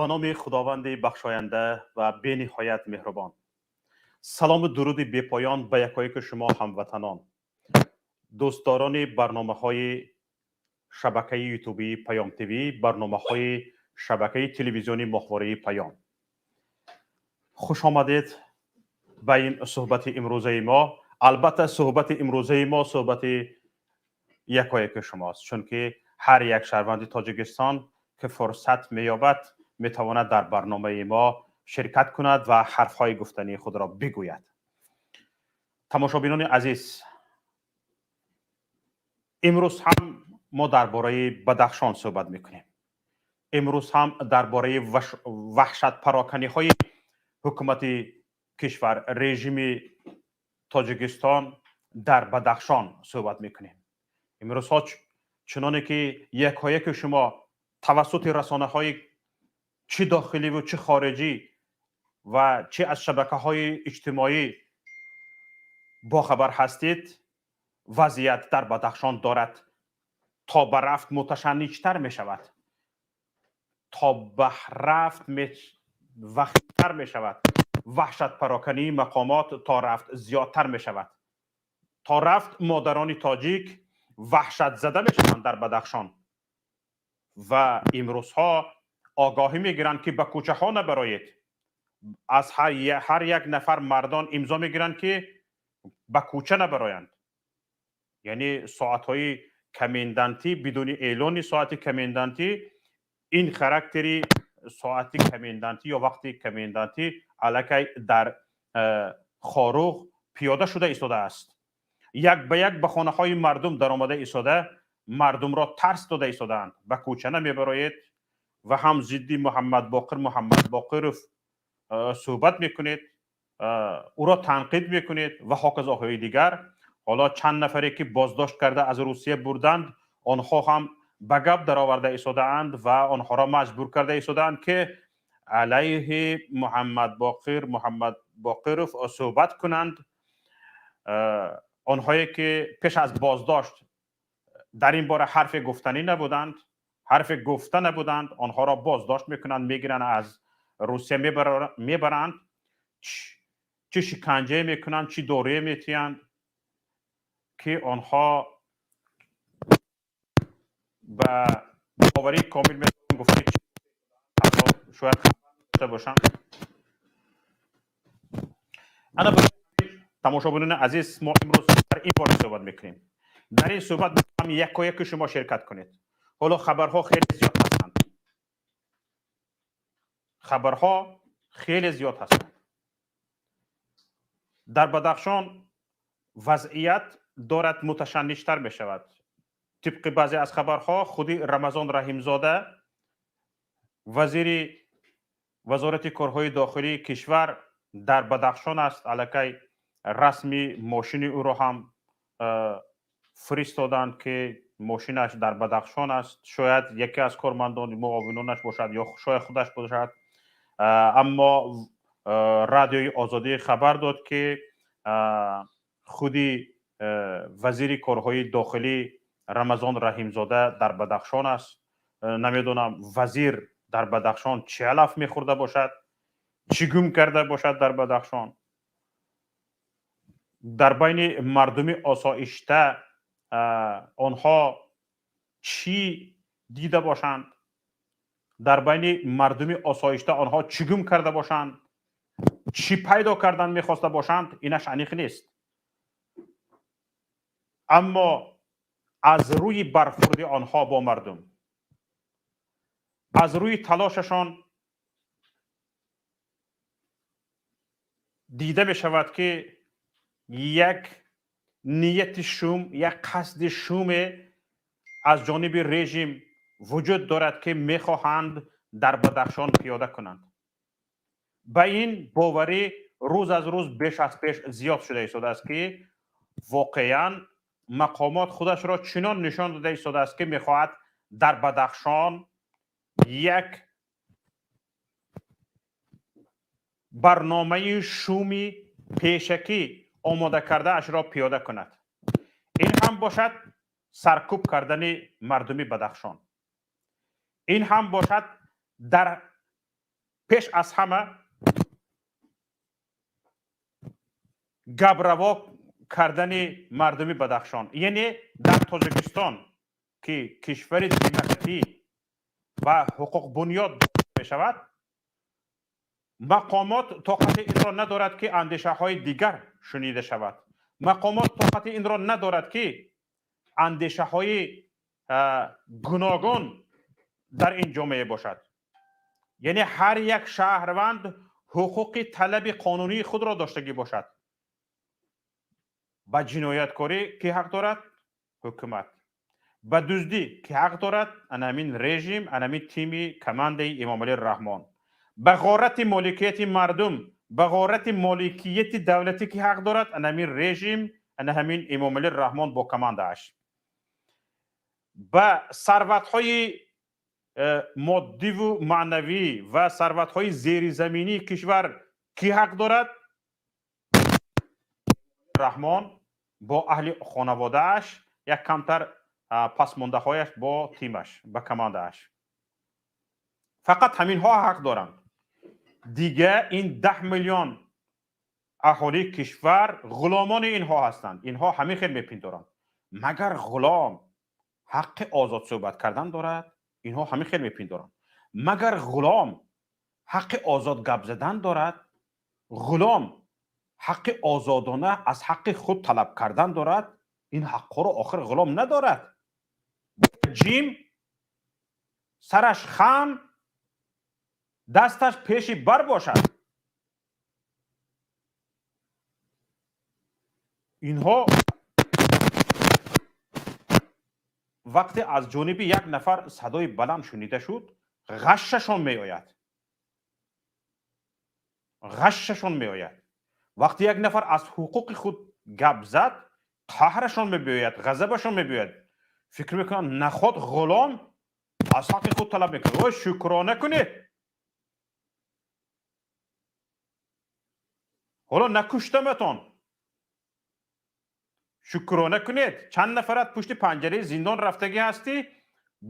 Ба номи Худованди бахшоянда ва бениҳоят меҳрубон. Салому дуруди бепоён ба якояки шумо, ҳамватанон, дӯстдорони барномаҳои шабакаи ютубии Паём ТВ, барномаҳои шабакаи телевизиони моҳвораи Паём. Хуш омадед ба ин суҳбати имрӯзаи мо. Албатта, суҳбати имрӯзаи мо суҳбати якояки шумост, чунки ҳар як шаҳрванди Тоҷикистон, ки фурсат меёбад, метавонад дар барномаи мо ширкат кунад ва ҳарфҳои гуфтании худро бигӯяд. Тамошобинони азиз, имрӯз ҳам мо дар бораи Бадахшон суҳбат мекунем. Имрӯз ҳам дар бораи ваҳшатпароканиҳои ҳукумати кишвар, режими Тоҷикистон дар Бадахшон суҳбат мекунем. Имрӯзҳо, чуноне ки якояки шумо тавассути расонаҳои чӣ дохиливу чӣ хориҷӣ ва чӣ аз шабакаҳои иҷтимоӣ бохабар ҳастед, вазъият дар Бадахшон дорад то ба рафт муташанниҷтар мешавад, то ба рафт вахимтар мешавад. Ваҳшатпарокании мақомот то рафт зиёдтар мешавад, то рафт модарони тоҷик ваҳшатзада мешаванд дар Бадахшон ва имрӯзҳо огоҳӣ мегиранд, ки ба кӯчаҳо набароед. Аз ҳар як нафар мардон имзо мегиранд, ки ба кӯча набароянд. Яъне соатҳои комендантӣ, бидуни эълони соати комендантӣ, ин характери соати комендантӣ ё вақти комендантӣ аллакай дар Хоруғ пиёда шуда истодааст. Як ба як ба хонаҳои мардум даромада истода, мардумро тарс дода истодаанд: ба кӯча намебароед ва ҳам зидди Муҳаммадбоқир Муҳаммадбоқиров суҳбат мекунед, ӯро танқид мекунед ва ҳоказоҳои дигар. Ҳоло чанд нафаре, ки боздошт карда аз Русия бурданд, онҳо ҳам ба гап дароварда истодаанд ва онҳоро маҷбур карда истодаанд, ки алайҳи Муҳаммадбоқир Муҳаммадбоқиров суҳбат кунанд. Онҳое ки пеш аз боздошт дар ин бора ҳарфе гуфтанӣ набуданд, ҳарфе гуфта набуданд, онҳоро боздошт мекунанд, мегиранд, аз Русия мебаранд, чӣ шиканҷае мекунанд, чӣ дорӯе метиҳанд, ки онҳо ба боварии комил метавон гуфт, ки шояд дошта бошанд. Ана, тамошобинони азиз, мо имрӯз дар ин бора суҳбат мекунем. Дар ин суҳбат ҳам якояки шумо ширкат кунед. Ҳоло хабарҳо хеле зиёд ҳастанд, хабарҳо хеле зиёд ҳастанд. Дар Бадахшон вазъият дорад муташанниҷтар мешавад. Тибқи баъзе аз хабарҳо, худи Рамазон Раҳимзода, вазири Вазорати корҳои дохилии кишвар, дар Бадахшон аст. Аллакай расми мошини ӯро ҳам фиристоданд, ки мошинаш дар Бадахшон аст. Шояд яке аз кормандони муовинонаш бошад ё шояд худаш бошад. Аммо Радиои Озодӣ хабар дод, ки худи вазири корҳои дохилӣ Рамазон Раҳимзода дар Бадахшон аст. Намедонам, вазир дар Бадахшон чӣ алаф мехӯрда бошад, чӣ гум карда бошад дар Бадахшон. Дар байни мардуми осоишта онҳо чӣ дида бошанд? Дар байни мардуми осоишта онҳо чӣ гум карда бошанд, чӣ пайдо кардан мехоста бошанд, инаш аниқ нест. Аммо аз рӯи бархурди онҳо бо мардум, аз рӯи талошашон дида мешавад, ки як нияти шум, як қасди шуме аз ҷониби режим вуҷуд дорад, ки мехоҳанд дар Бадахшон пиёда кунанд. Ба ин боварӣ рӯз аз рӯз беш аз пеш зиёд шуда истодааст, ки воқеан мақомот худашро чунон нишон дода истодааст, ки мехоҳад дар Бадахшон як барномаи шуми пешакӣ омода кардаашро пиёда кунад. Ин ҳам бошад саркӯб кардани мардуми Бадахшон, ин ҳам бошад дар Пеш аз ҳама гаправо кардани мардуми Бадахшон, яъне дар Тоҷикистон, ки кишвари демократӣ ва ҳуқуқбунёд мешавад, мақомот тоқати инро надорад, ки андешаҳои дигар шунида шавад. Мақомот тоқати инро надорад, ки андешаҳои гуногун дар ин ҷомеа бошад. Яъне ҳар як шаҳрванд ҳуқуқи талаби қонунии худро доштагӣ бошад. Ба ҷинояткорӣ кӣ ҳақ дорад? Ҳукумат. Ба дуздӣ кӣ ҳақ дорад? Ана ҳамин режим, ана ҳамин тими командаи Эмомалӣ Раҳмон. Ба ғорати моликияти мардум, ба ғорати моликияти давлатӣ кӣ ҳақ дорад? Ана ҳамин режим, ана ҳамин Эмомалӣ Раҳмон бо командааш. Ба сарватҳои моддиву маънавӣ ва сарватҳои зеризаминии кишвар кӣ ҳақ дорад? Раҳмон бо аҳли хонаводааш, як камтар пасмондаҳояш бо тимаш, ба командааш. Фақат ҳаминҳо ҳақ доранд. Дига ин 10 миллион аҳолии кишвар ғуломони инҳо ҳастанд. Инҳо ҳамин хел мепиндоранд. Магар ғулом ҳаққи озод суҳбат кардан дорад? Инҳо ҳамин хел мепиндоранд. Магар ғулом ҳаққи озод гап задан дорад? Ғулом ҳаққи озодона аз ҳаққи худ талаб кардан дорад? Ин ҳаққҳоро охир ғулом надорад. Ҷим сараш хам, дасташ пеши бар бошад. Инҳо вақте аз ҷониби як нафар садои баланд шунида шуд, ғашшашон меояд, ғашшашон меояд. Вақте як нафар аз ҳуқуқи худ гап зад, қаҳрашон мебиёяд, ғазабашон мебиёяд. Фикр мекунанд, наход ғулом аз ҳаққи худ талаб мекунад. Ой, шукрона кунед, ҳоло накуштаматон, шукрона кунед. Чанд нафарат пушти панҷараи зиндон рафтагӣ ҳастӣ,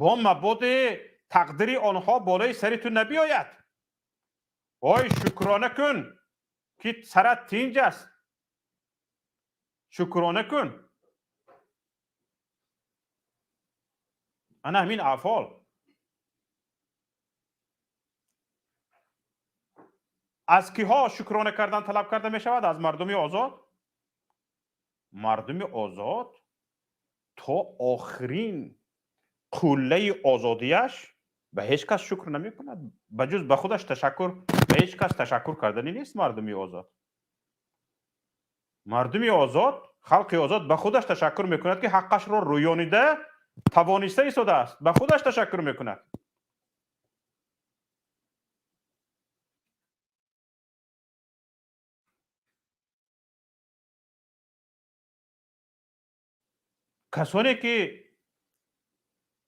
бо мабоди тақдири онҳо болои сари ту набиёяд. Ой, шукрона кун, ки сарат тинҷ аст, шукрона кун. Ана ҳамин аҳвол. Аз киҳо шукрона кардан талаб карда мешавад? Аз мардуми озод. Мардуми озод то охирин қуллаи озодияш ба ҳеҷ кас шукр намекунад, ба ҷуз ба худаш ташаккур ба ҳеҷ кас ташаккур карданӣ нест. Мардуми озод, мардуми озод, халқи озод ба худаш ташаккур мекунад, ки ҳаққашро рӯёнида тавониста истодааст, ба худаш ташаккур мекунад. Касоне ки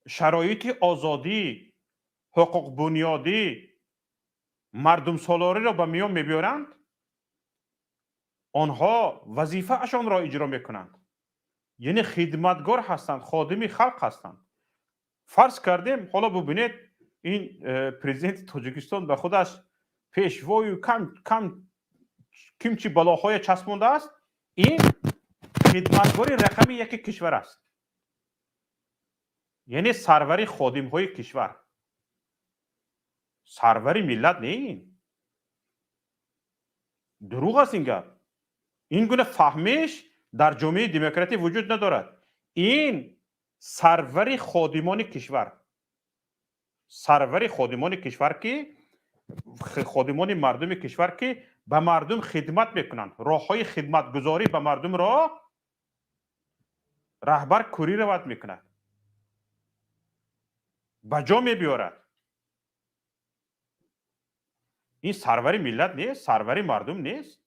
шароити озодӣ, ҳуқуқбунёдӣ, мардумсолориро ба миён мебиёранд, онҳо вазифаашонро иҷро мекунанд, яъне хидматгор ҳастанд, ходими халқ ҳастанд. Фарз кардем, ҳоло бубинед, ин президенти Тоҷикистон ба худаш пешвою кам кам кимчи балоҳое часпондааст. Ин хидматгори рақами яки кишвар аст, яъне сарвари ходимҳои кишвар, сарвари миллат не. Ин дурӯғ аст ин гап. Ин гуна фаҳмиш дар ҷомеаи демократӣ вуҷуд надорад. Ин сарвари ходимони кишвар, сарвари ходимони кишвар, ки ходимони мардуми кишвар, ки ба мардум хидмат мекунанд, роҳҳои хидматгузорӣ ба мардумро раҳбар курировать мекунад, ба ҷо мебиёрад. Ин сарвари миллат нест, сарвари мардум нест,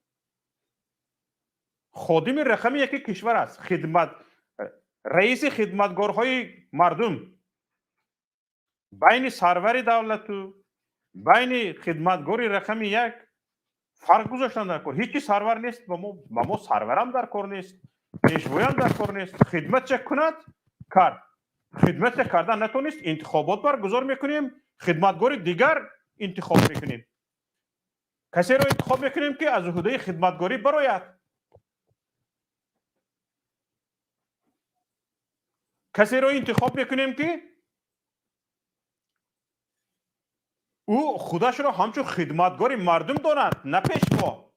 ходими рақами яки кишвар аст, хидмат, раиси хидматгорҳои мардум. Байни сарвари давлату байни хидматгори рақами як фарқ гузоштан дар кор. Ҳеҷ чи сарвар нест ба мо, сарварам дар кор нест, пешвоям дар кор нест. Хидматча кунад, кард, хидматча кардан натонист, интихобот баргузор мекунем, хидматгори дигар интихоб мекунем. Касеро интихоб мекунем, ки аз уҳдаи хидматгорӣ барояд. Касеро интихоб мекунем, ки ӯ худашро ҳамчун хидматгори мардум донад, на пешво,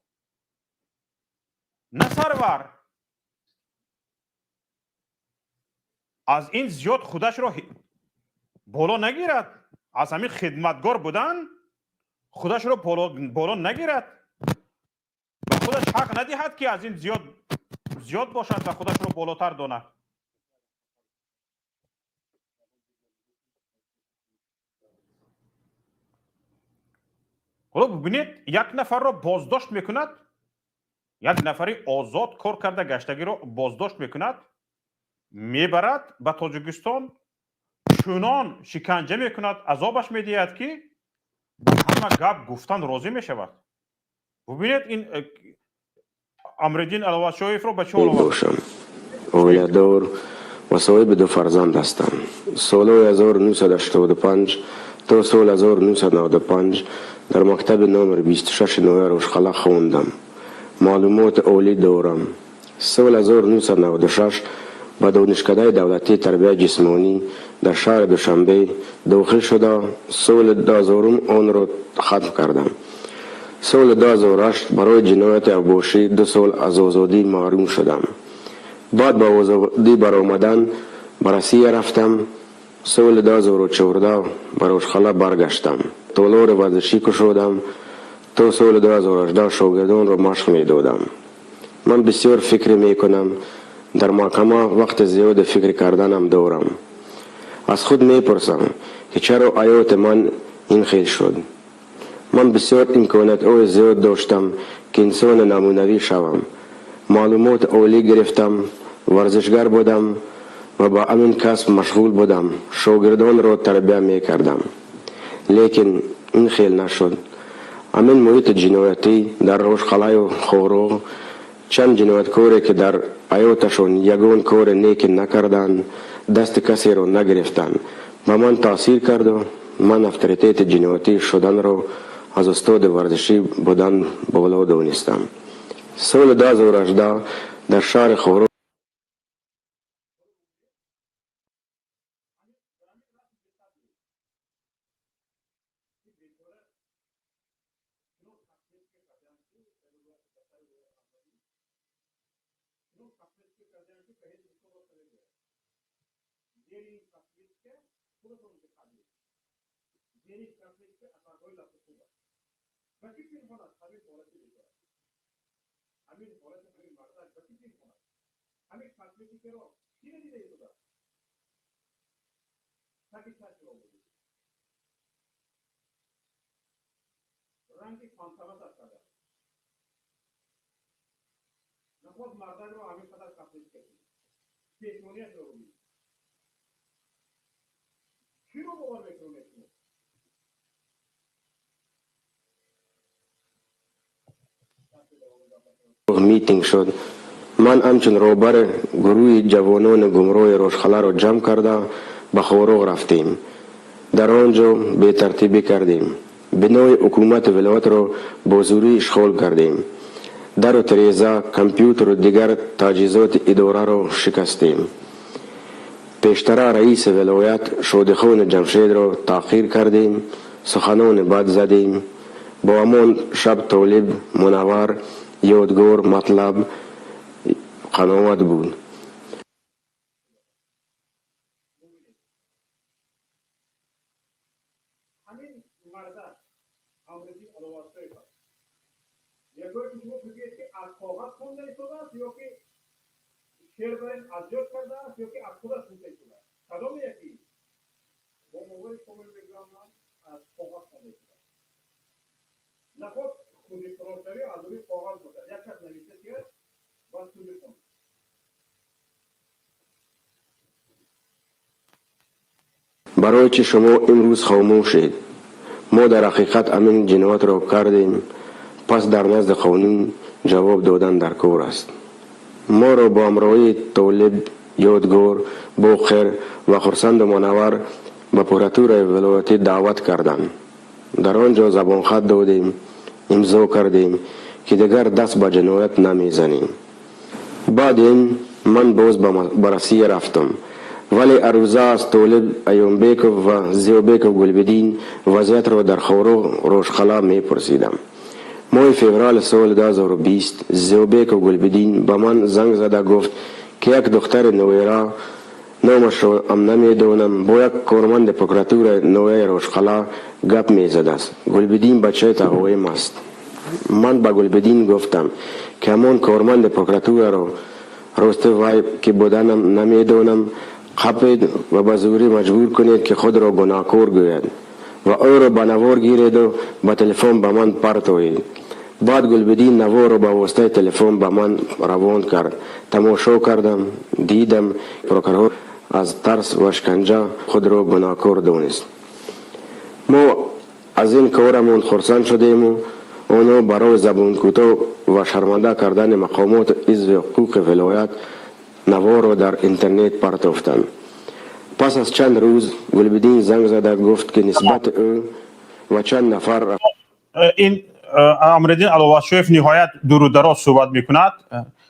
на сарвар. Аз ин зиёд худашро боло нагирад, аз ҳамин хидматгор будан худашро боло нагирад, ба худаш ҳақ надиҳад, ки аз ин зиёд бошад ва худашро болотар донад. Ҳоло бубинед, як нафарро боздошт мекунад, як нафари озод кор карда гаштагиро боздошт мекунад, мебарад ба Тоҷикистон, чунон шиканҷа мекунад, азобаш медиҳад, ки ба ҳама гап гуфтан розӣ мешавад. Бубинед, ин Амриддин Аловатшоевро ба чӣ ҳол овард. Бошам, оиладор ва соҳиби ду фарзанд ҳастам. Солҳои 1985 то соли 1995 дар мактаби номер 26 ноҳияи Рошқала хондам, маълумоти олӣ дорам. Соли 1996 ба Донишкадаи давлатии тарбияи ҷисмонӣ дар шаҳри Душанбе дохил шуда, соли 2000 онро хатм кардам. Соли 2008 барои ҷинояти авбошӣ 2 сол аз озодӣ маҳрум шудам. Баъд ба озодӣ баромадан ба Россия рафтам. Соли 2014 ба Рошқала баргаштам, толори варзишӣ кушодам. То соли 2018 шогирдонро машқ медодам. Ман бисёр фикр мекунам. Дар маҳкама вақти зиёде фикр карданам дорам. Аз худ мепурсам, ки чаро ҳаёти ман ин хел шуд. Ман бисёр имкониятҳои зиёд доштам, ки инсони намунавӣ шавам. Маълумоти олӣ гирифтам, варзишгар будам ва ба ҳамин касб машғул будам, шогирдонро тарбия мекардам, лекин ин хел нашуд. Ҳамин муҳити ҷиноятӣ дар Рошқалаю Хоруғ, чанд ҷинояткоре, ки дар ҳаёташон ягон кори неки накарданд, дасти касеро нагирифтанд, ба ман таъсир карду ман авторитети ҷиноятӣ шуданро аз устоди варзишӣ будан боло донистам. Соли 2018 дар шаҳри Хоруғ Зери ин косметика худатон диққат диҳед. Зери ин косметика асарҳои лату кӯб аст. Ба чӣ пинҳон аст ҳамин ҳолати бечора, ҳамин ҳолати ҳамин мардак ба чӣ пинҳон аст? Ҳамин косметикаро кӣ надида истодааст? Таги чашмро бубинед, ранги фантомасаш кардааст. Наход мардакро ҳамин қадар косметика кунед, пешонияшро бубинед. Киро бовар мекунед шумо? Митинг шуд. Ман ҳамчун роҳбар гурӯҳи ҷавонони гумроҳи Рошқаларо ҷамъ карда, ба Хоруғ рафтем. Дар он ҷо бетартибӣ кардем, бинои ҳукумати вилоятро бо зӯрӣ ишғол кардем, дару тиреза, компютеру дигар таҷҳизоти идораро шикастем. Пештара раиси вилоят Шодихони Ҷамшедро таҳқир кардем, суханони бад задем. Бо ҳамон шаб Толиб, Мунаввар, Ёдгор, Матлаб қаноат буд. Ҳамин мардак Амриддин Аловатшоев аст. Ягое ки шумо бигӯед, ки аз коғаз хонда истодааст ё ки шеър бар ин аз ёд кардааст, ё ки аз худаш гуфта истодааст, кадоме яки? Бо бовари комил мегӯям, ман аз коғаз хонда истодааст. Наход худи қурошавӣ аз рӯи коғаз бошад, як кас навишта шиад, баъд ту бихон. Барои чӣ шумо имрӯз хомӯшед? Мо дар ҳақиқат ҳамин ҷиноятро кардем, пас дар назди қонун ҷавоб додан дар кор аст. Моро бо ҳамроҳии Толиб, Ёдгор, Боқир ва Хурсанду Мунаввар ба прокуратураи вилоятӣ даъват карданд. Дар он ҷо забонхат додем. имзо кардем, ки дигар даст ба ҷиноят намезанем. Баъд ин ман боз ба Россия рафтам, вале арӯза аз Толиб Аюмбеков ва Зиёбеков Гулбиддин вазъиятро дар Хоруғ, Рошқалъа мепурсидам. Моҳи феврали соли 2020 Зиёбеков Гулбиддин ба ман занг зада гуфт, ки як духтари ноира, номашро ам намедонам, бо як корманди прокуратураи ноҳияи Рошқалъа гап мезадааст. Гулбиддин бачаи тағоим аст. Ман ба Гулбиддин гуфтам, ки ҳамон корманди прокуратураро, рости вай ки буданам намедонам, қапед ва ба зӯрӣ маҷбур кунед, ки худро гунаҳкор гӯяд ва ӯро ба навор гиреду ба телефон ба ман партоед. Баъд Гулбиддин наворро ба воситаи телефон ба ман равон кард. Тамошо кардам, дидам, прокурор аз тарс ва шиканҷа худро гунаҳкор донист. Мо аз ин корамон хурсанд шудему онҳо барои забонкӯтоҳ ва шарманда кардани мақомоти ҳизби ҳуқуқи вилоят наворро дар интернет партофтанд. Пас аз чанд рӯз Гулбиддин занг зада гуфт, ки нисбати ӯ ва чанд нафар Ин Амриддин Аловатшоев ниҳоят дуру дароз суҳбат мекунад,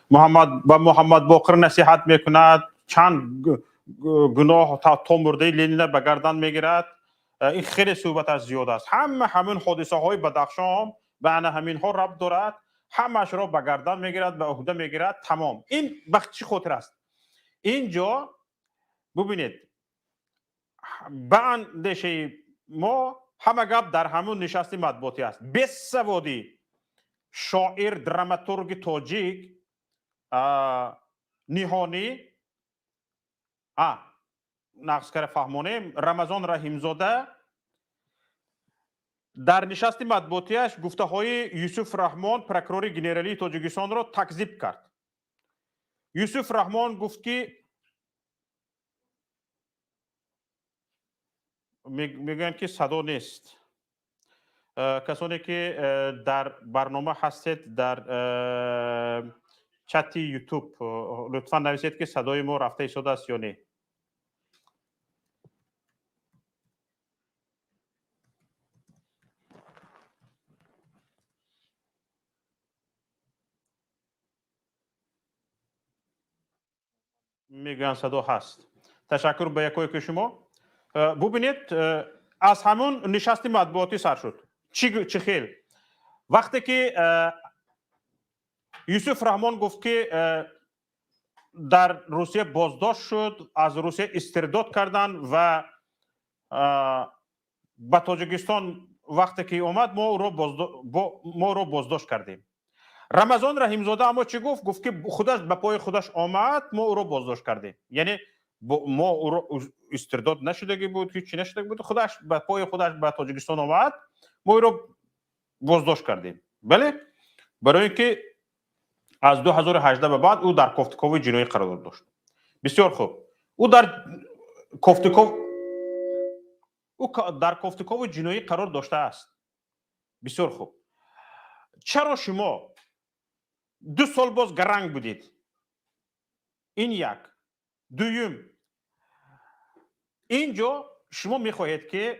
Муҳаммад ба Муҳаммад Боқир насиҳат мекунад, чанд гуноҳ то мурдаи Ленина ба гардан мегирад. Ин хеле суҳбаташ зиёд аст. Ҳама ҳамин ҳодисаҳои Бадахшон ба ана ҳаминҳо рабт дорад, ҳамаашро ба гардан мегирад, ба уҳда мегирад, тамом. Ин ба чӣ хотир аст? Ин ҷо бубинед, ба андешаи мо ҳама гап дар ҳамун нишасти матбуотӣ аст. Бесаводӣ шоир, драматурги тоҷик ниҳонӣ нақс кара фаҳмонем. Рамазон Раҳимзода дар нишасти матбуотиаш гуфтаҳои Юсуф Раҳмон, прокурори генералии Тоҷикистонро такзиб кард. Юсуф Раҳмон гуфт, ки мегӯянд, ки садо нест. Касоне ки дар барнома ҳастед, дар чати Ютуб лутфан нависед, ки садои мо рафта истодааст ё не. Мегӯянд, садо ҳаст. Ташаккур ба якое ки шумо. Бубинед, аз ҳамун нишасти матбуотӣ сар шуд. Чӣ хел вақте ки Юсуф Раҳмон гуфт, ки дар Русия боздошт шуд, аз Русия истирдод карданд ва ба Тоҷикистон вақте ки омад, мо ӯро боздошт кардем. Рамазон Раҳимзода аммо чӣ гуфт? Гуфт, ки худаш ба пои худаш омад, мо ӯро боздошт кардем, яъне мо ӯро истирдод нашудагӣ буд, ҳечи нашудагӣ буд, худаш ба пои худаш ба Тоҷикистон омад, мо ӯро боздошт кардем. Бале, барои ин ки аз 2018 ба баъд ӯ дар кофтукови ҷиноӣ қарор дошт. Бисёр хуб, ӯ дар кофтукови ҷиноӣ қарор доштааст. Бисёр хуб, чаро шумо 2 сол боз гаранг будед? Ин як. Дуюм, ин ҷо шумо мехоҳед, ки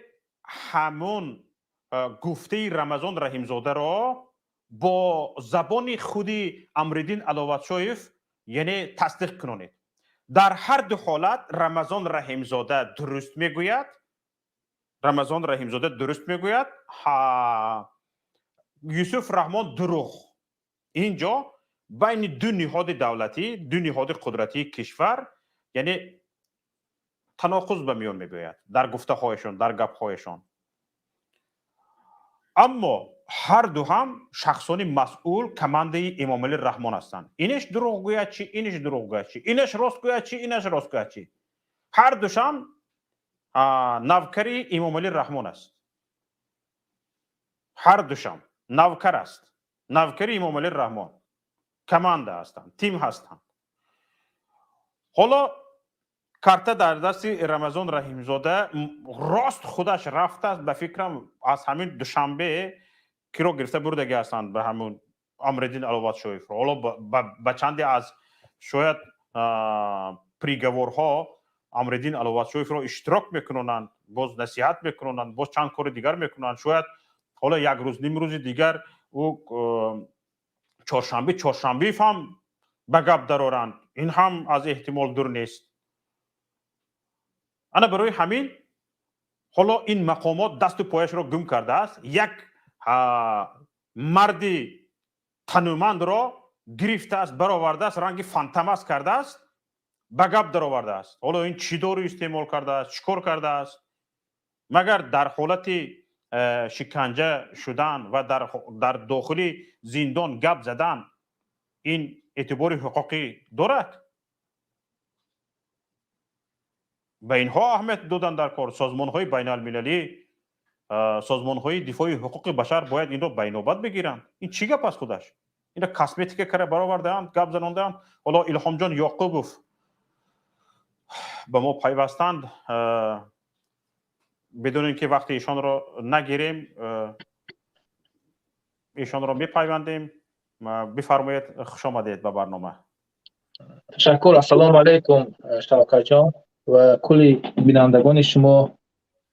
ҳамон гуфтаи Рамазон Раҳимзодаро бо забони худи Амриддин Аловатшоев, яъне тасдиқ кунонед. Дар ҳар ду ҳолат Рамазон Раҳимзода дуруст мегӯяд, Рамазон Раҳимзода дуруст мегӯяд, Юсуф Раҳмон дурӯғ. Ин ҷо байни ду ниҳоди давлатӣ, ду ниҳоди қудратии кишвар, яъне таноқуз ба миён мебиёяд дар гуфтаҳояшон, дар гапҳояшон. Аммо ҳар ду ҳам шахсони масъул, командаи Эмомалӣ Раҳмон ҳастанд. Инеш дурӯғ гӯяд чи, инеш дурӯғ гӯяд чи, инеш рост гӯяд чи, инеш рост гӯяд чи, ҳар душам навкари Эмомалӣ Раҳмон аст. Ҳар душам навкар аст, навкари Эмомалӣ Раҳмон, команда ҳастанд, тим ҳастанд. Ҳоло карта дар дасти Рамазон Раҳимзода. Рост худаш рафтааст, ба фикрам, аз ҳамин Душанбе киро гирифта бурдаги ҳастанд ба ҳамун Амриддин Аловатшоевро. Ҳоло ба чанде аз шояд приговорҳо Амриддин Аловатшоевро иштирок мекунонанд, боз насиҳат мекунонанд, боз чанд кори дигар мекунанд. Шояд ҳоло як рӯз, ним рӯзи дигар Ӯ Чоршанбе Чоршанбеев ҳам ба гап дароранд, ин ҳам аз эҳтимол дур нест. Ана барои ҳамин ҳоло ин мақомот дасту пояшро гум кардааст, як марди танӯмандро гирифтааст, баровардааст, ранги Фантомас кардааст, ба гап даровардааст. Ҳоло ин чӣ дору истеъмол кардааст, чӣ кор кардааст? Магар дар ҳолати шиканҷа шудан ва дар дохили зиндон гап задан ин эътибори ҳуқуқӣ дорад? Ба инҳо аҳамият додан дар кор. Созмонҳои байналмилалӣ, созмонҳои дифои ҳуқуқи башар бояд инро ба инобат бигиранд. Ин чӣ гап аст худаш? Инро косметика кара баровардаанд, гап занондаанд. Ҳоло Илҳомҷон Ёқубов ба мо пайвастанд. Бидун ин ки вақти ишонро нагирем, ишонро мепайвандем. Бифармоед, хуш омадед ба барнома. Ташаккур. Ассалому алайкум, Шавкатҷон ва кулли бинандагони шумо.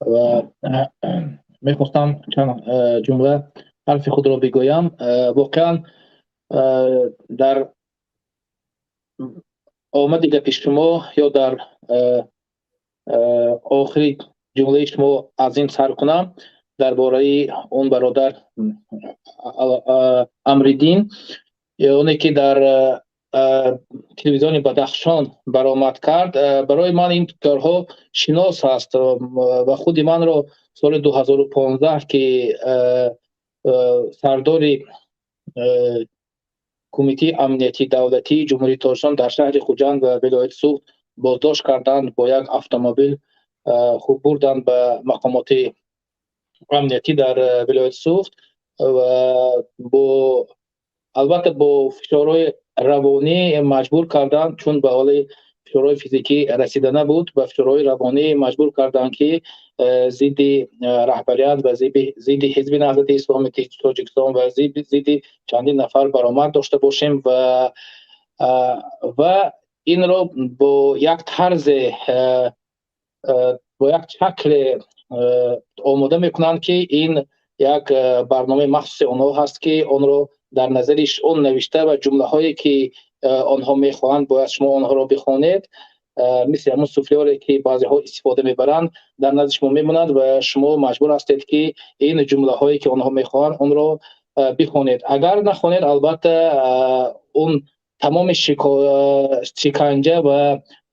Ва мехостам чанд ҷумла ҳарфи худро бигӯям. Воқеан, дар омади гапи шумо ё дар охири ҷумлаи шумо аз ин сар кунам, дар бораи он бародар Амриддин, оне ки дар телевизиони Бадахшон баромад кард. Барои ман ин корҳо шинос аст ва худи манро соли 2015, ки сардори Кумитаи амнияти давлатии Ҷумҳурии Тоҷикистон дар шаҳри Хуҷанд ва вилояти Суғд боздошт карданд, бо як автомобил хуб бурданд ба мақомоти амниятӣ дар вилояти Суғд ва бо, албатта, бо фишорҳои равонӣ маҷбур карданд, чун ба ҳоли фишорҳои физикӣ расида набуд, ба фишорҳои равонӣ маҷбур карданд, ки зидди раҳбарият ва зидди Ҳизби Наҳзати Исломии Тоҷикистон ва зидди чандин нафар баромад дошта бошем ва инро бо як тарзе, бо як шакле омода мекунанд, ки ин як барномаи махсуси онҳо ҳаст, ки онро дар назари он навишта ва ҷумлаҳое ки онҳо мехоҳанд, бояд шумо онҳоро бихонед, мисли ҳамун суфлёре ки баъзеҳо истифода мебаранд, дар назди шумо мемонад ва шумо маҷбур ҳастед, ки ин ҷумлаҳое ки онҳо мехоҳанд, онро бихонед. Агар нахонед, албатта, он тамоми шиканҷа ва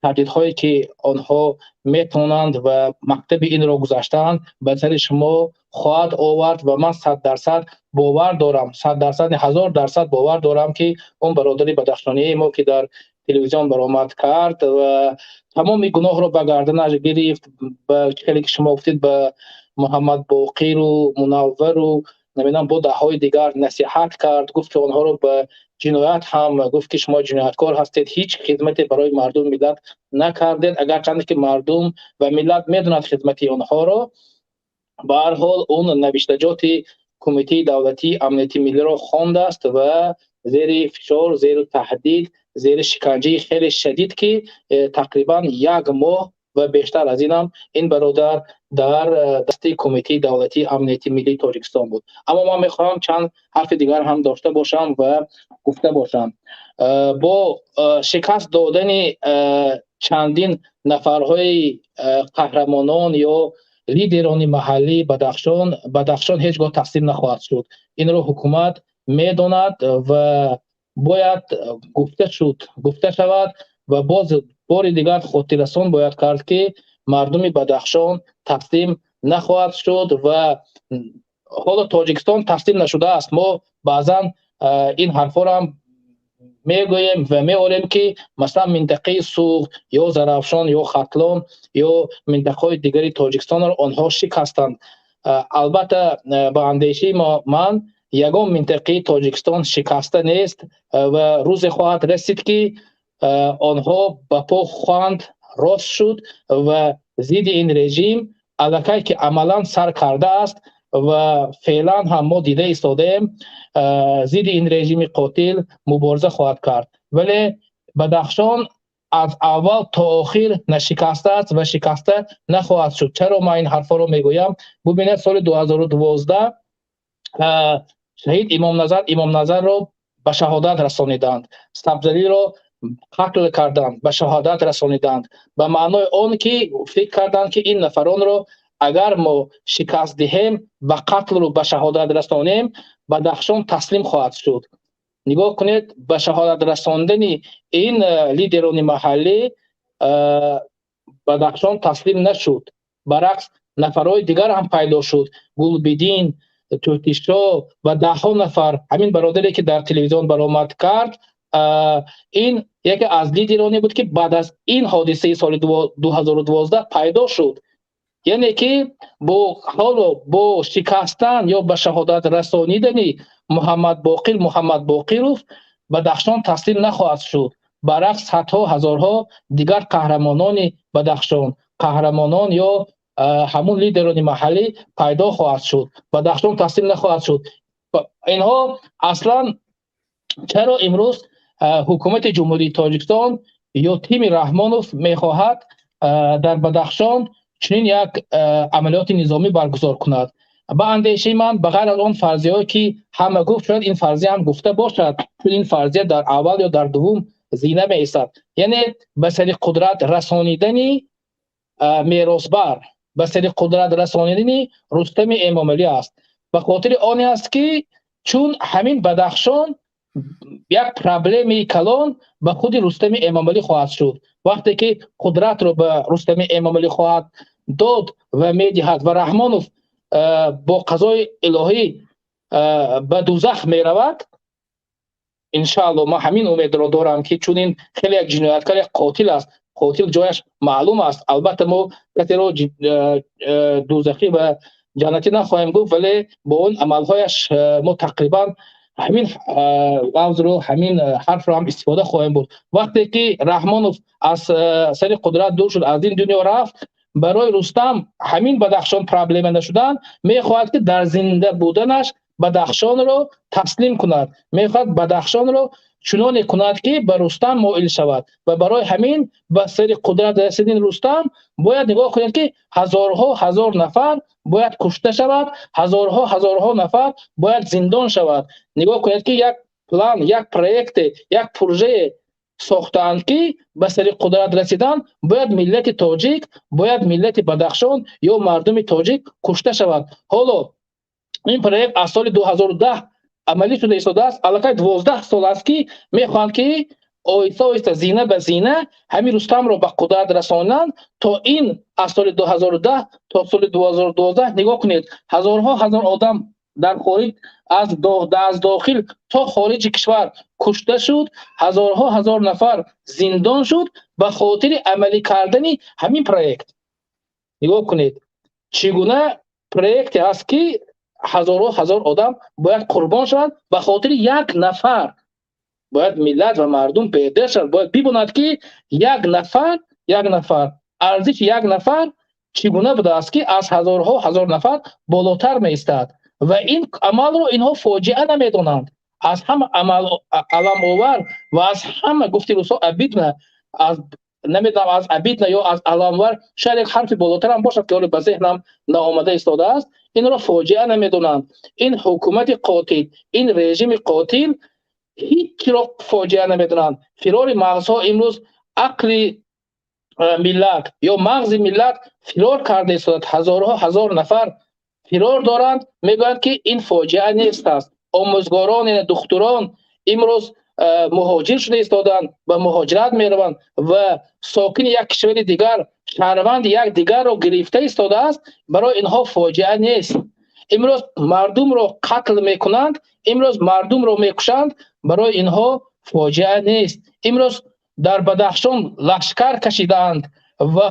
таҳдидҳое ки онҳо метавонанд ва мактаби инро гузаштаанд, ба сари шумо хоҳад овард. Ва ман 100% бовар дорам, 100%, 1000% бовар дорам, ки он бародари бадахшонии мо, ки дар телевизион баромад кард ва тамоми гуноҳро ба гарданаш гирифт, ба хеле ки шумо гуфтед, ба Муҳаммад Боқиру Мунаввару намедонам бо даҳҳои дигар насиҳат кард, гуфт, ки онҳоро ба ҷиноят ҳам гуфт, ки шумо ҷинояткор ҳастед, ҳеҷ хидмате барои мардум, миллат накардед, агарчанде ки мардум ва миллат медонад хидмати онҳоро. Ба ҳар ҳол, он навиштаҷоти Кумитаи давлатии амнияти миллиро хондааст ва зери фишор, зери таҳдид, зери шиканҷаи хеле шадид, ки тақрибан як моҳ ва бештар аз инам ин бародар дар дасти Кумитаи давлатии амнияти миллии Тоҷикистон буд. Аммо ман мехоҳам чанд ҳарфи дигар ҳам дошта бошам ва гуфта бошам. Бо шикаст додани чандин нафарҳои қаҳрамонон ё лидерони маҳаллии Бадахшон, Бадахшон ҳеҷ гоҳ таслим нахоҳад шуд. Инро ҳукумат медонад ва бояд гуфта шуд, гуфта шавад ва боз бори дигар хотиррасон бояд кард, ки мардуми Бадахшон таслим нахоҳад шуд ва ҳоло Тоҷикистон таслим нашудааст. Мо баъзан ин ҳарфҳоро ҳам мегӯем ва меорем, ки масалан минтақаи Суғд ё Зарафшон ё Хатлон ё минтақаҳои дигари Тоҷикистонро онҳо шикастанд. Албатта, ба андешаи ман, ягон минтақаи Тоҷикистон шикаста нест ва рӯзе хоҳад расид, ки онҳо ба по хоҳанд рост шуд ва зидди ин режим аллакай, ки амалан сар кардааст ва феълан ҳам мо дида истодаем, зидди ин режими қотил мубориза хоҳад кард. Вале Бадахшон аз аввал то охир нашикастааст ва шикаста нахоҳад шуд. Чаро ман ин ҳарфҳоро мегӯям? Бубинед, соли 2012 Шаҳид Имомназар Имомназарро ба шаҳодат расониданд, Сабзалиро қатл карданд, ба шаҳодат расониданд, ба маънои он ки фикр карданд, ки ин нафаронро агар мо шикаст диҳем, ба қатлу ба шаҳодат расонем, Бадахшон таслим хоҳад шуд. Нигоҳ кунед, ба шаҳодат расондани ин лидерони маҳаллӣ Бадахшон таслим нашуд. Баръакс, нафарҳои дигар ҳам пайдо шуд: Гулбидин, Тӯтишо ва даҳҳо нафар. Ҳамин бародаре, ки дар телевизион баромад кард, ин яке аз лидероне буд, ки баъд аз ин ҳодисаи соли 2012 пайдо шуд. Яъне ки бо ҳоло бо шикастан ё ба шаҳодат расонидани Муҳаммадбоқир Муҳаммадбоқиров Бадахшон таслим нахоҳад шуд. Баръакс, садҳо ҳазорҳо дигар қаҳрамонони Бадахшон, қаҳрамонон ё ҳамун лидерони маҳаллӣ пайдо хоҳад шуд. Бадахшон таслим нахоҳад шуд. Инҳо аслан чаро имрӯз ҳукумати Ҷумҳурии Тоҷикистон ё тими Раҳмонов мехоҳад дар Бадахшон чунин як амалиёти низомӣ баргузор кунад? Ба андешаи ман, ба ғайр аз он фарзияҳое, ки ҳама гуфт, шояд ин фарзия ҳам гуфта бошад, чун ин фарзия дар аввал ё дар дуввум зина меистад, яъне ба сари қудрат расонидани меросбар, ба сари қудрат расонидани Рустами Эмомалӣ аст. Ба хотири оне аст, ки чун ҳамин Бадахшон як проблемаи калон ба худи Рустами Эмомалӣ хоҳад шуд. Вақте ки қудратро ба Рустами Эмомалӣ хоҳад дод ва медиҳад ва Раҳмонов бо қазои илоҳӣ ба дузах меравад, иншаалло, ман ҳамин умедро дорам, ки чунин хеле як ҷинояткор, як қотил аст. Қотил ҷояш маълум аст. Албатта, мо касеро дузахӣ ва ҷаннатӣ нахоҳем гуфт, вале бо он амалҳояш мо тақрибан ҳамин лафзро, ҳамин ҳарфро ҳам истифода хоҳем бурд. Вақте ки Раҳмонов аз сари қудрат дур шуд, аз ин дунё рафт, барои Рустам ҳамин Бадахшон проблема нашудан, мехоҳад, ки дар зинда буданаш Бадахшонро таслим кунад, мехоҳад Бадахшонро чуноне кунад, ки ба Рустам моил шавад. Ва барои ҳамин ба сари қудрат расидани Рустам бояд, нигоҳ кунед, ки ҳазорҳо ҳазор нафар бояд кушта шавад, ҳазорҳо ҳазорҳо нафар бояд зиндон шавад. Нигоҳ кунед, ки як план, як проекте, як прожее сохтаанд, ки ба сари қудрат расидан бояд миллати тоҷик, бояд миллати Бадахшон ё мардуми тоҷик кушта шавад. Ҳоло ин проект аз соли 2010 амалӣ шуда истодааст. Аллакай 12 сол аст, ки мехоҳанд, ки оҳиста оҳиста, зина ба зина ҳамин Рустамро ба қудрат расонанд. То ин аз соли 2010 то соли 2012, нигоҳ кунед, ҳазорҳо ҳазор одам дар хориҷ, аз дохил то хориҷи кишвар кушта шуд, ҳазорҳо ҳазор нафар зиндон шуд ба хотири амалӣ кардани ҳамин проект. Нигоҳ кунед, чӣ гуна проекте аст, ки ҳазорҳо ҳазор одам бояд қурбон шаванд ба хотири як нафар. Бояд миллат ва мардум бедор шавад, бояд бибонад, ки як нафар, як нафар, арзиши як нафар чӣ гуна будааст, ки аз ҳазорҳо ҳазор нафар болотар меистад. Ва ин амалро инҳо фоҷиа намедонанд. Аз ҳама амал аламовар ва аз ҳама, гуфти русо, обидно, аз намедонам, аз обидно ё аз аламовар шояд як ҳарфи болотарам бошад, ки ҳоло ба зеҳнам наомада истодааст. Инро фоҷиа намедонанд. Ин ҳукумати қотил, ин режими қотил ҳичро фоҷиа намедонанд. Фирори мағзҳо: имрӯз ақли миллат ё мағзи миллат фирор карда истодад. Ҳазорҳо ҳазор нафар фирор доранд, мегӯянд, ки ин фоҷиа нест аст. Омӯзгорон, яъне духтурон имрӯз муҳоҷир шуда истоданд, ба муҳоҷират мераванд ва сокини як кишвари дигар, шаҳрванди як дигарро гирифта истодааст, барои инҳо фоҷиа нест. Имрӯз мардумро қатл мекунанд, имрӯз мардумро мекушанд, барои инҳо фоҷиа нест. Имрӯз дар Бадахшон лашкар кашидаанд ва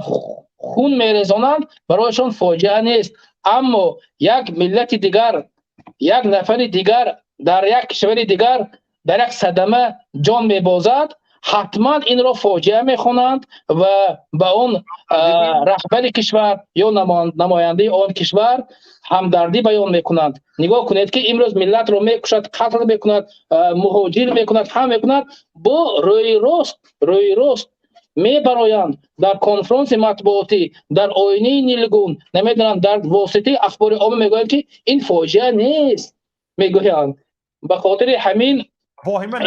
хун мерезонанд, барояшон фоҷиа нест. Аммо як миллати дигар, як нафари дигар дар як кишвари дигар дар як садама ҷон мебозад, ҳатман инро фоҷиа мехонанд ва ба он раҳбари кишвар ё намояндаи он кишвар ҳамдардӣ баён мекунанд. Нигоҳ кунед, ки имрӯз миллатро мекушад, қатл мекунад, муҳоҷир мекунад, ҳам мекунад, бо рӯи рост, рӯи рост мебароянд дар конфронси матбуотӣ, дар оинаи нилгун, намедонам, дар воситаи ахбори омма мегӯянд, ки ин фоҷиа нест. Мегӯянд, ба хотири ҳамин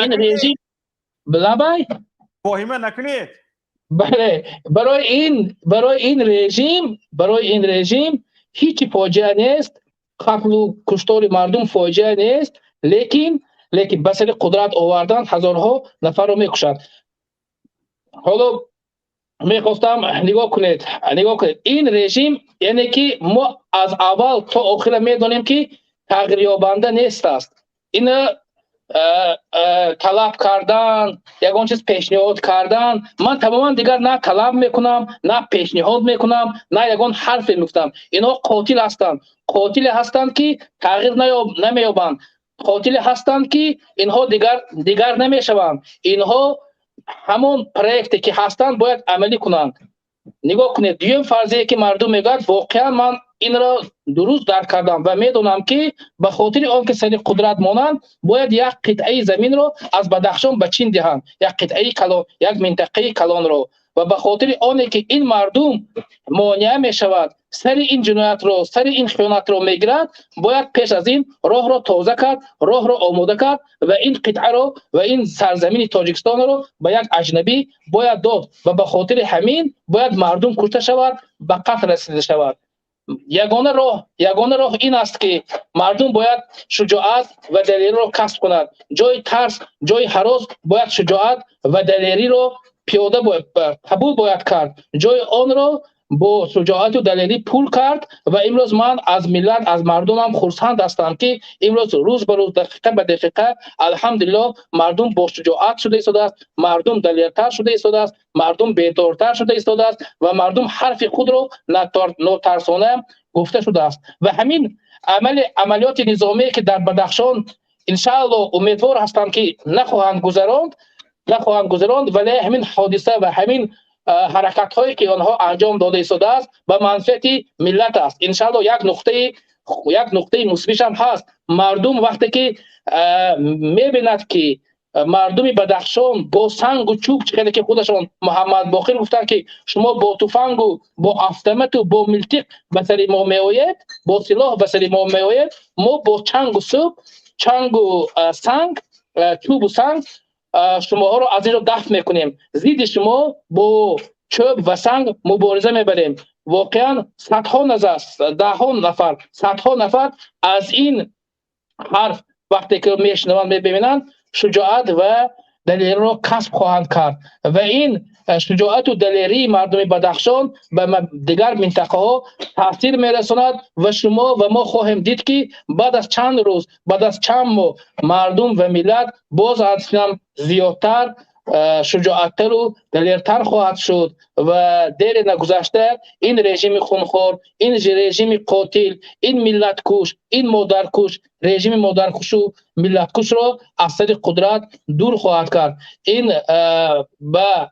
ин режим лабай. Воҳима накунед. Бале, барои ин режим ҳеҷ фоҷиа нест, қатлу куштори мардум фоҷиа нест, лекин ба сари қудрат овардан ҳазорҳо нафарро мекушад. Ҳоло мехостам, нигоҳ кунед, ин режим, яъне ки мо аз аввал то охира медонем, ки тағйирёбанда нест аст. Ина талаб кардан, ягон чиз пешниҳод кардан, ман тамоман дигар на талаб мекунам, на пешниҳод мекунам, на ягон ҳарфе мегуфтам. Инҳо қотил ҳастанд, қотиле ҳастанд, ки тағйир намеёбанд, қотиле ҳастанд, ки инҳо дигар намешаванд. Инҳо ҳамон проекте ки ҳастанд, бояд амалӣ кунанд. Нигоҳ кунед, дуюм фарзие, ки мардум мегӯяд, воқеан ман инро дуруст дарк кардам ва медонам, ки ба хотири он ки сари қудрат монанд, бояд як қитъаи заминро аз Бадахшон ба Чин диҳанд, як қитъаи калон, як минтақаи калонро. Ва ба хотири оне ки ин мардум монеа мешавад, сари ин ҷиноятро, сари ин хиёнатро мегирад, бояд пеш аз ин роҳро тоза кард, роҳро омода кард ва ин қитъаро ва ин сарзамини Тоҷикистонро ба як аҷнабӣ бояд дод ва ба хотири ҳамин бояд мардум кушта шавад, ба қатл расида шавад. Ягона роҳ ин аст, ки мардум бояд шуҷоат ва далериро касб кунад. Ҷои тарс, ҷои ҳарос бояд шуҷоат ва далериро пиёда қабул бояд кард, ҷои онро бо шуҷоату далерӣ пур кард. Ва имрӯз ман аз миллат, аз мардумам хурсанд ҳастам, ки имрӯз рӯз ба рӯз, дақиқа ба дақиқа, алҳамдулилло, мардум бо шуҷоат шуда истодааст, мардум далертар шуда истодааст, мардум бедортар шуда истодааст ва мардум ҳарфи худро нотарсона гуфта шудааст. Ва ҳамин амали амалиёти низомие, ки дар Бадахшон, иншаалло, умедвор ҳастам, ки нахоҳанд гузаронд, вале ҳамин ҳодиса ва ҳамин ҳаракатҳое, ки онҳо анҷом дода истодааст, ба манфиати миллат аст. Иншаалло, як нуқтаи мусбишам ҳаст. Мардум вақте ки мебинад, ки мардуми Бадахшон бо сангу чӯб, чӣ хеле ки худашон Муҳаммад Боқир гуфтанд, ки шумо бо туфангу бо автомату бо милтиқ ба сари мо меоед, бо силоҳ ба сари мо меоед, мо бо чангу сӯб, чангу санг, чӯбу санг шумоҳоро аз инҷо дафт мекунем, зидди шумо бо чӯб ва санг мубориза мебарем. Воқеан садҳо назар, даҳҳо нафар, садҳо нафар аз ин ҳарф вақте ки мешунаванд, мебинанд, шуҷоат ва далериро касб хоҳанд кард ва ин шуҷоату далерии мардуми Бадахшон ба дигар минтақаҳо таъсир мерасонад. Ва шумо ва мо хоҳем дид, ки баъд аз чанд рӯз, баъд аз чанд моҳ мардум ва миллат боз аз ҳам зиёдтар шуҷоаттару далертар хоҳад шуд ва дере нагузашта ин режими хунхор, ин режими қотил, ин миллаткуш, ин модаркуш, режими модаркушу миллаткушро аз сари қудрат дур хоҳад кард. Ин ба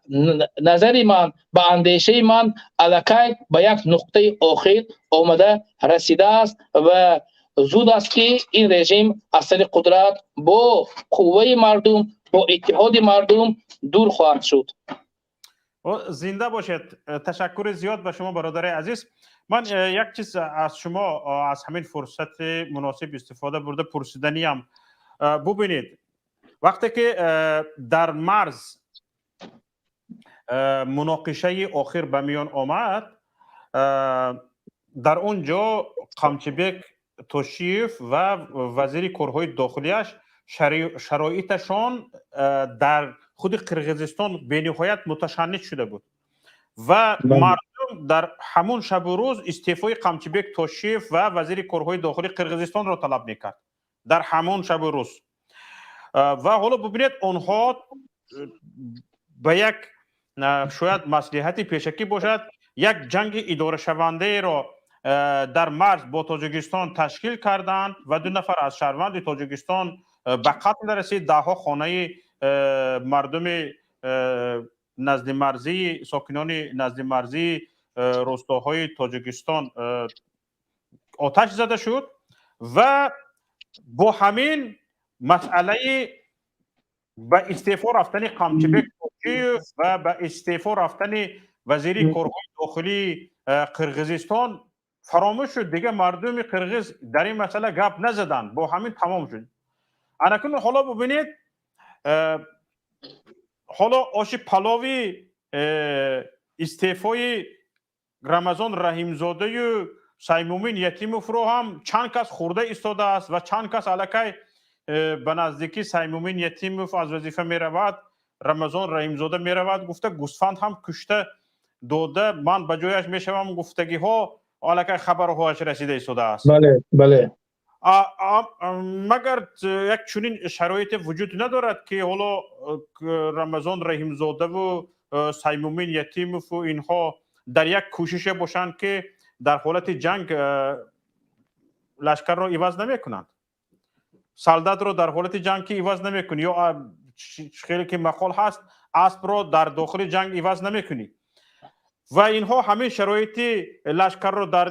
назари ман, ба андешаи ман, аллакай ба як нуқтаи охир омада расидааст ва зуд аст, ки ин режим аз сари қудрат бо қувваи мардум, бо иттиҳоди мардум дур хоҳад шуд. Зинда бошед. Ташаккури зиёд ба шумо, бародари азиз. Ман як чиз аз шумо аз ҳамин фурсати муносиб истифода бурда пурсиданиям. Бубинед, вақте ки дар марз муноқишаи охир ба миён омад, дар он ҷо Қамчибек Тошиев ва вазири корҳои дохилиаш шароиташон дар худи Қирғизистон бениҳоят муташанниҷ шуда буд ва мардум дар ҳамун шабу рӯз истеъфои Қамчибек Тошиев ва вазири корҳои дохилии Қирғизистонро талаб мекард дар ҳамун шабу рӯз. Ва ҳоло бубинед, онҳо ба як шояд маслиҳати пешакӣ бошад, як ҷанги идорашавандаеро дар марз бо Тоҷикистон ташкил карданд ва ду нафар аз шаҳрванди Тоҷикистон ба қатл расид, даҳҳо хонаи мардуми наздимарзии, сокинони наздимарзии рустоҳои Тоҷикистон оташ зада шуд ва бо ҳамин масъалаи ба истеъфо рафтани Қамчибек Тошиев ва ба истеъфо рафтани вазири корҳои дохилии Қирғизистон Фаромӯш шуд, дигар мардуми қирғиз дар ин масъала гап назаданд, бо ҳамин тамом шуд. Анакун ҳоло бубинед, ҳоло оши палови истеъфои Рамазон Раҳимзодаю Саймумин Ятимовро ҳам чанд кас хӯрда истодааст ва чанд кас аллакай ба наздикӣ Саймумин Ятимов аз вазифа меравад, Рамазон Раҳимзода меравад гуфта, гӯсфанд ҳам кушта дода, ман ба ҷояш мешавам гуфтагиҳо аллакай хабарҳоаш расида истодааст. Бале, бале. Магар як чунин шароите вуҷуд надорад, ки ҳоло Рамазон Раҳимзодаву Саймумин Ятимову инҳо дар як кӯшише бошанд, ки дар ҳолати ҷанг лашкарро иваз намекунанд, солдатро дар ҳолати ҷанг ки иваз намекунӣ, ё хеле ки мақол ҳаст, аспро дар дохили ҷанг иваз намекунӣ, ва инҳо ҳамин шароити лашкарро дар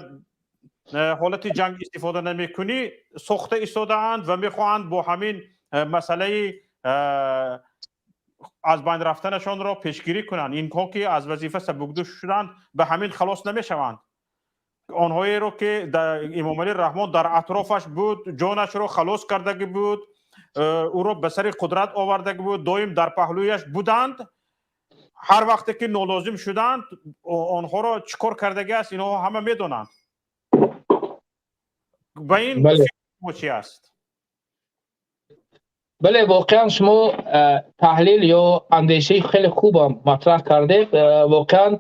ҳолати ҷанг истифода намекунӣ сохта истодаанд ва мехоҳанд бо ҳамин масъалаи аз байн рафтанашонро пешгирӣ кунанд? Инҳо ки аз вазифа сабукдӯш шуданд, ба ҳамин халос намешаванд. Онҳоеро ки Эмомалӣ Раҳмон дар атрофаш буд, ҷонашро халос кардагӣ буд, ӯро ба сари қудрат овардагӣ буд, доим дар паҳлӯяш буданд, ҳар вақте ки нолозим шуданд, онҳоро чӣ кор кардагӣ аст, инҳо ҳама медонанд. Ба ин чӣ аст? Бале, воқеан шумо таҳлил ё андешаи хеле хубам матраҳ кардед. Воқеан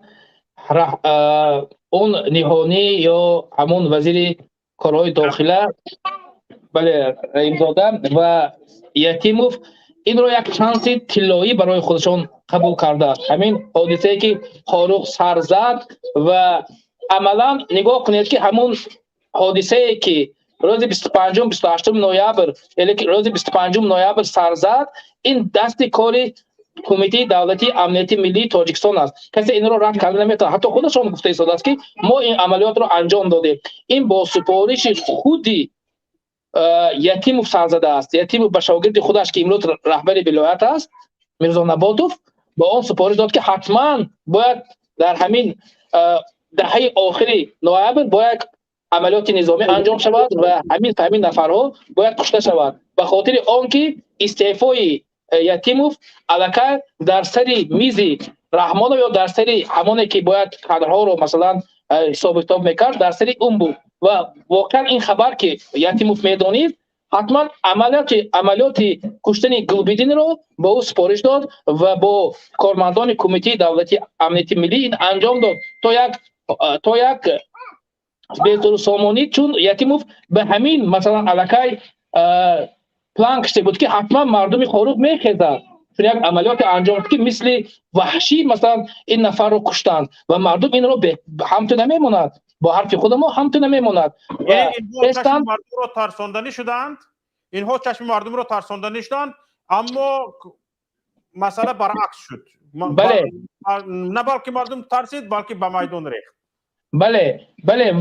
он ниҳонӣ ё ҳамон вазири корҳои дохила, бале, Раҳимзода ва Ятимов инро як шанси тиллоӣ барои худашон қабул кардааст. Ҳамин ҳодисае ки Хоруғ сар зад, ва амалан нигоҳ кунед, ки ҳамон ҳодисае ки рӯзи 25-ум, 28 ноябр, рӯзи 25 ноябр сар зад, ин дасти кори Кумитаи давлатии амнияти миллии Тоҷикистон аст. Касе инро рад карда наметавонад. Ҳатто худашон гуфта истодааст, ки мо ин амалиётро анҷом додем. Ин бо супориши худи Ятимов сар задааст. Ятимов ба шогирди худаш, ки имрӯз раҳбари вилоят аст, Мирзо Наботов, ба он супориш дод, ки ҳатман бояд дар ҳамин даҳаи охири ноябр бояд амалиёти низомӣ анҷом шавад ва ҳамин нафарҳо бояд кушта шавад, ба хотири он ки истеъфои Ятимов аллакай дар сари мизи Раҳмонов ё дар сари ҳамоне ки бояд кадрҳоро, масалан, ҳисобу китоб мекард, дар сари он буд. Ва воқеан ин хабар ки Ятимов медонист, ҳатман амалиёти куштани Гулбидинро ба ӯ супориш дод ва бо кормандони Кумитаи давлатии амнияти миллӣ ин анҷом дод, то як бесомонӣ, чун Ятимов ба ҳамин, масалан, аллакай план кашида буд, ки ҳатман мардуми Хоруғ мехезад, чун як амалиёте анҷом шуд, ки мисли ваҳшӣ, масалан, ин нафарро куштанд ва мардум инро ҳамту намемонад, бо ҳарфи худамо ҳамту намемонад. Мардумро тарсонданӣ шуданд, инҳо чашми мардумро тарсонданӣ шуданд, аммо масъала баръакс шуд. Бале. На балки мардум тарсид, балки ба майдон рехт. Бале,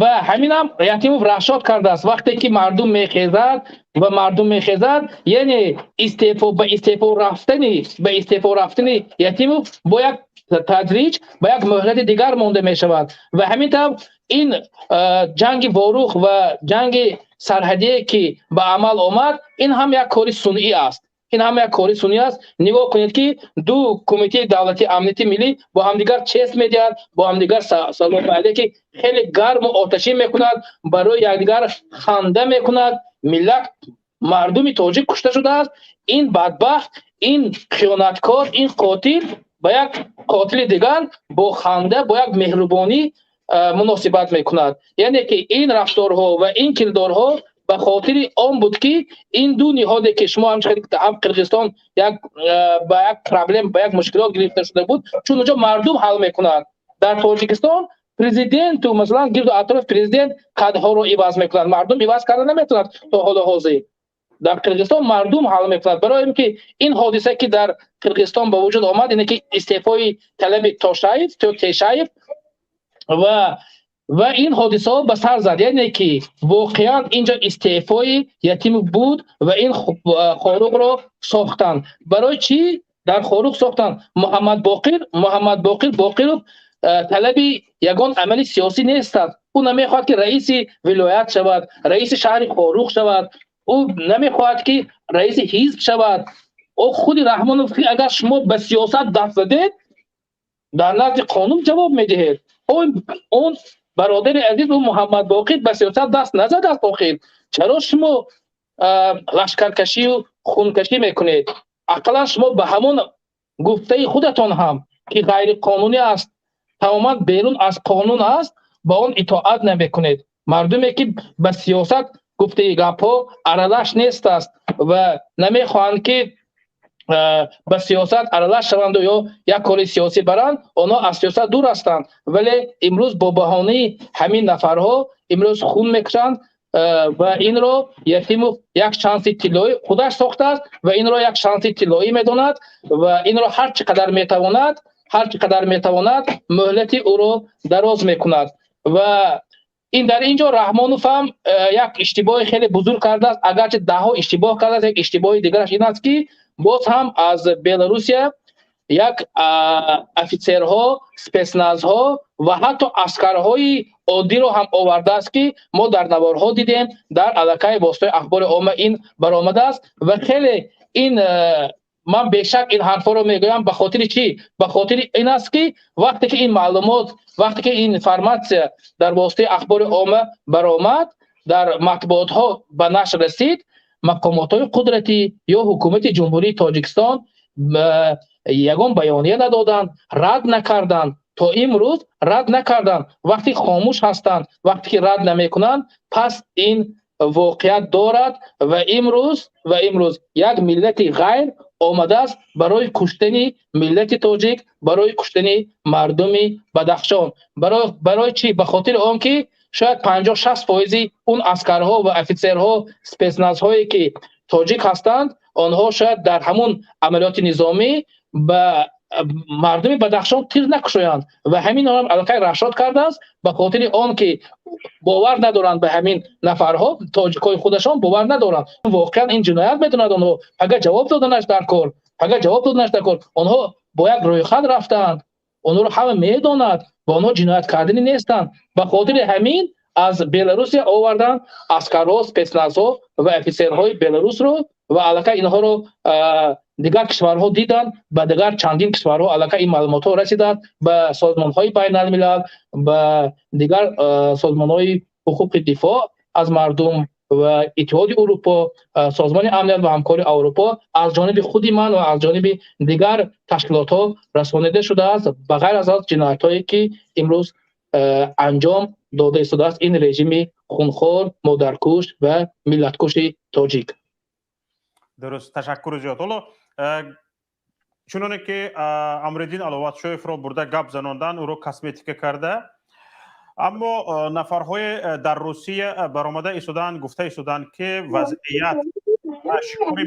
ва ҳаминам Ятимов расчёт кардааст. Вақте ки мардум мехезад ва мардум мехезад, яъне истеъфо ба истеъфо рафтани Ятимов бо як тадриҷ ба як муҳлати дигар монда мешавад. Ва ҳамин тавр ин ҷанги Ворух ва ҷанги сарҳадие ки ба амал омад, ин ҳам як кори сунъӣ аст, ин ҳам як кори сунъӣ аст. Нигоҳ кунед, ки ду Кумитаи давлатии амнияти миллӣ бо ҳамдигар чест медиҳад, бо ҳамдигар салому алейки хеле гарму оташин мекунад, барои якдигар ханда мекунад. Миллат, мардуми тоҷик кушта шудааст. Ин бадбахт, ин хиёнаткор, ин қотил ба як қотили дигар бо ханда, бо як меҳрубонӣ муносибат мекунад. Яъне ки ин рафторҳо ва ин кирдорҳо ба хотири он буд, ки ин ду ниҳоде ки шумо ҳам Қирғизистон як ба як проблем, ба як мушкилот гирифта шуда буд, чун онҷо мардум ҳал мекунад. Дар Тоҷикистон президенту, масалан, гирду атрофи президент кадрҳоро иваз мекунад, мардум иваз карда наметавонад то ҳоли ҳозир. Дар Қирғизистон мардум ҳал мекунад. Барои ин ки ин ҳодиса, ки дар Қирғизистон ба вуҷуд омад, ине ки истеъфои талаби Тошаев то Тешаев ва ин ҳодисаҳо ба сар зад, яъне ки воқеан инҷо истеъфои Ятимов буд ва ин Хоруғро сохтанд. Барои чӣ дар Хоруғ сохтанд? Муҳаммадбоқир Боқиров талаби ягон амали сиёсӣ нестад. Ӯ намехоҳад, ки раиси вилоят шавад, раиси шаҳри Хоруғ шавад. Ӯ намехоҳад, ки раиси ҳизб шавад. Ӯ худи Раҳмонов, агар шумо ба сиёсат даст задед, дар назди қонун ҷавоб медиҳед. Он бародари азиз, ӯ Муҳаммад Боқир, ба сиёсат даст назадааст. Охир чаро шумо лашкаркашию хункашӣ мекунед? Ақаллан шумо ба ҳамон гуфтаи худатон ҳам, ки ғайриқонунӣ аст, тамоман берун аз қонун аст, ба он итоат намекунед. Мардуме, ки ба сиёсат, гуфтаи гапҳо, аралаш нестаст ва намехоҳанд, ки ба сиёсат аралаш шаванду ё як кори сиёсӣ баранд, онҳо аз сиёсат дур ҳастанд. Вале имрӯз бо баҳонаи ҳамин нафарҳо имрӯз хун мекушанд ва инро Ятимов як шанси тиллоӣ худаш сохтааст ва инро як шанси тиллоӣ медонад ва инро ҳар чӣ қадар метавонад, ҳар чӣ қадар метавонад, муҳлати ӯро дароз мекунад. Ва ин дар ин ҷо Раҳмонов ҳам як иштибоҳи хеле бузург кардааст, агарчи даҳҳо иштибоҳ кардааст. Як иштибоҳи дигараш ин аст, ки боз ҳам аз Беларусия як офитсерҳо, спецназҳо ва ҳатто аскарҳои оддиро ҳам овардааст, ки мо дар наворҳо дидем, дар аллакай воситаи ахбори омма ин баромадааст. Ва хеле ин ман бешак ин ҳарфҳоро мегӯям. Ба хотири чӣ? Ба хотири ин аст, ки вақте ки ин маълумот, вақте ки ин информатсия дар воситаи ахбори омма баромад, дар матбуотҳо ба нашр расид, мақомотҳои қудратӣ ё ҳукумати Ҷумҳурии Тоҷикистон ягон баёния надоданд, рад накарданд. То имрӯз рад накарданд. Вақте хомӯш ҳастанд, вақте ки рад намекунанд, пас ин воқеият дорад. Ва имрӯз як миллати ғайр омадааст барои куштани миллати тоҷик, барои куштани мардуми Бадахшон. Барои чӣ? Ба хотири он ки шояд 50-60 фоизи он аскарҳо ва офитсерҳо, спецназҳое, ки тоҷик ҳастанд, онҳо шояд дар ҳамун амалиёти низомӣ ба мардуми Бадахшон тир накушоянд. Ва ҳамин аллакай расчёт кардааст, ба хотири он ки бовар надоранд ба ҳамин нафарҳо, тоҷикҳои худашон бовар надоранд. Воқеан ин ҷиноят медонад онҳо. Агар ҷавоб доданаш дар кор, агар ҷавоб доданаш дар кор. Онҳо бо як рӯйхат рафтаанд, онҳоро ҳама медонад ва онҳо ҷиноят кардани нестанд. Ба хотири ҳамин аз Беларусия оварданд аскарҳо, спецназҳо ва офитсерҳои беларусро ва аллакай инҳоро дигар кишварҳо диданд. Ба дигар чандин кишварҳо аллакай ин маълумотҳо расиданд, ба созмонҳои байналмилал, ба дигар созмонҳои ҳуқуқи дифоъ аз мардум ва Иттиҳоди Урупо, Созмони амният ва ҳамкори Аврупо, аз ҷониби худи ман ва аз ҷониби дигар ташкилотҳо расонида шудааст. Ба ғайр аз ҷиноятҳое, ки имрӯз анҷом дода истодааст ин режими хунхор, модаркуш ва миллаткуши тоҷик. Дуруст, ташаккури зиёд. Ҳоло чуноне ки Амриддин Аловатшоевро бурда гап занондан, ӯро косметика карда, аммо нафарҳое дар Русия баромада истодаанд, гуфта истодаанд, ки вазъият шикори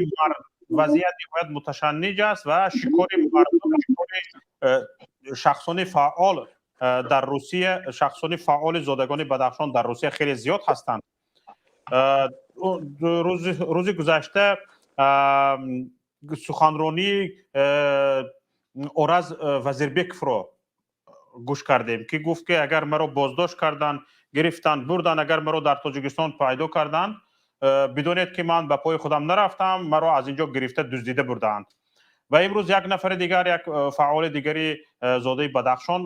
вазъият ниҳоят муташанниҷ аст ва шикори мардум, шикори шахсони фаъол дар Русия, шахсони фаъоли зодагони Бадахшон дар Русия хеле зиёд ҳастанд. Рӯзи гузашта суханронии Ораз Вазирбековро гӯш кардем, ки гуфт, ки агар маро боздошт карданд, гирифтанд, бурданд, агар маро дар Тоҷикистон пайдо карданд, бидонед, ки ман ба пои худам нарафтам, маро аз ин ҷо гирифта, дуздида бурдаанд. Ва имрӯз як нафари дигар, як фаъоли дигари зодаи Бадахшон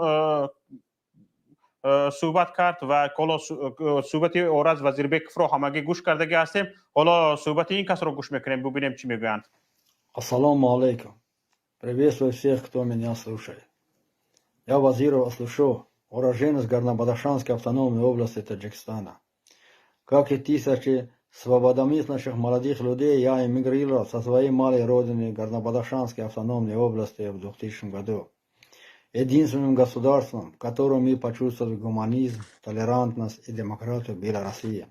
суҳбат кард. Ва ҳоло суҳбати Ораз Вазирбековро ҳамагӣ гӯш кардагӣ ҳастем, ҳоло суҳбати ин касро гӯш мекунем, бубинем, чӣ мегӯянд. Ассалому алейкум. Приветствую всех, кто меня слушает. Я Вазиров Аслушо, уроженец Горно-Бадахшанской автономной области Таджикистана. Как и тысячи свободомыслящих молодых людей, я эмигрировал со своей малой родины Горно-Бадахшанской автономной области в 2000 году. Единственным государством, в котором мы почувствовали гуманизм, толерантность и демократию, была Россия.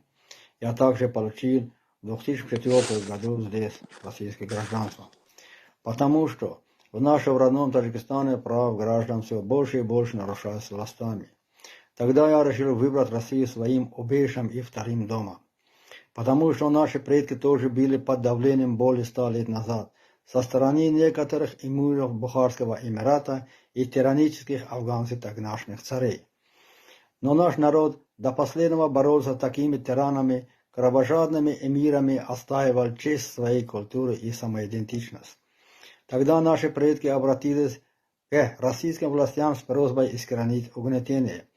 Я также получил в 2004 году здесь российское гражданство. Потому что в нашем родном Таджикистане прав граждан все больше и больше нарушаются властями. Тогда я решил выбрать Россию своим убежищем и вторым домом. Потому что наши предки тоже были под давлением более 100 лет назад со стороны некоторых эмиров Бухарского эмирата и тиранических афганских тогдашних царей. Но наш народ До последнего боролся с такими тиранами, кровожадными эмирами, отстаивал честь своей культуры и самоидентичность. Тогда наши предки обратились к российским властям с просьбой искоренить угнетение.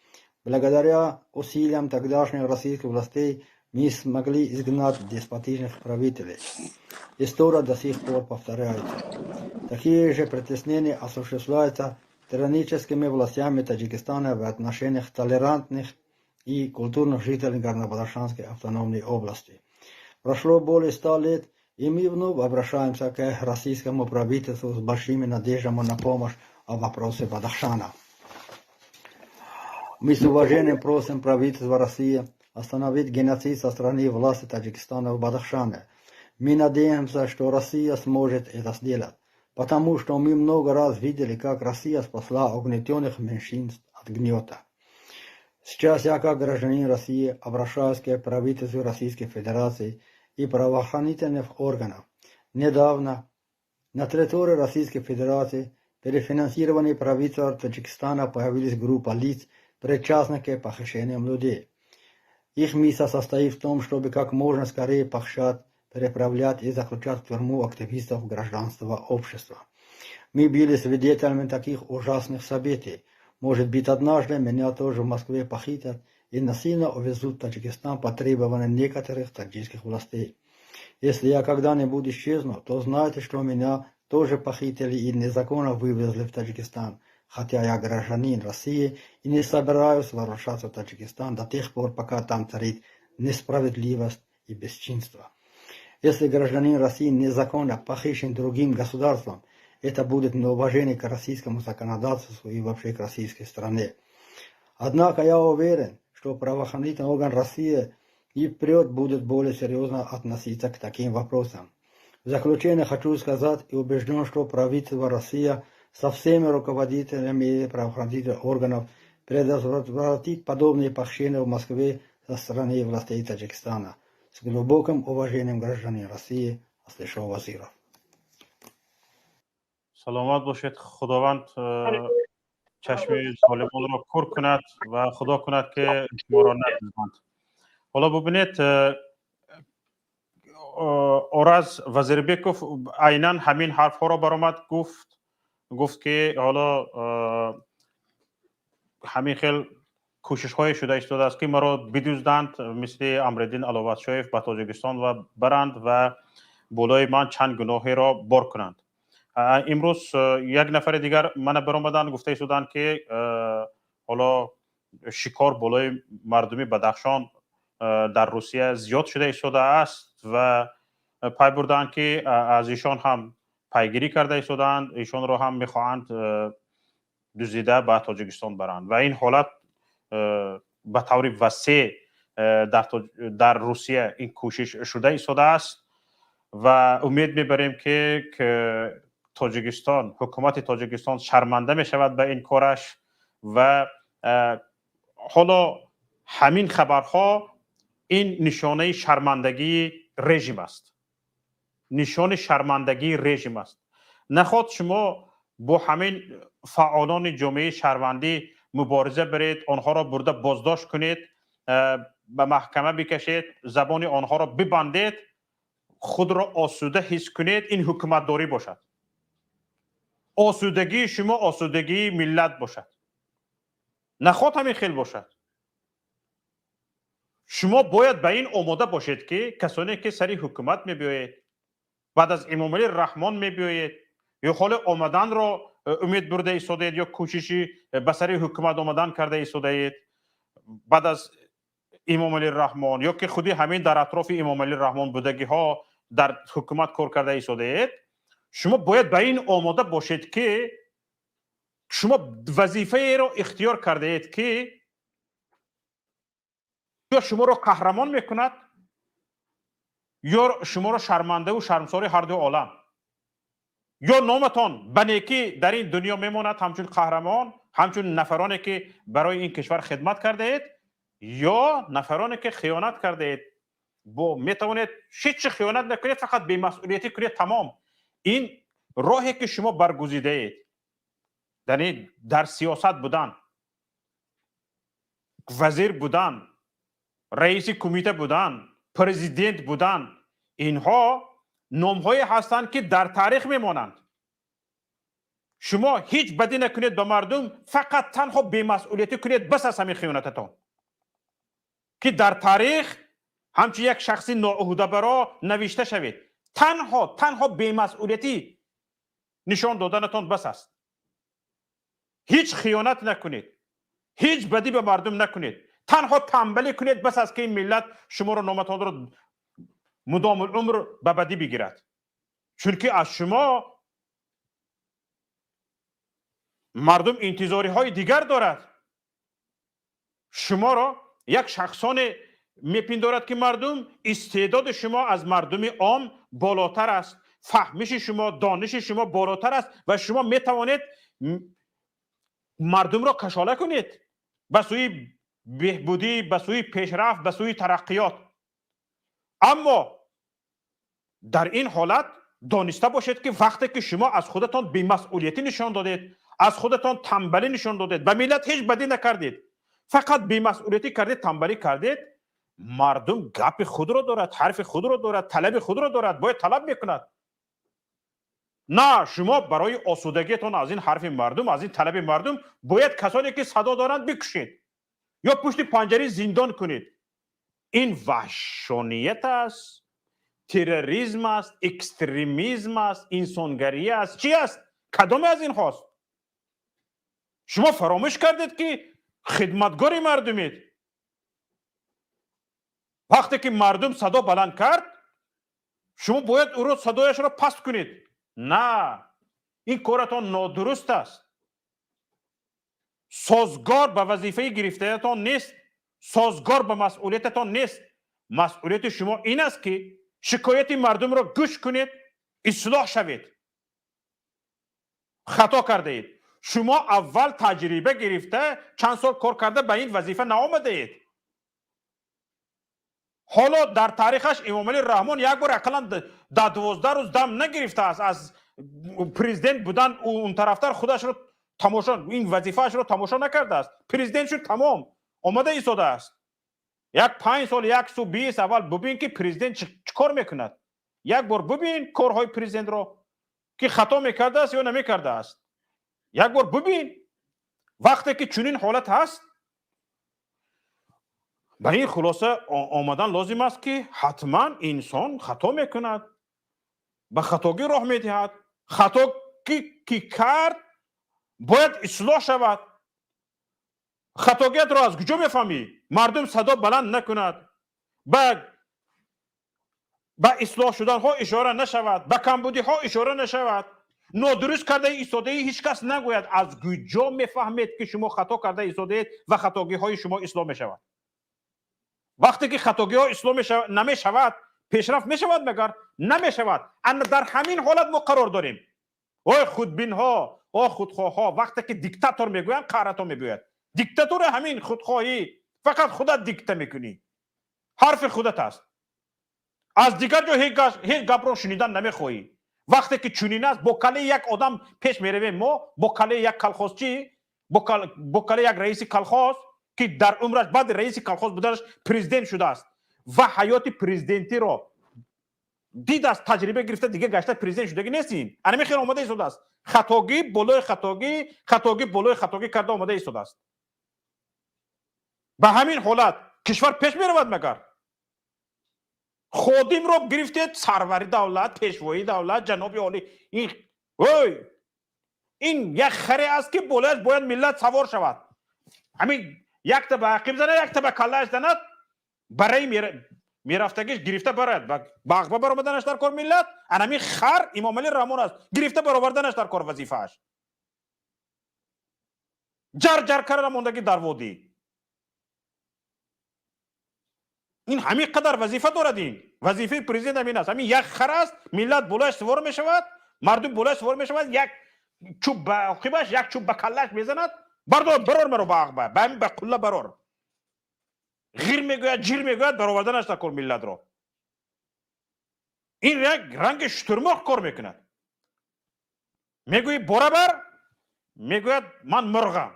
Благодаря усилиям тогдашних российских властей мы смогли изгнать деспотичных правителей. История до сих пор повторяется. Такие же притеснения осуществляются тираническими властями Таджикистана в отношениях толерантных и культурных жителей Горно-Бадахшанской автономной области. Прошло более 100 лет, и мы вновь обращаемся к российскому правительству с большими надеждами на помощь в вопросе Бадахшана. Мы с уважением просим правительство России остановить геноцид со стороны власти Таджикистана в Бадахшане. Мы надеемся, что Россия сможет это сделать, потому что мы много раз видели, как Россия спасла угнетенных меньшинств от гнета. Сейчас я, как гражданин России, обращаюсь к правительству Российской Федерации и правоохранительных органов. Недавно на территории Российской Федерации при финансировании правительства Таджикистана появилась группа лиц, причастных к похищениям людей. Их миссия состоит в том, чтобы как можно скорее похищать, переправлять и заключать в тюрьму активистов гражданского общества. Мы были свидетелями таких ужасных событий. Может быть, однажды меня тоже в Москве похитят и насильно увезут в Таджикистан по требованию некоторых таджикских властей. Если я когда-нибудь исчезну, то знайте, что меня тоже похитили и незаконно вывезли в Таджикистан, хотя я гражданин России и не собираюсь возвращаться в Таджикистан до тех пор, пока там царит несправедливость и бесчинство. Если гражданин России незаконно похищен другим государством, это будет неуважение к российскому законодательству и вообще к российской стране. Однако я уверен, что правоохранительный орган России и впредь будет более серьезно относиться к таким вопросам. В заключение хочу сказать и убежден, что правительство России со всеми руководителями правоохранительных органов предотвратит подобные похищения в Москве со стороны властей Таджикистана. С глубоким уважением, гражданин России Аслишо Вазиров. Саломат бошед. Худованд чашми золимонро кур кунад ва Худо кунад, ки шуморо надиҳанд. Ҳоло бубинед, Ораз Вазирбеков айнан ҳамин ҳарфҳоро баромад гуфт. Гуфт, ки ҳоло ҳамин хел кӯшишҳое шуда истодааст, ки маро бидузданд, мисли Амриддин Аловатшоев, ба Тоҷикистон ва баранд ва болои ман чанд гуноҳеро бор кунанд. Имрӯз як нафари дигар мана баромаданд, гуфта истоданд, ки ҳоло шикор болои мардуми Бадахшон дар Русия зиёд шуда истодааст ва пай бурдаанд, ки аз ишон ҳам пайгирӣ карда истодаанд, ишонро ҳам мехоҳанд дуздида ба Тоҷикистон баранд. Ва ин ҳолат ба таври васеъ дар Русия ин кӯшиш шуда истодааст. Ва умед мебарем, ки Тоҷикистон, ҳукумати Тоҷикистон шарманда мешавад ба ин кораш. Ва ҳоло ҳамин хабарҳо ин нишонаи шармандагии режим аст, нишони шармандагии режим аст. Наход шумо бо ҳамин фаъолони ҷомеаи шаҳрвандӣ мубориза баред, онҳоро бурда боздошт кунед, ба маҳкама бикашед, забони онҳоро бибандед, худро осуда ҳис кунед, ин ҳукуматдорӣ бошад. Осудагии шумо осудагии миллат бошад. Наход ҳамин хел бошад. Шумо бояд ба ин омода бошед, ки касоне ки сари ҳукумат мебиёед, баъд аз Эмомалӣ Раҳмон мебиёед ё ҳоле омаданро умед бурда истодаед ё кӯшиши ба сари ҳукумат омадан карда истодаед баъд аз Эмомалӣ Раҳмон, ё ки худи ҳамин дар атрофи Эмомалӣ Раҳмон будагиҳо дар ҳукумат кор карда истодаед, шумо бояд ба ин омода бошед, ки шумо вазифаеро ихтиёр кардаед, ки ё шуморо қаҳрамон мекунад, ё шуморо шармандаву шармсори ҳарду олам, ё номатон ба некӣ дар ин дунё мемонад ҳамчун қаҳрамон, ҳамчун нафароне ки барои ин кишвар хидмат кардаед, ё нафароне ки хиёнат кардаед. Бо метавонед ҳеҷ чи хиёнат накунед, фақат бемасъулиятӣ кунед, тамом. Ин роҳе ки шумо баргузидаед, яъне дар сиёсат будан, вазир будан. Раиси кумита будан, президент будан, инҳо номҳое ҳастанд, ки дар таърих мемонанд. Шумо ҳеҷ бадӣ накунед ба мардум, фақат танҳо бемасъулиятӣ кунед, бас аст ҳамин хиёнататон, ки дар таърих ҳамчун як шахси ноуҳдабаро навишта шавед. Танҳо бемасъулиятӣ нишон доданатон бас аст. Ҳеҷ хиёнат накунед, ҳеҷ бадӣ ба мардум накунед, танҳо тамбалӣ кунед, бас аст, ки ин миллат шуморо, номатонро мудомулумр ба бадӣ бигирад, чунки аз шумо мардум интизориҳои дигар дорад. Шуморо як шахсоне мепиндорад, ки мардум истеъдоди шумо аз мардуми ом болотар аст, фаҳмиши шумо, дониши шумо болотар аст ва шумо метавонед мардумро кашола кунед ба сӯи беҳбудӣ, ба сӯи пешрафт, ба сӯи тараққиёт. Аммо дар ин ҳолат дониста бошед, ки вақте ки шумо аз худатон бемасъулиятӣ нишон додед, аз худатон тамбалӣ нишон додед, ба миллат ҳеҷ бадӣ накардед, фақат бемасъулиятӣ кардед, тамбалӣ кардед, мардум гапи худро дорад, ҳарфи худро дорад, талаби худро дорад, бояд талаб мекунад. На, шумо барои осудагиатон аз ин ҳарфи мардум, аз ин талаби мардум бояд касоне ки садо доранд бикушед ё пушти панҷари зиндон кунед. Ин ваҳшоният аст, терроризм аст, экстремизм аст, инсонгарӣ аст, чӣ аст? Кадоме аз инҳост? Шумо фаромӯш кардед, ки хидматгори мардумед. Вақте ки мардум садо баланд кард, шумо бояд ӯро, садояшро паст кунед. На, ин коратон нодуруст аст, созгор ба вазифаи гирифтаятон нест, созгор ба масъулиятатон нест. Масъулияти шумо ин аст, ки шикояти мардумро гӯш кунед, ислоҳ шавед. Хато кардаед. Шумо аввал таҷриба гирифта, чанд сол кор карда ба ин вазифа наомадаед. Ҳоло дар таърихаш Эмомалӣ Раҳмон як бор ақаллан дар 12 рӯз дам нагирифтааст аз президент будан. Он тарафтар худашро тамошо, ин вазифаашро тамошо накардааст. Президент шуд, тамом, омада истодааст. Як 5 сол, як су бист, аввал бубин, ки президент чӣ кор мекунад. Як бор бубин корҳои президентро, ки хато мекардааст ё намекардааст, як бор бубин. Вақте ки чунин ҳолат ҳаст, ба ин хулоса омадан лозим аст, ки ҳатман инсон хато мекунад, ба хатогӣ роҳ медиҳад. Хато ки кард, бояд ислоҳ шавад. Хатогиятро аз куҷо мефаҳмӣ? Мардум садо баланд накунад, ба ислоҳ шуданҳо ишора нашавад, ба камбудиҳо ишора нашавад, нодуруст кардаи истодаи ҳеҷ кас нагӯяд, аз куҷо мефаҳмед, ки шумо хато карда истодаед ва хатогиҳои шумо ислоҳ мешавад? Вақте ки хатогиҳо ислоҳ намешавад, пешрафт мешавад магар? Намешавад. Ана дар ҳамин ҳолат мо қарор дорем. Ой, худбинҳо, о худхоҳҳо, вақте ки диктатор мегӯянд, қаҳратон мебиёяд. Диктатура ҳамин худхоҳӣ, фақат худат дикта мекунӣ, ҳарфи худат аст, аз дигар ҷо ҳеҷ гапро шунидан намехоҳӣ. Вақте ки чунин аст, бо калаи як одам пеш меравем мо, бо калаи як колхозчӣ, бо калаи як раиси колхоз, ки дар умраш баъди раиси колхоз буданаш президент шудааст ва ҳаёти президентиро дидааст, таҷриба гирифта, дига гашта президент шудагӣ нест. Ин анами хел омода истодааст, хатогӣ болои хатогӣ, хатогӣ болои хатогӣ карда омода истодааст. Ба ҳамин ҳолат кишвар пеш меравад магар? Ходимро гирифтед, сарвари давлат, пешвои давлат, ҷаноби олӣ. Ин, ой, ин як харе аст, ки болояш бояд миллат савор шавад. Ҳамин якта ба ақиб занад, якта ба каллааш занад, барои мерафтагиш гирифта барад, ба ағба баромаданаш дар кор миллат. Анами хар Имомалӣ Раҳмон аст, гирифта бароварданаш дар кор вазифааш. Ҷар ҷар карда мондагӣ дар водӣ. Ин ҳамин қадар вазифа дорад. Ин вазифаи президент ҳамин аст. Ҳамин як хар аст, миллат болояш сувор мешавад, мардум болояш сувор мешавад, як чӯб ба оқибаш, як чӯб ба каллааш мезанад: бардор, барор маро ба ағба, ба ҳамин ба қулла барор. Ғир мегӯяд, ҷир мегӯяд, бароварданаш дар кор миллатро. Ин як ранги шутурмурғ кор мекунад. Мегӯӣ бора бар, мегӯяд ман мурғам.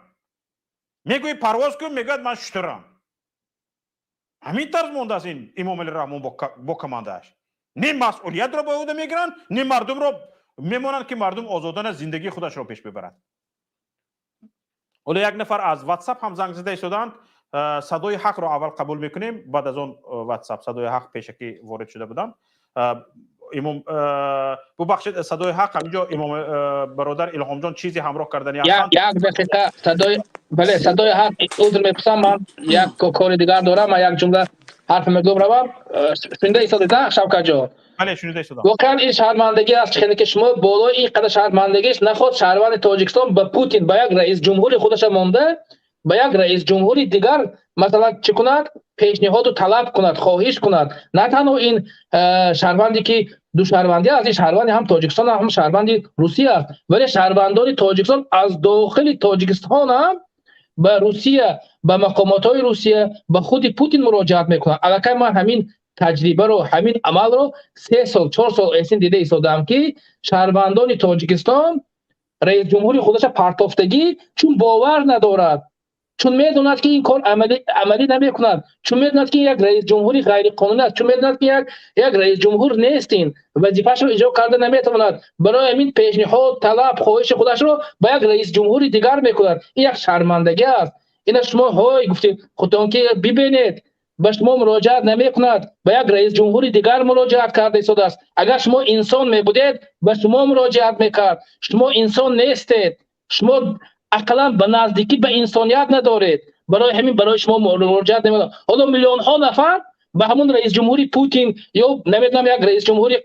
Мегӯӣ парвоз кун, мегӯяд ман шутурам. Ҳамин тарз мондааст ин Имомали Раҳмон бо командааш. Не масъулиятро ба ӯҳда мегиранд, не мардумро мемонанд, ки мардум озодона зиндагии худашро пеш бибарад. Ҳоло як нафар аз Ватсап ҳам занг зада истоданд. Садои Ҳақро аввал қабул мекунем, баъд аз он Ватсап. Садои Ҳақ пешакӣ ворид шуда буданд. Имом, бубахшед, Садои Ҳақ, ҳаминҷо имом, бародар Илҳомҷон чизе ҳамроҳ кардани ҳастанд. Як дақиқа, садои, бале, Садои Ҳақ, узр мепурсам, ман як кори дигар дорам, ман як ҷумла ҳарф мегӯм, равам. Шунида истодед, Шавкатҷон? Бале, шунида истодам. Воқеан ин шармандагӣ аст, хеле ки шумо болои ин қадар шармандагист, наход шаҳрванди Тоҷикистон ба Путин, ба як раис ҷумҳури худаша монда, ба як раис ҷумҳури дигар, масалан, чӣ кунад, пешниҳоду талаб кунад, хоҳиш кунад. На танҳо ин шаҳрванде ки ду шаҳрвандӣ аст, ин шаҳрванди ҳам Тоҷикистон, ҳам шаҳрванди Русия аст, вале шаҳрвандони Тоҷикистон аз дохили Тоҷикистон ҳам ба Русия, ба мақомотҳои Русия, ба худи Путин муроҷиат мекунанд. Аллакай ман ҳамин таҷрибаро, ҳамин амалро 3 сол, 4 сол эсин дида истодаам, ки шаҳрвандони Тоҷикистон раисҷумҳури худаша партофтагӣ, чун бовар надорад, чун медонад, ки ин кор амалӣ намекунад, чун медонад, ки як раисҷумҳури ғайриқонунӣ аст, чун медонад, ки як раисҷумҳур нест, ин вазифаашро иҷро карда наметавонад. Барои ҳамин пешниҳод, талаб, хоҳиши худашро ба як раисҷумҳури дигар мекунад. Ин як шармандагӣ аст. Ина шумо ҳой гуфтед худтон, ки бибинед, ба шумо муроҷиат намекунад, ба як раисҷумҳури дигар муроҷиат карда истодааст. Агар шумо инсон мебудед, ба шумо муроҷиат мекард. Шумо инсон нестед, шумо ақаллан ба наздикӣ ба инсоният надоред, барои ҳамин барои шумо муроҷиат намекунад. Ҳоло миллионҳо нафар ба ҳамун раисҷумҳури Путин ё намедонам як раисҷумҳури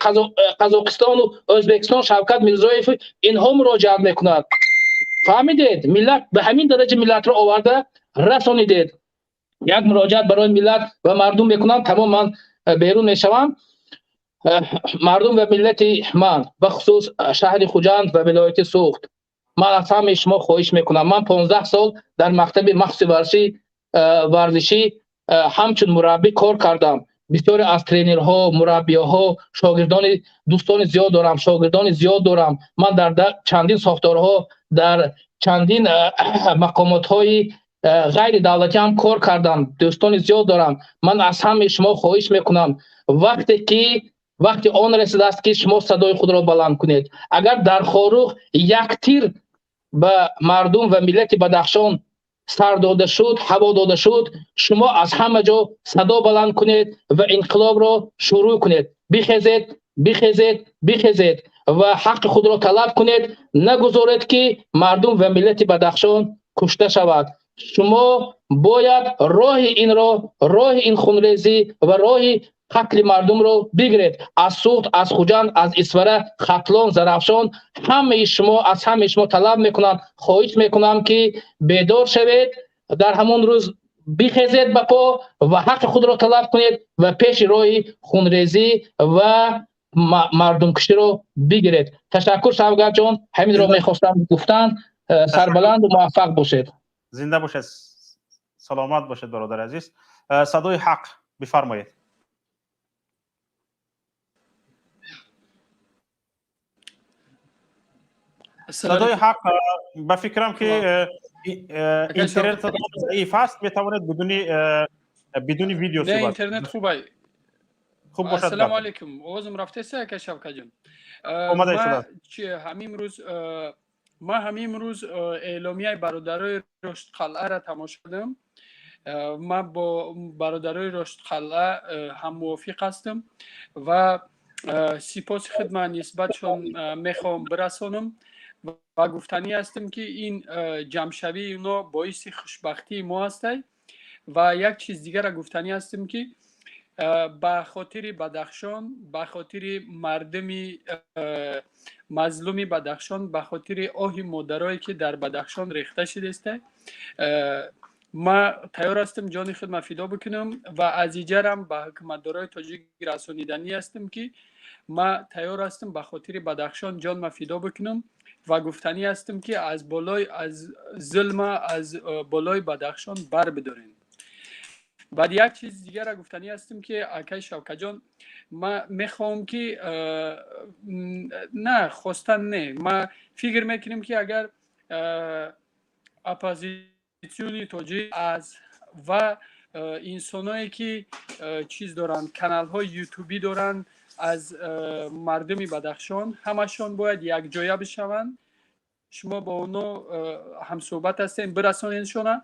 Қазоқистону Ӯзбекистон, Шавкат Мирзоев, инҳо муроҷиат мекунад. Фаҳмидед, миллат ба ҳамин дараҷа миллатро оварда расонидед. Як муроҷиат барои миллат ва мардум мекунам, тамом, ман берун мешавам. Мардум ва миллати ман, бахусус шаҳри Хуҷанд ва вилояти Суғд, ман аз ҳамаи шумо хоҳиш мекунам. Ман 15 сол дар мактаби махсуси варзишӣ ҳамчун мураббӣ кор кардам. Бисёре аз тренерҳо, мураббиҳо, шогирдони, дӯстони зиёд дорам, шогирдони зиёд дорам. Ман дар чандин сохторҳо, дар чандин мақомотҳои ғайридавлатӣ ҳам кор кардам, дӯстони зиёд дорам. Ман аз ҳамаи шумо хоҳиш мекунам, вақте ки вақти он расидааст, ки шумо садои худро баланд кунед. Агар дар Хоруғ як тир ба мардум ва миллати Бадахшон сар дода шуд, ҳаво дода шуд, шумо аз ҳама ҷо садо баланд кунед ва инқилобро шурӯъ кунед. Бихезед, бихезед, бихезед ва ҳаққи худро талаб кунед. Нагузоред, ки мардум ва миллати Бадахшон кушта шавад. Шумо бояд роҳи инро, роҳи ин хунрезӣ ва роҳи қатли мардумро бигиред. Аз Суғд, аз Хуҷанд, аз Исфара, Хатлон, Зарафшон, ҳамаи шумо, аз ҳамаи шумо талаб мекунам, хоҳиш мекунам, ки бедор шавед, дар ҳамон рӯз бихезед ба по ва ҳаққи худро талаб кунед ва пеши роҳи хунрезӣ ва мардумкуширо бигиред. Ташаккур, Шавкатҷон, ҳаминро мехостам гуфтан. Сарбаланду муваффақ бошед. Зинда бошед, саломат бошед, бародари азиз. Садои Ҳақ, бифармоед. Садои Ҳақ, ба фикрам, ки интернет заиф аст, метавонед бидуни видео суҳбат. Интернет хубай. Хуб бошад. Ассалому алайкум, овозам рафтеста, ака Шавкатҷон? Омада истодааст. Ҳамин рӯз ман ҳамин рӯз эъломияи бародарои Роштқалъаро тамошо кардам. Ман бо бародарои Роштқалъа ҳаммувофиқ ҳастам ва сипоси худма нисбатшон мехоҳам бирасонам ва гуфтанӣ ҳастам, ки ин ҷамъшавии оно боиси хушбахтии мо ҳастай. Ва як чиз дигарро гуфтанӣ ҳастам, ки ба хотири Бадахшон, ба хотири мардуми мазлуми Бадахшон, ба хотири оҳи модарое, ки дар Бадахшон рехта шудааста, ма тайёр ҳастам ҷони худма фидо бикунам ва аз иҷарам ба ҳукуматдорои тоҷик расониданӣ ҳастам, ки ма тайёр ҳастам ба хотири Бадахшон ҷонма фидо бикунам. Ва гуфтанӣ ҳастам, ки аз болои аз зулма аз болои Бадахшон бар бидорем. Баъд як чиз дигарро гуфтанӣ ҳастам, ки акай Шавкатҷон, ма мехоҳам ки, на хостан не, ма фикр мекунем, ки агар оппозитсиони тоҷик аз ва Инсоное ки чиз доранд, каналҳои ютубӣ доранд, аз мардуми Бадахшон ҳамашон бояд якҷоя бишаванд. Шумо бо оно ҳамсӯҳбат ҳастем, бирасонедшона,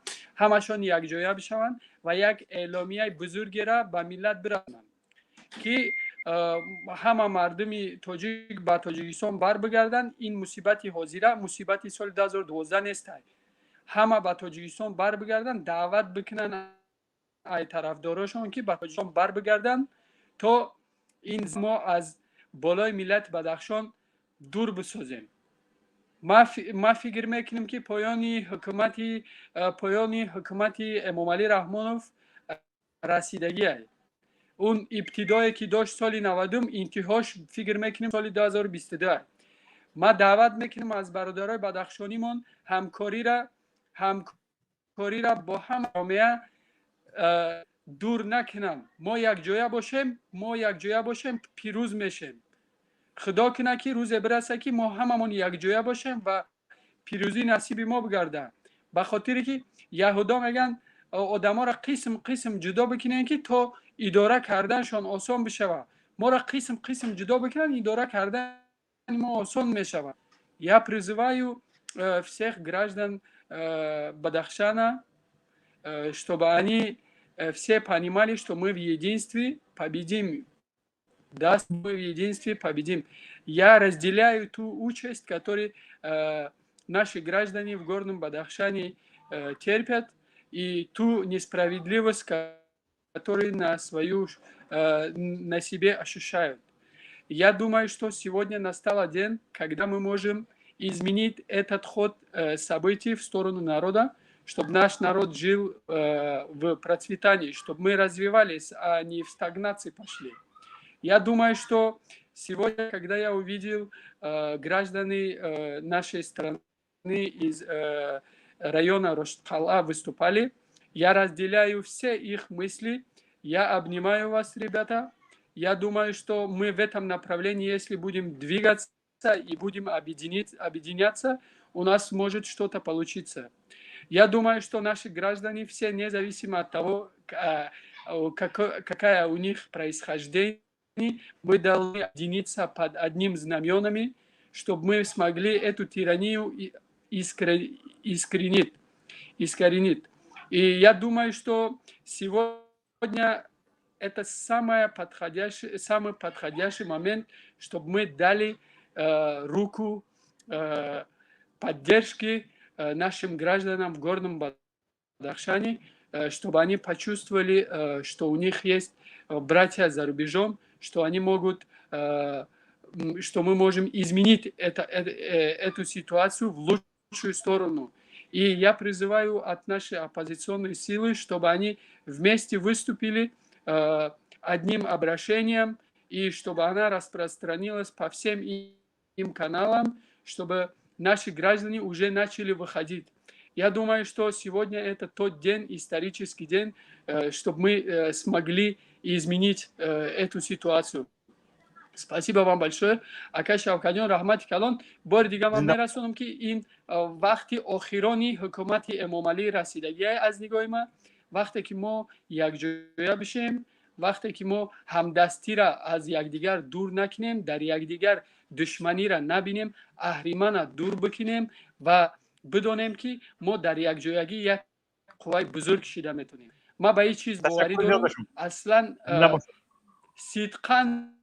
ҳамашон якҷоя бишаванд ва як эъломияи бузургеро ба миллат бирасонанд, ки ҳама мардуми тоҷик ба Тоҷикистон барбигарданд. Ин мусибати ҳозира мусибати соли 2012 нестай. Ҳама ба Тоҷикистон барбигарданд, даъват бикунанд ай тарафдорошон, ки ба Тоҷикистон барбигарданд, то ин мо аз болои миллати Бадахшон дур бисозем. Ма фикр мекунем, ки поёни ҳукумати Эмомалӣ Раҳмонов расидагиай. Он ибтидое ки дошт соли 90-ум, интиҳош, фикр мекунем, соли 2022. Ма даъват мекунем аз бародарои бадахшонимон, ҳамкориро бо ҳама ҷомеа дур накунанд. Мо якҷоя бошем, мо якҷоя бошем, пирӯз мешем. Худо кунад, ки рӯзе бираса, ки мо ҳамамон якҷоя бошем ва пирӯзӣ насиби мо бигардад, ба хотире ки яҳудо мегӯянд, одаморо қисм қисм ҷудо бикунем, ки то идора карданшон осон бишавад. Моро қисм қисм ҷудо бикунанд, идора кардани мо осон мешавад. Я призываю всех граждан Бадахшана, чтобы они все понимали, что мы в единстве победим. Да, мы в единстве победим. Я разделяю ту участь, которую наши граждане в Горном Бадахшане терпят, и ту несправедливость, которую на себе ощущают. Я думаю, что сегодня настал день, когда мы можем изменить этот ход событий в сторону народа, чтобы наш народ жил в процветании, чтобы мы развивались, а не в стагнации пошли. Я думаю, что сегодня, когда я увидел граждане нашей страны из района Рашткала выступали, я разделяю все их мысли. Я обнимаю вас, ребята. Я думаю, что мы в этом направлении, если будем двигаться и будем объединяться, у нас может что-то получиться. Я думаю, что наши граждане все, независимо от того, какая у них происхождение, мы должны объединиться под одним знаменами, чтобы мы смогли эту тиранию искоренить. Искоренить. И я думаю, что сегодня это самый подходящий момент, чтобы мы дали руку поддержки нашим гражданам в Горном Бадахшане, чтобы они почувствовали, что у них есть братья за рубежом, что они могут, что мы можем изменить эту ситуацию в лучшую сторону. И я призываю от нашей оппозиционной силы, чтобы они вместе выступили одним обращением и чтобы она распространилась по всем им каналам, чтобы наши граждане уже начали выходить. Я думаю, что сегодня это тот день, исторический день, чтобы мы смогли изменить эту ситуацию. Спасибо вам большое. Ака Шавкатҷон, раҳмати калон. Бори дига ман мерасонам, ки ин вақти охирони ҳукумати Эмомалӣ расидагия аз нигоҳи ман. Вақте ки мо якҷоя бишем, вақте ки мо ҳамдастира аз якдигар дур накунем, дар якдигар душманира набинем, аҳримана дур бикунем ва бидонем, ки мо дар якҷоягӣ як қувваи бузург шида метавонем. Ман ба ин чиз боварӣ дорам, аслан сидқан.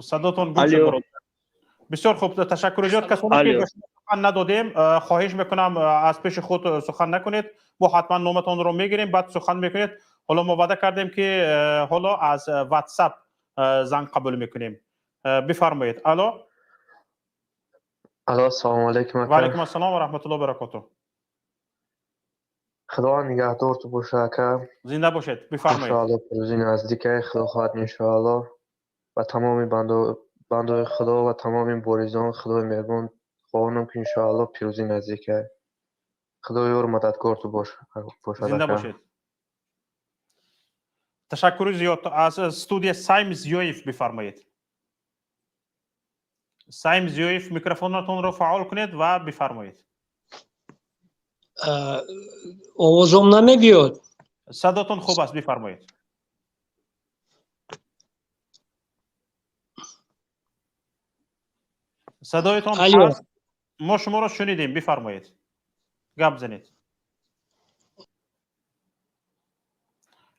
Садотон гум шуд. Бисёр хуб, ташаккури зиёд. Касоне ки сухан надодем, хоҳиш мекунам, аз пеши худ сухан накунед. Мо ҳатман номатонро мегирем, баъд сухан мекунед. Ҳоло мо ваъда кардем, ки ҳоло аз WhatsApp занг қабул мекунем. Бифармоед, алло. Алло, ассалому алайкум. Ва алайкум ассалом ва раҳматуллоҳи ва баракотуҳ. Худо нигаҳдорту боша, ака. Зинда бошед, бифармоед. Иншоалло, пирӯзӣ наздикае, Худо хоҳад, иншоалло. Ба тамоми бандои Худо ва тамоми боризон Худои меҳрубон хоҳонам, ки иншоалло пирӯзӣ наздикае. Худо ёру мададгорту бошад. Зинда бошед, ташаккури зиёд. Аз студия Сайм Зиёев, бифармоед. Сайм Зиёев, микрофонатонро фаъол кунед ва бифармоед. Овозом намебиёд? Садотон хуб аст, бифармоед. Садоятон ҳаст, мо шуморо шунидем, бифармоед, гап занед.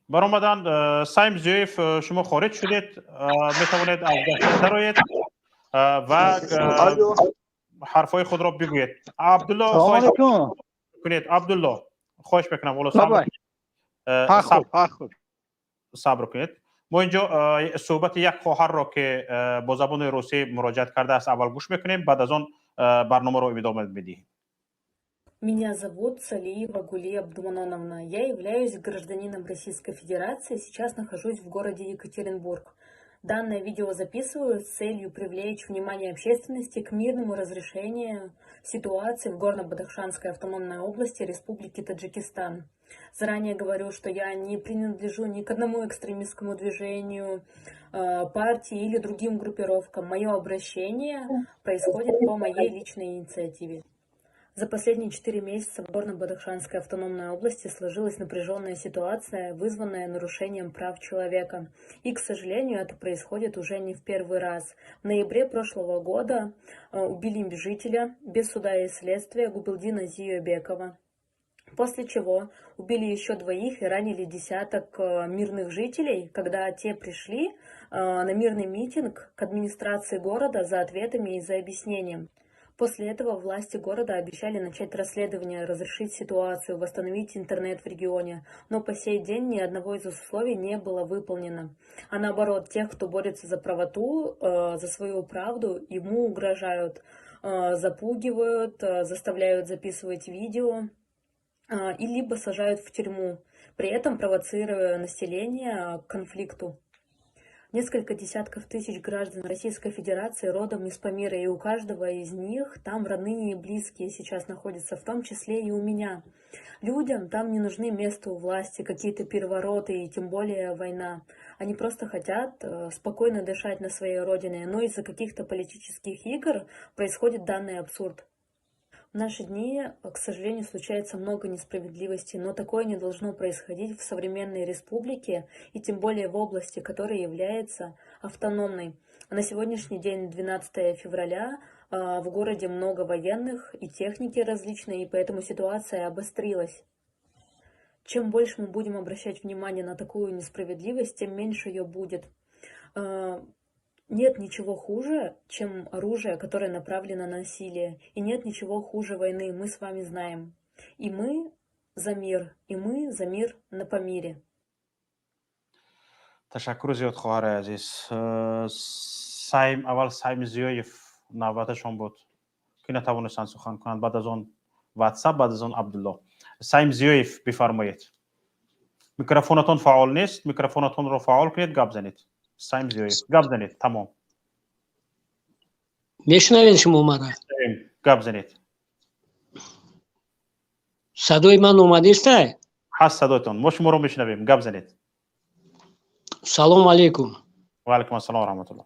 Баромаданд. Сайм Зиёев, шумо хориҷ шудед, метавонед аз гашт дароед ва ҳарфҳои худро бигӯед. Абдулло, хоҳиш кунед. Абдулло, хоҳиш мекунам, ҳоло сабр кунед. Мо инҷо суҳбати як хоҳарро, ки бо забони русӣ муроҷиат кардааст, аввал гӯш мекунем, баъд аз он барномаро идома медиҳем. Меня зовут Салиева Гулия Абдуманоновна. Я являюсь гражданином Российской Федерации, сейчас нахожусь в городе Екатеринбург. Данное видео записываю с целью привлечь внимание общественности к мирному разрешению ситуации в Горно-Бадахшанской автономной области Республики Таджикистан. Заранее говорю, что я не принадлежу ни к одному экстремистскому движению, партии или другим группировкам. Мое обращение происходит по моей личной инициативе. За последние 4 месяца в Горно-Бадахшанской автономной области сложилась напряженная ситуация, вызванная нарушением прав человека. И, к сожалению, это происходит уже не в первый раз. В ноябре прошлого года убили жителя без суда и следствия Губилдина Зиёбекова. После чего убили еще двоих и ранили десяток мирных жителей, когда те пришли на мирный митинг к администрации города за ответами и за объяснением. После этого власти города обещали начать расследование, разрешить ситуацию, восстановить интернет в регионе, но по сей день ни одного из условий не было выполнено. А наоборот, тех, кто борется за правоту, за свою правду, ему угрожают, запугивают, заставляют записывать видео и либо сажают в тюрьму, при этом провоцируя население к конфликту. Несколько десятков тысяч граждан Российской Федерации родом из Памира, и у каждого из них там родные и близкие сейчас находятся, в том числе и у меня. Людям там не нужны места у власти, какие-то перевороты и тем более война. Они просто хотят спокойно дышать на своей родине, но из-за каких-то политических игр происходит данный абсурд. В наши дни, к сожалению, случается много несправедливости, но такое не должно происходить в современной республике и тем более в области, которая является автономной. На сегодняшний день, 12 февраля, в городе много военных и техники различной, и поэтому ситуация обострилась. Чем больше мы будем обращать внимание на такую несправедливость, тем меньше ее будет. Нет ничего хуже, чем оружие, которое направлено на насилие. И нет ничего хуже войны, мы с вами знаем. И мы за мир, и мы за мир на Памире. Ташаккур зиёд, хоҳари азиз. Сайм, аввал Сайм Зиёев навбаташон буд, ки натавонистанд сухан кунанд, баъд аз он WhatsApp, баъд аз он Абдулло. Сайм Зиёев, бифармоед. Микрофонатон фаъол нест, микрофонатонро фаъол кунед, гап занед. Сайм Зиёев, гап занед, тамом. Мешунавед шумо мара? Гап занед. Садои ман омадестай? Ҳаст садоятон, мо шуморо мешунавем, гап занед. Салом алейкум. Ва алейкум ассалом ва раҳматуллоҳ.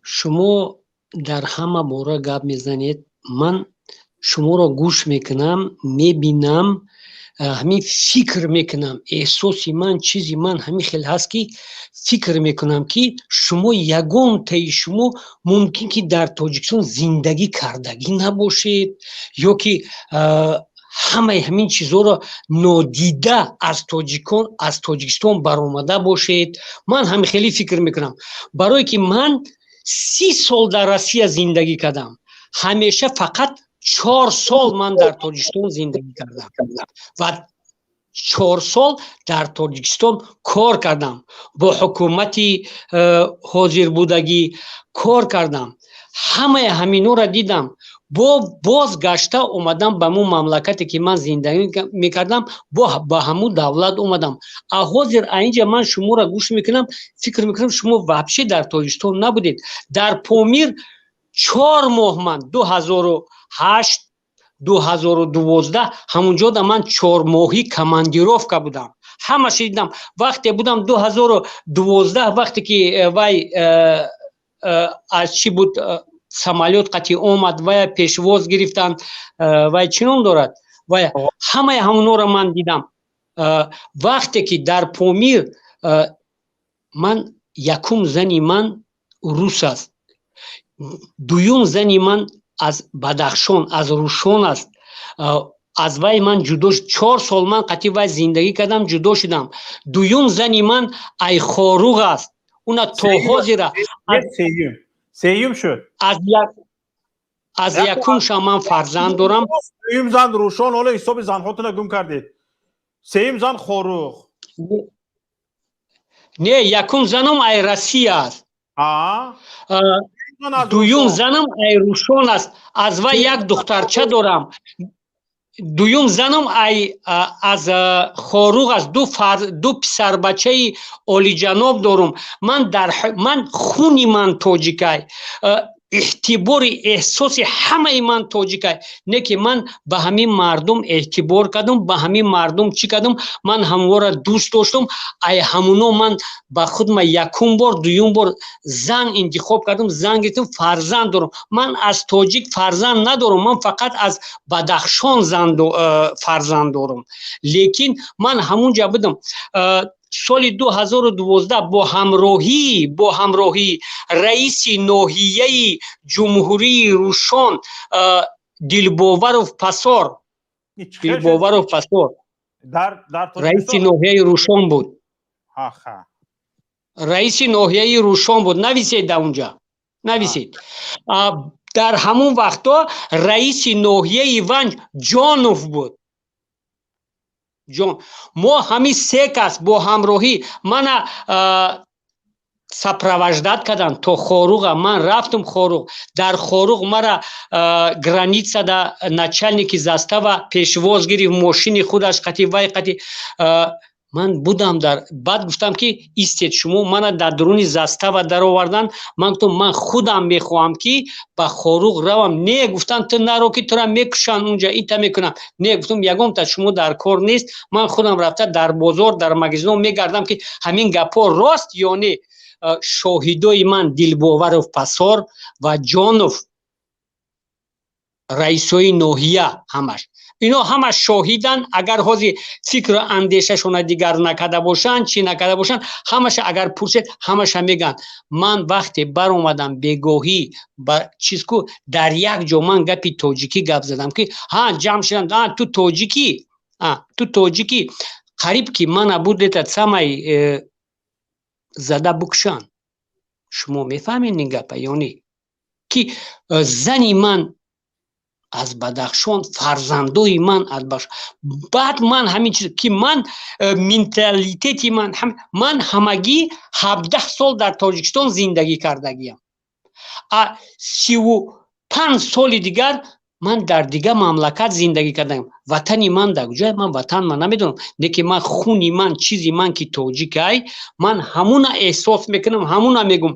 Шумо дар ҳама бора гап мезанед, ман шуморо гӯш мекунам, мебинам, ҳамин фикр мекунам, эҳсоси ман, чизи ман ҳамин хел ҳаст, ки фикр мекунам, ки шумо ягонтаи шумо мумкин ки дар Тоҷикистон зиндагӣ кардагӣ набошед, ё ки ҳамаи ҳамин чизҳоро нодида аз тоҷикон, аз Тоҷикистон баромада бошед. Ман ҳамин хеле фикр мекунам, барое ки ман 30 сол дар Россия зиндагӣ кардам, ҳамеша фақат 4 сол ман дар Тоҷикистон зиндагӣ кардам ва 4 сол дар Тоҷикистон кор кардам, бо ҳукумати ҳозирбудагӣ кор кардам, ҳамаи ҳаминҳоро дидам. Бо боз гашта омадам ба ҳамун мамлакате ки ман зиндагӣ мекардам, бо ба ҳамун давлат омадам. А ҳозир аинҷа ман шуморо гӯш мекунам, фикр мекунам шумо вообще дар Тоҷикистон набудед. Дар Помир 4 моҳ ман 2008 2012 ҳамунҷода ман 4 моҳӣ командировка будам, ҳамаша дидам. Вақте будам 2012, вақте ки вай аз чӣ буд, Самолёт қати омад, вая пешвоз гирифтанд. Вай чӣ ном дорад, вая ҳамаи ҳамонҳоро ман дидам. Вақте ки дар Помир ман, якум зани ман рус аст, дуюм зани ман аз Бадахшон, аз Рушон аст. Аз вай ман ҷудо, 4 сол ман қати вай зиндагӣ кардам, ҷудо шудам. Дуюм зани ман ай Хоруғ аст, уна то ҳозира. Сеюм шуд. Аз якумша ман фарзанд дорам. Дуюм зан Рушон, ҳоло ҳисоби занҳотона гум кардед. Сеюм зан Хоруғ. Не, якум занам ай Россия аст, дуюм занам ай Рушон аст, аз вай як духтарча дорам. Дуюм занам ай аз Хоруғ аст, ду писарбачаи олиҷаноб дорум. Ман дар ман хуни ман тоҷикай, эътибори эҳсоси ҳамаи ман тоҷикай. Не ки ман ба ҳамин мардум эътибор кардам, ба ҳамин мардум чӣ кардам, ман ҳамвора дӯст доштам. Ай ҳамуно ман ба худма якум бор, дуюм бор зан интихоб кардам, зан гирифтам, фарзанд дорам. Ман аз тоҷик фарзанд надорам, ман фақат аз Бадахшон зан фарзанд дорам. Лекин ман ҳамунҷа будам соли 2012 бо ҳамроҳии раиси ноҳияи ҷумҳурии Рушон Дилбоваров Пасор. Дилбоваров Пасор раиси ноҳияи Рушон буд, раиси ноҳияи Рушон буд. Нависед, дар унҷа нависед. Дар ҳамун вақтҳо раиси ноҳияи Ванҷ Ҷонов буд. Ҷон, мо ҳамин се кас бо ҳамроҳӣ мана сопровождать карданд то Хоруға. Ман рафтам Хоруғ. Дар Хоруғ мара границада начальники застава пешвоз гирифт, мошини худаш қати, вай қати ман будам. Дар баъд гуфтам, ки истед шумо, мана дар дуруни застава даровардан. Ман гуфтам, ман худам мехоҳам, ки ба Хоруғ равам. Не, гуфтам, ту наро, ки тура мекушанд унҷа, ита мекунам. Не, гуфтам, ягонта шумо дар кор нест, ман худам рафта дар бозор, дар магазино мегардам, ки ҳамин гапҳо рост ё не. Шоҳидои ман Дилбоваров Пасор ва Ҷонов, раисои ноҳия, ҳамаш ино ҳама шоҳиданд. Агар ҳозир фикру андешашона дигар накарда бошанд, чӣ накарда бошанд, ҳамаша агар пурсед, ҳамаша мегӯянд. Ман вақте баромадам бегоҳӣ ба чизку, дар як ҷо ман гапи тоҷикӣ гап задам, ки ҳа ҷамъ шуданд: «А, ту тоҷикӣ, а ту тоҷикӣ». Қариб ки мана буд этот самый зада букшанд. Шумо мефаҳмед ин гапа ё не, ки зани ман аз Бадахшон, фарзандои ман аз Бадахшон. Баъд ман ҳамин чиз, ки ман менталитети ман, ман ҳамагӣ 17 сол дар Тоҷикистон зиндагӣ кардагиям, а 35 соли дигар ман дар дигар мамлакат зиндагӣ кардам. Ватани ман дар куҷое? Ман ватан ман намедонам. Не ки ман хуни ман, чизи ман ки тоҷикай, ман ҳамуна эҳсос мекунам, ҳамуна мегум.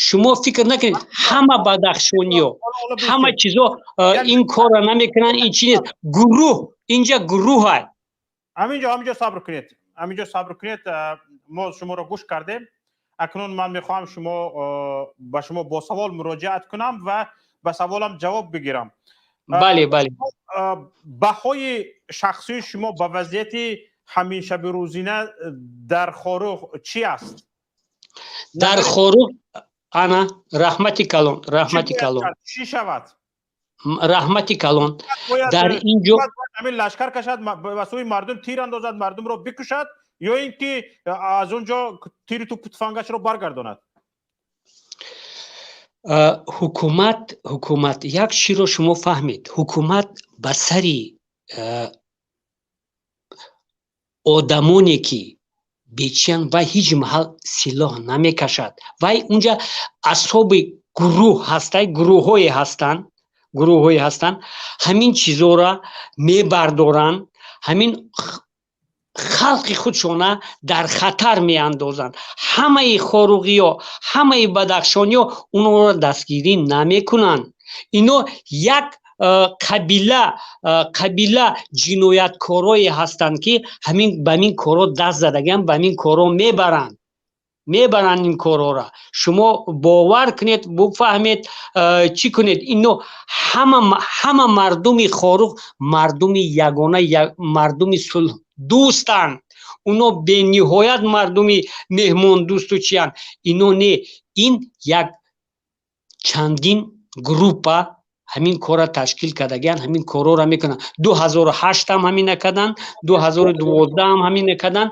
Шумо фикр накунед, ҳама бадахшониё, ҳама чизо ин корро намекунанд. Ин чи нест, гурӯҳ, инҷа гурӯҳай. Ҳаминҷо сабр кунед, ҳаминҷо сабр кунед. Мо шуморо гӯш кардем. Акнун ман мехоҳам шумо ба шумо бо савол муроҷиат кунам ва ба саволам ҷавоб бигирам. Бале. Баҳои шахсии шумо ба вазъияти ҳамин шаби рӯзина дар Хоруғ чӣ аст? Дар Хоруғ ана, раҳмати калон, раҳмати калон. Чӣ шавад? Раҳмати калон. Дар ин ҷо ҳамин лашкар кашад, ба сӯи мардум тир андозад, мардумро бикушад ё ин ки аз он ҷо тири тупу туфангашро баргардонад? Ҳукумат, як чиро шумо фаҳмед: ҳукумат ба сари одамоне ки бечиян, вай ҳеҷ маҳал силоҳ намекашад. Вай унҷа асоби гурӯҳ ҳастай, гурӯҳҳое ҳастанд, ҳамин чизоро мебардоранд, ҳамин халқи худшона дар хатар меандозанд. Ҳамаи хоруғиё, ҳамаи бадахшониё онҳоро дастгирӣ намекунанд. Ино як қабила ҷинояткорое ҳастанд, ки ҳамин ба ҳамин корҳо даст задагиам, ба ҳамин корҳо мебаранд. Мебаранд ин корҳоро. Шумо бовар кунед, буфаҳмед, чӣ кунед. Ино ҳама мардуми Хоруғ мардуми ягона, мардуми сулҳдӯстанд. Уно бениҳоят мардуми меҳмондӯсту чиянд. Ино не, ин як чандин группа ҳамин корра ташкил кардагиянд, ҳамин корҳоро мекунанд. 2008-ам ҳамина карданд, 2012-ам ҳамина карданд,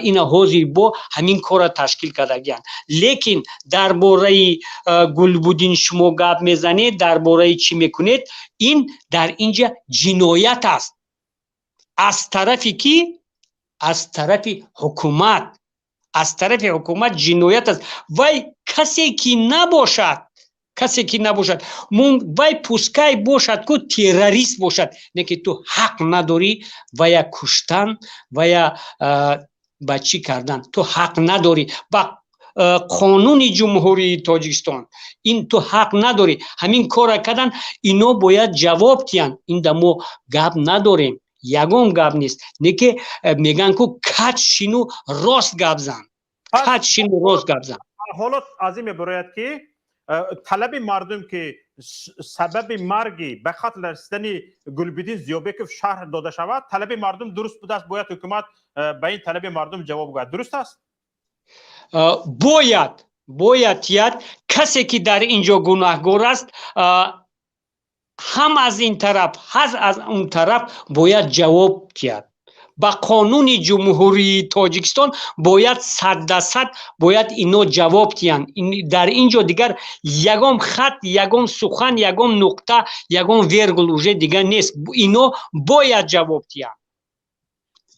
ина ҳозир бо ҳамин корра ташкил кардагиянд. Лекин дар бораи Гулбуддин шумо гап мезанед, дар бораи чӣ мекунед, ин дар инҷа ҷиноят аст. Аз тарафи кӣ? Аз тарафи ҳукумат. Аз тарафи ҳукумат ҷиноят аст. Вай касе ки набошад, касе ки набошад, вай пускай бошад ку террорист бошад, не ки ту ҳақ надорӣ вая куштан, вая ба чӣ кардан ту ҳақ надорӣ. Ба қонуни Ҷумҳурии Тоҷикистон ин ту ҳақ надорӣ ҳамин корра кардан. Ино бояд ҷавоб диҳанд. Инда мо гап надорем, ягон гап нест. Не ки мегӯянд ку каҷ шину рост гап зан, каҷ шину рост гап зан. Ҳоло аз ин мебарояд, ки талаби мардум, ки сабаби марги, ба қатл расидани Гулбиддин Зиёбеков шарҳ дода шавад, талаби мардум дуруст будааст. Бояд ҳукумат ба ин талаби мардум ҷавоб гӯяд, дуруст аст? Бояд тияд. Касе ки дар ин ҷо гунаҳгор аст, ҳам аз ин тараф, ҳам аз он тараф бояд ҷавоб диҳад. Ба қонуни Ҷумҳурии Тоҷикистон бояд саддасад бояд ино ҷавоб диҳанд. Дар ин ҷо дигар ягон хат, ягон сухан, ягон нуқта, ягон вергул уже дигар нест. Ино бояд ҷавоб диҳанд.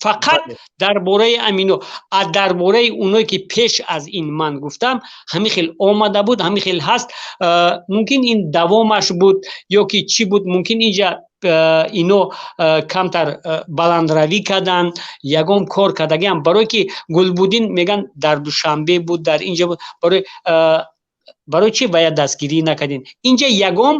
Фақат дар бораи амино, а дар бораи оное ки пеш аз ин ман гуфтам, ҳамин хел омада буд, ҳамин хел ҳаст. Мумкин ин давомаш буд ё ки чӣ буд. Мумкин инҷа ино камтар баландравӣ карданд, ягон кор кардагиам, барое ки Гулбуддин меган дар Душанбе буд, дар инҷа буд. Барои чӣ вая дастгирӣ накардем? Инҷа ягон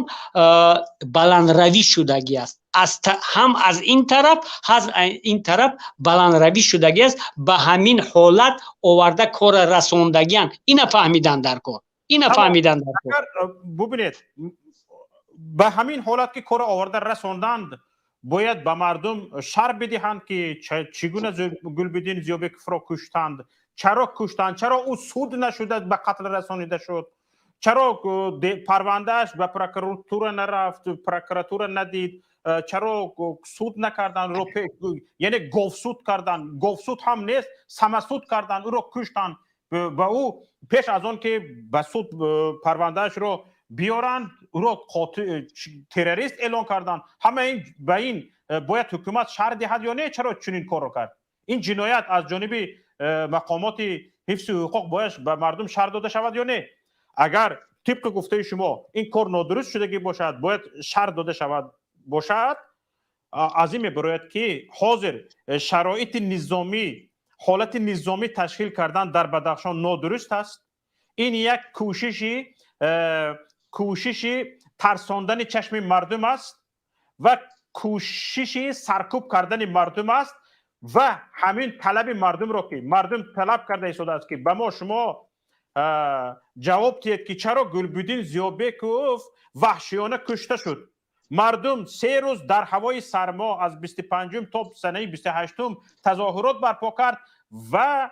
баландравӣ шудагӣ аст, ҳам аз ин тараф, ҳам аз ин тараф баландравӣ шудагӣ аст. Ба ҳамин ҳолат оварда кора расондагианд. Ина фаҳмидан дар кор, ина фаҳмидан дар кор. Бубинед, ба ҳамин ҳолат ки кора оварда расонданд, бояд ба мардум шарҳ бидиҳанд, ки чӣ гуна Гулбиддин Зиёбековро куштанд, чаро куштанд, чаро ӯ суд нашуда ба қатл расонида шуд, чаро парвандааш ба прокуратура нарафт, прокуратура надид, чаро суд накарданд, яъне говсуд карданд, говсуд ҳам нест, самосуд карданд, ӯро куштанд ва ӯ пеш аз он ки ба суд парвандаашро биёранд, ӯро террорист эълон карданд. Ҳама ин ба ин бояд ҳукумат шарҳ диҳад ё не, чаро чунин корро кард? Ин ҷиноят аз ҷониби мақомоти ҳифзи ҳуқуқ бояд ба мардум шарҳ дода шавад ё не? Агар тибқи гуфтаи шумо ин кор нодуруст шудагӣ бошад, бояд шарҳ дода шавад бошад. Аз ин мебарояд, ки ҳозир шароити низомӣ, ҳолати низомӣ ташкил кардан дар Бадахшон нодуруст аст. Ин як кӯшиши тарсондани чашми мардум аст ва кӯшиши саркӯб кардани мардум аст. Ва ҳамин талаби мардумро, ки мардум талаб карда истодааст, ки ба мо шумо ҷавоб диҳед, ки чаро Гулбуддин Зиёбеков ваҳшиёна кушта шуд. Мардум 3 рӯз дар ҳавои сармо аз 25-ум то санаи 28-ум тазоҳурот барпо кард ва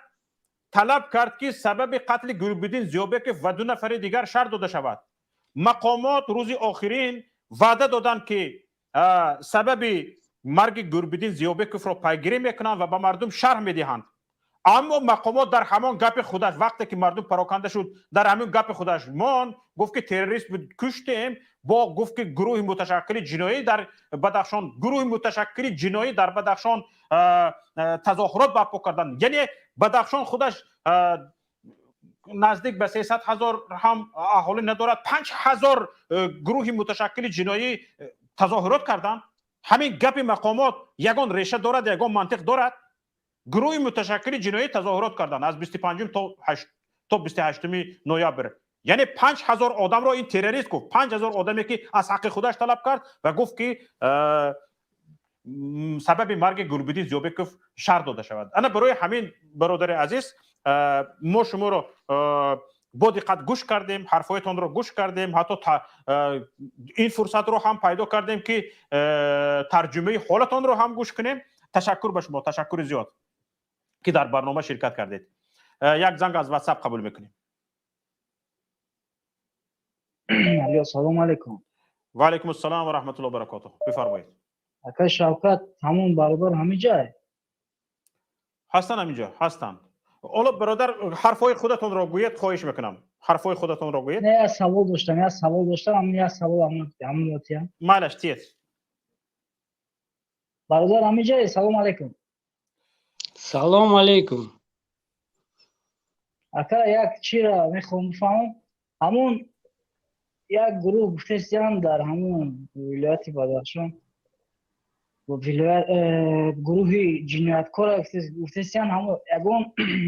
талаб кард, ки сабаби қатли Гулбуддин Зиёбеков ва ду нафари дигар шарҳ дода шавад. Мақомот рӯзи охирин ваъда доданд, ки сабаби марги Гулбуддин Зиёбековро пайгирӣ мекунанд ва ба мардум шарҳ медиҳанд. Аммо мақомот дар ҳамон гапи худаш, вақте ки мардум пароканда шуд, дар ҳамин гапи худаш монд. Гуфт, ки террорист буд, куштем. Бо гуфт, ки гурӯҳи муташаккили ҷиноӣ дар Бадахшон, гурӯҳи муташаккили ҷиноӣ дар Бадахшон тазоҳурот барпо карданд. Яъне Бадахшон худаш наздик ба 300 000 ҳам аҳолӣ надорад, 5000 гурӯҳи муташаккили ҷиноӣ тазоҳурот карданд. Ҳамин гапи мақомот ягон реша дорад, ягон мантиқ дорад? Гурӯҳи муташаккили ҷиноӣ тазоҳурот карданд аз 25-ум то 28-уми ноябр, яъне 5000 одамро ин террорист гуфт. 5000 одаме, ки аз ҳаққи худаш талаб кард ва гуфт, ки сабаби марги Гулбуддин Зиёбеков шарҳ дода шавад. Ана барои ҳамин, бародари азиз. Мо шуморо бо диққат гӯш кардем, ҳарфҳоятонро гӯш кардем, ҳатто ин фурсатро ҳам пайдо кардем, ки тарҷумаи ҳолатонро ҳам гӯш кунем. Ташаккур ба шумо, ташаккури зиёд, ки дар барнома ширкат кардед. Як занг аз Ватсап қабул мекунем. Алё, салом алейкум. Ва алейкум ассалом ва раҳматуллоҳи ва баракотуҳ. Бифармоед. Акай Шавкат, ҳамон бародар ҳамин ҷай? Ҳастанд, ҳамин ҷо ҳастанд. Ҳоло, бародар, ҳарфҳои худатонро гӯед, хоҳиш мекунам, ҳарфҳои худатонро гӯед. Не, як савол доштам, як савол доштам, ҳамин як савол, ҳамон отиям. Майлаш, тиед. Бародар, ҳамин ҷай? Салом алейкум. Салом алейкум. Ака, як чира мехоҳам бифаҳмам. Ҳамон як гурӯҳ гуфтестиям, дар ҳамон вилояти Бадахшон гурӯҳи ҷинояткора гуфтестиям, ҳамон ягон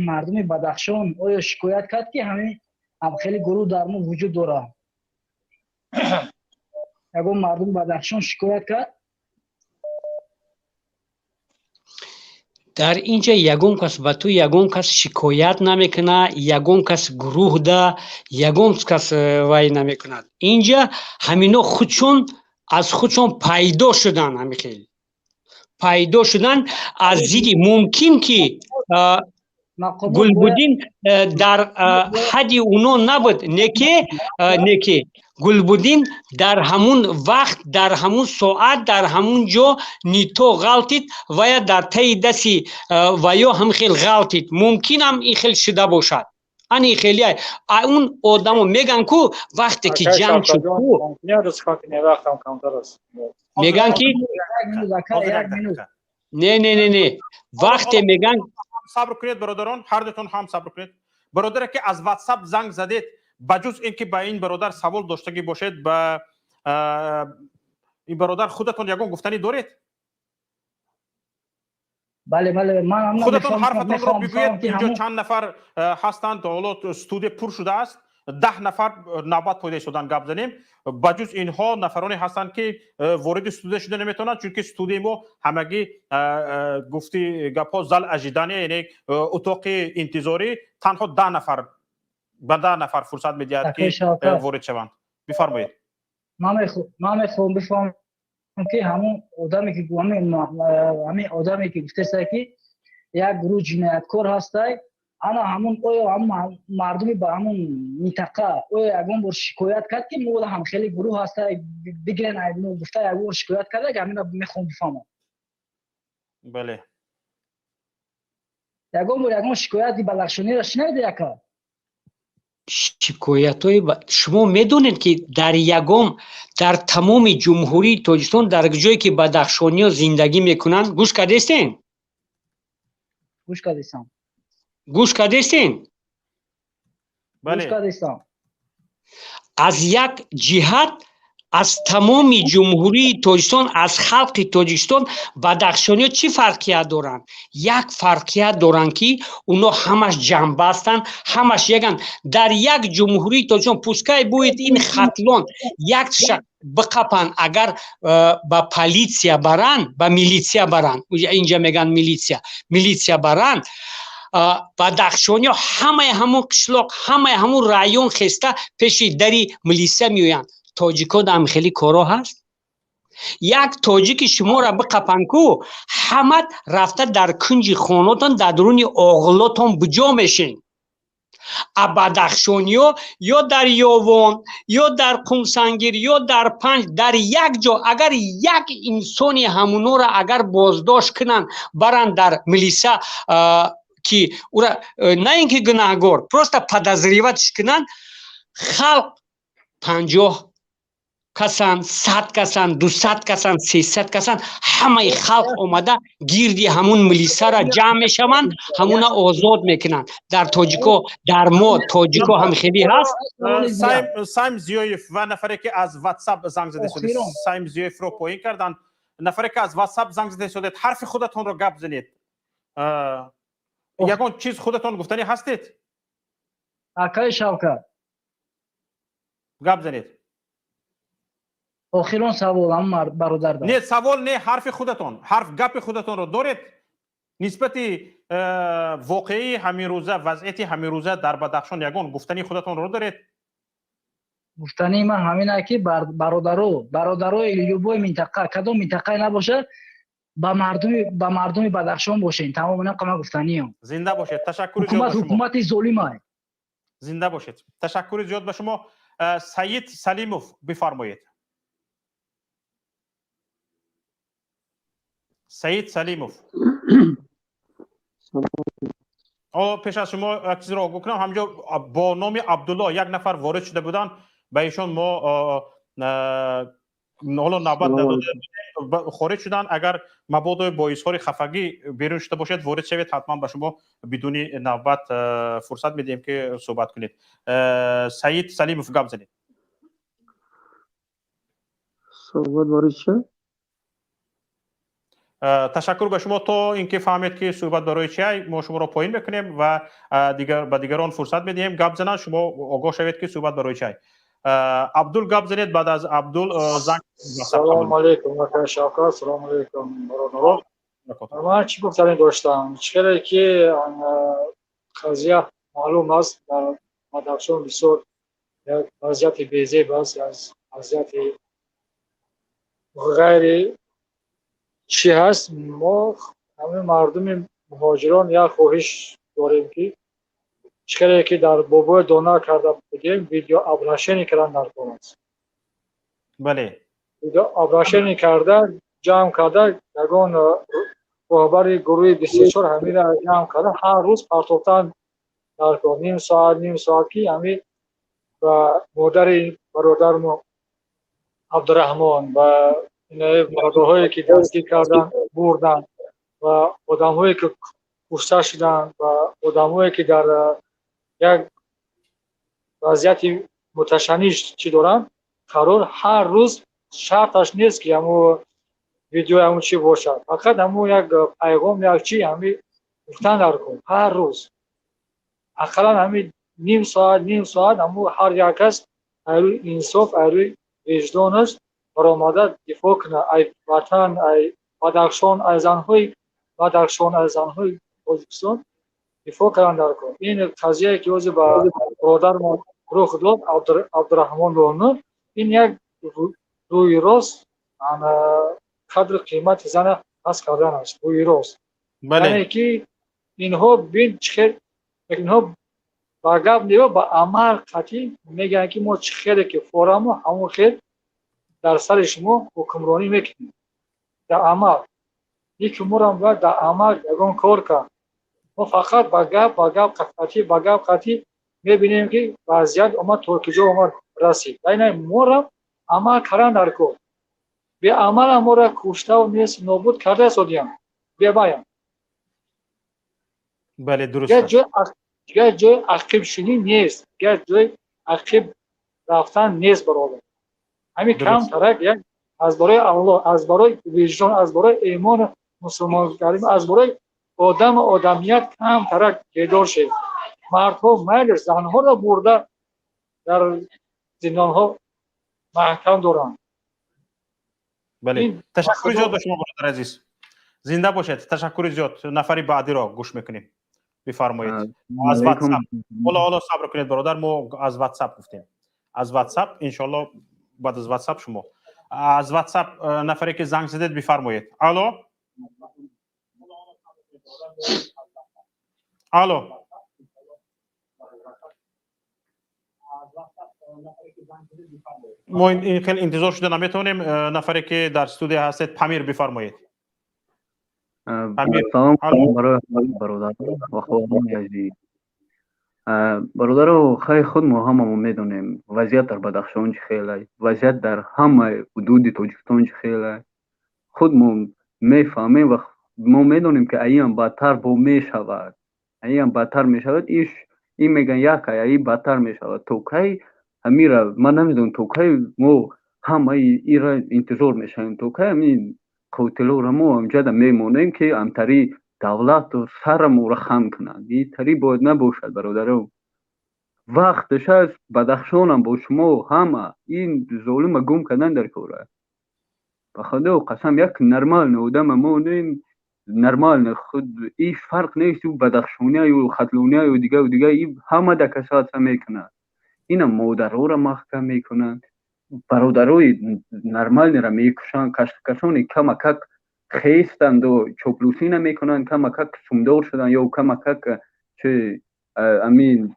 мардуми Бадахшон оё шикоят кард, ки ҳамин хеле гурӯҳ дар мо вуҷуд дорад? Ягон мардуми Бадахшон шикоят кард? Дар инҷа ягон кас ба ту ягон кас шикоят намекунад, ягон кас гурӯҳ да ягон кас вай намекунад. Инҷа ҳамино худшон аз худшон пайдо шудан, ҳамин хел пайдо шудан аз зидди. Мумкин ки Гулбуддин дар ҳадди уно набуд, неке Гулбуддин дар ҳамун вақт, дар ҳамун соат, дар ҳамун ҷо нито ғалтид ва я дар таи дасти ва ё ҳам хел ғалтид. Мумкинам ин хел шуда бошад. Ани хеле он одамо меган ку вақте ки ҷанг шуд, меган ки не, не, не, не, вақте меган. Сабр кунед, бародарон, ҳар дутон ҳам сабр кунед. Бародаре, ки аз Ватсап занг задед, ба ҷуз ин ки ба ин бародар савол доштагӣ бошед, ба ин бародар худатон ягон гуфтанӣ доред? Бале, бале, ман худатон ҳарфатонро бигӯед. Инҷо чанд нафар ҳастанд, ҳоло студия пур шудааст, 10 нафар навбат пайдо шудан гап занем. Ба ҷуз инҳо нафароне ҳастанд, ки вориди студия шуда наметавонанд, чунки студияи мо ҳамагӣ, гуфти гапҳо, зал ожидания, яъне утоқи интизорӣ, танҳо 10 нафар, ба 10 нафар фурсат медиҳад, ки ворид шаванд. Бифармоед. Ман мехоҳам бифаҳмам, ки ҳамон одаме, ки ҳамин одаме, ки гуфтеста, ки як гурӯҳ ҷинояткор ҳастай, ана ҳамон оё ҳамон мардуми ба ҳамон минтақа оё ягон бор шикоят кард, ки мо ҳам хеле гурӯҳ ҳастай, бигирен мо гуфта, ягон бор шикоят карда? Ҳамина мехоҳам бифаҳмам. Бале. Ягон бор ягон шикояти бадахшониро шунавида, яка? Шикоятҳои шумо медонед, ки дар ягон, дар тамоми Ҷумҳурии Тоҷикистон, дар ҷое ки бадахшониҳо зиндагӣ мекунанд, гӯш кардестен? Гӯш кардестам. Гӯш кардестен? Гӯш кардестам. Аз як ҷиҳат, аз тамоми Ҷумҳурии Тоҷикистон, аз халқи Тоҷикистон бадахшониҳо чӣ фарқият доранд? Як фарқият доранд, ки оно ҳамаш ҷамъбастанд, ҳамаш яганд. Дар як Ҷумҳурии Тоҷикистон, пускай будет ин Хатлон, як биқапанд, агар ба полиция баранд, ба милитсия баранд, инҷа мегӯянд милитсия, милитсия баранд, бадахшониҳо ҳамаи ҳамун қишлоқ, ҳамаи ҳамун район хеста пеши дари милитсия меоянд. Тоҷико дар хеле коро ҳаст? Як тоҷики шуморо биқапанд ку, ҳамат рафта дар кунҷи хонотон, дар дуруни оғлотон буҷо мешен. А бадахшониҳо ё дар Ёвон, ё дар Қумсангир, ё дар Панҷ, дар як ҷо агар як инсони ҳамунора агар боздошт кунанд, баранд дар милиса, ки ура на ин ки гунаҳгор, просто подозревать ш кунанд, халқ 50 касан, 100 касан, 200 касан, 300 касан, ҳамаи халқ омада гирди ҳамун милисара ҷамъ мешаванд, ҳамуна озод мекунанд. Дар тоҷико, дар мо тоҷико ҳам хеле ҳаст. Сайм Зиёев ва нафаре, ки аз Ватсап занг зада шудед, Сайм Зиёевро поин карданд. Нафаре, ки аз Ватсап занг зада шудед, ҳарфи худатонро гап занед. Ягон чиз худатон гуфтанӣ ҳастед? Акаи Шавкат. Гап занед. Охирон савол ҳам, бародар. Не, савол не, ҳарфи худатон, ҳарф, гапи худатонро доред? Нисбати воқеаи ҳаминрӯза, вазъияти ҳаминрӯза дар Бадахшон ягон гуфтании худатонро доред? Гуфтании ман ҳамин ае, ки бародарои любой минтақа, кадом минтақае набошад, ба мардуми Бадахшон бошем. Тамом, ина қама гуфтаниям. Зинда бошед, ташаккури зиёд. Ҳукумат ҳукумати золимай. Зинда бошед, ташаккури зиёд ба шумо. Саид Салимов, бифармоед. Саид Салимов. О, пеш аз шумо як чизро огоҳ кунам: ҳамҷо бо номи Абдулло як нафар ворид шуда буданд, ба эшон мо ҳоло навбат надода, хориҷ шуданд. Агар мабодо бо изҳори хафагӣ берун шуда бошед, ворид шавед, ҳатман ба шумо бидуни навбат фурсат медиҳем, ки суҳбат кунед. Саид Салимов, гап занед. Суҳбат барои чи? Ташаккур ба шумо. То ин ки фаҳмед, ки суҳбат барои чи, мо шуморо поин мекунем ва ба дигарон фурсат медиҳем гап зананд. Шумо огоҳ шавед, ки суҳбат барои чи. Абдул, гап занед. Баъд аз Абдул занг. Салому алейкум, акай Шавкат, салому алейкум, бародарон. Ман чӣ гуфтанӣ доштам? Чӣ хеле ки қазия маълум аст, дар Бадахшон бисёр як вазъияти безеб аст, аз вазъияти ғайри чӣ ҳаст. Мо ҳамаи мардуми муҳоҷирон як хоҳиш дорем, ки чӣ хеле ки дар бобои дона карда будем, видеообращение кардан дар кор аст. Видеообращение карда, ҷамъ карда, ягон роҳбари гурӯҳи 24 ҳамира ҷамъ карда, ҳар рӯз партофтан дар кор, ним соат, ним соат, ки ҳами ба модари бародармо Абдураҳмон ва бародарҳое ки дастгир кардан, бурданд, ва одамҳое ки кушта шуданд, ва одамҳое ки дар як вазъияти муташанниж чӣ доранд, қарор ҳар рӯз, шарташ нест, ки ҳамо видео, ҳамо чӣ бошад, фақат ҳамо як пайғом, як чӣ ҳами гуфтан дар кор, ҳар рӯз ақаллан ҳами ним соат, ним соат, ҳамо ҳар як кас ай рӯи инсоф, ай рӯи виҷдонаш баромада дифоъ кунад ай ватан, ай Бадахшон, ай занҳои Бадахшон, ай занҳои Тоҷикистон дифоъ кардан дар кор. Ин қазияе ки ҳозир ба бародармо рух дод, Абдураҳмон Рону, ин як рӯи рост қадру қимати зана паст кардан аст, рӯи рост. Яъне ки инҳо бин, чӣ хел инҳо ба гап не, ба амал қатъӣ мегӯянд, ки мо чӣ хеле ки форамо, ҳамон хел дар сари шумо ҳукмронӣ мекунем дар амал. Ики морам бояд дар амал ягон кор кард. Мо фақат ба гап қатъӣ, ба гап қатъӣ мебинем, ки вазъият омад то куҷо омад расид. Айна морам амал кардан дар кор. Беамала мора куштаву нест нобуд карда содиям бебаям. Бале, дуруст. Дигар ҷои ақибшинӣ нест, дигар ҷои ақиб рафтан нест, бародар. Ҳамин кам тарак як аз барои Аллоҳ, аз барои виҷдон, аз барои имону мусулмонгарӣ, аз барои одаму одамият кам тарак бедор шед. Мардҳо майлиш, занҳоро бурда дар зиндонҳо маҳкам доранд. Бале, ташаккури зиёд ба шумо, бародар азиз, зинда бошед, ташаккури зиёд. Нафари баъдиро гӯш мекунем, бифармоед, аз Ватсап. Ҳоло сабр кунед, бародар, мо аз Ватсап гуфтем, аз Ватсап иншоалло, баъд аз Ватсап шумо. Аз Ватсап нафаре ки занг задед, бифармоед. Алло, алло. Мо ин хел интизор шуда наметавонем. Нафаре ки дар студия ҳастед, Памир, бифармоед. Салом барои бародарон ва хоҳарони азиз. Бародаро, хай, худ мо ҳамамо медонем, вазъият дар Бадахшон чӣ хелай, вазъият дар ҳамаи ҳудуди Тоҷикистон чӣ хелай. Худ мо мефаҳмем ва мо медонем, ки аиам бадтар бо мешавад, аиам бадтар мешавад. Иш ин мегӯянд як аи бадтар мешавад. То кай ҳамира, ман намедонам, то кай мо ҳамаи ира интизор мешавем, то кай ҳамин қотилоро мо амҷада мемонем, ки амтари давлату сараморо хам кунанд. И тари бояд набошад, бародаро. Вақташ аст, Бадахшонам бо шумо ҳама ин золима гум кардан дар кора. Ба худо қасам, як нормальный одама монем. Нормально, худ и фарқ нест, ӯ бадахшонияю хатлонияю дигаву дига, и ҳама да касаться мекунад. Ина модароро маҳкам мекунанд, бародарои нормальныйро мекушанд, касоне камакак хестанду чоплусӣ намекунанд, камакак сумдор шуданд ё камакак чи амин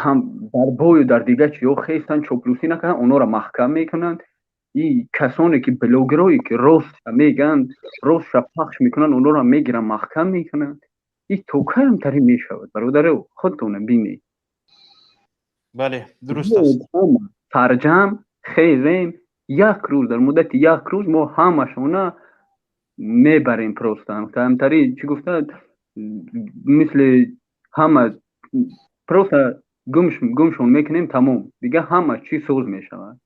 ҳам дар бою дар дигар чиҳо хестанд, чоплусӣ накунанд, онҳоро маҳкам мекунанд. И касоне ки блогерое ки рост мегӯянд, ростша пахш мекунанд, онҳоро мегиранд, маҳкам мекунанд. И то кай ҳамтари мешавад, бародаро? Худтона бинед. Бале, дуруст аст. Сарҷамъ хезем, як рӯз, дар муддати як рӯз мо ҳамашона мебарем. Просто ҳамтари чӣ гуфта, мисли ҳама просто гумшон мекунем, тамом, дигар ҳама чиз соз мешавад.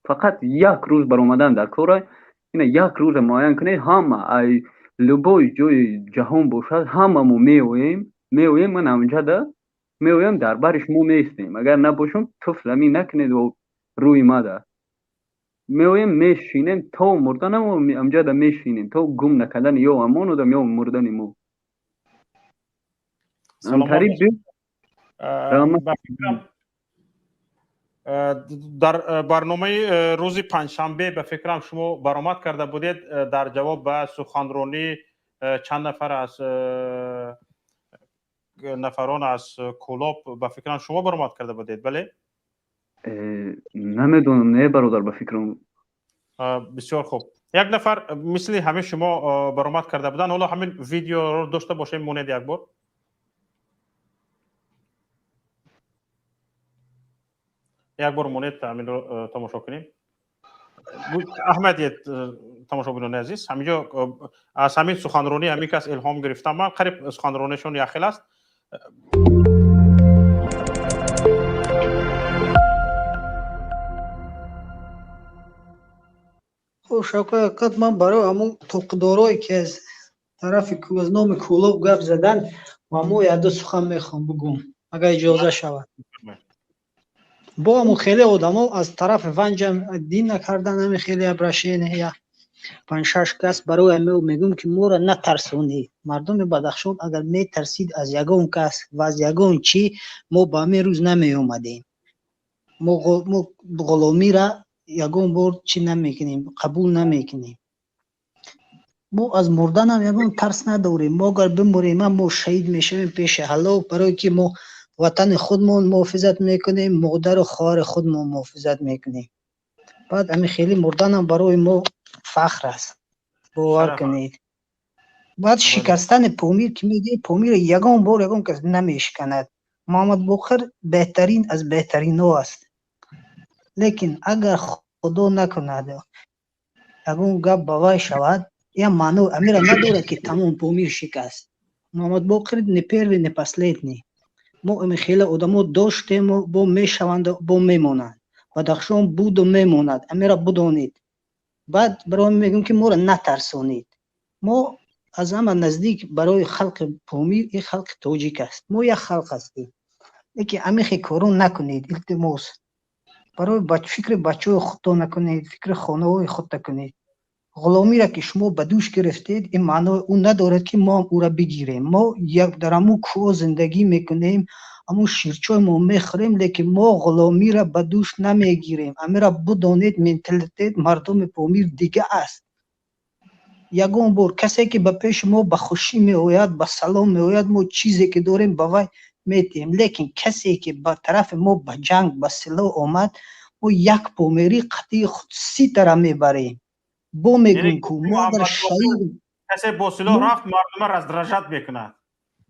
Фақат як рӯз баромадан дар кора. Ина як рӯза муайян кунед, ҳама ай любой ҷои ҷаҳон бошад, ҳама мо меоем. Ман ҳамҷада меоям, дар бари шумо меистем. Агар набошам, туф замин накунед рӯи мада. Меоем, мешинем то мурданамо, амҷада мешинем, то гум накардани ё ҳамон одам, ё мурдани мо. Ҳамтари. Ба фикрам, дар барномаи рӯзи панҷшанбе, ба фикрам, шумо баромад карда будед дар ҷавоб ба суханронӣ чанд нафар аз нафарон аз Кӯлоб. Ба фикрам, шумо баромад карда будед, бале? Намедонам, не, бародар, ба фикрам. Бисёр хуб, як нафар мисли ҳамин шумо баромад карда буданд. Ҳоло ҳамин видеоро дошта бошем, монед як бор. Як бор монед, ҳаминро тамошо кунем. Аҳмадият, тамошобинони азиз, ҳаминҷо аз ҳамин суханронӣ ҳамин кас илҳом гирифтам ман. Қариб суханронишон якхел аст. Хуш, ҳақиқат, ман барои ҳамун тоқдорое, ки аз тарафи аз номи Кӯлоб гап задан, мо якду сухан мехоҳам бигӯм, агар иҷоза шавад. Бо ҳамун хеле одамо аз тарафи Ванҷам дин накардан, ҳамин хеле обращение я панҷ-шаш кас. Барои ҳамин мегӯм, ки моро натарсонед. Мардуми Бадахшон агар метарсид аз ягон кас ва аз ягон чӣ, мо ба ҳамин рӯз намеомадем. Мо ғуломира ягон бор чӣ намекунем, қабул намекунем. Мо аз мурданам ягон тарс надорем. Мо агар бимурем ҳам, мо шаҳид мешавем пеши Аллоҳ, барое ки мо ватани худмон муҳофизат мекунем, модару хоҳари худмон муҳофизат мекунем. Баъд ҳамин хеле мурданам барои мо фахр аст, бовар кунед. Баъд шикастани Помир ки мегӯед, Помир ягон бор ягон кас намешиканад. Муҳаммад Боқир беҳтарин аз беҳтаринҳо аст, лекин агар худо накунад ягон гап ба вай шавад, я маъно амира надорад, ки тамом Помир шикаст. Муҳаммад Боқир не первый, не последний. Мо ами хеле одамо доштему, бо мешаванду, бо мемонанд. Бадахшон буду мемонад, амира бидонед. Баъд барои мегӯм, ки моро натарсонед. Мо аз ҳама наздик барои халқи Помир ин халқи тоҷик аст, мо як халқ ҳастем. Лекин амихе коро накунед, илтимос. Барои фикри бачаҳои худто накунед, фикри хонаҳои худта кунед. Ғуломиро ки шумо ба дӯш гирифтед, ин маънои ӯ надорад, ки мо ҳам ӯра бигирем. Мо дар ҳамун кӯҳо зиндагӣ мекунем, ҳамун ширчой мо мехӯрем, лекин мо ғуломиро ба дӯш намегирем. Амира бидонед, менталитет мардуми Помир дига аст. Ягон бор касе ки ба пеши мо ба хушӣ меояд, ба салом меояд, мо чизе ки дорем, ба вай метиҳем. Лекин касе ки ба тарафи мо ба ҷанг, ба силоҳ омад, мо як померӣ қатъии худ ситара мебарем. Бо мегӯм, ку мо агар шаҳид Касе бо силоҳ рафт, мардума раздражать мекунад.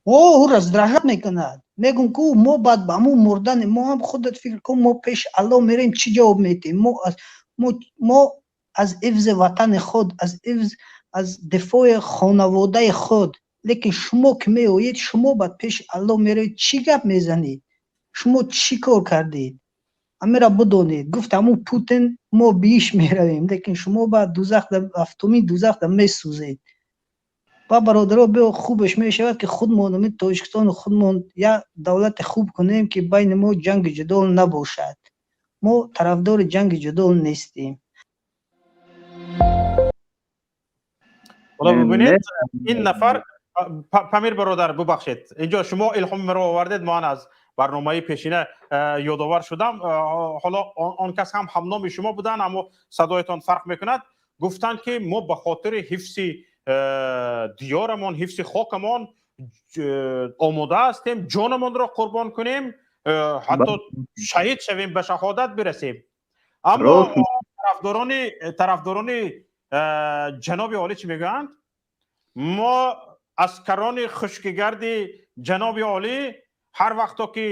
О, ӯ раздражать мекунад. Мегӯм, ку мо баъд ба ҳамун мурдани мо ҳам, худат фикр кун, мо пеши Аллоҳ мерем, чӣ ҷавоб метиҳем? Мо аз ҳифзи ватани худ, аз ҳифз, аз дифои хонаводаи худ. Лекин шумо ки меоед, шумо баъд пеши Аллоҳ меравед, чӣ гап мезанед? Шумо чӣ кор кардед? Амира бидонед, гуфт ҳамун Путин, мо бииш меравем, лекин шумо ба дузах, ҳафтумин дузахда месӯзед. Ба бародаро, биё, хубеш мешавад, ки худмон ами Тоҷикистону худмон як давлати хуб кунем, ки байни мо ҷанги ҷудол набошад. Мо тарафдори ҷанги ҷудол нестем. Ҳоло бубинед, ин нафар, Памир бародар, бубахшед, инҷо шумо илҳоми маро овардед, ман аз барномаи пешина ёдовар шудам. Ҳоло он кас ҳам ҳамноми шумо буданд, аммо садоятон фарқ мекунад. Гуфтанд, ки мо ба хотири ҳифзи диёрамон, ҳифзи хокамон омода ҳастем ҷонамонро қурбон кунем, ҳатто шаҳид шавем, ба шаҳодат бирасем. Аммо тарафдорони ҷаноби олӣ чӣ мегӯянд? Мо аскарони хушкигарди ҷаноби олӣ, ҳар вақто ки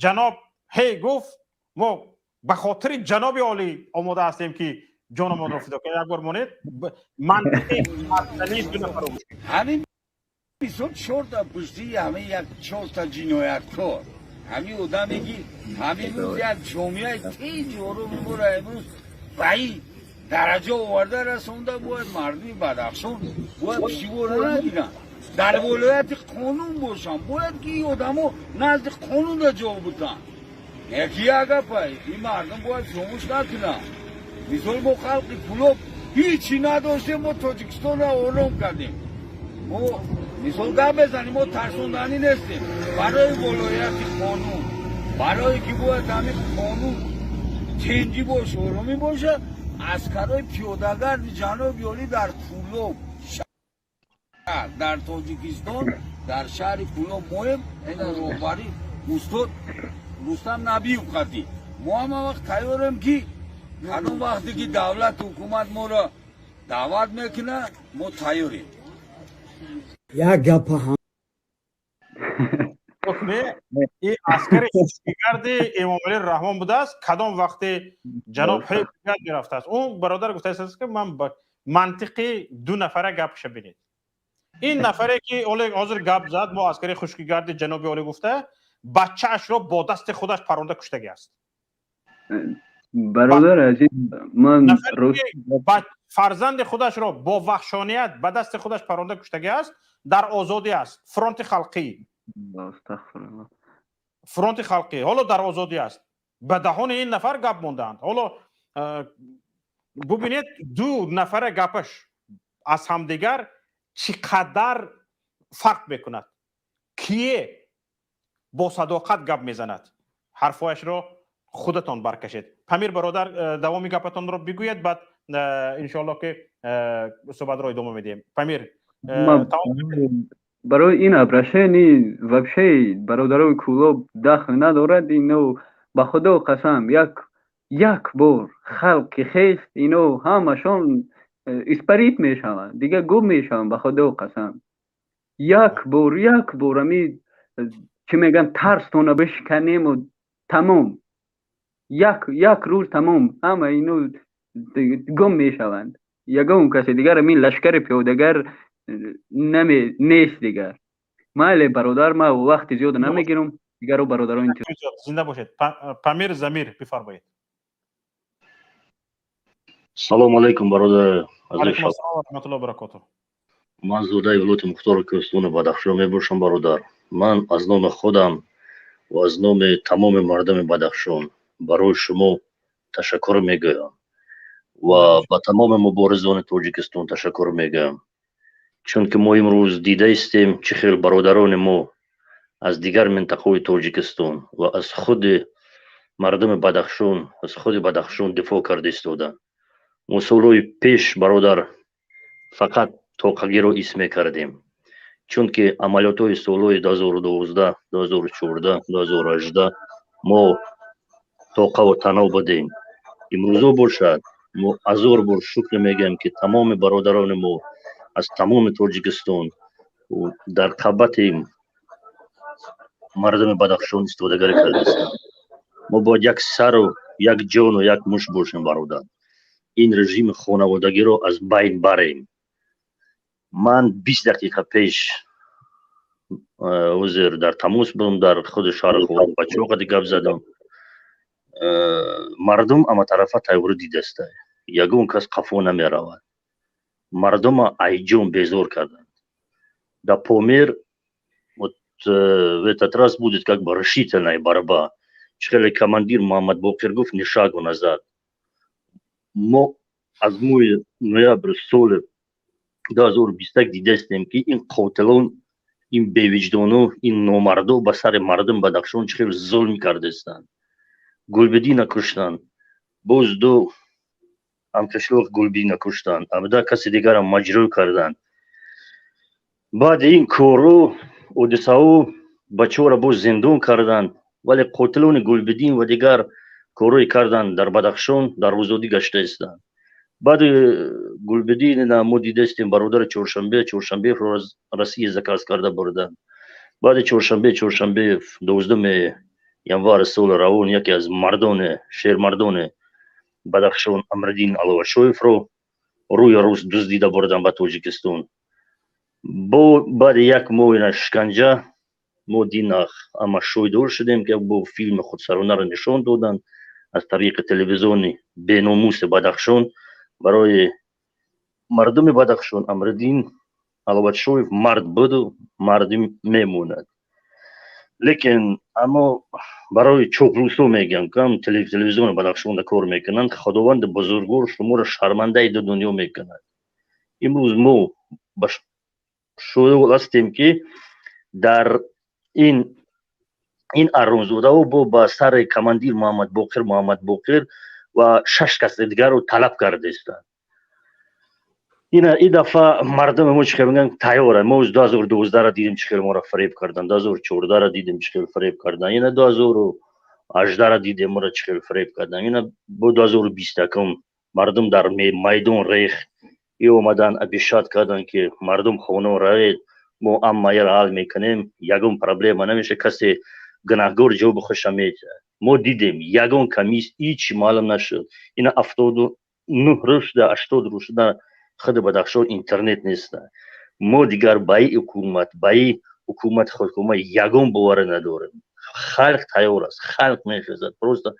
ҷаноб ҳей гуфт, мо ба хотири ҷаноби олӣ омода ҳастем, ки ҷонамонро фидо кунем. Як бор монед, мантиқи ду нафарро. Ҳамин мисол, чорта пушти ҳамин як чорта ҷинояткор, ҳамин одаме ки ҳамин рӯз як ҷомеаи тинҷ ороми моро имрӯз ба ин дараҷа оварда расонда, бояд мардуми Бадахшон бояд пуштибора нагиранд, дар волояти қонун бошанд. Бояд ки ин одамо назди қонунда ҷавоб бутанд. Яки як гапа, ин мардум бояд фиромӯш накунанд. Мисол, мо халқи Кулоб ҳичи надоштем, мо Тоҷикистонро ором кардем. Мо мисол гап мезанем, мо тарсонданӣ нестем. Барои волояти қонун, барое ки бояд ҳамин қонун тинҷӣ боша, оромӣ боша, аскарои пиёдагарди ҷаноби олӣ дар Кулоб шаҳр, дар Тоҷикистон, дар шаҳри Кулоб моем. Ина роҳбари устод Рустам Набиев қатӣ мо ҳама вақт тайёрем, ки кадом вақте ки давлату ҳукумат моро даъват мекунад, мо тайёрем. Як гапа ҳам. Ин аскари хушкигарди Эмомалӣ Раҳмон будааст, кадом вақте ҷаноб ҳей мерафтааст. Ӯ бародар гуфтааст, ки ман мантиқи ду нафара гапша бинед. Ин нафаре ки ҳозир гап зад, мо аскари хушкигарди ҷаноби олӣ гуфта, бачаашро бо дасти худаш паронда куштагӣ аст. Бародар азиз, ман фарзанди худашро бо ваҳшоният ба дасти худаш паронда куштагӣ аст, дар озодӣ аст. Фронти халқӣ, Фронти халқӣ ҳоло дар озодӣ аст. Ба даҳони ин нафар гап мондаанд. Ҳоло бубинед, ду нафара гапаш аз ҳамдигар чӣ қадар фарқ мекунад. Кие бо садоқат гап мезанад, ҳарфҳояшро худатон баркашед. Памир бародар, давоми гапатонро бигӯед, баъд иншоалло ки суҳбатро идома медиҳем. Памир. Барои ин обращение вообще бародарои Кулоб дахл надорад. Ино ба Худо қасам, як як бор халқи хест, ино ҳамашон испарить мешаванд, дигар гум мешаванд. Ба Худо қасам, як бор, як бор ами чӣ мегӯянд, тарстона бишканему тамом, як як рӯз тамом, ҳама ино гум мешаванд. Ягон касе дигар ами лашкари пиёдагар наме нест дигар. Майли, бародар, ман вақти зиёда намегирам, дигаро бародаро. Зинда бошед. Памир Замир, бифармоед. Салому алайкум, бародар. Алайкум ассалом ва раҳматуллоҳи ва баракотуҳ. Ман зодаи вилояти мухтори кӯҳистони Бадахшон мебошам. Бародар, ман аз номи худам ва аз номи тамоми мардуми Бадахшон барои шумо ташаккур мегӯям ва ба тамоми муборизони Тоҷикистон ташаккур мегӯям, чунки мо имрӯз дида истем, чӣ хел бародарони мо аз дигар минтақаҳои Тоҷикистон ва аз худи мардуми Бадахшон, аз худи Бадахшон дифоъ карда истоданд. Мо солҳои пеш, бародар, фақат тоқагиро ҳис мекардем, чунки амалиётҳои солҳои 2012, 2014, 2018 мо тоқаву танҳо будем. Имрӯзо бошад, мо ҳазор бор шукр мегӯем, ки тамоми бародарони мо аз тамоми Тоҷикистон дар қабати мардуми Бадахшон истодагарӣ кардастанд. Мо бояд як сару як ҷону як мушт бошем, бародар, ин режими хонаводагиро аз байн барем. Ман 20 дақиқа пеш ҳозир дар тамос будам, дар худи шаҳри Хоруғ бачаҳо қади гап задам. Мардум ҳаматарафа тайёрӣ дидаста, ягон кас қафо намеравад. Мардума айҷон безор карданд. Дар Помир вот в этот раз будет как бы решительная борьба. Чихеле командир Муҳаммад Боқир гуфт: «Ни шагу назад». Мо аз моҳи ноябри соли 2021 дидастем, ки ин қотилон, ин бевиҷдоно, ин номардо ба сари мардум Бадахшон чӣ хел зулм кардастанд. Гулбидина куштанд, боз ду ҳамкишлоқ Гулбидина куштанд, абда каси дигарам маҷрӯҳ карданд. Баъди ин кору ҳодисаҳо бачаҳоро боз зиндон карданд, вале қотилони Гулбидин ва дигар корҳое карданд дар Бадахшон дар озодӣ гашта истанд. Баъди Гулбидин мо дидастем бародари Чоршанбе Чоршанбеевро аз Россия заказ карда бурданд. Баъди Чоршанбе Чоршанбеев 12 январи соли равон яке аз мардони шермардони Бадахшон Амриддин Аловашоевро рӯи рӯз дуздида бурданд ба Тоҷикистон. Бо баъди як моҳ шиканҷа мо динах ама шоҳидор шудем, ки бо филми худсаронаро нишон доданд аз тариқи телевизиони беномуси Бадахшон. Барои мардуми Бадахшон Амриддин Аловатшоев мард буду марди мемонад. Лекин аммо барои чоплусо мегӯям, кам телевизиони Бадахшонда кор мекунанд, Худованди бузургвор шуморо шармандаи ду дунё мекунад. Имрӯз мо ба шоҳид ҳастем, ки дар ин арронзодаҳо бо ба сари командир Муҳаммадбоқир Муҳаммадбоқир ва шаш каси дигарро талаб кардаистанд. Ина ин дафъа мардуми мо чӣ хел мегӯянд, тайёра. Мо 2012-ро дидем, чӣ хел моро фиреб карданд, 2014-ро дидем, чӣ хел фиреб карданд, ина 2018-ро дидем, моро чӣ хел фиреб карданд, ина бо 2021 мардум дар майдон рехт. И омадан обещать карданд, ки мардум хона равед, мо аммаеро ҳал мекунем, ягон проблема намеша, касе гунаҳгор ҷавоби худша метиҳад. Мо дидем, ягон комисс ҳеч маълум нашуд. Ина 79 рӯз шуда, 80 рӯз шуда, худи Бадахшон интернет нест. Мо дигар ба и ҳукумат, ба и ҳукумати ҳукумат ягон боварӣ надорем. Халқ тайёр аст, халқ мехезад. Просто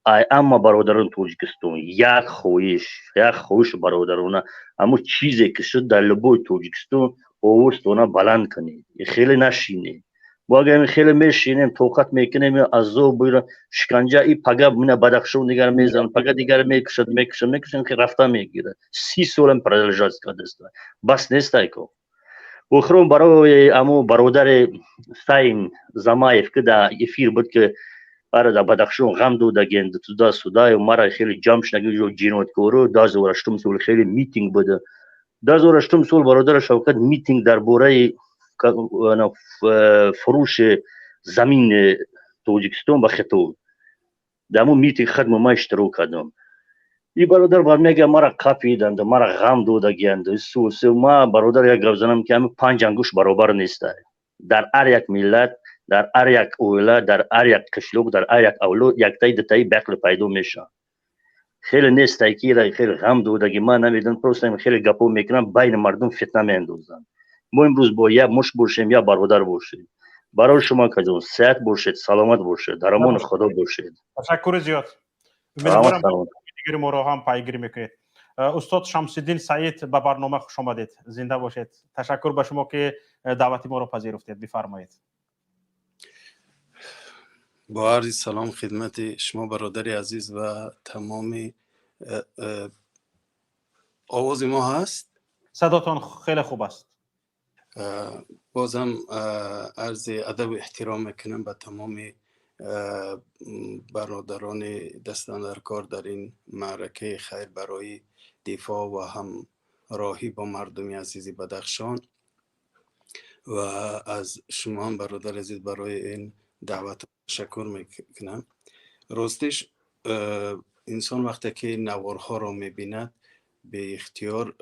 ай амма бародарони Тоҷикистон як хоҳиш, як хоҳишу бародарона: ҳамун чизе ки шуд дар любой Тоҷикистон, овозтона баланд кунед, хеле нашинед. Мо агар хеле мешинем, тоқат мекунем азоб, шиканҷа, и пага мина Бадахшон дигар мезанад, пага дигар мекушад, мекушад, мекушад, ки рафта мегирад. 30 солам продолжать кардааст, бас нестай ко. Охирон барои амо бародари Саим Замаев, ки дар эфир буд, ки ара дар Бадахшон ғам додагend туда судаю мара хеле ҷамъ шудаги ҷинояткоро. 2008 сол хеле митинг буда. 2008 сол, бародари Шавкат, митинг дар бораи фурӯши замини Тоҷикистон ба Хитой. Дар ҳамун митинг хадма ман иштирок кардам. И бародар баъд мега, мара қапиданд, мара ғам додагианд. Ма, бародар, як гап занам, ки ҳамин панҷ ангушт баробар неста. Дар ҳар як миллат, дар ҳар як оила, дар ҳар як қишлоқ, дар ҳар як авлод яктаи дутаи беақл пайдо мешавад. Хеле нестай, ки хеле ғам додаги. Ман намедонам, просто хеле гапҳо мекунам, байни мардум фитна меандозанд. Мо имрӯз бо як муш бошем, як бародар бошем. Барои шумо, акаҷон, сеҳат бошед, саломат бошед, дар амони Худо бошед. Ташаккури зиёд. Умедворам, дигари моро ҳам пайгирӣ мекунед. Устод Шамсиддин Саид, ба барнома хуш омадед, зинда бошед. Ташаккур ба шумо, ки даъвати моро пазируфтед. Бифармоед. Бо арзи салом хидмати шумо, бародари азиз, ва тамоми овози мо ҳаст? Садотон хеле хуб аст. Бозам арзи адабу эҳтиром мекунам ба тамоми бародарони дастандаркор дар ин маъракаи хайр барои дифоъ ва ҳамроҳӣ бо мардуми азизи Бадахшон ва аз шумо ҳам, бародари азиз, барои ин даъват ташаккур мекунам. Ростиш, инсон вақте ки наворҳоро мебинад, беихтиёр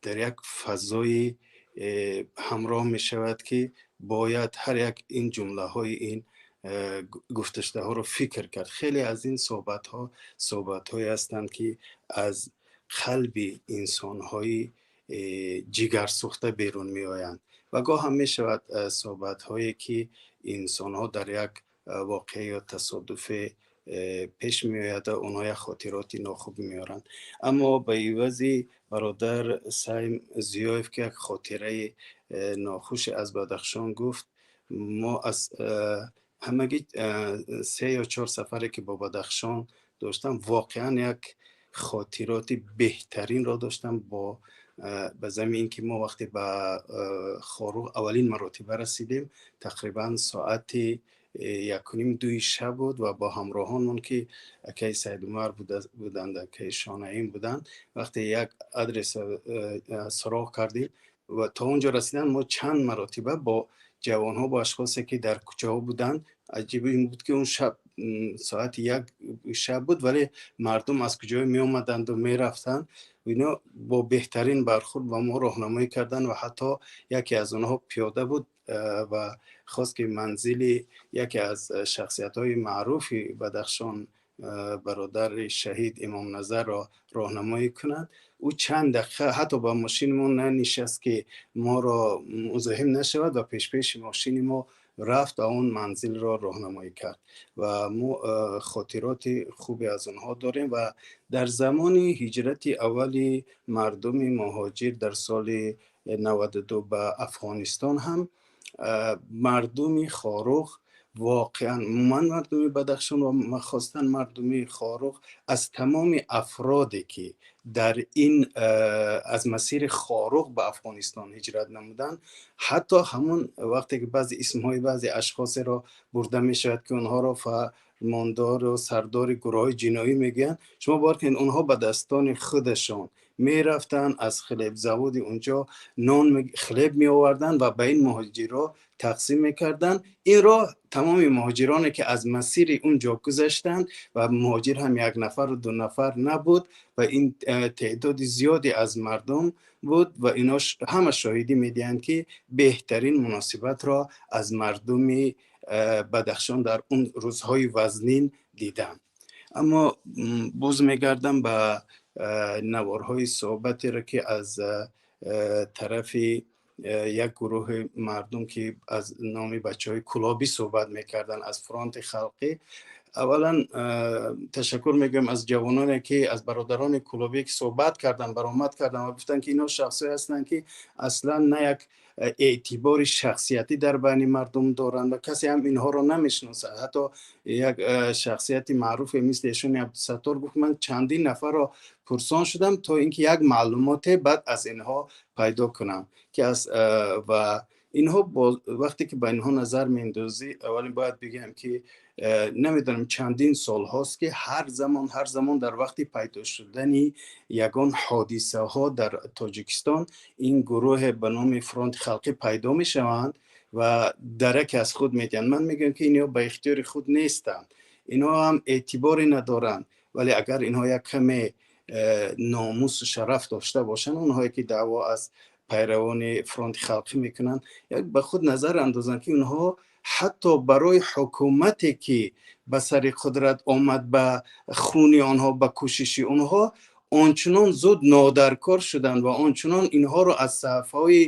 дар як фазои ҳамроҳ мешавад, ки бояд ҳар як ин ҷумлаҳои ин гуфташудаҳоро фикр кард. Хеле аз ин суҳбатҳо суҳбатҳое ҳастанд, ки аз қалби инсонҳои ҷигарсӯхта берун меоянд ва гоҳ ҳам мешавад суҳбатҳое, ки инсонҳо дар як воқеа ё тасодуфе пеш меояд, онҳо як хотироти нохуб меоранд. Аммо ба ивази бародар Сайм Зиёев, ки як хотираи нохуше аз Бадахшон гуфт, мо аз ҳамагӣ се ё чор сафаре, ки бо Бадахшон доштам, воқеан як хотироти беҳтаринро доштам бо Ба замми ин ки мо вақте ба Хоруғ аввалин маротиба расидем, тақрибан соати 1:30, 2 шаб буд ва бо ҳамроҳонмон, ки акаи Саидумар буданд, акаи Шонаим буданд, вақте як адрес суроғ кардем ва то он ҷо расидан, мо чанд маротиба бо ҷавонҳо, бо ашхосе ки дар кӯчаҳо буданд. Аҷиб ин буд, ки он шаб соати 1 шаб буд, вале мардум аз куҷое меомаданду мерафтанд. Ино бо беҳтарин бархурд ба мо роҳнамоӣ карданд ва ҳатто яке аз онҳо пиёда буд ва хост, ки манзили яке аз шахсиятҳои маъруфи Бадахшон, бародари шаҳид Имомназарро роҳнамоӣ кунад. Ӯ чанд дақиқа ҳатто ба мошини мо нанишаст, ки моро музоҳим нашавад, ва пешпеши мошини мо рафт ва он манзилро роҳнамоӣ кард ва мо хотироти хубе аз онҳо дорем. Ва дар замони ҳиҷрати аввали мардуми муҳоҷир дар соли 92 ба Афғонистон ҳам мардуми Хоруғ, воқеан ман мардуми Бадахшон ва махостан мардуми Хоруғ, аз тамоми афроде ки дар ин аз масири Хоруғ ба Афғонистон ҳиҷрат намуданд, ҳатто ҳамон вақте ки баъзе исмҳои баъзе ашхосеро бурда мешавад, ки онҳоро фармондору сардори гурӯҳҳои ҷиноӣ мегӯянд, шумо бовар кунед, онҳо ба дастони худашон мерафтанд, аз хлебзаводи унҷо нон, хлеб меоварданд ва ба ин муҳоҷирро тақсим мекарданд. Инро тамоми муҳоҷироне ки аз масири он ҷо гузаштанд, ва муҳоҷир ҳам як нафару ду нафар набуд ва ин теъдоди зиёде аз мардум буд, ва ино ҳама шоҳидӣ медиҳанд, ки беҳтарин муносибатро аз мардуми Бадахшон дар он рӯзҳои вазнин дидам. Аммо боз мегардам ба наворҳои суҳбатеро, ки аз тарафи як гурӯҳи мардум, ки аз номи бачаҳои кулобӣ суҳбат мекарданд, аз Фронти халқӣ. Аввалан ташаккур мегӯям аз ҷавононе, ки аз бародарони кулобӣ, ки суҳбат карданд, баромад карданд ва гуфтанд, ки инҳо шахсое ҳастанд, ки аслан на як эътибори шахсиятӣ дар байни мардум доранд ва касе ҳам инҳоро намешиносад. Ҳатто як шахсияти маъруфе мисли эшони Абдусаттор гуфт: «Ман чандин нафарро пурсон шудам, то инки як маълумоте баъд аз инҳо пайдо кунам», ки аз ва инҳо вақте ки ба инҳо назар меандозӣ, аввалин бояд бигӯям, ки намедонам, чандин солҳост, ки ҳар замон дар вақти пайдо шудани ягон ҳодисаҳо дар Тоҷикистон ин гурӯҳе ба номи Фронти халқӣ пайдо мешаванд ва дараке аз худ медиҳанд. Ман мегӯям, ки инҳо ба ихтиёри худ нестанд, инҳо ҳам эътиборе надоранд, вале агар инҳо як каме номусу шараф дошта бошанд, онҳое ки даъво аз пайравони Фронти халқӣ мекунанд, як ба худ назар андозанд, ки онҳо ҳатто барои ҳукумате, ки ба сари қудрат омад ба хуни онҳо, ба кӯшиши онҳо, ончунон зуд нодаркор шуданд ва ончунон инҳоро аз саҳифаҳои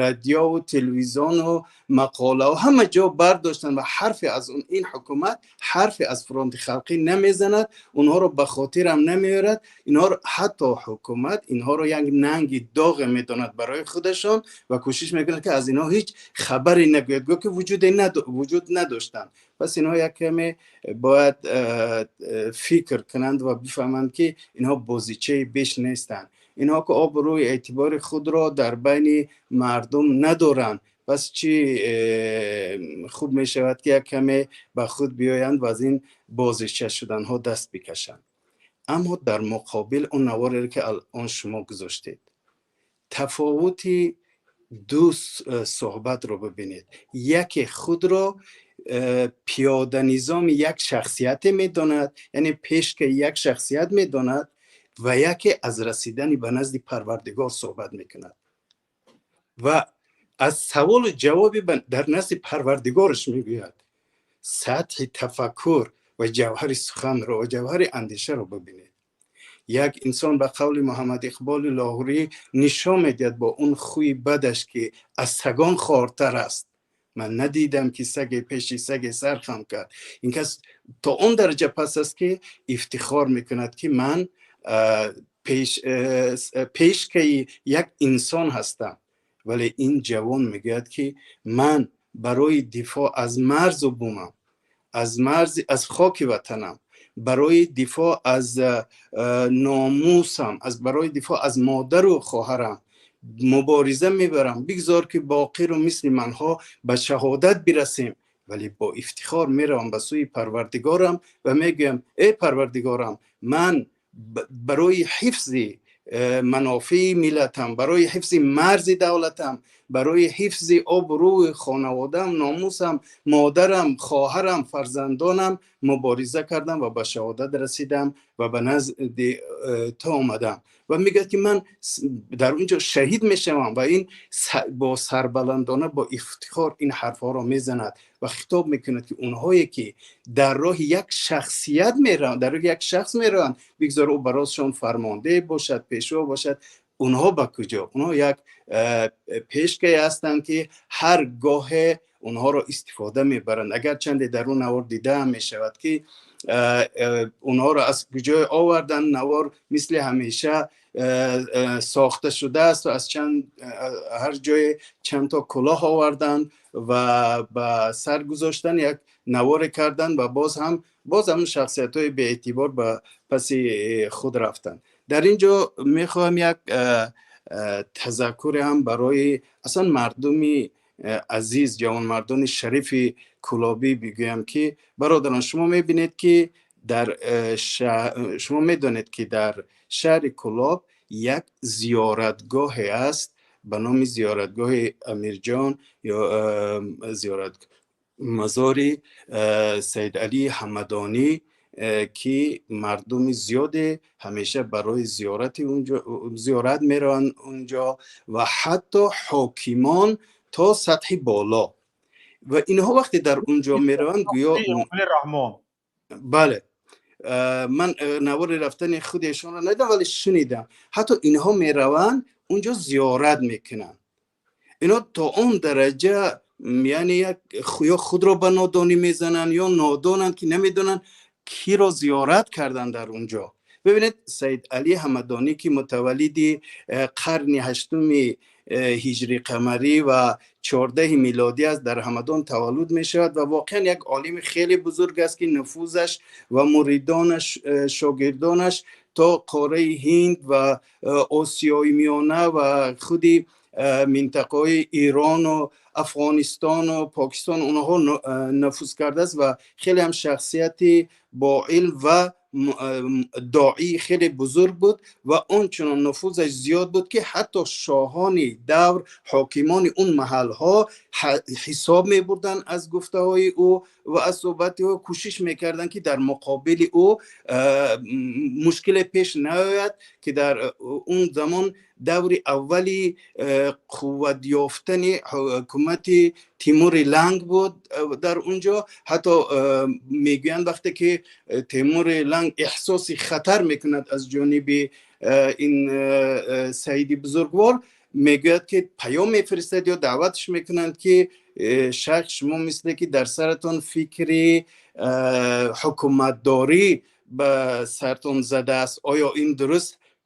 радиову телевизиону мақолаҳо, ҳама ҷо бардоштанд ва ҳарфе аз ин ҳукумат, ҳарфе аз Фронти халқӣ намезанад, онҳоро ба хотирам намеорад. Инҳоро ҳатто ҳукумат инҳоро як нанги доғе медонад барои худашон ва кӯшиш мекунад, ки аз инҳо ҳеҷ хабаре нагӯяд, гӯ ки вуҷуд надоштанд. Пас инҳо як каме бояд фикр кунанд ва бифаҳманд, ки инҳо бозичаи беш нестанд. Инҳо ки обрӯи эътибори худро дар байни мардум надоранд, пас чӣ хуб мешавад, ки як каме ба худ биёянд ва аз ин бозича шуданҳо даст бикашанд. Аммо дар муқобил он навореро, ки алон шумо гузоштед, тафовути ду суҳбатро бибинед. Яке худро пиёданизоми як шахсияте медонад, яъне пешкаи як шахсият медонад, ва яке аз расидани ба назди Парвардигор суҳбат мекунад ва аз саволу ҷавоби дар назди Парвардигораш мегӯяд. Сатҳи тафаккур ва ҷавҳари суханро ва ҷавҳари андешаро бибинед. Як инсон ба қавли Муҳаммад Иқболи Лоҳурӣ нишон медиҳад бо он хӯи бадаш, ки аз сагон хортар аст. Ман надидам, ки саге пеши саге сар хам кард. Ин кас то он дараҷа пас аст, ки ифтихор мекунад, ки ман пешкаи як инсон ҳастам, вале ин ҷавон мегӯяд, ки ман барои дифоъ аз марзу бумам, аз марзи, аз хоки ватанам. Барои дифоъ аз номусам, аз барои дифоъ аз модару хоҳарам мубориза мебарам. Бигзор ки боқиру мисли манҳо ба шаҳодат бирасем, вале бо ифтихор меравам ба сӯи Парвардигорам ва мегӯям: «Эй Парвардигорам, ман барои ҳифзи манофеи миллатам, барои ҳифзи марзи давлатам, барои ҳифзи обрӯи хонаводаам, номусам, модарам, хоҳарам, фарзандонам мубориза кардам ва ба шаҳодат расидам ва ба назди ту омадам». Ва мегӯяд, ки ман дар он ҷо шаҳид мешавам. Ва ин бо сарбаландона, бо ифтихор ин ҳарфҳоро мезанад ва хитоб мекунад, ки онҳое ки дар роҳи як шахсият мераванд, дар роҳи як шахс мераванд, бигзор ӯ баросшон фармондеҳ бошад, пешво бошад, онҳо ба куҷо? Онҳо як пешкае ҳастанд, ки ҳар гоҳе онҳоро истифода мебаранд. Агарчанде дар он навор дида мешавад, ки онҳоро аз куҷое оварданд, навор мисли ҳамеша сохта шудааст ва аз чанд ҳар ҷое чанд то кулоҳ оварданд ва ба сар гузоштан, як наворе карданд ва боз ҳам боз ҳамн шахсиятҳои беэътибор ба паси худ рафтанд. Дар ин ҷо мехоҳам як тазаккуре ҳам барои аслан мардуми азиз, ҷавонмардони шарифи кулобӣ бигӯям, ки бародарон, шумо мебинед, ки дар шумо медонед, ки дар шаҳри Кулоб як зиёратгоҳе аст ба номи зиёратгоҳи Амирҷон ё зиёрат мазори Саид Алӣ Ҳамадонӣ, ки мардуми зиёде ҳамеша барои зиёрати унҷо зиёрат мераванд унҷо ва ҳатто ҳокимон то сатҳи боло. Ва инҳо вақте дар унҷо мераванд, гӯё Раҳмон. Бале, ман навори рафтани худи эшонро надидам, вале шунидам. Ҳатто инҳо мераванд, унҷо зиёрат мекунанд. Инҳо то он дараҷа, яъне як ё худро ба нодонӣ мезананд, ё нодонанд, ки намедонанд киро зиёрат кардан дар унҷо. Бибинед, Саид Алӣ Ҳамадонӣ, ки мутаваллиди қарни ҳаштуми ҳиҷри қамарӣ ва 14 милодӣ аст, дар Ҳамадон таваллуд мешавад ва воқеан як олими хеле бузург аст, ки нуфузаш ва муридонаш, шогирдонаш то қораи Ҳинд ва Осиёи Миёна ва худи минтақаҳои Ирону Афғонистону Покистон онҳо нуфуз кардааст ва хеле ҳам шахсияти бо илм ва доӣ хеле бузург буд. Ва ончунон нуфузаш зиёд буд, ки ҳатто шоҳони давр, ҳокимони он маҳалҳо ҳисоб мебурданд аз гуфтаҳои ӯ ва аз суҳбати ӯ, кӯшиш мекарданд, ки дар муқобили ӯ мушкиле пеш наояд, ки дар он замон даври аввали қувват ёфтани ҳукумати Тимури Ланг буд дар унҷо. Ҳатто мегӯянд, вақте ки Тимури Ланг эҳсоси хатар мекунад аз ҷониби ин саиди бузургвор, мегӯяд, ки паём мефиристад ё даъватш мекунанд, ки шайх, шумо мисле ки дар саратон фикри ҳукуматдорӣ ба сартон задааст, оё ин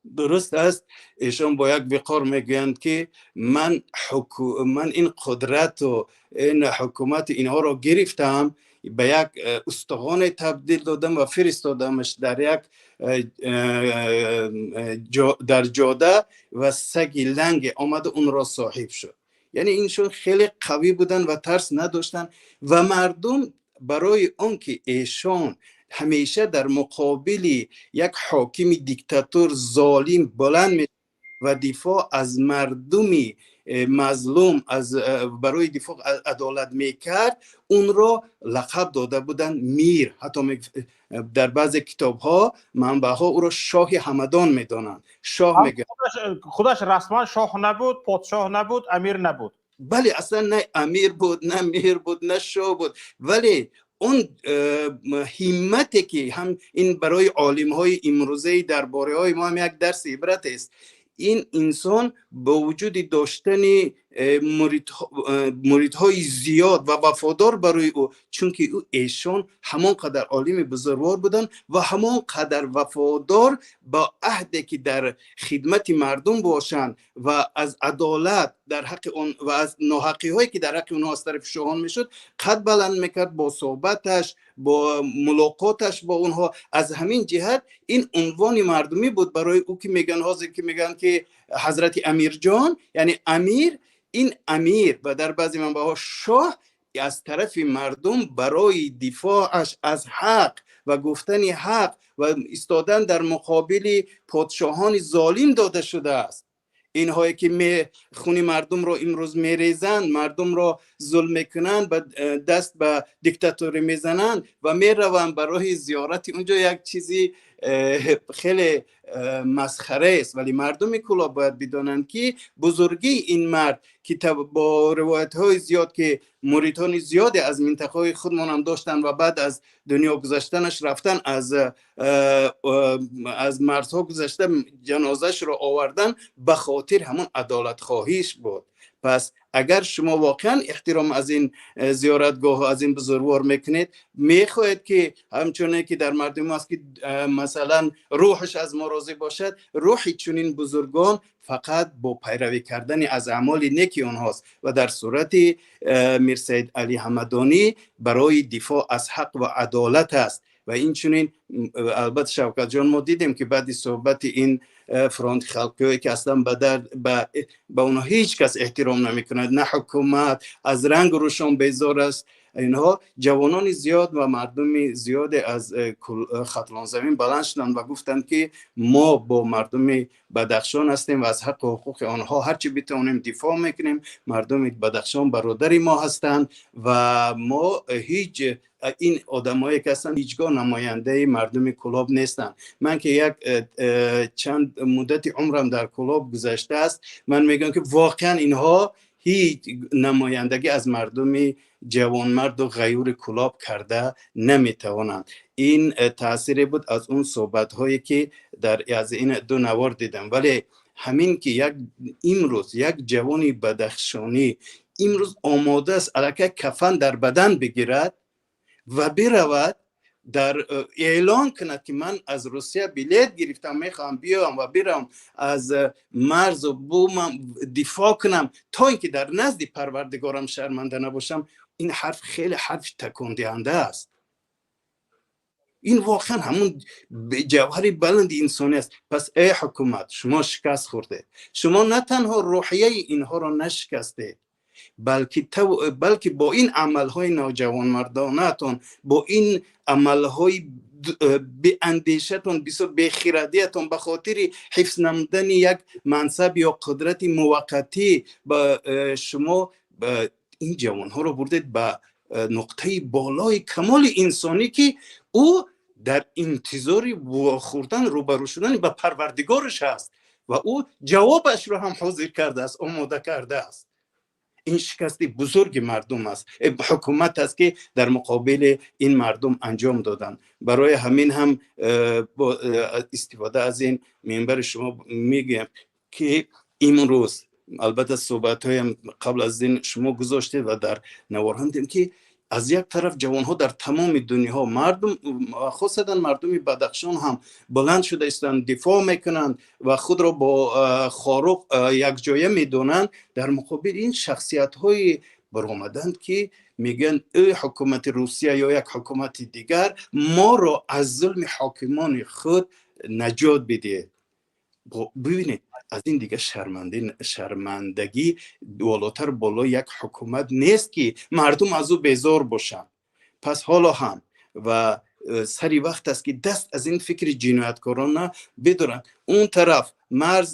дуруст аст? Эшон бо як виқор мегӯянд, ки ман ин қудрату ин ҳукумати инҳоро гирифтам, ба як устухоне табдил додам ва фиристодамаш дар як дар ҷода ва саги ланге омада онро соҳиб шуд. Яъне иншон хеле қавӣ буданд ва тарс надоштанд. Ва мардум барои он ки эшон ҳамеша дар муқобили як ҳокими диктатор, золим баланд ва дифоъ аз мардуми мазлум, аз барои дифоъ аз адолат мекард, онро лақаб дода буданд мир. Ҳатто дар баъзе китобҳо, манбаъҳо ӯро шоҳи Ҳамадон медонанд, шоҳ мегӯянд. Худаш расман шоҳ набуд, подшоҳ набуд, амир набуд. Бале, аслан на амир буд, на мир буд, на шоҳ буд, вале он ҳиммате ки ҳам ин барои олимҳои имрӯзаи дарбориҳои мо ҳам як дарси ибрат аст. Ин инсон бо вуҷуди доштани Муридҳои зиёд ва вафодор барои ӯ, чунки ӯ эшон ҳамон қадар олими бузургвор буданд ва ҳамон қадар вафодор ба аҳде ки дар хидмати мардум бошанд ва аз адолат дар ҳаққи он ва аз ноҳақиҳое ки дар ҳаққи онҳо аз тарафи шоҳон мешуд, қад баланд мекард бо суҳбаташ, бо мулоқоташ бо онҳо. Аз ҳамин ҷиҳат ин унвони мардумӣ буд барои ӯ, ки мегӯянд, ҳозир ки мегӯянд, ки ҳазрати Амирҷон, яъне амир, ин амир ва дар баъзе манбаъҳо шоҳ аз тарафи мардум барои дифоъаш аз ҳақ ва гуфтани ҳақ ва истодан дар муқобили подшоҳони золим дода шудааст. Инҳое ки хуни мардумро имрӯз мерезанд, мардумро зулм мекунанд, ба даст ба диктаторӣ мезананд ва мераванд барои зиёрати унҷо, як чизи хеле масхара аст. Вале мардуми Кӯлоб бояд бидонанд, ки бузургии ин мард, ки бо ривоятҳои зиёд, ки муридони зиёде аз минтақаҳои худмон ҳам доштанд ва баъд аз дунё гузаштанаш рафтан аз марзҳо гузашта ҷанозашро овардан, ба хотир ҳамон адолатхоҳиш буд. Пас агар шумо воқеан эҳтиром аз ин зиёратгоҳ, аз ин бузургвор мекунед, мехоҳед, ки ҳамчуне ки дар мардум аст, ки масалан рӯҳаш аз мо розӣ бошад, рӯҳи чунин бузургон фақат бо пайравӣ кардани аз аъмоли неки онҳост ва дар сурати Мирсайид Алӣ Ҳамадонӣ барои дифоъ аз ҳақ ва адолат аст. Ва инчунин, албатта, Шавкатҷон, мо дидем, ки баъди суҳбати ин фронти халқиҳое, ки аслан ба дард ба онҳо ҳеҷ кас эҳтиром намекунад, на ҳукумат, аз рангу рӯшон безор аст инҳо, ҷавонони зиёд ва мардуми зиёде аз Хатлонзамин баланд шуданд ва гуфтанд, ки мо бо мардуми Бадахшон ҳастем ва аз ҳаққу ҳуқуқи онҳо ҳарчи битавонем дифоъ мекунем. Мардуми Бадахшон бародари мо ҳастанд ва мо ҳеҷ ин одамое ки ҳастанд, ҳеҷ гоҳ намояндаи мардуми Кӯлоб нестанд. Ман ки як чанд муддати умрам дар Кӯлоб гузаштааст, ман мегӯям, ки воқеан инҳо ҳеҷ намояндагӣ аз мардуми ҷавонмарду ғайюри Кӯлоб карда наметавонанд. Ин таъсире буд аз он суҳбатҳое, ки дар аз ин ду навор дидам. Вале ҳамин ки як имрӯз як ҷавони бадахшонӣ имрӯз омода аст аллакай кафан дар бадан бигирад ва биравад, дар эълон кунад, ки ман аз Русия билет гирифтам, мехоҳам биёям ва бирам аз марзу бумам дифоъ кунам, то ин ки дар назди Парвардигорам шарманда набошам, ин ҳарф хеле ҳарфи такондиҳанда аст. Ин воқеан ҳамун ҷавҳари баланди инсонӣ аст. Пас эй ҳукумат, шумо шикаст хӯрдед. Шумо на танҳо рӯҳияи инҳоро нашикастед, балки бо ин амалҳои ноҷавонмардонаатон, бо ин амалҳои беандешатон, бисёр бехирадиятон, ба хотири ҳифз намудани як мансаб ё қудрати муваққатӣ ба шумо ин ҷавонҳоро бурдед ба нуқтаи болои камоли инсонӣ, ки ӯ дар интизори вохӯрдан, рӯбарӯ шудани ба Парвардигораш аст ва ӯ ҷавобашро ҳам ҳозир кардааст, омода кардааст. Ин шикасти бузурги мардум аст, ҳукумат аст, ки дар муқобили ин мардум анҷом доданд. Барои ҳамин ҳам бо истифода аз ин минбари шумо мегӯям, ки имрӯз, албатта, суҳбатҳоям қабл аз ин шумо гузоштед ва дар наворҳо дидем, ки аз як тараф ҷавонҳо дар тамоми дунёҳо, мардум, хосатан мардуми Бадахшон ҳам баланд шуда истанд, дифоъ мекунанд ва худро бо Хоруғ якҷоя медонанд. Дар муқобил ин шахсиятҳои баромаданд, ки мегӯянд: эй ҳукумати Русия ё як ҳукумати дигар, моро аз зулми ҳокимони худ наҷот бидиҳед. Бибинед, аз ин дига шармандагӣ болотар болои як ҳукумат нест, ки мардум аз ӯ безор бошанд. Пас ҳоло ҳам ва сари вақт аст, ки даст аз ин фикри ҷинояткорона бидоранд. Он тараф марз,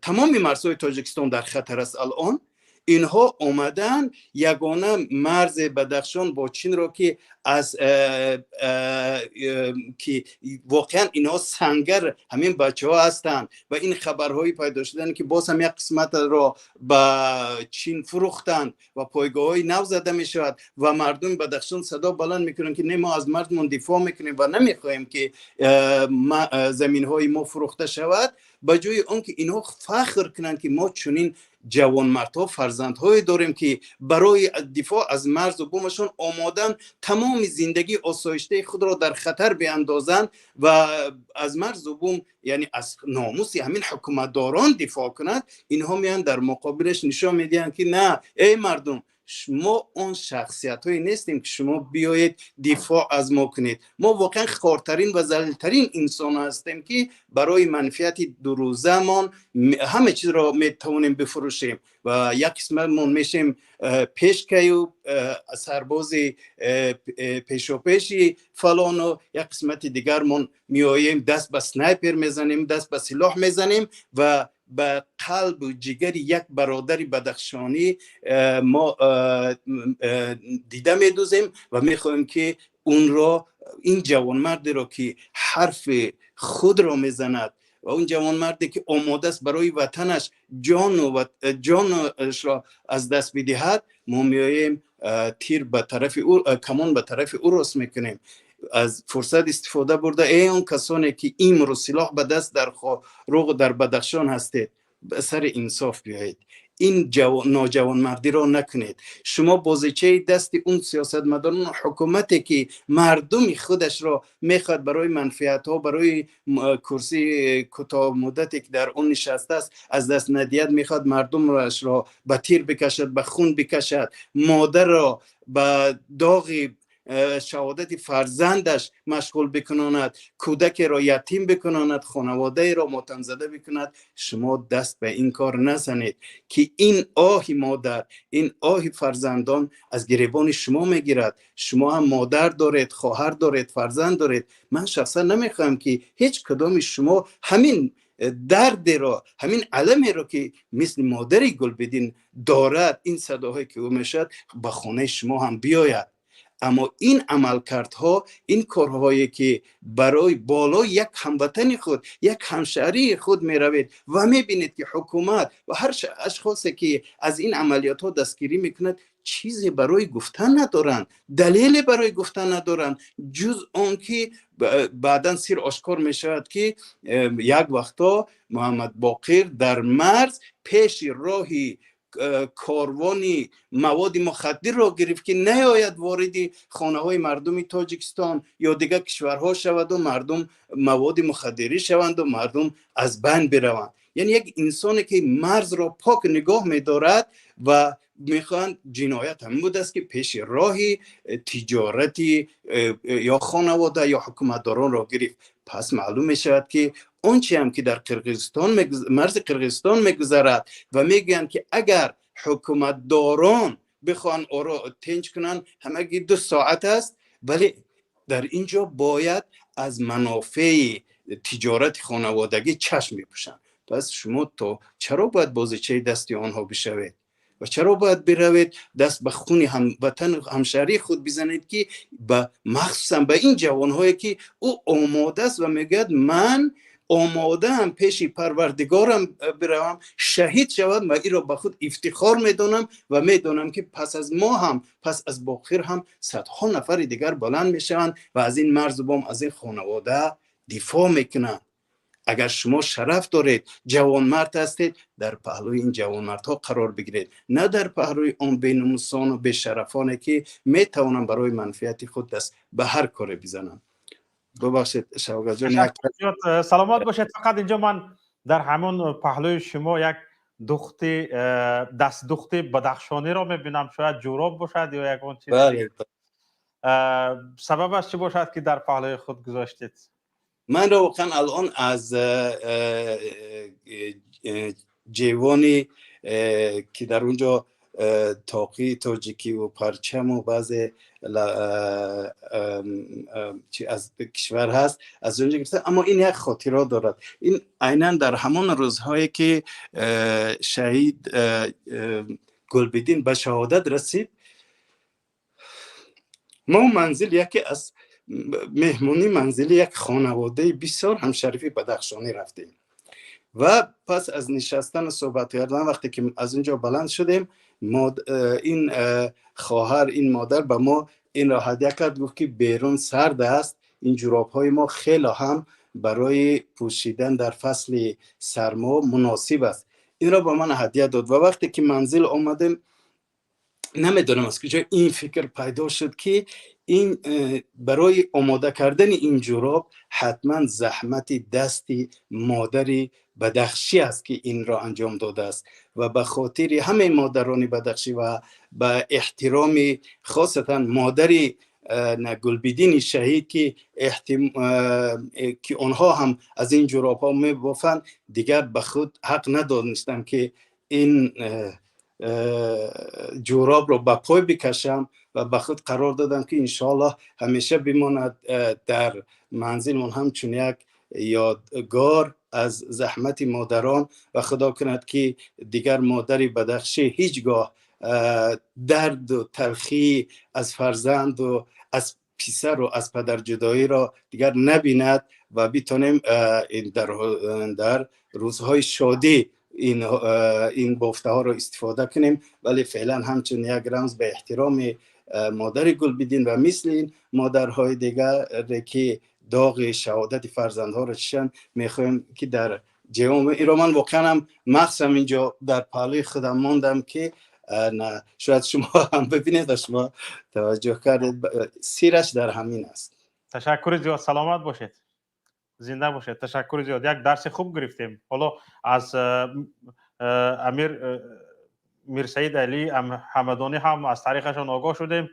тамоми марзҳои Тоҷикистон дар хатар аст. Алон инҳо омадаанд ягона марзи Бадахшон бо Чинро, ки аз ки воқеан инҳо сангар ҳамин бачаҳо ҳастанд ва ин хабарҳои пайдо шудан, ки боз ҳам як қисматро ба Чин фурӯхтанд ва пойгоҳҳои нав зада мешавад ва мардуми Бадахшон садо баланд мекунанд, ки не, мо аз марзмон дифоъ мекунем ва намехоҳем, ки заминҳои мо фурӯхта шавад. Ба ҷои он ки инҳо фахр кунанд, ки мо чунин Ҷавонмардҳо, фарзандҳое дорем, ки барои дифоъ аз марзу бумашон омоданд тамоми зиндагии осоиштаи худро дар хатар биандозанд ва аз марзу бум, яъне аз номуси ҳамин ҳукуматдорон дифоъ кунанд. Инҳо меянд, дар муқобилаш нишон медиҳанд, ки на, эй мардум, мо он шахсиятҳое нестем, ки шумо биёед дифоъ аз мо кунед. Мо воқеан хортарин ва залилтарин инсон ҳастем, ки барои манфиати дурӯзаамон ҳама чизро метавонем бифурӯшем ва як қисматмон мешем пешкаю сарбози пешопеши фалону як қисмати дигармон меоем, даст ба снайпер мезанем, даст ба силоҳ мезанем ва ба қалбу ҷигари як бародари бадахшонӣ мо дида медӯзем ва мехоҳем, ки унро, ин ҷавонмардеро, ки ҳарфи худро мезанад ва он ҷавонмарде, ки омода аст барои ватанаш ҷону ҷонашро аз даст бидиҳад, мо меоем, тир ба тарафи ӯ, камон ба тарафи ӯ рост мекунем. Аз фурсат истифода бурда, эй он касоне, ки имрӯз силоҳ ба даст дар Хоруғ, дар Бадахшон ҳастед, ба сари инсоф биёед, ин ноҷавонмардиро накунед. Шумо бозичаи дасти он сиёсатмадорон, ҳукумате, ки мардуми худашро мехоҳад барои манфиатҳо, барои курсии кӯтоҳмуддате, ки дар он нишастааст, аз даст надиҳад, мехоҳад мардумашро ба тир бикашад, ба хун бикашад, модарро ба доғи шаҳодати фарзандаш машғул бикунонад, кӯдакеро ятим бикунонад, хонаводаеро мотамзада бикунад. Шумо даст ба ин кор назанед, ки ин оҳи модар, ин оҳи фарзандон аз гиребони шумо мегирад. Шумо ҳам модар доред, хоҳар доред, фарзанд доред. Ман шахсан намехоҳам, ки ҳеҷ кадоми шумо ҳамин дардеро, ҳамин аламеро, ки мисли модари Гулбидин дорад, ин садоҳое, ки ӯ мешавад, ба хонаи шумо ҳам биёяд. Аммо ин амалкардҳо, ин корҳое, ки барои болои як ҳамватани худ, як ҳамшаҳрии худ меравед ва мебинед, ки ҳукумат ва ҳар ашхосе, ки аз ин амалиётҳо дастгирӣ мекунад, чизе барои гуфтан надоранд, далеле барои гуфтан надоранд, ҷуз он ки баъдан сир ошкор мешавад, ки як вақто Муҳаммад Боқир дар марз пеши роҳи корвони маводи мухаддирро гирифт, ки наояд вориди хонаҳои мардуми Тоҷикистон ё дигар кишварҳо шаваду мардум маводи мухаддирӣ шаванду мардум аз байн бираванд. Яъне як инсоне, ки марзро пок нигоҳ медорад ва мехоҳанд, ҷиноят ҳамин будааст, ки пеши роҳи тиҷорати ё хонавода ё ҳукуматдоронро гирифт. Пас маълум мешавад, ки он чи ҳам ки дар Қирғизистон, марзи Қирғизистон мегузарад ва мегӯянд, ки агар ҳукуматдорон бихоҳанд оро тинҷ кунанд, ҳамагӣ 2 соат аст, вале дар ин ҷо бояд аз манофеи тиҷорати хонаводагӣ чашм бипӯшанд. Пас шумо то чаро бояд бозичаи дасти онҳо бишавед ва чаро бояд биравед, даст ба хуни ҳамватан, ҳамшаҳрии худ бизанед, ки ба махсусан ба ин ҷавонҳое, ки ӯ омода аст ва мегӯяд: ман омодаам пеши Парвардигорам биравам, шаҳид шавам ва инро ба худ ифтихор медонам ва медонам, ки пас аз мо ҳам, пас аз Боқир ҳам садҳо нафари дигар баланд мешаванд ва аз ин марзу бом, аз ин хонавода дифоъ мекунанд. Агар шумо шараф доред, ҷавонмард ҳастед, дар паҳлӯи ин ҷавонмардҳо қарор бигиред, на дар паҳлӯи он беномусону бешарафоне, ки метавонанд барои манфиати худ даст ба ҳар коре бизананд. Бубахшед, Шавкатҷон. Саломат бошед. Фақат инҷо ман дар ҳамон паҳлӯи шумо як духти, дастдухти бадахшониро мебинам. Шояд ҷӯроб бошад ё ягон чиз. Сабабаш чӣ бошад, ки дар паҳлӯи худ гузоштед? Манро воқеан алон аз ҷевони, ки дар он ҷо тоқии тоҷикиву парчаму баъзе аз кишвар ҳаст, аз он ҷо гирифта. Аммо ин як хотиро дорад. Ин айнан дар ҳамон рӯзҳое, ки шаҳид Гулбидин ба шаҳодат расид, мо манзил яке аз меҳмонӣ, манзили як хонаводаи бисёр ҳамшарифи бадахшонӣ рафтем ва пас аз нишастану суҳбат кардан, вақте ки аз он ҷо баланд шудем, ин хоҳар, ин модар ба мо инро ҳадя кард. Гуфт, ки берун сард аст, ин ҷуробҳои мо хело ҳам барои пӯшидан дар фасли сармо муносиб аст. Инро ба ман ҳадя дод ва вақте ки манзил омадем, намедонам аз куҷо ин фикр пайдо шуд, ки ин барои омода кардани ин ҷуроб ҳатман заҳмати дасти модари бадахшӣ аст, ки инро анҷом додааст. Ва ба хотири ҳамаи модарони бадахшӣ ва ба эҳтироми хосатан модари Гулбидини шаҳид, ки онҳо ҳам аз ин ҷуробҳо мебофанд, дигар ба худ ҳақ надонистам, ки ин ҷуробро ба пой бикашам ва ба худ қарор додам, ки иншоаллоҳ ҳамеша бимонад дар манзилмон ҳамчун як ёдгор аз заҳмати модарон. Ва худо кунад, ки дигар модари бадахшӣ ҳеҷ гоҳ дарду талхӣ аз фарзанду аз писару аз падарҷудоиро дигар набинад ва битонем дар рӯзҳои шодӣ ин бофтаҳоро истифода кунем. Вале феълан ҳамчун як рамз ба эҳтироми модари Гулбидин ва мисли ин модарҳои дигаре, ки доғи шаҳодати фарзандҳоро чишанд, мехоҳем, ки дар ҷевон инро ман воқеан ҳам махсам инҷо дар паҳлӯи худам мондам, ки шояд шумо ҳам бибинед ва шумо таваҷҷӯҳ кардед, сираш дар ҳамин аст. Ташаккури зиёд, саломат бошед, зинда бошед. Ташаккури зиёд, як дарси хуб гирифтем. Ҳоло аз амир Мирсаид Алӣ Ҳамадонӣ ҳам аз таърихашон огоҳ шудем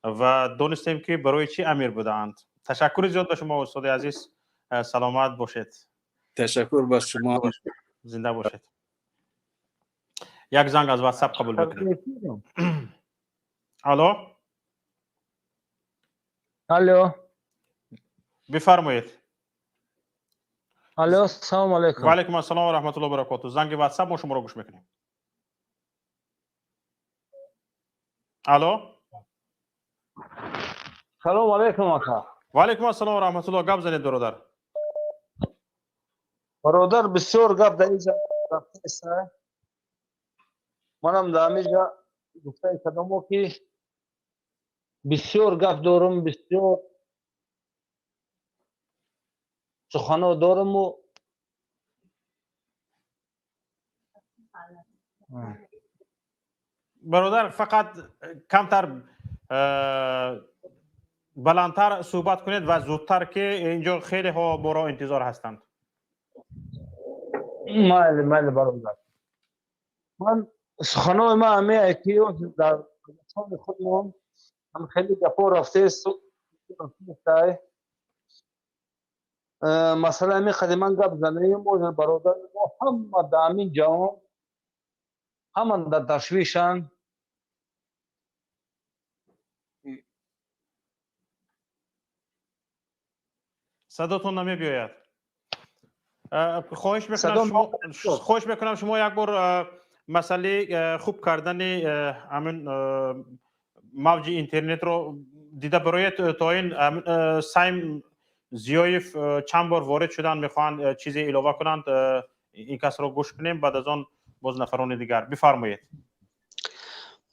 ва донистем, ки барои чӣ амир будаанд. Ташаккури зиёд ба шумо, устоди азиз, саломат бошед. Ташаккур ба шумо. Зинда бошед. Як занг аз Ватсап қабул мекунем. Алло. Алло. Бифармоед. Алло, салому алайкум. Ва алайкум ассалом ва раҳматуллоҳи ва баракоту. Занги Ватсап, мо шуморо гӯш мекунем. Алло. Салому алайкум, ака. Ва алайкум ассалом ва раҳматуллоҳ. Гап занед, бародар. Бародар, бисёр гап дар инҷа рафтааст. Манам дар ҳаминҷа гуфтаи кадомо, ки бисёр гап дорум, бисёр сухано доруму. Бародар, фақат камтар баландтар суҳбат кунед ва зудтар, ки инҷо хелеҳо моро интизор ҳастанд. Майли, майли, бародар. Ман суханои ман ҳамее, ки дар Тоҷикистони худмон ҳам хеле гапҳо рафтааст. Масъала ҳамин қади ман гап занем, бародари мо ҳама дар ҳамин ҷаҳон, ҳама дар ташвишанд. Садотон намебиёяд. Хоҳиш мекунам, шумо як бор масъалаи хуб кардани ҳамин мавҷи интернетро дида бароед, то ин Сайм Зиёев чанд бор ворид шуданд, мехоҳанд чизе илова кунанд. Ин касро гӯш кунем, баъд аз он боз нафарони дигар. Бифармоед.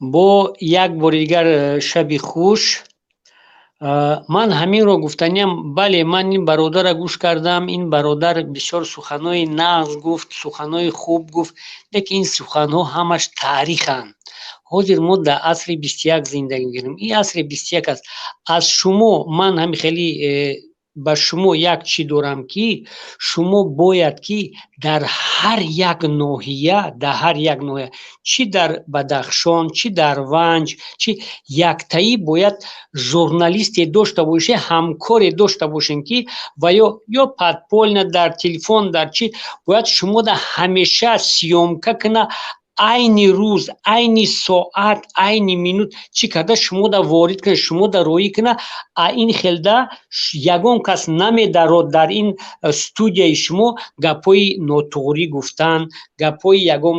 Бо як бори дигар шаби хуш. Ман ҳаминро гуфтаниям. Бале, ман ин бародарро гӯш кардам. Ин бародар бисёр суханҳои нағз гуфт, суханҳои хуб гуфт, лекин ин суханҳо ҳамаш таъриханд. Ҳозир мо дар асри 21 зиндагӣ мекунем. Ин асри 21 аст. Аз шумо ман ҳамин хеле ба шумо як чӣ дорам, ки шумо бояд, ки дар ҳар як ноҳия, дар ҳар як ноҳия, чӣ дар Бадахшон, чӣ дар Ванҷ, чӣ яктаӣ бояд журналисте дошта бошед, ҳамкоре дошта бошем, ки ва ё подпольно дар телефон, дар чӣ бояд шумо да ҳамеша съёмка куна, айни рӯз, айни соат, айни минут чӣ карда шумо да ворид куна, шумо да роӣ куна. А ин хелда ягон кас намедарод дар ин студияи шумо гапҳои нотуғрӣ гуфтан, гапҳои ягон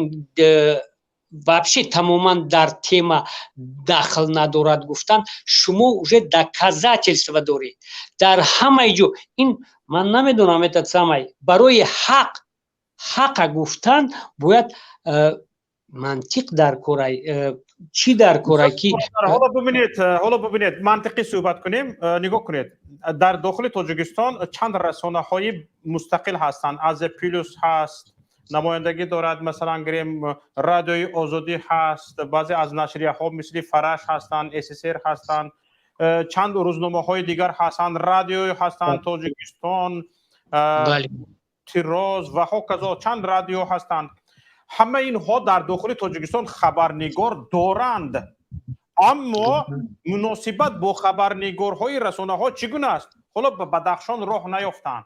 вообще тамоман дар тема дахл надорад гуфтан. Шумо уже доказательства доред дар ҳамаи ҷо. Ин ман намедонам, этот самай барои ҳақ, ҳақа гуфтан бояд мантиқ дар корай, чӣ дар корай, ки Ҳоло бибинед, ҳоло бибинед, мантиқӣ суҳбат кунем. Нигоҳ кунед, дар дохили Тоҷикистон чанд расонаҳои мустақил ҳастанд. Азия Плюс ҳаст, Намояндагӣ дорад. Масалан, гирем, Радиои Озодӣ ҳаст, баъзе аз нашрияҳо мисли Фараш ҳастанд, ССР ҳастанд, чанд рӯзномаҳои дигар ҳастанд, радио ҳастанд, Тоҷикистон, Тироз ва ҳоказо, чанд радио ҳастанд. Ҳамаи инҳо дар дохили Тоҷикистон хабарнигор доранд, аммо муносибат бо хабарнигорҳои расонаҳо чӣ гуна аст? Ҳоло ба Бадахшон роҳ наёфтанд,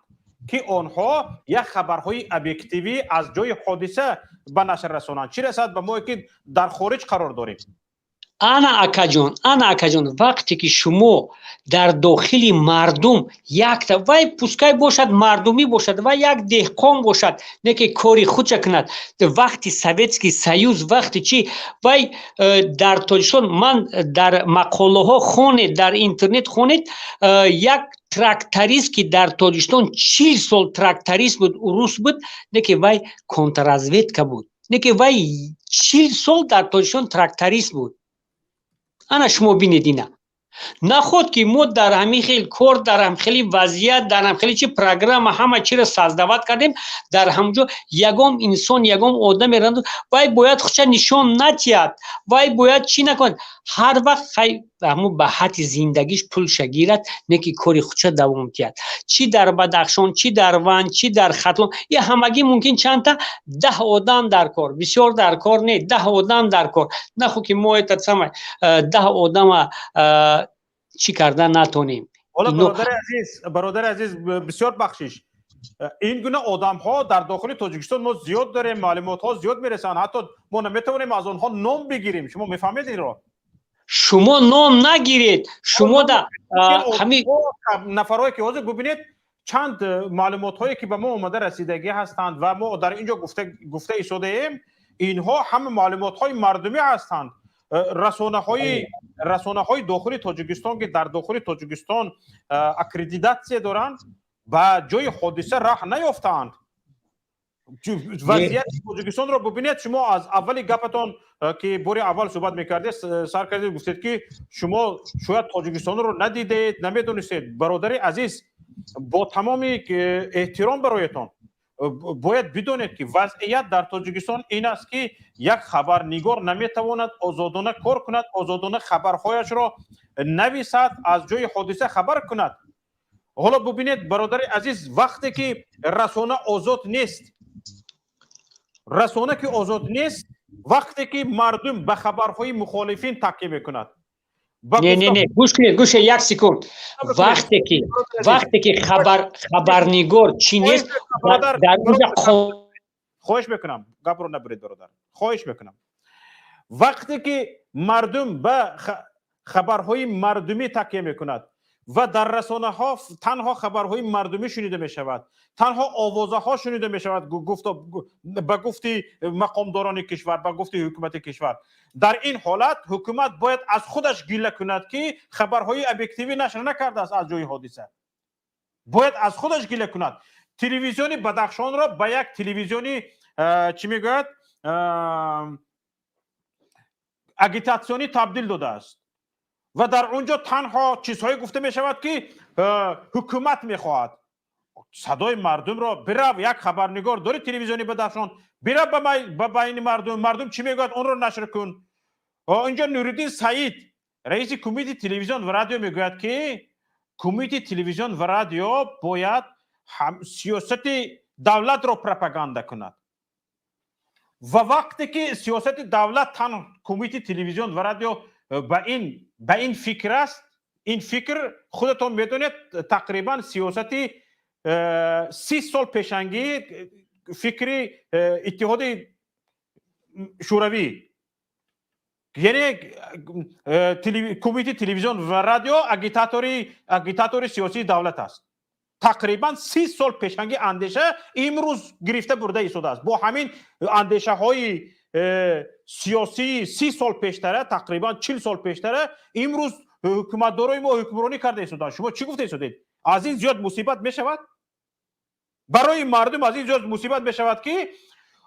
ки онҳо як хабарҳои объективӣ аз ҷои ҳодиса ба нашр расонанд, чӣ расад ба мо, ки дар хориҷ қарор дорем. Ана, акаҷон, ана, акаҷон, вақте ки шумо дар дохили мардум якта, вай пускай бошад, мардумӣ бошад, вай як деҳқон бошад, не ки кори худша кунад. Вақти Советский Союз, вақти чӣ, вай дар Тоҷикистон, ман дар мақолаҳо хонед, дар интернет хонед, як тракторист, ки дар Тоҷикистон 40 сол тракторист буд, урус буд, не ки вай контрразведка буд, не ки вай 40 сол дар Тоҷикистон тракторист буд. Ана, шумо бинед ина. Наход ки мо дар ҳамин хел кор, дар ҳам хели вазъият, дар ҳам хели чи программа, ҳама чиро создавать кардем, дар ҳамҷо ягон инсон, ягон одаме, вай бояд худша нишон натиҳад, вай бояд чӣ накунад, ҳар вақт хай ҳамун ба ҳадди зиндагиш пулша гирад, не ки кори худша давом диҳад. Чӣ дар Бадахшон, чӣ дар Ванҷ, чӣ дар Хатлон, я ҳамагӣ мумкин чандта 10 одам дар кор, бисёр дар кор не, 10 одам дар кор. Наху ки мо этот самое 10 одама чӣ карда натонем. Ҳоло, бародари азиз, бародари азиз, бисёр бахшиш, ин гуна одамҳо дар дохили Тоҷикистон мо зиёд дорем, маълумотҳо зиёд мерасанд, ҳатто мо наметавонем аз онҳо ном бигирем. Шумо мефаҳмед инро? Шумо ном нагиред, шумо да ҳами нафарҳое ки ҳозир, бубинед, чанд маълумотҳое ки ба мо омада расидагӣ ҳастанд ва мо дар ин ҷо гуфта истодаем, инҳо ҳама маълумотҳои мардумӣ ҳастанд. Расонаҳои дохили Тоҷикистон, ки дар дохили Тоҷикистон аккредитатсия доранд, ба ҷои ҳодиса раҳ наёфтаанд. Вазъияти Тоҷикистонро бубинед. Шумо аз аввали гапатон, ки бори аввал суҳбат мекардед, сар кардед, гуфтед, ки шумо шояд Тоҷикистонро надидед, намедонистед. Бародари азиз, бо тамоми эҳтиром бароятон, бояд бидонед, ки вазъият дар Тоҷикистон ин аст, ки як хабарнигор наметавонад озодона кор кунад, озодона хабарҳояшро нависад, аз ҷои ҳодиса хабар кунад. Ҳоло бубинед, бародари азиз, вақте ки расона озод нест, расона ки озод нест, вақте ки мардум ба хабарҳои мухолифин такя мекунад. Не, не, не, гӯш кунед, гӯш кунед, як секунд. Вақте ки хабарнигор чӣ нест, дар онҷа Хоҳиш мекунам, гапро набуред, бародар, хоҳиш мекунам. Вақте ки мардум ба хабарҳои мардумӣ такя мекунад ва дар расонаҳо танҳо хабарҳои мардумӣ шунида мешавад, танҳо овозаҳо шунида мешавад, ба гуфти мақомдорони кишвар, ба гуфти ҳукумати кишвар, дар ин ҳолат ҳукумат бояд аз худаш гила кунад, ки хабарҳои объективӣ нашр накардааст аз ҷои ҳодиса. Бояд аз худаш гила кунад. Телевизиони Бадахшонро ба як телевизиони, чӣ мегӯяд, агитатсионӣ табдил додааст ва дар он ҷо танҳо чизҳое гуфта мешавад, ки ҳукумат мехоҳад. Садои мардумро, бирав, як хабарнигор дори телевизиони Бадахшон, бирав ба байни мардум, мардум чӣ мегӯяд, онро нашр кун. Инҷо Нуриддин Саид, раиси Кумитаи телевизион ва радио, мегӯяд, ки Кумитаи телевизион ва радио бояд сиёсати давлатро пропаганда кунад. Ва вақте ки сиёсати давлат танҳо Кумитаи телевизион ва радио ба ин фикр аст, ин фикр, худатон медонед, тақрибан сиёсати 30 сол пешангӣ, фикри Иттиҳоди Шӯравӣ, яъне Кумитаи телевизион ва радио агитатори сиёсии давлат аст. Тақрибан 30 сол пешангӣ андеша имрӯз гирифта бурда истодааст. Бо ҳамин андешаҳои сиёсии 30 сол пештара, тақрибан 40 сол пештара, имрӯз ҳукуматдорои мо ҳукмронӣ карда истоданд. Шумо чӣ гуфта истодед? Аз ин зиёд мусибат мешавад барои мардум? Аз ин зиёд мусибат мешавад, ки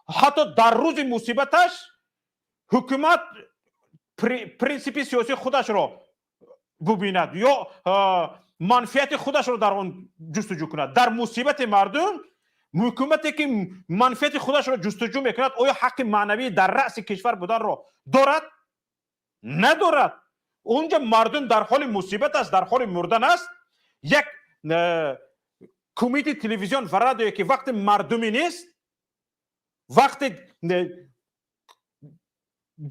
ҳатто дар рӯзи мусибаташ ҳукумат принсипи сиёсии худашро бубинад ё манфиати худашро дар он ҷустуҷӯ кунад? Дар мусибати мардум. Ҳукумате ки манфиати худашро ҷустуҷӯ мекунад, оё ҳаққи маънавӣ дар раъси кишвар буданро дорад? Надорад. Унҷа мардум дар ҳоли мусибат аст, дар ҳоли мурдан аст. Як кумитаи телевизион ва радиое ки вақти мардумӣ нест, вақти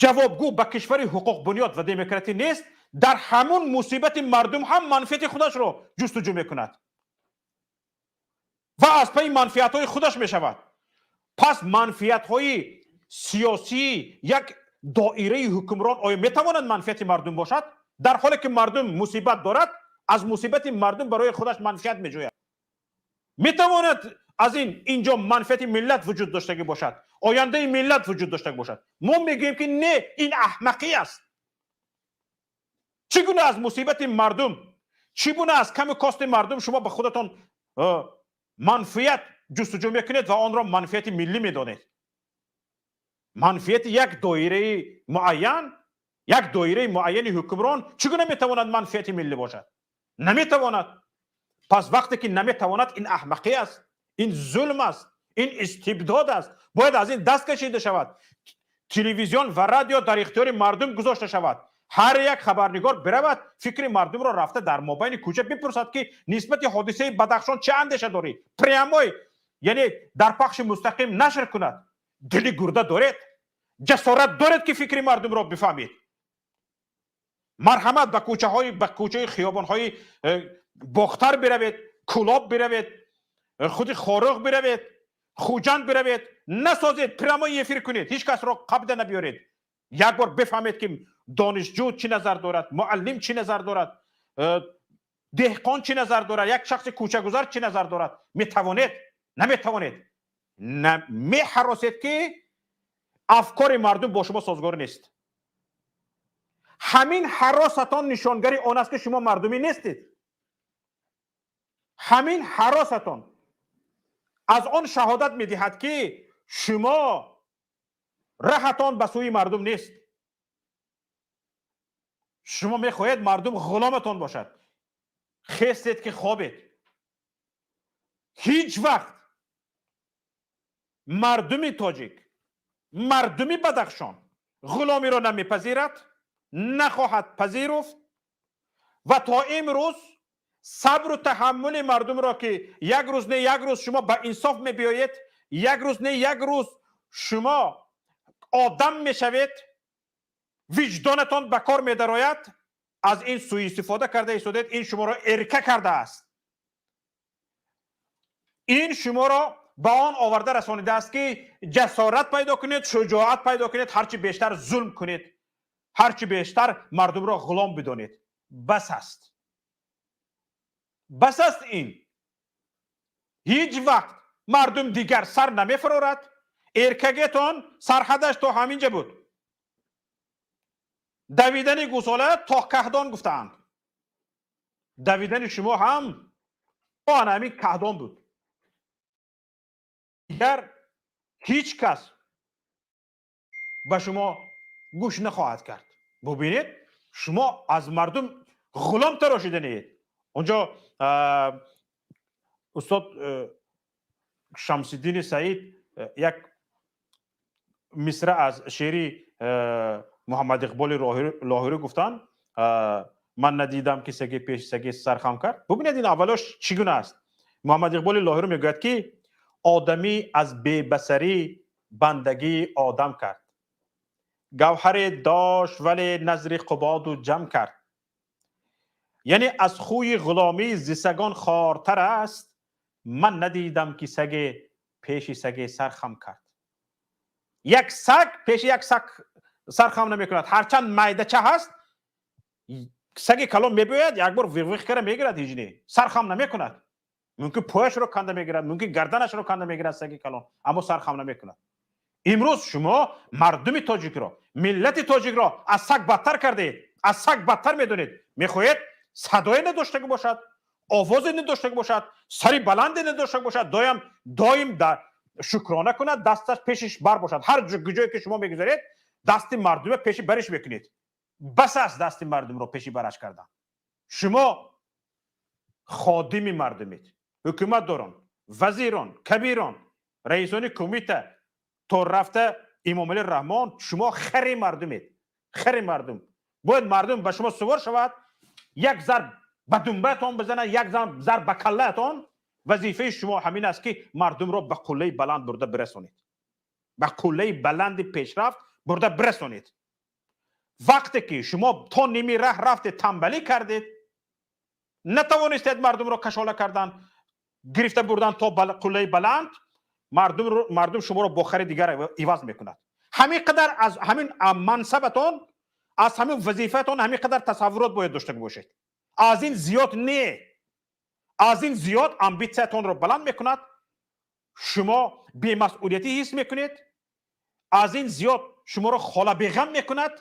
ҷавобгӯ ба кишвари ҳуқуқбунёд ва демократӣ нест, дар ҳамун мусибати мардум ҳам манфиати худашро ҷустуҷӯ мекунад ва аз пайи манфиатҳои худаш мешавад. Пас манфиатҳои сиёсии як доираи ҳукмрон оё метавонад манфиати мардум бошад? Дар ҳоле ки мардум мусибат дорад, аз мусибати мардум барои худаш манфиат меҷӯяд. Метавонад аз ин инҷо манфиати миллат вуҷуд доштагӣ бошад, ояндаи миллат вуҷуд доштагӣ бошад? Мо мегӯем ки не, ин аҳмақӣ аст. Чӣ гуна аз мусибати мардум, чӣ гуна аз каму кости мардум шумо ба худатон манфиат ҷустуҷӯ мекунед ва онро манфиати миллӣ медонед? Манфиати як доираи муайян, як доираи муайяни ҳукмрон чӣ гуна метавонад манфиати миллӣ бошад? Наметавонад. Пас вақте ки наметавонад, ин аҳмақӣ аст, ин зулм аст, ин истибдод аст. Бояд аз ин даст кашида шавад. Телевизион ва радио дар ихтиёри мардум гузошта шавад. Ҳар як хабарнигор биравад, фикри мардумро рафта дар мобайни кӯча бипурсад, ки нисбати ҳодисаи Бадахшон чӣ андеша дорӣ. Прямой, яъне дар пахши мустақим нашр кунад. Дили гурда доред, ҷасорат доред, ки фикри мардумро бифаҳмед, марҳамат, ба кӯчаҳои, ба кӯчаи хиёбонҳои Бохтар биравед, Кулоб биравед, худи Хоруғ биравед, Хуҷанд биравед, насозед, прямой эфир кунед, ҳеҷ касро қабда набиёред. Як бор бифаҳмед, ки донишҷӯ чӣ назар дорад, муаллим чӣ назар дорад, деҳқон чӣ назар дорад, як шахси кӯчагузар чӣ назар дорад. Метавонед? Наметавонед. Меҳаросед, ки афкори мардум бо шумо созгор нест. Ҳамин ҳаросатон нишонгари он аст, ки шумо мардумӣ нестед. Ҳамин ҳаросатон аз он шаҳодат медиҳад, ки шумо раҳатон ба сӯи мардум нест. Шумо мехоҳед мардум ғуломатон бошад. Хестед, ки хобед. Ҳеҷ вақт мардуми тоҷик, мардуми Бадахшон ғуломиро намепазирад, нахоҳад пазируфт. Ва то имрӯз сабру таҳаммули мардумро, ки як рӯз не як рӯз шумо ба инсоф мебиёед, як рӯз не як рӯз шумо одам мешавед, виҷдонатон ба кор медарояд, аз ин сӯистифода карда истодед. Ин шуморо эрка кардааст, ин шуморо ба он оварда расонидааст, ки ҷасорат пайдо кунед, шуҷоат пайдо кунед, ҳарчи бештар зулм кунед, ҳарчи бештар мардумро ғулом бидонед. Бас аст, бас аст ин. Ҳеҷ вақт мардум дигар сар намефурорад. Эркагетон сарҳадаш то ҳаминҷа буд. Давидани гӯсола то каҳдон гуфтаанд. Давидани шумо ҳам то ана ҳамин каҳдон буд. Дигар ҳеҷ кас ба шумо гӯш нахоҳад кард. Бубинед, шумо аз мардум ғулом тарошиданиед. Онҷо устод Шамсиддини Саид як мисра аз шеъри Муҳаммад Иқболи Лоҳурӣ гуфтанд: «Ман надидам, ки саге пеши саге сархам кард». Бубинед, ин аввалош чӣ гуна аст. Муҳаммад Иқболи Лоҳурӣ мегӯяд, ки одамӣ аз бебасарӣ бандагии одам кард, гавҳаре дошт, вале назри Қубоду Ҷам кард. Яъне аз хӯи ғуломӣ зи сагон хортар аст. Ман надидам, ки саге пеши саге сархам кард. Як саг пеши як саг сархам намекунад, ҳарчанд майдача ҳаст. Саги калон мебиёяд, як бор виғвиғ кара мегирад, ҳеҷ не, сархам намекунад. Мумкин пояшро канда мегирад, мумкин гарданашро канда мегирад саги калон, аммо сархам намекунад. Имрӯз шумо мардуми тоҷикро, миллати тоҷикро аз саг бадтар кардаед, аз саг бадтар медонед. Мехоҳед садое надоштагӣ бошад, овозе надоштагӣ бошад, сари баланде надоштагӣ бошад, доим дар шукрона кунад, дасташ пешиш бар бошад. Ҳар ҷое ки шумо мегузаред, дасти мардума пеши бариш мекунед. Бас аст дасти мардумро пеши бараш кардан. Шумо ходими мардумед, ҳукумат дорон. Вазирон, кабирон, раисони кумита то рафта Эмомалӣ Раҳмон, шумо хари мардумед, хари мардум. Бояд мардум ба шумо сувор шавад, як зарб ба думбаатон бизанад, як зарб ба каллаатон. Вазифаи шумо ҳамин аст, ки мардумро ба қуллаи баланд бурда бирасонед, ба қуллаи баланди пешрафт бурда бирасонед. Вақте ки шумо то ними раҳ рафтед, тамбалӣ кардед, натавонистед мардумро кашола кардан, гирифта бурдан то қуллаи баланд, мардум шуморо бо хари дигар иваз мекунад. Ҳамин қадар аз ҳамин мансабатон, аз ҳамин вазифаатон ҳамин қадар тасаввурот бояд дошта бошед, аз ин зиёд не. Аз ин зиёд амбитсиятонро баланд мекунад, шумо бемасъулиятӣ ҳис мекунед. Аз ин зиёд шуморо холабеғам мекунад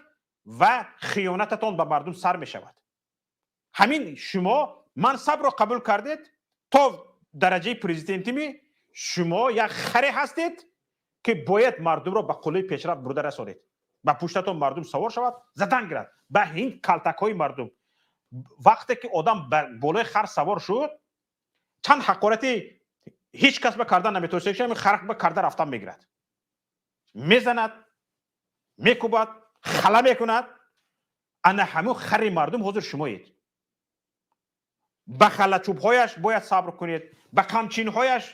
ва хиёнататон ба мардум сар мешавад. Ҳамин шумо мансабро қабул кардед то дараҷаи президентими, шумо як харе ҳастед, ки бояд мардумро ба қуллаи пешрафт бурда расонед. Ба пуштатон мардум савор шавад, задан гирад ба ҳин калтакҳои мардум. Вақте ки одам ба болои хар савор шуд, чанд ҳақорати ҳеҷ кас ба кардан наметавонист, хар ба карда рафтан мегирад, мезанад, мекӯбад, хала мекунад. Ана ҳамун хари мардум ҳозир шумоед. Ба халачӯбҳояш бояд сабр кунед, ба қамчинҳояш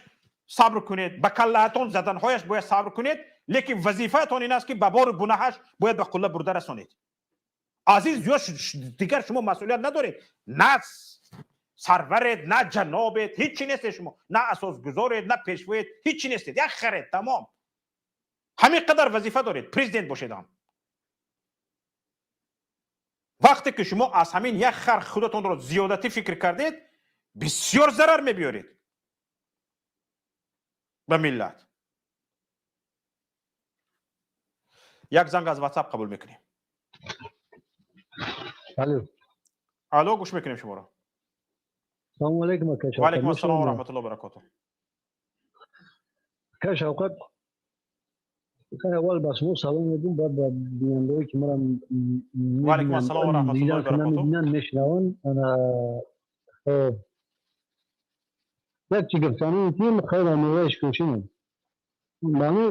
сабр кунед, ба каллаатон заданҳояш бояд сабр кунед, лекин вазифаатон ин аст, ки ба бору гунаҳаш бояд ба қулла бурда расонед. Аз ин зиёд дигар шумо масъулият надоред. На сарваред, на ҷанобед, ҳичи нестед шумо, на асосгузоред, на пешвоед, ҳичи нестед, як харед, тамом. Ҳамин қадар вазифа доред, президент бошедам. Вақте ки шумо аз ҳамин як хар худатонро зиёдатӣ фикр кардед, бисёр зарар мебиёред ба миллат. Як занг аз Ватсап қабул мекунем. Алло. Алло, гӯш мекунем шуморо. Салому алейкум, ака Шавкат. Ва алейкум ассалом ва раҳматуллоҳи ва баракотуҳ. Ака Шавкат, аввал ба шумо салом мегӯм, баъд ба бинандаое ки маро Ва алейкум ассалом ва раҳматуллоҳи ва баракотуҳ. Намебинанд, мешунаванд. Хоб, як чи гуфтанӣ, ки хайр, амираи шукршинам. Маъни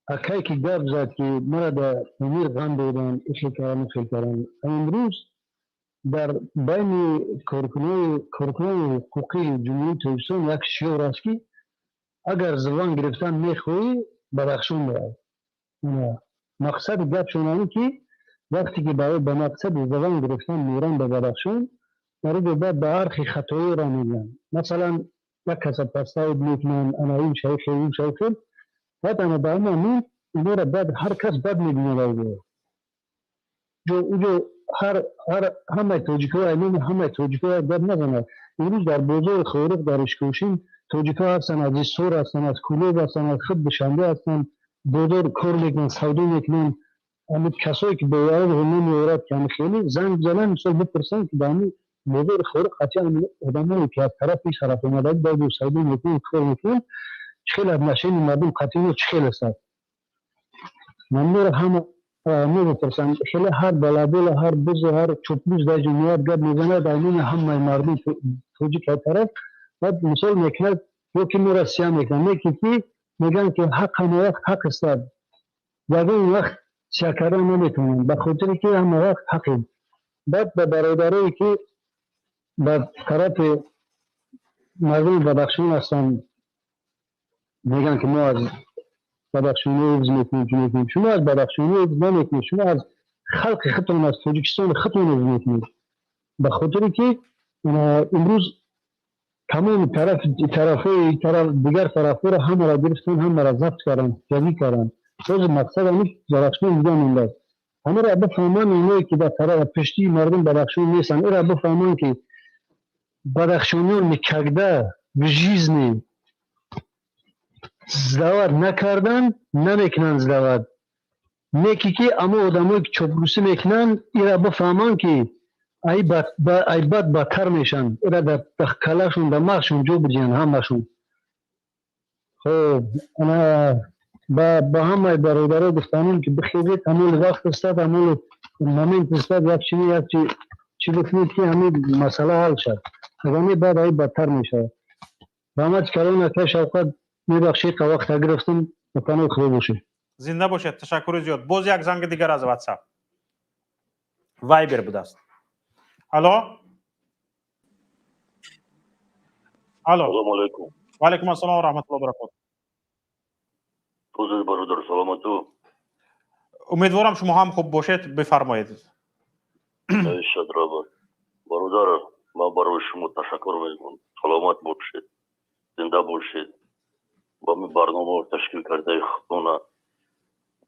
акае ки гап зад, ки мара дар Помир ғам доданд, ихел кардан, ихел кардан, имрӯз дар байни коркунони ҳуқуқии Ҷумҳурии Тоҷикистон як шиёр аст, ки агар забон гирифтан мехоҳӣ, Бадахшон бирав. Мақсади гапшон ҳамин, ки вақте ки барои ба мақсади забон гирифтан меран ба Бадахшон, дар ӯ баъд ба архи хатоиро мегӯянд. Масалан, як каса подставить мекунанд, ана ин шайхе, ин шайхе. Баъд ана ба ҳамин инора баъд ҳар кас бад мебинад. Уҷо ҳар ҳамаи тоҷикҳо, аймони ҳамаи тоҷикҳо як гап назанад. Имрӯз дар бозори Хоруғ, дар Ишкошим тоҷикҳо ҳастанд, аз Исор ҳастанд, аз Кӯлоб ҳастанд, аз худ Душанбе ҳастанд, бозор кор мекунанд, савдо мекунанд. Ҳамин касое ки боварро намеорад, ки ҳами хеле занг бизананд, мисол бипурсанд, ки ба ҳамин бозори Хоруғ қатъи одамое ки аз тарафи тараф омада баъду савдо мекунанд, кор мекунанд, чӣ хел отношении мардум қатъи чӣ хел аст, манмеро ҳама мепурсанд. Хеле ҳар балабола, ҳар бузу, ҳар чӯпбуз дар ҷамъият гап мезанад аймони ҳамаи мардум тоҷик ай тараф, баъд мисол мекунад ё ки моро сия мекунад. Неки ки мегӯянд, ки ҳақ ҳама вақт ҳақ аст, ягон вақт сия кардан наметавонанд, ба хотире ки ҳама вақт ҳақем. Баъд ба бародарое ки ба тарафи мардуми Бадахшон ҳастанд, мегӯянд, ки мо аз Бадахшонӣ ҳифз мекунем, чӣ мекунем. Шумо аз Бадахшонӣ ҳифз намекунед, шумо аз халқи худтон, аз Тоҷикистони худтон ҳифз мекунед, ба хотире ки имрӯз тамоми тарафҳои тараф, дигар тарафҳоро ҳамаро гирифтан, ҳамаро забт карданд, ҷавӣ карданд. Ҳозир мақсад ҳамин Бадахшон дига мондааст. Ҳамаро бифаҳманд оное ки дар тараф пуштии мардум Бадахшон нестанд, эра бифаҳманд, ки бадахшониён никогда в жизни сдавать накардан, намекунанд сдавать. Неки ки амо одамое ки чоплусӣ мекунанд, ира бифаҳманд, ки ай бад бадтар мешаванд. Ира дар калашон, дар мағзшон ҷо бидиҳанд ҳамашон. Хоб, ана ба ҳамаи бародаро гуфтанем, ки бихезед, ҳамоли вақт истад, ҳамоли момент истад, як чи як чи чӣ бикунед, ки ҳамин масъала ҳал шавад. Агар не, баъд ай бадтар мешавад. Раҳмати калон, акай Шавқат, мебахшӣ, вақта гирифтам, ба паноҳи Худо бошед. Зинда бошед, ташаккури зиёд. Боз як занги дигар аз WhatsApp, Viber будааст. Алло, алло. Салому алайкум. Ва алайкум ассалом ва раҳматуллоҳи ва баракотуҳ. Ҳузур, бародар, саломату? Умедворам, шумо ҳам хуб бошед, бифармоед. Шадраба бародар, ман барои шумо ташаккур мекунам, саломат бошед, зинда бошед. Ба ин барномаро ташкил кардаи худтона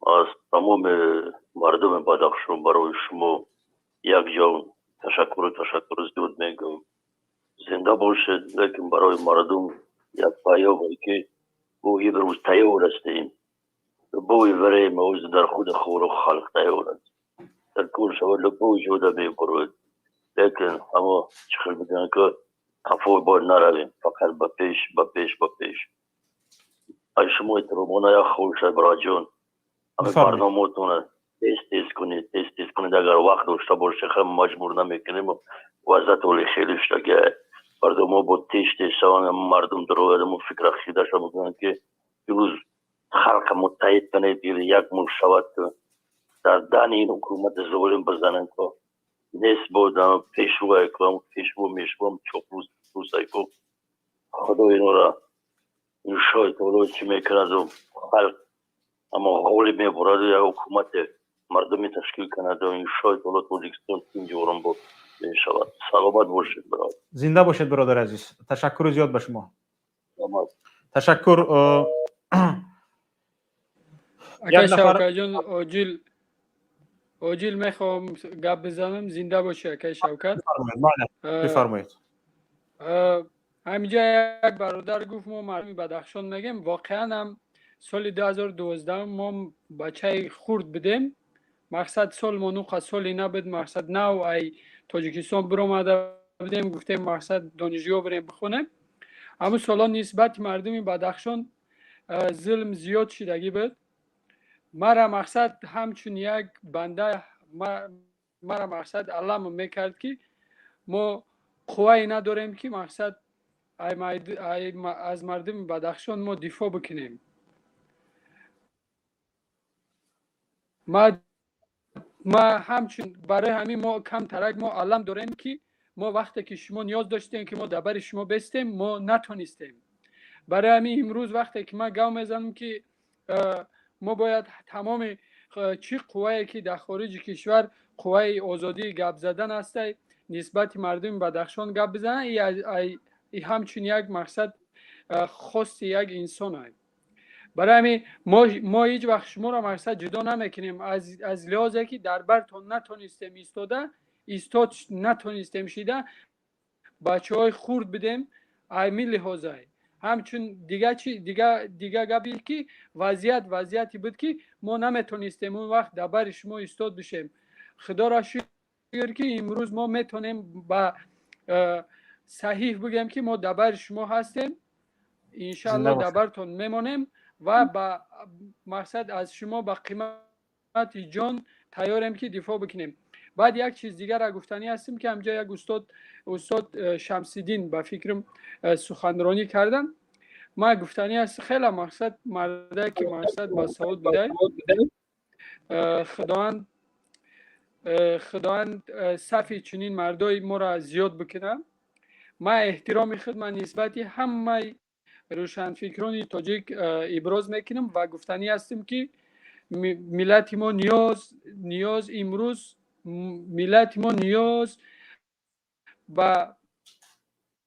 аз тамоми мардуми Бадахшон барои шумо якҷон ташаккуру зиёд мегӯям, зинда бошед. Лекин барои мардум як паёме, ки мо имрӯз тайёр ҳастем, любое время оз дар худи Хоруғ халқ тайёр аст, дар кор шавад, любой ҷода мебуроед, лекин ҳамо чӣ хел мегӯянд, ки қафо бояд наравем, фақат ба пеш, ба пеш, ба пеш. Аз шумо эҳтиромона як хоҳиш, бароҷон, ҳамин барномаотона тез тез кунед, тез тез кунед, агар вақт дошта бошед. Хеле маҷбур намекунем, вазъият оли хеле шудагия, мардумо бо тез тез шаванд, мардум дарояд, фикра хидаша бикунанд, ки имрӯз халқа муттаҳид кунед, як мулк шавад, ки дар дани ин ҳукумати золим бизананд, ко нест буд пешвое, пешво мешвом чоплусайко. Худо инора иншои таоло чӣ мекунаду халқ аммо ғолиб мебураду як ҳукумати мардумӣ ташкил кунаду иншои таоло Тоҷикистон тинҷ ором мешавад. Саломат бошед, бародар. Зинда бошед, бародари азиз, ташаккури зиёд ба шумо, ташаккур. Акай Шавкатҷон, оҷил оҷил мехоҳам гап бизанам. Зинда бошӣ, акай Шавкат. Бифармоед. Ҳаминҷа як бародар гуфт, мо мардуми Бадахшон мегем. Воқеан ҳам соли 2012 мо бачаи хурд будем, мақсад сол мо нуқа соли набуд, мақсад нав ай Тоҷикистон биромада будем, гуфтем, мақсад донишгоҳ бирем бихонем. Ҳамун солҳо нисбати мардуми Бадахшон зулм зиёд шидагӣ буд. Мара мақсад ҳамчун як банда мара мақсад алам мекард, ки мо қуввае надорем, ки мақсад аз мардуми Бадахшон мо дифоъ бикунем. Ма ҳамчун барои ҳамин мо камтарак мо алам дорем, ки мо вақте ки шумо ниёз доштем, ки мо дар бари шумо бестем, мо натонистем. Барои ҳамин имрӯз вақте ки ман гав мезанам, ки мо бояд тамоми чӣ қуввае ки дар хориҷи кишвар қувваи озодии гап задан ҳастай, нисбати мардуми Бадахшон гап бизананд, и ҳамчун як мақсад хости як инсон ай. Барои ҳамин мо ҳеҷ вақт шуморо мақсад ҷудо намекунем, аз лиҳозе ки дар бартон натонистем истода, истод натонистем шида, бачаҳои хурд будем. Ҳамин лиҳозай ҳамчун дига чи дига гапе ки вазъият вазъияте буд, ки мо наметонистем он вақт дар бари шумо истод бишем. Худоро шукр, ки имрӯз мо метонем ба саҳиҳ бигӯем, ки мо дар бари шумо ҳастем, иншаалло дар бартон мемонем ва ба мақсад аз шумо ба қимати ҷон тайёрем, ки дифоъ бикунем. Баъд як чиз дигарро гуфтанӣ ҳастем, ки ҳамҷо як устод Шамсиддин ба фикрам суханронӣ карданд. Ман гуфтанӣ аст, хеле мақсад мардае ки мақсад ба савод будай, худованд сафи чунин мардои моро зиёд бикунад. Ман эҳтироми худ ман нисбати ҳамаи рӯшанфикрони тоҷик иброз мекунам ва гуфтанӣ ҳастем, ки миллати мо ниёз имрӯз миллати мо ниёз ба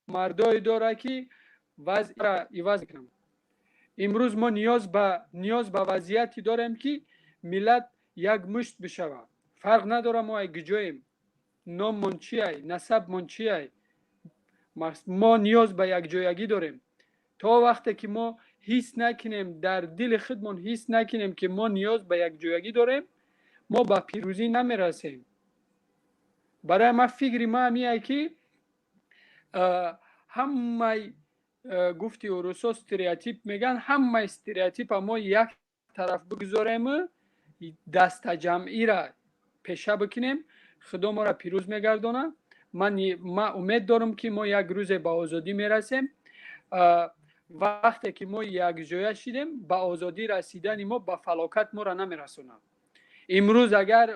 мардое дорад, ки вазъро иваз кунанд. Имрӯз мо ниёз ба вазъияте дорем, ки миллат як мушт бишавад. Фарқ надорад мо ай куҷоем, номмон чиай, насабмон чиай, мо ниёз ба якҷоягӣ дорем. То вақте ки мо ҳис накунем, дар дили худмон ҳис накунем, ки мо ниёз ба якҷоягӣ дорем, мо ба пирӯзӣ намерасем. Барои ман фикри ман ҳамие, ки ҳамаи гуфти урусо стереотип мегӯянд, ҳамаи стереотипа мо як тараф бигузорему дастаҷамъира пеша бикунем, Худо моро пирӯз мегардонад. Ман умед дорам, ки мо як рӯзе ба озодӣ мерасем. Вақте ки мо якҷоя шидем, ба озодӣ расидани мо ба фалокат моро намерасонад. Имрӯз агар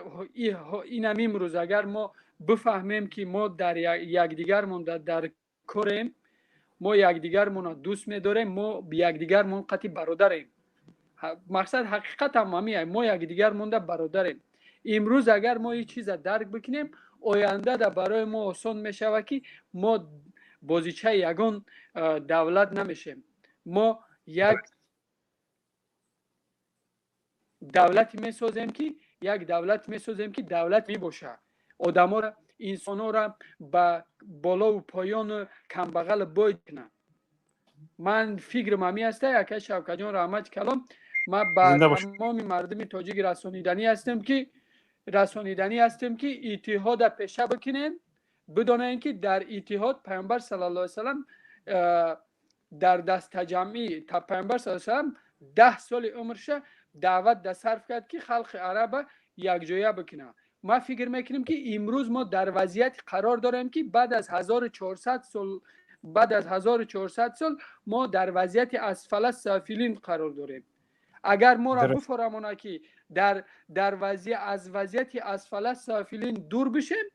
инам, имрӯз агар мо бифаҳмем, ки мо дар якдигармон дар корем, мо якдигармонро дӯст медорем, мо якдигармон қати бародарем. Мақсад ҳақиқатам ҳамин, мо якдигар монда бародарем. Имрӯз агар мо ин чиза дарк бикунем, оянда да барои мо осон мешавад, ки мо бозичаи ягон давлат намешем. Мо як давлате месозем, ки як давлат месозем, ки давлат мебошад, одаморо, инсонҳоро ба болову поёну камбағал бой кунад. Ман фикрам ҳамин аста. Акай Шавкатҷон, раҳмати калом. Ман ба тамоми мардуми тоҷик расониданӣ ҳастем, ки иттиҳода пеша бикунем. Бидонем, ки дар иттиҳод Пайғамбар саллаллоҳу алайҳи васаллам дар дастаҷамъӣ, Пайғамбар саллаллоҳу алайҳи васаллам 10 соли умрша даъват да сарф кард, ки халқи араба якҷоя бикунад. Ман фикр мекунем, ки имрӯз мо дар вазъияте қарор дорем, ки баъд аз 1400 сол, баъд аз 1400 сол мо дар вазъияти асфала сафилин қарор дорем. Агар моро бифаҳмонад, ки дар аз вазъияти асфала сафилин дур бишем,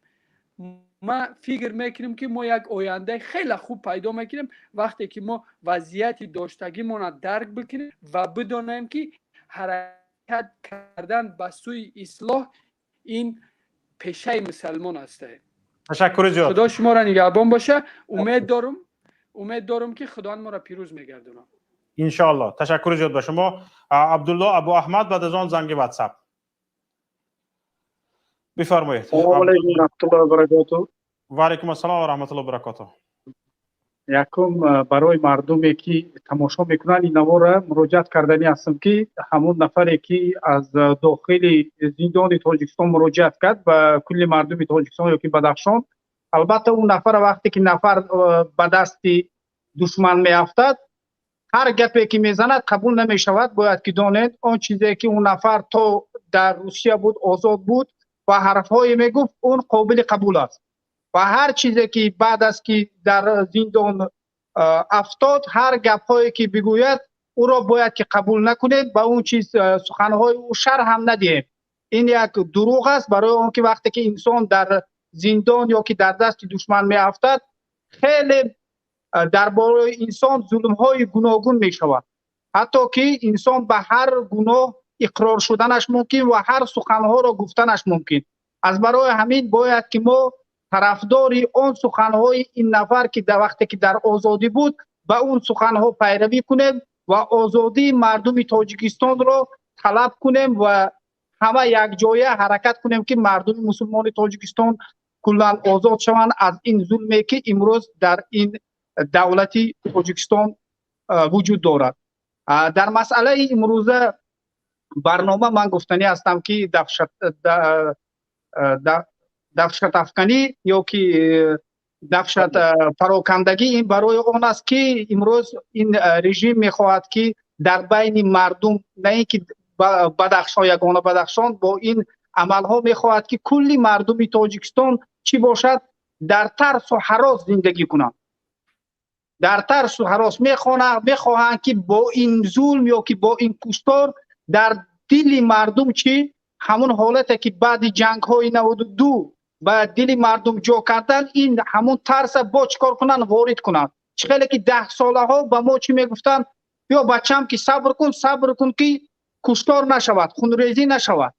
ман фикр мекунем, ки мо як ояндаи хеле хуб пайдо мекунем, вақте ки мо вазъияти доштагимонро дарк бикунем ва бидонем, ки ҳаракат кардан ба сӯи ислоҳ ин пешаи мусалмон аст. Ташаккури зиёд. Худо шуморо нигаҳбон боша. Умед дорум, ки Худованд моро пирӯз мегардонад. Иншоалло. Ташаккури зиёд ба шумо. Абдулло Абу Аҳмад, баъд аз он занги Ватсап. Бифармоед. Салому алайкум раҳматуллоҳи ва баракоту. Ва алайкум ассалом ва раҳматуллоҳи ва баракоту. Якум, барои мардуме, ки тамошо мекунанд ин навора, муроҷиат карданӣ ҳастам, ки ҳамон нафаре, ки аз дохили зиндони Тоҷикистон муроҷиат кард ба кулли мардуми Тоҷикистон ё ки Бадахшон, албатта, он нафара вақте ки нафар ба дасти душман меафтад, ҳар гапе ки мезанад, қабул намешавад. Бояд ки донед, он чизе ки он нафар то дар Русия буд, озод буд ва ҳарфҳое мегуфт, он қобили қабул аст ва ҳар чизе ки баъд аз ки дар зиндон афтод, ҳар гапҳое ки бигӯяд, ӯро бояд ки қабул накунем, ба он чиз суханҳои ӯ шарҳ ҳам надиҳем. Ин як дурӯғ аст, барои он ки вақте ки инсон дар зиндон ё ки дар дасти душман меафтад, хеле дар бораи инсон зулмҳои гуногун мешавад, ҳатто ки инсон ба ҳар гуноҳ иқрор шуданаш мумкин ва ҳар суханҳоро гуфтанаш мумкин. Аз барои ҳамин бояд ки мо тарафдори он суханҳои ин нафар, ки дар вақте ки дар озодӣ буд, ба он суханҳо пайравӣ кунем ва озодии мардуми Тоҷикистонро талаб кунем ва ҳама якҷоя ҳаракат кунем, ки мардуми мусулмони Тоҷикистон куллан озод шаванд аз ин зулме, ки имрӯз дар ин давлати Тоҷикистон вуҷуд дорад. Дар масъалаи имрӯза барнома ман гуфтанӣ ҳастам, ки даҳшатафканӣ ё ки даҳшат парокандагӣ ин барои он аст, ки имрӯз ин режим мехоҳад, ки дар байни мардум, на ин ки Бадахшон, ягона Бадахшон, бо ин амалҳо мехоҳад, ки кулли мардуми Тоҷикистон чӣ бошад, дар тарсу ҳарос зиндагӣ кунанд. Дар тарсу ҳарос мехоҳанд, ки бо ин зулм ё ки бо ин куштор дар дили мардум чӣ, ҳамон ҳолате, ки баъди ҷангҳои 92 ба дили мардум ҷо кардан, ин ҳамон тарса бо чӣ кор кунанд, ворид кунанд. Чӣ хеле ки 10 солаҳо ба мо чӣ мегуфтанд: «Ё бачам, ки сабр кун, сабр кун, ки куштор нашавад, хунрезӣ нашавад»,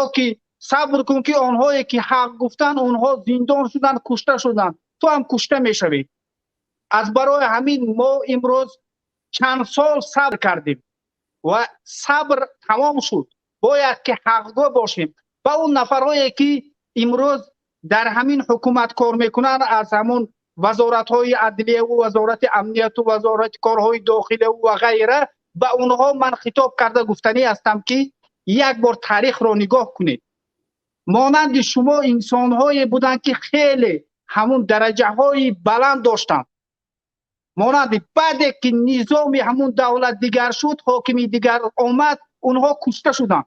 ё ки «Сабр кун, ки онҳое ки ҳақ гуфтанд, онҳо зиндон шуданд, кушта шуданд, ту ҳам кушта мешавӣ». Аз барои ҳамин мо имрӯз чанд сол сабр кардем ва сабр тамом шуд. Бояд ки ҳақгӯ бошем. Ба он нафарҳое, ки имрӯз дар ҳамин ҳукумат кор мекунанд, аз ҳамон вазоратҳои адлияву вазорати амнияту вазорати корҳои дохиливу ва ғайра, ба онҳо ман хитоб карда гуфтанӣ ҳастам, ки як бор таърихро нигоҳ кунед. Монанди шумо инсонҳое буданд, ки хеле ҳамун дараҷаҳои баланд доштанд. Монанди баъде ки низоми ҳамун давлат дигар шуд, ҳокими дигар омад, онҳо кушта шуданд.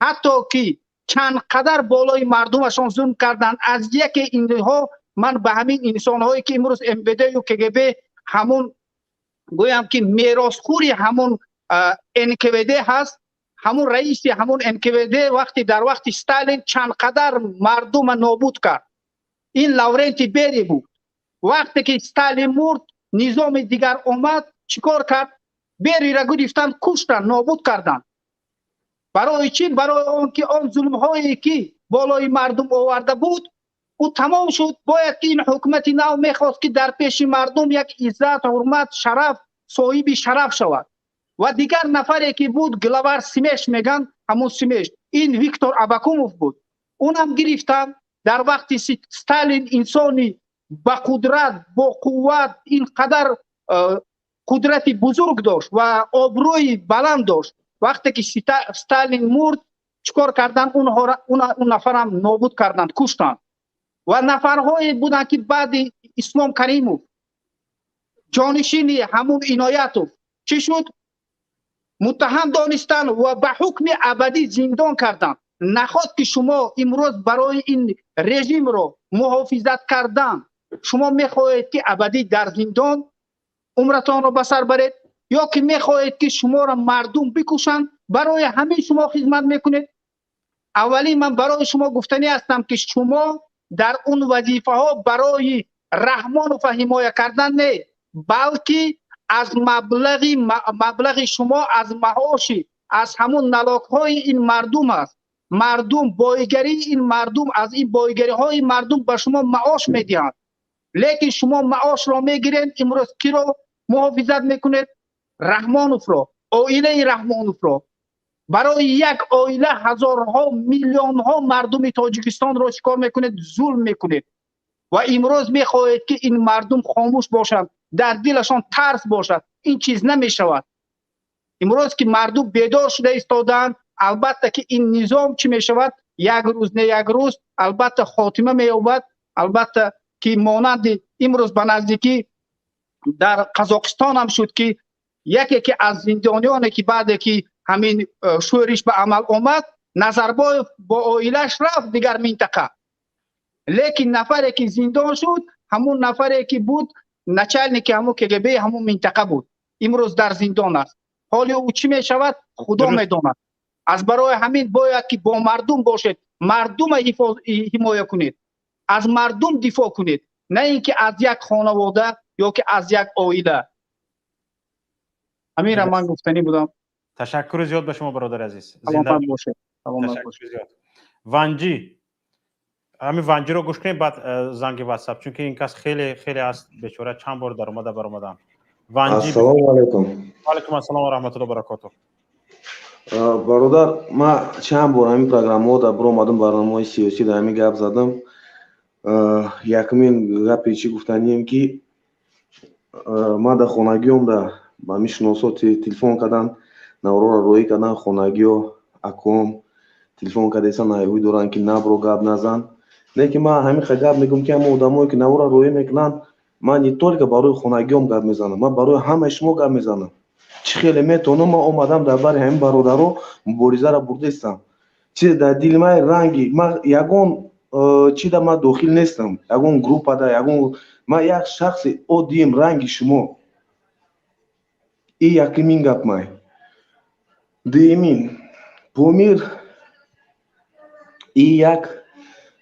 Ҳатто ки чанд қадар болои мардумашон зулм карданд. Аз яке инҳо ман ба ҳамин инсонҳое, ки имрӯз МВД ю КГБ Ҳамон гӯям ки меросхӯри ҳамон НКВД ҳаст. Ҳамон раиси ҳамон НКВД вақти дар вақти Сталин чанд қадар мардума нобуд кард, ин Лаврентий Берия буд. Вақте ки Сталин мурд, низоми дигар омад, чӣ кор кард? Берияро гирифтанд, куштанд, нобуд карданд. Барои чӣ? Барои он ки он зулмҳое ки болои мардум оварда буд, ӯ тамом шуд. Бояд ки ин ҳукумати нав мехост ки дар пеши мардум як иззат, ҳурмат, шараф, соҳиби шараф шавад. Ва дигар нафаре ки буд, главарь СМЕРШ меган, ҳамон СМЕРШ, ин Виктор Абакумов буд. Унам гирифтанд. Дар вақти Сталин инсони ба қудрат, бо қувват, ин қадар қудрати бузург дошт ва обрӯи баланд дошт. Вақте ки Сталин мурд, чӣ кор карданд? Он нафарам нобуд карданд, куштанд. Ва нафарҳое буданд ки баъди Ислом Каримов, ҷонишини ҳамун Иноятов, чӣ шуд? Муттаҳам донистанд ва ба ҳукми абадӣ зиндон карданд. Наход ки шумо имрӯз барои ин режимро муҳофизат кардан шумо мехоҳед ки абадӣ дар зиндон умратонро ба сар баред, ё ки мехоҳед ки шуморо мардум бикушанд, барои ҳамин шумо хизмат мекунед? Аввалин ман барои шумо гуфтанӣ ҳастам ки шумо дар он вазифаҳо барои Раҳмонова ҳимоя кардан не, балки аз маблағи шумо, аз маоши, аз ҳамун налогҳои ин мардум аст. Мардум, боигарии ин мардум, аз ин боигариҳои мардум ба шумо маош медиҳанд. Лекин шумо маошро мегиред, имрӯз киро муҳофизат мекунед? Раҳмоновро, оилаи Раҳмоновро. Барои як оила ҳазорҳо, миллионҳо мардуми Тоҷикистонро чӣ кор мекунед? Зулм мекунед. Ва имрӯз мехоҳед ки ин мардум хомӯш бошанд, дар дилашон тарс бошад. Ин чиз намешавад. Имрӯз ки мардум бедор шуда истодаанд, албатта ки ин низом чӣ мешавад? Як рӯз не як рӯз албатта хотима меёбад. Албатта ки монанди имрӯз ба наздикӣ дар Қазоқистон ҳам шуд ки яке ки аз зиндониёне ки баъде ки ҳамин шӯриш ба амал омад, Назарбоев бо оилаш рафт дигар минтақа. Лекин нафаре ки зиндон шуд, ҳамун нафаре ки буд начальники ҳамун КГБ ҳамун минтақа буд, имрӯз дар зиндон аст. Ҳоли ӯ чӣ мешавад, Худо медонад. Аз барои ҳамин бояд ки бо мардум бошед, мардума ҳимоя кунед, аз мардум дифоъ кунед, на ин ки аз як хонавода ё ки аз як оила. Ҳаминро ман гуфтанӣ будам. Ташаккури зиёд ба шумо, бародари азиз. Саломат бошед. Саломат бошед. Зиёд. Ванҷӣ, ҳамин Ванҷиро гӯш кунем, баъд занги Ватсап, чунки ин кас хеле хеле аст бечора, чанд бор даромада баромадам. Ванҷи, ассалому алайкум. Алайкум ассалом ва раҳматуллоҳи ва баракотуҳ. Бародар, ман чанд бор ҳамин программаҳо дар биромадам, барномаҳои сиёсӣ дар ҳамин гап задам. Якумин гапе чӣ гуфтанием ки ман дар хонагиём да ба ҳамин шиносо телефон карданд, наврора роҳӣ карданд, хонагиё аком телефон кардаисан, айҳӯй доранд ки набро, гап назан. Лекин ман ҳамин ха гап мегӯям ки ҳамон одамое ки навора роҳӣ мекунанд, ман не только барои хонагиём гап мезанам, ман барои ҳамаи шумо гап мезанам. Чӣ хеле метавонам, ман омадам дар бари ҳамин бародаро муборизаро бурдаистам. Чизе дар дили ман ранги ман ягон чида ман дохил нестам, ягон группада, ягон, ман як шахси оддием ранги шумо. И якумин гап май. Дуюмин, Помир и як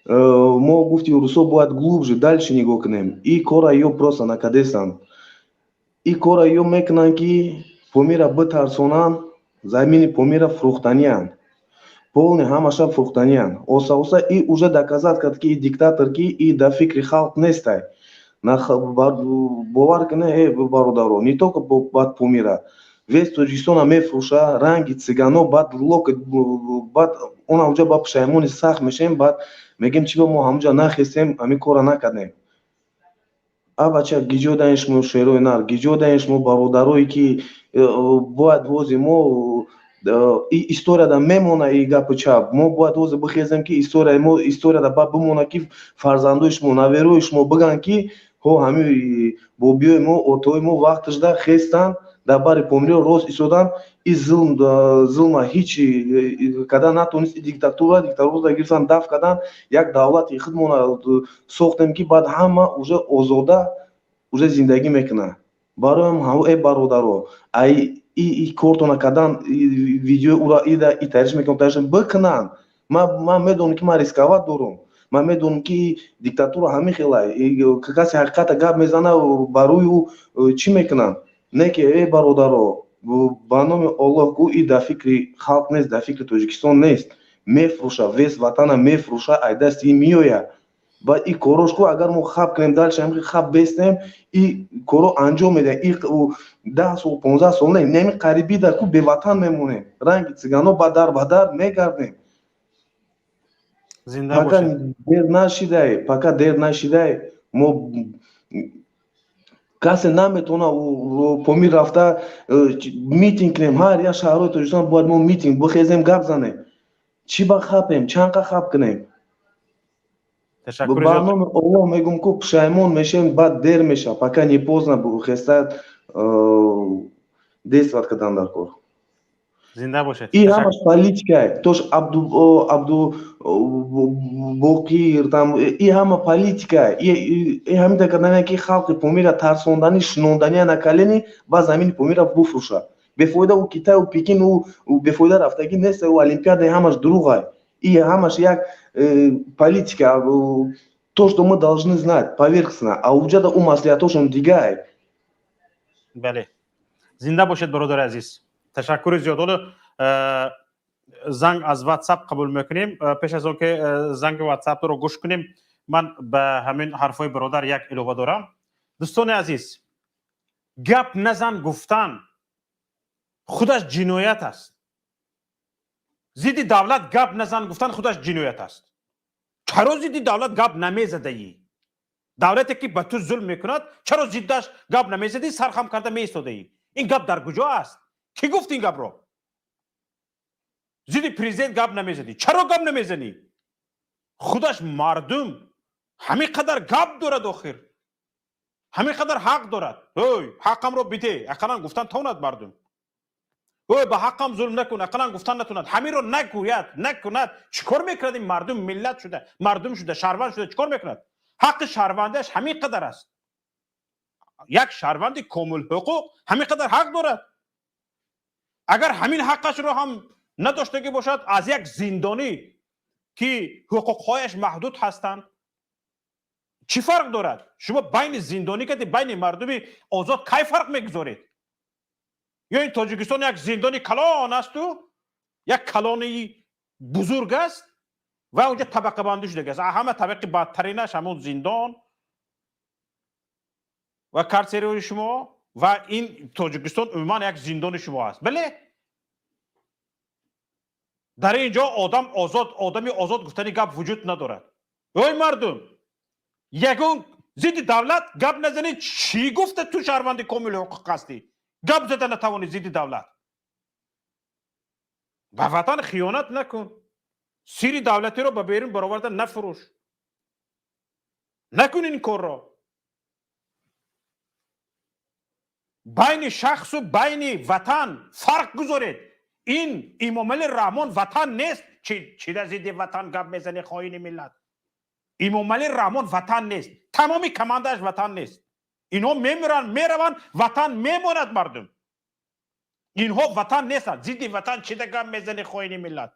мо гуфти русо бояд глубже, дальше нигоҳ кунем. И кора ё просто накадесанд, и кора ё мекунанд ки Помира битарсонанд, замини Помира фурӯхтаниянд, полный ҳамаша фурӯхтаниянд. Оса оса и уже доказать кард ки и диктатор, ки и дар фикри халқ нестай. Бовар кунед, э бародаро, не только бад Помира, весь Тоҷикистона мефурӯша ранги цигано. Баъд лок, баъд он ҳамҷа ба пушаймони сахт мешавем, баъд мегӯем, чӣ ба мо ҳамҷа нахестем, ҳамин корро накардем. А бача, гиҷо даен шумо, шерои нар, гиҷо даен шумо, бародарое ки бояд вози мо и историяда мемона, и гапу чап. Мо бояд возе бихезем ки историяи мо историяда баъд бимона, ки фарзандои шумо, наверои шумо бигӯянд ки ҳо, ҳамин бобиёи мо, отои мо вақташда хестанд, дар бари Помириё рост истоданд. И зулм, зулма ҳеҷ када натонист, и диктатура гирифтан, дафт кардан, як давлати худмона сохтем, ки баъд ҳама уже озода уже зиндагӣ мекунад. Бароям ҳаво, э бародаро, ай и кортона кардан, видеои ура ида и тариш мекунам, тариш бикунанд. Ман медонам, ки ман рисковать дорам. Ман медонам, ки диктатура ҳамин хелай, касе ҳақиқата гап мезана, барои ӯ чӣ мекунанд. Не ки, э бародаро, ба номи Оллоҳ, ку и дар фикри халқ нест, дар фикри Тоҷикистон нест. Мефурӯша, весь ватана мефурӯша, ай дасти и меояд. Баъд и корош ку, агар мо хаб кунем, дальше ҳамин хаб бестем, и коро анҷом медиҳад. И 10 сол, 15 сол не, неми қарибида ку беватан мемонем, ранги цигано ба дар ба дар мегардем. Пока дер нашидай, пока дер нашидай. Мо касе наметавона Помир рафта митинг кунем. Ҳар як шаҳрҳои Тоҷикистон бояд мо митинг бихезем, гап занем. Чӣ ба хапем, чанд қа хап кунем? Ба номи Оллоҳ мегӯм, ку пушаймон мешем, баъд дер меша. Пока не поздно, хеста действовать кардан дар кор. Зинда бошед. И ҳамаш политика, тош Абду Боқир там, и ҳама политика, и ҳамин кардане, ки халқи Помира тарсондани, шунондания на колени, ба замини Помира буфурӯша. Бефоида ӯ Китаю Пекин, ӯ бефоида рафтагӣ нест, ӯ олимпиада ҳамаш дурӯғай. И ҳамаш як политика, то, что мы должны знать поверхностно, а уҷада ӯ маслиҳатошон дигай. Бале, зинда бошед, бародари азиз, ташаккури зиёд. Ҳоло занг аз Ватсап қабул мекунем. Пеш аз он ки занги Ватсапро гӯш кунем, ман ба ҳамин ҳарфҳои бародар як илова дорам. Дӯстони азиз, гап назан гуфтан худаш ҷиноят аст. Зидди давлат гап назан гуфтан худаш ҷиноят аст. Чаро зидди давлат гап намезадаӣ? Давлате ки ба ту зулм мекунад, чаро зиддаш гап намезадӣ, сархам карда меистодаӣ? Ин гап дар куҷо аст? Кӣ гуфт ин гапро? Зидди президент гап намезадӣ, чаро гап намезанӣ? Худаш мардум ҳамин қадар гап дорад, охир ҳамин қадар ҳақ дорад. Ой, ҳаққамро биде, ақаллан гуфтан тавонад мардум. Ой, ба ҳаққам зулм накун, ақаллан гуфтан натонад. Ҳаминро нагӯяд, накунад, чӣ кор мекунад ин мардум? Миллат шуда, мардум шуда, шаҳрванд шуда, чӣ кор мекунад? Ҳаққи шаҳрвандиаш ҳамин қадар аст. Як шаҳрванди комилҳуқуқ ҳамин қадар ҳақ дорад. Агар ҳамин ҳаққашро ҳам надоштагӣ бошад, аз як зиндонӣ, ки ҳуқуқҳояш маҳдуд ҳастанд, чӣ фарқ дорад? Шумо байни зиндонӣ кади байни мардуми озод кай фарқ мегузоред? Ё ин Тоҷикистон як зиндони калон асту, як калони бузург аст ва онҷа табақабандӣ шудагааст. Ҳама табақи бадтаринаш ҳамон зиндон ва карцериҳои шумо, ва ин Тоҷикистон умуман як зиндони шумо аст. Бале, дар ин ҷо одам озод, одами озод гуфтани гап вуҷуд надорад. Ой мардум, ягон зидди давлат гап назанед. Чӣ гуфта ту шаҳрванди комили ҳуқуқ ҳастӣ, гап зада натавонӣ зидди давлат? Ба ватан хиёнат накун, сири давлатиро ба берун бароварда нафурӯш, накун ин корро. Байни шахсу байни ватан фарқ гузоред. Ин Имомали Раҳмон ватан нест. Чида зидди ватан гап мезани, хоини миллат? Имомали Раҳмон ватан нест, тамоми командааш ватан нест. Инҳо мемиранд, мераванд, ватан мемонад. Мардум, инҳо ватан нестанд. Зидди ватан чида гап мезани, хоини миллат?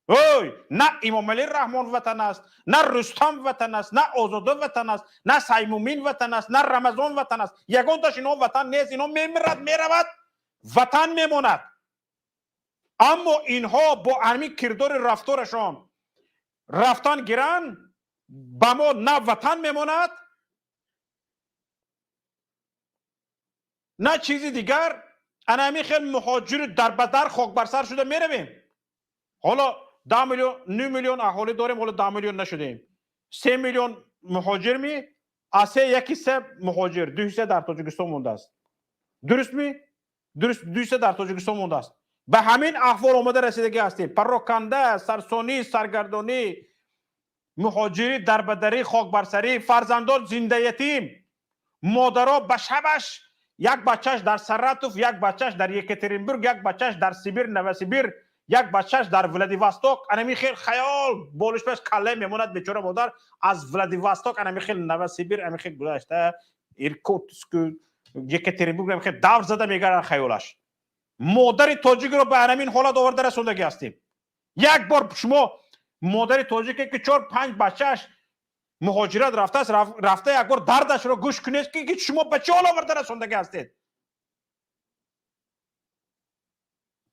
Ой, на Имомали Раҳмон ватан аст, на Рустам ватан аст, на Озода ватан аст, на Саймумин ватан аст, на Рамазон ватан аст. Ягонташ инҳо ватан нест. Инҳо мемирад, меравад, ватан мемонад. Аммо инҳо бо ҳамин кирдори рафторашон рафтан гиранд, ба мо на ватан мемонад, на чизи дигар. Ана ҳамин хел муҳоҷиру дарбадар, хокбарсар шуда меравем. Ҳоло 10 миллион, 9 миллион аҳолӣ дорем, ҳоло 10 миллион нашудем. 3 миллион муҳоҷир ми, аз се яки се муҳоҷир, ду ҳисса дар Тоҷикистон мондааст. Дуруст ми? Дуруст, ду ҳисса дар Тоҷикистон мондааст. Ба ҳамин аҳвол омада расидагӣ ҳастем: пароканда, сарсонӣ, саргардонӣ, муҳоҷирӣ, дарбадарӣ, хокбарсарӣ, фарзандон зиндаятим, модаро ба шабаш як бачаш дар Саратов, як бачаш дар Екатеринбург, як бачаш дар Сибир, Новосибир, як бачаш дар Владивосток. Анами хел хаёл болишпаш калле мемонад бечора модар. Аз Владивосток анами хел Новосибир, ами хел гузашта, Иркутску, Екатеринбург хел давр зада мегардад хаёлаш. Модари тоҷикро ба ҳамин ҳолат оварда расондагӣ ҳастем. Як бор шумо модари тоҷике ки чор панҷ бачааш муҳоҷират рафтааст, рафта як бор дардашро гӯш кунед, ки шумо ба чӣ ҳол оварда расондагӣ ҳастед.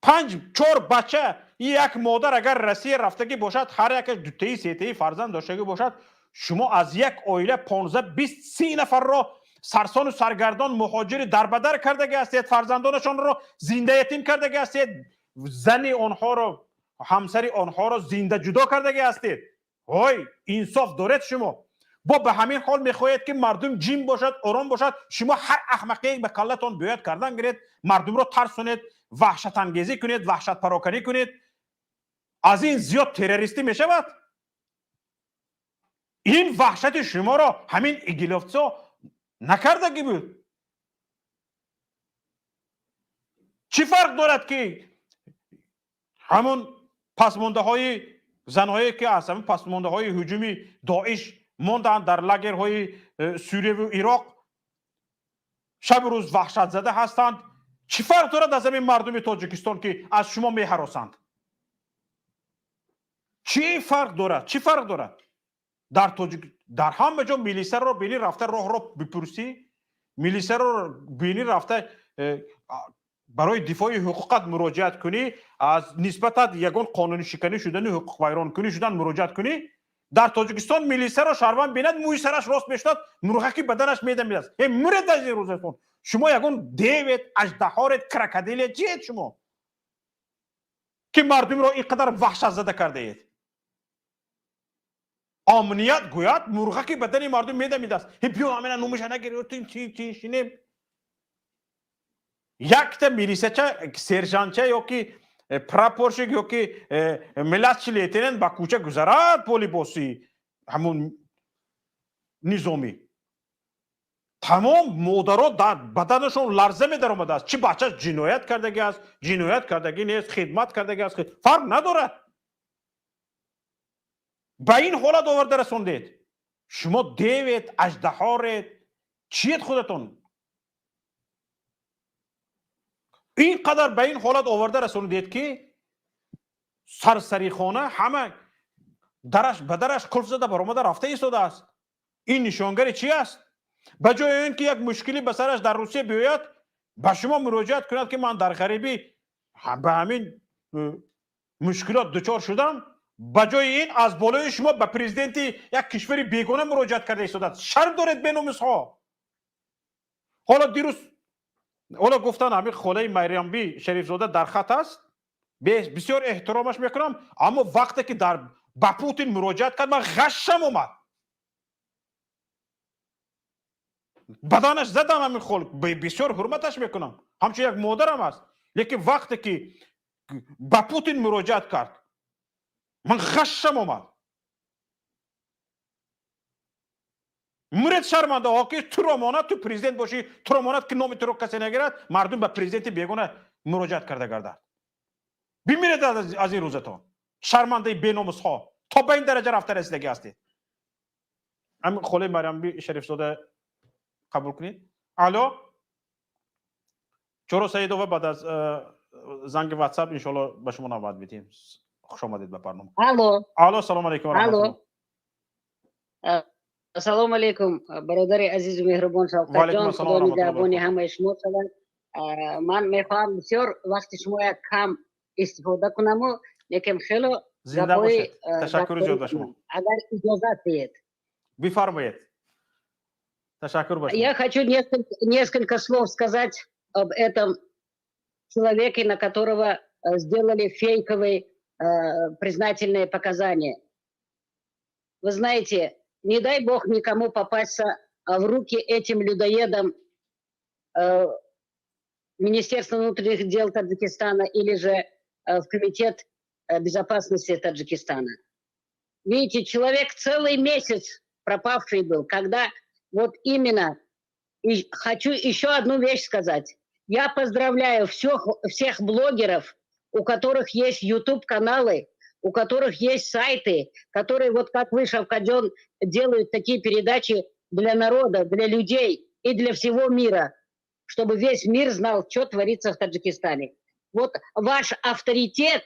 Панҷ чор бача як модар агар Россия рафтагӣ бошад, ҳар якаш дутаи сетаи фарзанд доштагӣ бошад, шумо аз як оила 15, 20, 30 нафарро сарсону саргардон муҳоҷири дарбадар кардагӣ ҳастед, фарзандонашонро зинда ятим кардагӣ ҳастед, зани онҳоро, ҳамсари онҳоро зинда ҷудо кардагӣ ҳастед. Ой, инсоф доред шумо? Бо ба ҳамин ҳол мехоҳед ки мардум ҷим бошад, ором бошад, шумо ҳар аҳмақе ба каллатон биёяд кардан гиред, мардумро тарсонед, ваҳшатангезӣ кунед, ваҳшатпароканӣ кунед. Аз ин зиёд террористӣ мешавад? Ин ваҳшати шуморо ҳамин игиловцо накардагӣ буд. Чӣ фарқ дорад ки ҳамун пасмондаҳои занҳое ки аз ҳамин пасмондаҳои ҳуҷуми Доиш монданд дар лагерҳои Сурияву Ироқ, шабу рӯз ваҳшатзада ҳастанд, чӣ фарқ дорад аз ҳамин мардуми Тоҷикистон ки аз шумо меҳаросанд? Чӣ фарқ дорад? Чӣ фарқ дорад? Дар тоҷик дар ҳама ҷо милисаро бини рафта роҳро бипурсӣ, милисаро бини рафта барои дифои ҳуқуқат муроҷиат кунӣ, аз нисбатат ягон қонуншиканӣ шудани, ҳуқуқвайронкунӣ шудан муроҷиат кунӣ. Дар Тоҷикистон милисаро шаҳрванд бинад, мӯи сараш рост мешудад, мурғаки баданаш медамидааст. Э, муред аз ин рӯзатон. Шумо ягон девед, аждаҳоред, крокодилед, чиед шумо ки мардумро ин қадар ваҳшатзада кардаед? Амният гӯяд, мурғаки бадани мардум медамидааст. Э, биё амина номаша нагир, шинем. Якта милисача, сержантча ё ки прапорщик ё ки младший лейтенант ба кӯча гузарад бо либоси ҳамун низомӣ, тамом модаро дар баданашон ларза медаромадааст. Чӣ бачаш ҷиноят кардагӣ аст, ҷиноят кардагӣ нест, хидмат кардагӣ аст, фарқ надорад. Ба ин ҳолат оварда расондед. Шумо девед, аждаҳоред, чиед худатон? Ин қадар ба ин ҳолат оварда расонидед ки сарсарихона ҳама дараш ба дараш қулф зада баромада рафта истодааст. Ин нишонгари чи аст? Ба ҷои он ки як мушкилӣ ба сараш дар Русия биёяд, ба шумо муроҷиат кунад ки ман дар ғарибӣ ба ҳамин мушкилот дучор шудам, ба ҷои ин аз болои шумо ба президенти як кишвари бегона муроҷиат карда истодааст. Шарм доред, беномусҳо. Ҳоло дирӯз ҳоло гуфтан ҳамин холаи Майрамбӣ Шарифзода дар хат аст, бисёр эҳтиромаш мекунам, аммо вақте ки дар ба Путин муроҷиат кард, ман ғашшам омад, баданаш задам. Ҳамин хол бисёр ҳурматаш мекунам, ҳамчун як модарам аст, лекин вақте ки ба Путин муроҷиат кард, ман ғашшам омад. Муред шармандаҳо ки туро монад, ту президент бошӣ, туро монад ки номи туро касе нагирад, мардум ба президенти бегона муроҷиат карда гардад. Бимиред аз ин рӯзатон, шармандаи беномусҳо, то ба ин дараҷа рафта расидагӣ ҳастед. Ҳамин холаи Марьямби Шарифзода қабул кунед. Алло, Чоро Саидова, баъд аз занги ватсап иншоалло ба шумо навбат медиҳем. Хуш омадед ба барнома. Алло. Алло, салому алайкум ва раҳматуллоҳ. Ассалому алайкум, бародари азизу меҳрубон Шавкатҷон, Худо нигаҳбони ҳамаи шумо шавад. Ман мехоҳам бисёр вақти шумо як кам истифода кунаму, лекин хело зинда бошед. Ташаккури зиёд ба шумо. Агар иҷозат диҳед. Бифармоед. Ташаккур ба шумо. Я хочу несколько слов сказать об этом человеке, на которого сделали фейковые признательные показания. Вы знаете, не дай бог никому попасться в руки этим людоедам Министерства внутренних дел Таджикистана или же в Комитет безопасности Таджикистана. Видите, человек целый месяц пропавший был, когда вот именно, и хочу еще одну вещь сказать. Я поздравляю всех блогеров, у которых есть YouTube-каналы, у которых есть сайты, которые, вот как вы, Шавкатджон, делают такие передачи для народа, для людей и для всего мира. Чтобы весь мир знал, что творится в Таджикистане. Вот ваш авторитет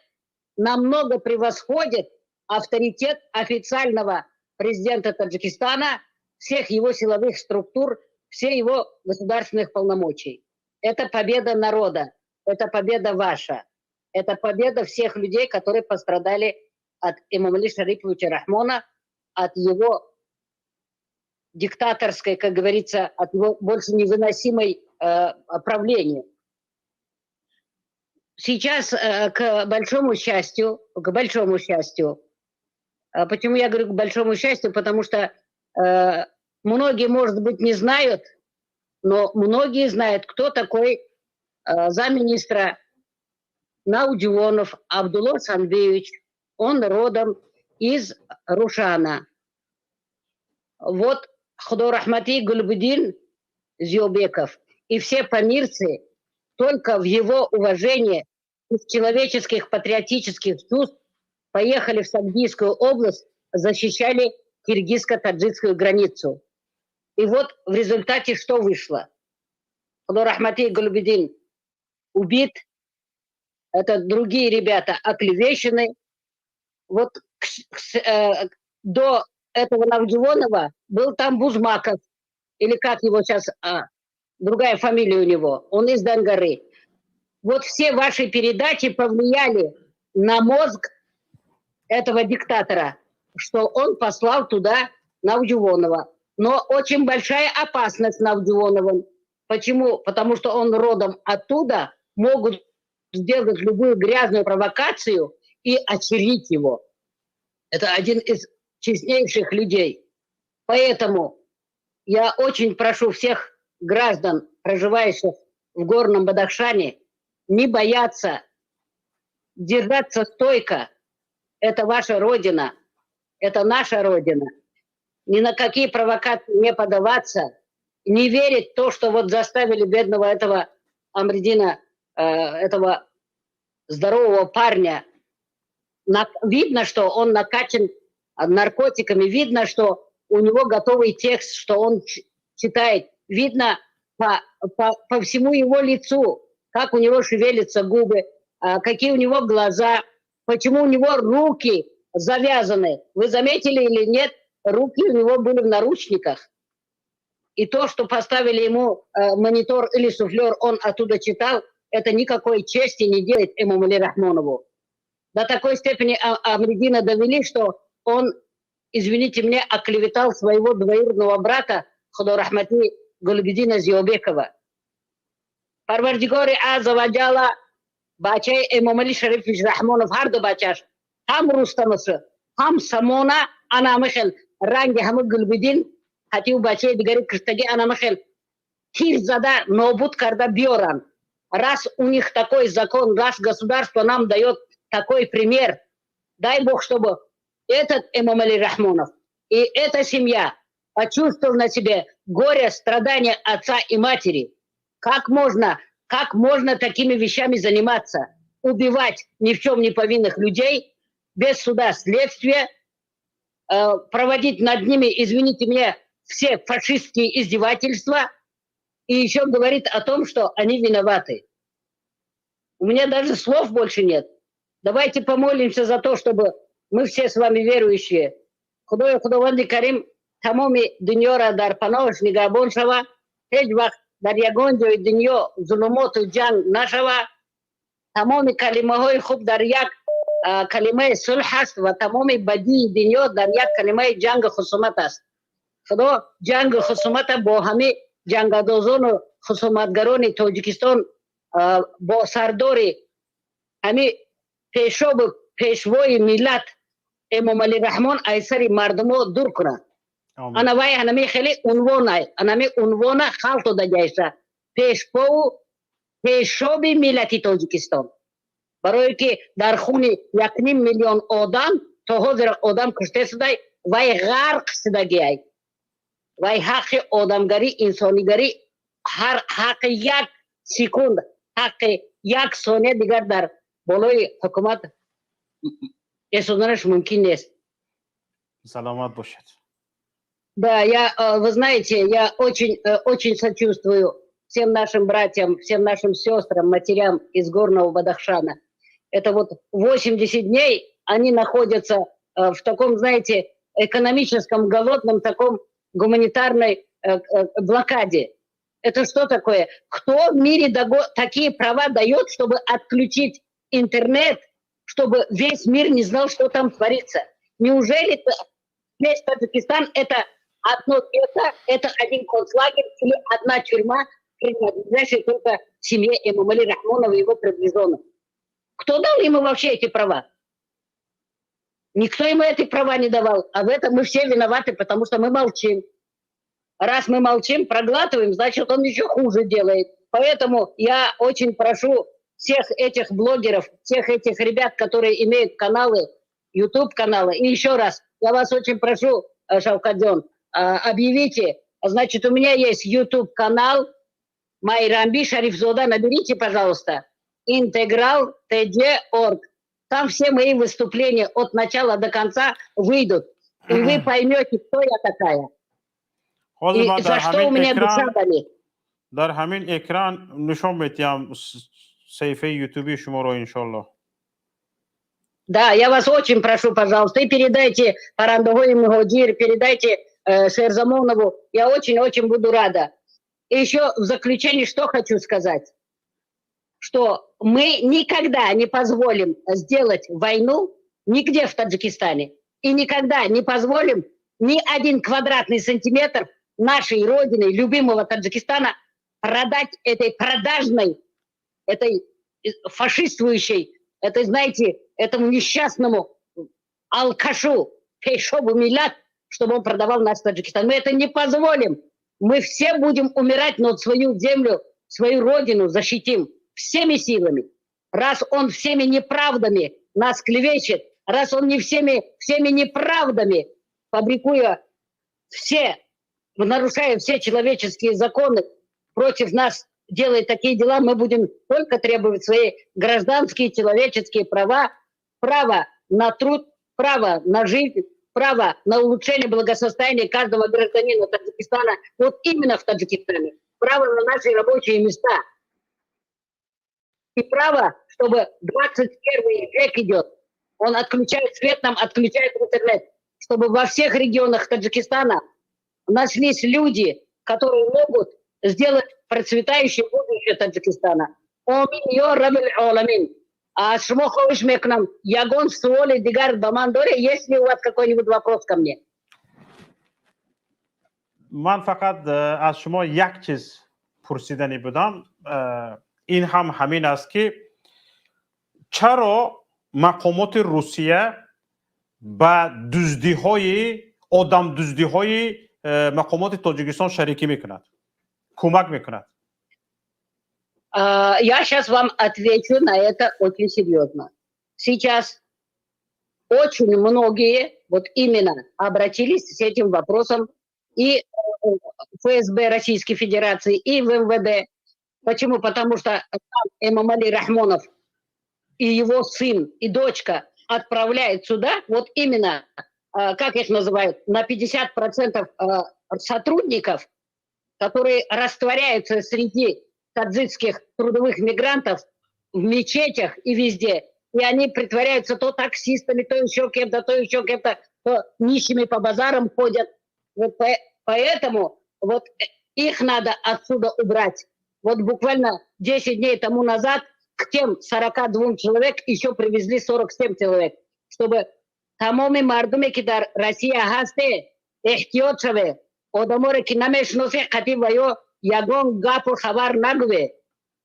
намного превосходит авторитет официального президента Таджикистана, всех его силовых структур, всех его государственных полномочий. Это победа народа, это победа ваша, это победа всех людей, которые пострадали от Эмомали Шариповича Рахмона, от его диктаторской, как говорится, от его больше невыносимой правления. Сейчас, к большому счастью, почему я говорю к большому счастью, потому что многие, может быть, не знают, но многие знают, кто такой замминистра Наудивонов Абдулло Санбеевич. Он родом из Рушана. Вот Худо раҳмати Гульбудин Зиобеков и все памирцы только в его уважении из человеческих патриотических чувств поехали в Согдийскую область, защищали киргизско-таджикскую границу. И вот в результате что вышло? Худо раҳмати Гульбудин убит, это другие ребята оклевещены. Вот до этого Навдивонова был там Бузмаков, или как его сейчас, другая фамилия у него, он из Дангары. Вот все ваши передачи повлияли на мозг этого диктатора, что он послал туда Навдивонова. Но очень большая опасность Навдивоновым. Почему? Потому что он родом оттуда, могут сделать любую грязную провокацию и очернить его. Это один из честнейших людей. Поэтому я очень прошу всех граждан, проживающих в Горном Бадахшане, не бояться, держаться стойко. Это ваша родина, это наша родина. Ни на какие провокации не поддаваться, не верить в то, что вот заставили бедного этого Амридина, этого здорового парня. Видно, что он накачан наркотиками, видно, что у него готовый текст, что он читает. Видно по всему его лицу, как у него шевелятся губы, какие у него глаза, почему у него руки завязаны. Вы заметили или нет, руки у него были в наручниках. И то, что поставили ему монитор или суфлер, он оттуда читал, это никакой чести не делает Эмомали Рахмонову. До такой степени Амридина довели, что он, извините меня, оклеветал своего двоюродного брата Худо раҳмати Гулбидина Зиобекова. Парвардигори азза ва ҷалла бачаи Эмомали Шарифович Раҳмонов, ҳар ду бачаш, ҳам Рустамаса, ҳам Самона, ана ҳамихел ранги ҳама Гулбидин ҳативу бачаи дигари киштагӣ, ана ҳамихел тир зада нобуд карда биёранд. Раз у них такой закон, раз государство нам дает такой пример, дай бог, чтобы этот Эмомали Рахмонов и эта семья почувствовал на себе горе, страдания отца и матери. Как можно такими вещами заниматься? Убивать ни в чем не повинных людей без суда, следствия, проводить над ними, извините меня, все фашистские издевательства и еще говорит о том, что они виноваты. У меня даже слов больше нет. Давайте помолимся за то, чтобы мы все с вами верующие. Худои Худованди Карим тамоми дунёра дар паноҳаш нигаҳбон шава, ҳеҷ вақт дар ягон ҷои дунё зулумоту ҷанг нашава. Тамоми калимаҳои хуб дар як калимаи сулҳ аст ва тамоми бадии дунё дар як калимаи ҷангу хусумат аст. Худо ҷангу хусумата бо ҳами ҷангандозону хусуматгарони Тоҷикистон, бо сардори ҳами пешобу пешвои миллат Эмомалӣ Раҳмон аз сари мардумо дур кунад. Ана вай анами хеле унвонай, анами унвона халқ дода пешпову пешоби миллати Тоҷикистон, барое ки дар хуни 1,5 миллион одам то ҳозир одам кушта шудай, вай ғарқ шудагиай. Вай ҳаққи одамгарӣ, инсонигарӣ, ҳар ҳаққи як секунд, ҳаққи як сония дигар дар болои ҳукумат эсоданаш мумкин нест. Саломат бошед. Да, я, вы знаете, я очень, очень сочувствую. всем нашим братьям, всем нашим сестрам, матерям из Горного Бадахшана. Это вот 80 дней они находятся в таком, знаете, экономическом, голодном, таком гуманитарной блокаде. Это что такое? Кто в мире такие права дает, чтобы отключить интернет, чтобы весь мир не знал, что там творится? Неужели весь Таджикистан – это одно гетто, это один концлагерь или одна тюрьма, принадлежащая только семье Эмомали Рахмонова и его приближенных? Кто дал ему вообще эти права? Никто ему эти права не давал. А в этом мы все виноваты, потому что мы молчим. Раз мы молчим, проглатываем, значит, он еще хуже делает. Поэтому я очень прошу всех этих блогеров, всех этих ребят, которые имеют каналы, YouTube-каналы. И еще раз, я вас очень прошу, Шавкадзон, объявите, значит, у меня есть YouTube-канал Майрамби Шарифзода, наберите, пожалуйста, Интеграл ТД.орг. Там все мои выступления от начала до конца выйдут. И вы поймете, кто я такая. И за что у меня душа болит. Дар ҳамин экран нишон медиҳам саҳифаи ютуби шуморо, иншолло. Да, я вас очень прошу, пожалуйста, и передайте Парандагои Мухоҷир, передайте Шерзамонову. Я очень-очень буду рада. И еще в заключение что хочу сказать. Что мы никогда не позволим сделать войну нигде в Таджикистане. И никогда не позволим ни один квадратный сантиметр нашей родины, любимого Таджикистана, продать этой продажной, этой фашистующей, этой, знаете, этому несчастному алкашу, Пешобу Миллат, чтобы он продавал наш Таджикистан. Мы это не позволим. Мы все будем умирать, но свою землю, свою родину защитим всеми силами. Раз он всеми неправдами нас клевещет, раз он не всеми неправдами, фабрикуя все, нарушая все человеческие законы, против нас делает такие дела, мы будем только требовать свои гражданские, человеческие права, право на труд, право на жизнь, право на улучшение благосостояния каждого гражданина Таджикистана, вот именно в Таджикистане, право на наши рабочие места. И право, чтобы 21 век идет, он отключает свет нам, отключает интернет, чтобы во всех регионах Таджикистана нашлись люди, которые могут сделать процветающее будущее Таджикистана. Омин, ё Раббил Оламин. А шумо хоҳиш мекунам, ягон суоли дигар ба ман доре, есть ли у вас какой-нибудь вопрос ко мне? Ман фақат аз шумо як чиз пурсиданӣ будам, ин ҳам ҳамин аст, ки чаро мақомоти Русия ба дуздиҳои одамдуздиҳои мақомоти Тоҷикистон шарикӣ мекунад, кӯмак мекунад? Я сейчас вам отвечу на это очень серьезно. Сейчас очень многие вот именно обратились с этим вопросом и в ФСБ Российской Федерации, и в МВД. Почему? Потому что Эмомали Рахмонов и его сын, и дочка отправляют сюда, вот именно, как их называют, на 50% сотрудников, которые растворяются среди таджикских трудовых мигрантов в мечетях и везде. И они притворяются то таксистами, то еще кем-то, то еще кем-то, то нищими по базарам ходят. Вот поэтому вот их надо отсюда убрать. Вот буквально 10 дней тому назад к тем 42 человек еще привезли 47 человек, чтобы тамоми мардуме, ки дар Россия ҳасте, эҳтиёт шаве, одаморе ки намешиносе, қатъи ва ё ягон гапу хабар нагӯе,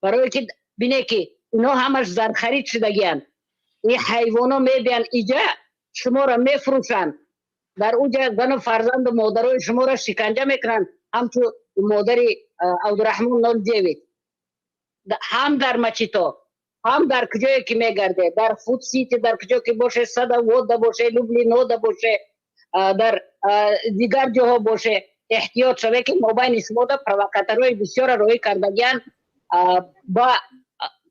барое ки бине, ки ино ҳамаш зархарид шудагиянд. И ҳайвоно мебиянд иҷа, шуморо мефурӯшанд, дар уҷа зану фарзанду модарои шуморо шиканҷа мекунанд, ҳамчу модари Абдураҳмон 09. Ҳам дар мачито, ҳам дар куҷое ки мегарде, дар Фуд-Сити, дар куҷо ки боше, Садовода боше, Люблинода боше, дар дигар ҷоҳо боше, эҳтиёт шаве, ки мобайни шумода провокаторҳои бисёра роҳӣ кардагиянд ба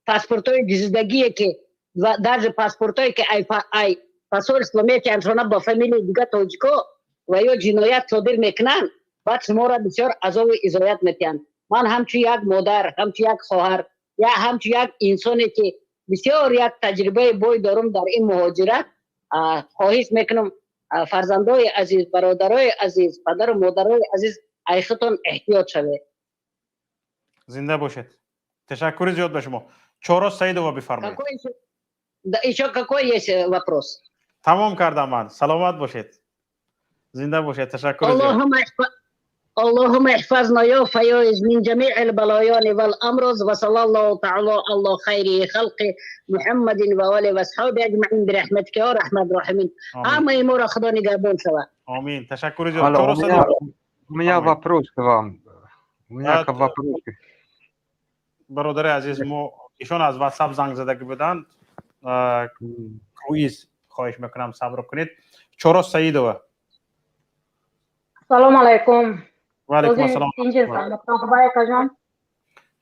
паспортҳои дуздидагие, ки даже паспортҳое ки ай посольство метиҳанд шона ба фамилияи дига тоҷико, ва ё ҷиноят содир мекунанд, баъд шуморо бисёр азобу изоят метиҳанд. Ман ҳамчун як модар, ҳамчун як хоҳар, я ҳамчун як инсоне ки бисёр як таҷрибаи бой дорам дар ин муҳоҷират, хоҳиш мекунам, фарзандои азиз, бародарои азиз, падару модарои азиз, ай худтон эҳтиёт шавед. Зинда бошед, ташаккури зиёд ба шумо. Чоро Саидова, бифармоед. Еще какой есть вопрос? Тамом кардам ман. Саломат бошед, зинда бошед, ташаккури зиёд. اللهم احفظنا يا فياض من جميع البلايا والأمراض، وصلى الله تعالى على خير خلق محمد وآله وأصحابه أجمعين برحمتك يا أرحم الراحمين. ҳамаи моро Худо нигаҳбон шавад. Омин, ташаккури зиёд. У меня вопрос к вам. У меня вопрос. Бародари азиз, мо ишон аз WhatsApp занг задагӣ буданд. Круиз, хоҳиш мекунам, сабр кунед. Чоро Саидова. Салом алайкум. Ва алайкум ассалом.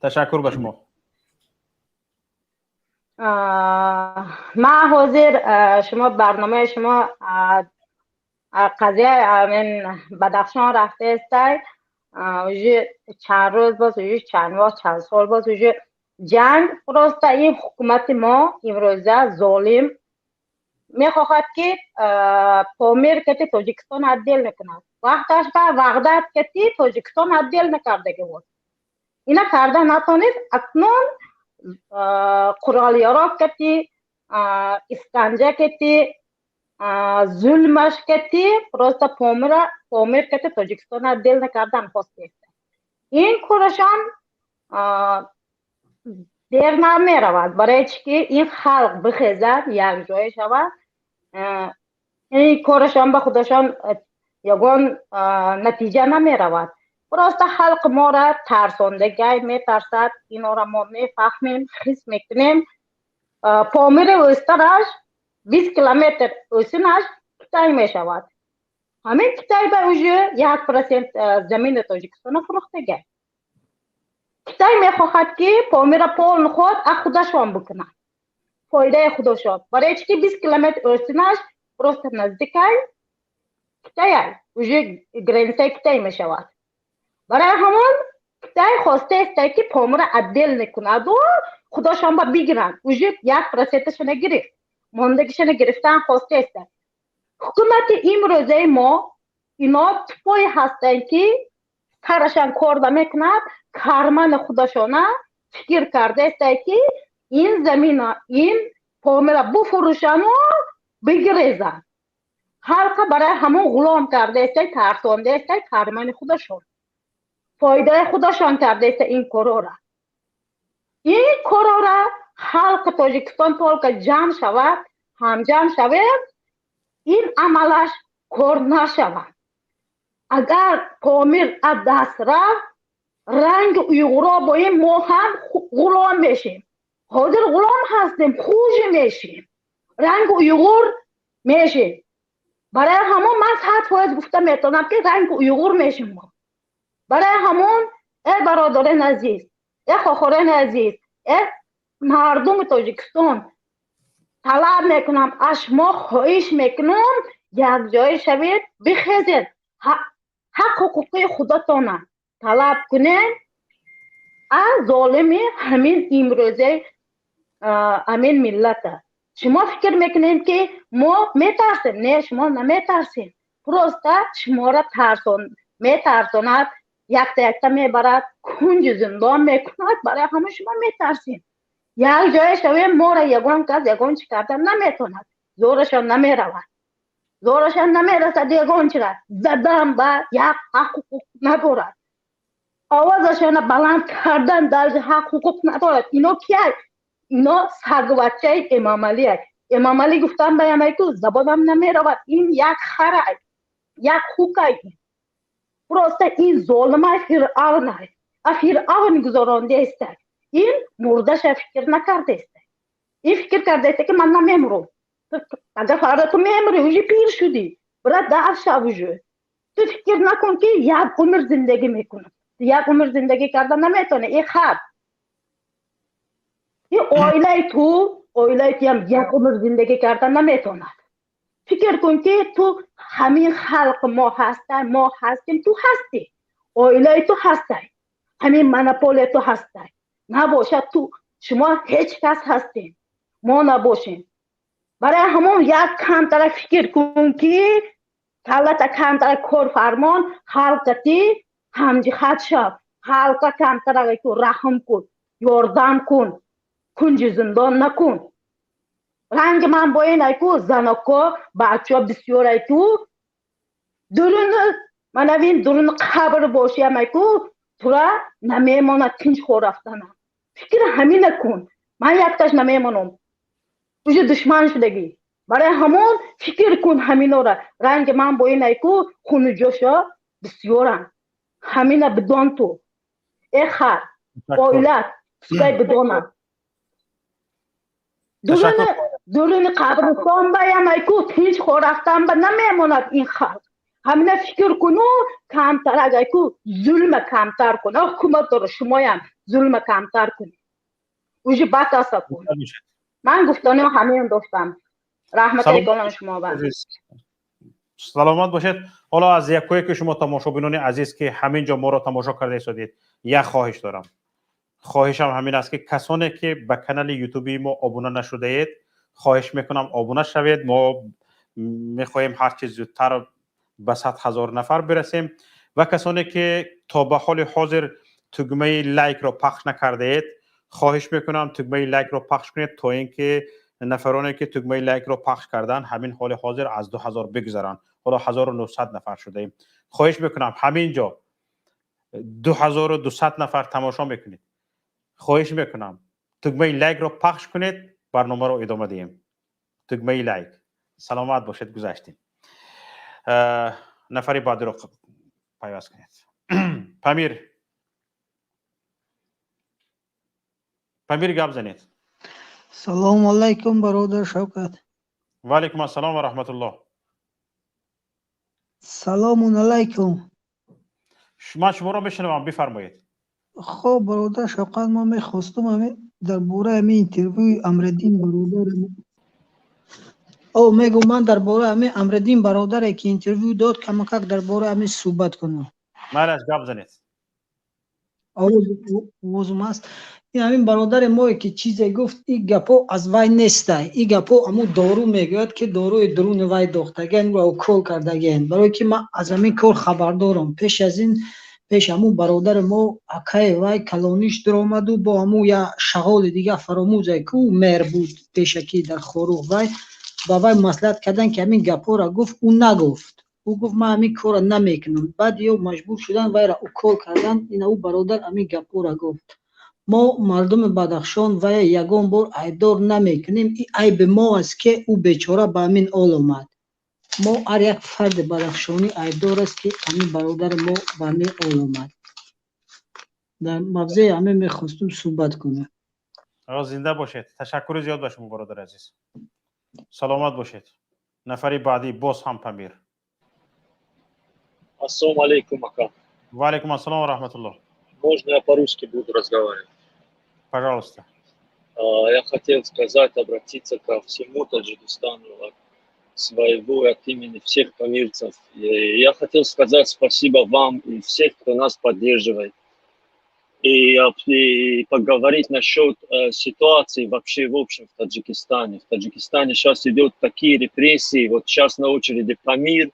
Ташаккур ба шумо. Ман ҳозир шумо барномаи шумо қазия Бадахшон рафтаестай, уже чанд рӯз боз, уже чанд моҳ, чанд сол боз уже ҷанг. Просто ин ҳукумати мо имрӯза золим мехоҳад, ки Помир кати Тоҷикистон отдел мекунад. Вақташ ба Ваҳдат кати Тоҷикистон отдел накардаги буд, ина карда натонист. Акнун қуролёров кати, исканҷа кати, зулмаш кати просто Помира, Помир кати Тоҷикистон отдел накардан хостест. Ин корашон дер намеравад, барои чӣ ки ин халқ бихезад, якҷоя шавад, ин корашон ба худашон ягон натиҷа намеравад. Просто халқ моро тарсондагай, метарсад. Инора мо мефаҳмем, ҳис мекунем. Помири ӯстараш 20 километр ӯсинаш Китай мешавад. Ҳамин Китай ба уже 1% замини Тоҷикистона фурӯхтагай. Китай мехоҳад, ки Помира полный худ а худашон бикунад, фоидаи худашон. Барои чӣ ки 20 километр ӯсинаш просто наздикай Китая, уже границаи Китай мешавад. Барои ҳамон Китай хостаеста, ки Помира отдел мекунаду худошон ба бигиранд. Уже 1%-ашона гирифт, мондагишона гирифтан хостаеста. Ҳукумати имрӯзаи мо ино тупое ҳастанд, ки сарашан кор намекунад, кармани худашона фикр кардаеста, ки ин замина, ин Помира буфурӯшану бигирезанд. Халқа барои ҳамон ғулом кардаеста, тарсондаеста, кармани худашон, фоидаи худашон кардаеста ин корора. Ин корора халқи Тоҷикистон только ҷамъ шавад, ҳамҷамъ шавед, ин амалаш кор нашавад. Агар Помир аз даст рафт, ранги уйғуро бо ин мо ҳам ғулом мешем. Ҳозир ғулом ҳастем, хуже мешем, ранги уйғур мешем. Барои ҳамон ман 100% гуфта метавонам, ки ранги уйғур мешем мо. Барои ҳамон, э бародарони азиз, э хохорони азиз, э мардуми Тоҷикистон, талаб мекунам аз шумо, хоҳиш мекунам, якҷоя шавед, бихезед, ҳақ ҳуқуқи худатона талаб кунед аз золими ҳамин имрӯзаи ҳамин миллата. Шумо фикр мекунед, ки мо метарсем? Не, шумо наметарсем. Просто шуморо тарсон метарсонад, якта якта мебарад, кунҷи зиндон мекунад. Барои ҳама шумо метарсем. Як ҷое шавем, моро ягон кас ягон чӣ кардан наметавонад, зӯрашон намеравад, зӯрашон намерасад. Ягон чира задан ба як ҳақ ҳуқуқ надорад, овозашона баланд кардан даже ҳақ ҳуқуқ надорад. Ино кияй? Ино сагвачаи Эмомалиай. Эмомалӣ гуфтан баямай ку забонам намеравад. Ин як харай, як хукай. Просто ин золимай, фиръавнай, а фиръавн гузарондаеста. Ин мурдаша фикр накардаеста. Ин фикр кардаеста, ки ман намемурам. Агар фардо ту мемурӣ, уже пир шудӣ, брат, даф шав. Уже ту фикр накун, ки як умр зиндагӣ мекунам. Як умр зиндагӣ карда наметавонӣ. Ин хар, ин оилаи ту, оилаи туям як умр зиндагӣ карда наметавонад. Фикр кун, ки ту ҳамин халқи мо ҳастай, мо ҳастем, ту ҳастӣ, оилаи ту ҳастай. Ҳамин монополия ту ҳастай. Набошад, ту шумо ҳеҷ кас ҳастем, мо набошем. Барои ҳамон як камтара фикр кун, ки каллата камтара кор фармон, халқати ҳамҷиҳат шав, халқа камтара раҳм кун, ёрдам кун, кунҷи зиндон накун. Ранги ман бо ин айку заноко, бачаҳо бисёр айку дуруни манавин дуруни қабр бошиям айку тура намемонад тинч хор рафтана. Фикр ҳамина кун. Ман якташ намемонам, уже душман шудагӣ. Барои ҳамон фикр кун ҳаминора. Ранги ман бо ин айку хуну ҷошо бисёранд. Ҳамина бидон ту, э хар, оилат пускай бидонанд. Дуруни қабристон баям айку тинч хор рафтан ба намемонад ин халқ. Ҳамина фикр куну, камтарак айку зулма камтар кун. Ҳукумат дора, шумоям зулма камтар кунед, уже бас аст кун. Ман гуфтаним ҳамин доштам. Раҳмати калон шумо ба. Саломат бошед. Ҳоло аз якое ки шумо, тамошобинони азиз, ки ҳамин ҷо моро тамошо карда истодед, як хоҳиш дорам. Хоҳишам ҳамин аст, ки касоне ки ба канали ютуби мо обуна нашудаед, хоҳиш мекунам, обуна шавед. Мо мехоҳем ҳарчи зудтар ба 100 000 нафар бирасем. Ва касоне ки то ба ҳоли ҳозир тугмаи лайкро пахш накардаед, хоҳиш мекунам, тугмаи лайкро пахш кунед, то ин ки нафароне ки тугмаи лайкро пахш кардан, ҳамин ҳоли ҳозир аз 2000 бигузаранд. Ҳоло 1900 нафар шудаем. Хоҳиш мекунам, ҳамин ҷо 2200 нафар тамошо мекунед, хоҳиш мекунам, тугмаи лайкро пахш кунед, барномаро идома диҳем. Тугмаи лайк. Саломат бошед. Гузаштем, нафари баъдиро пайваст кунед. Памир, Памир, гап занед. Салому алайкум, бародар Шавкат. Ва алайкум ассалом ва раҳматуллоҳ. Салому алайкум. Ман шуморо мешунавам, бифармоед. Хоб, бародар Шавкат, ман мехостум ҳамин дар бораи ҳамин интервюи Амриддин бародар, о мегӯм, ман дар бораи ҳамин Амриддин бародаре ки интервю дод, камакак дар бораи ҳамин суҳбат кунам. Майлаш, гап занед. Овозум аст? Ин ҳамин бародари мое ки чизе гуфт, ин гапҳо аз вай нестай. Ин гапҳо ҳамун дору мегӯяд, ки доруи дуруни вай дохтагиан, ӯро укол кардагиан. Барое ки ман аз ҳамин кор хабар дорам. Пеш аз ин, пеш ҳамун бародари мо, акаи вай калониш дуромаду бо ҳамун як шағоли дига, фаромӯзе ку мэр буд пешакӣ дар Хоруғ, вай ба вай маслиҳат карданд, ки ҳамин гапҳоро гуфт, ӯ нагуфт. Ӯ гуфт, ман ҳамин корро намекунам. Баъд ё маҷбур шуданд, вайро укол карданд. Ина ӯ бародар ҳамин гапҳоро гуфт. Мо мардуми Бадахшон вая ягон бор айбдор намекунем. Ин айби мо аст, ки ӯ бечора ба ҳамин ҳол омад. Мо ҳар як фарди бадахшонӣ айбдор аст, ки ҳамин бародари мо ба ҳамин ҳол омад. Дар мавзеи ҳамин мехостум суҳбат кунам. Зинда бошед. Ташаккури зиёд ба шумо, бародари азиз, саломат бошед. Нафари баъдӣ, боз ҳам Памир. Ассалому алейкум, ака. Ва алейкум ассалом ва раҳматуллоҳ. Можно я по-русски буду разговаривать? Пожалуйста. Я хотел сказать, обратиться ко всему Таджикистану, от своего и от имени всех памирцев. И я хотел сказать спасибо вам и всех, кто нас поддерживает. И поговорить насчет ситуации вообще в общем в Таджикистане. В Таджикистане сейчас идут такие репрессии, вот сейчас на очереди Памир.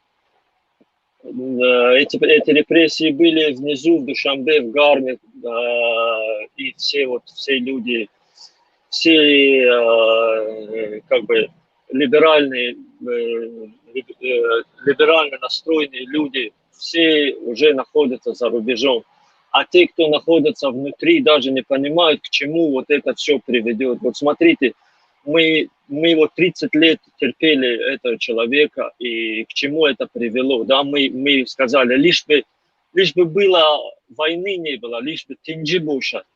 Эти репрессии были внизу, в Душанбе, в Гарме, и все, вот, все люди, все как бы либеральные, либерально настроенные люди, все уже находятся за рубежом. А те, кто находится внутри, даже не понимают, к чему вот это все приведет. Вот смотрите, мы вот 30 лет терпели этого человека, и к чему это привело? Да, мы сказали, лишь бы было войны не было, лишь бы тинҷӣ бошад.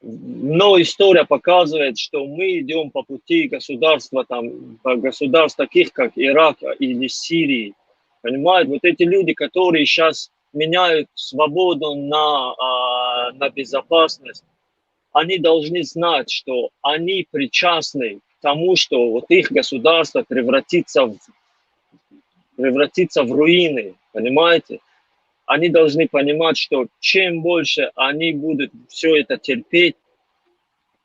Но история показывает, что мы идем по пути государства, там, государств таких, как Ирак или Сирии. Понимаете, вот эти люди, которые сейчас меняют свободу на безопасность, они должны знать, что они причастны к тому, что вот их государство превратится в руины, понимаете? Они должны понимать, что чем больше они будут все это терпеть,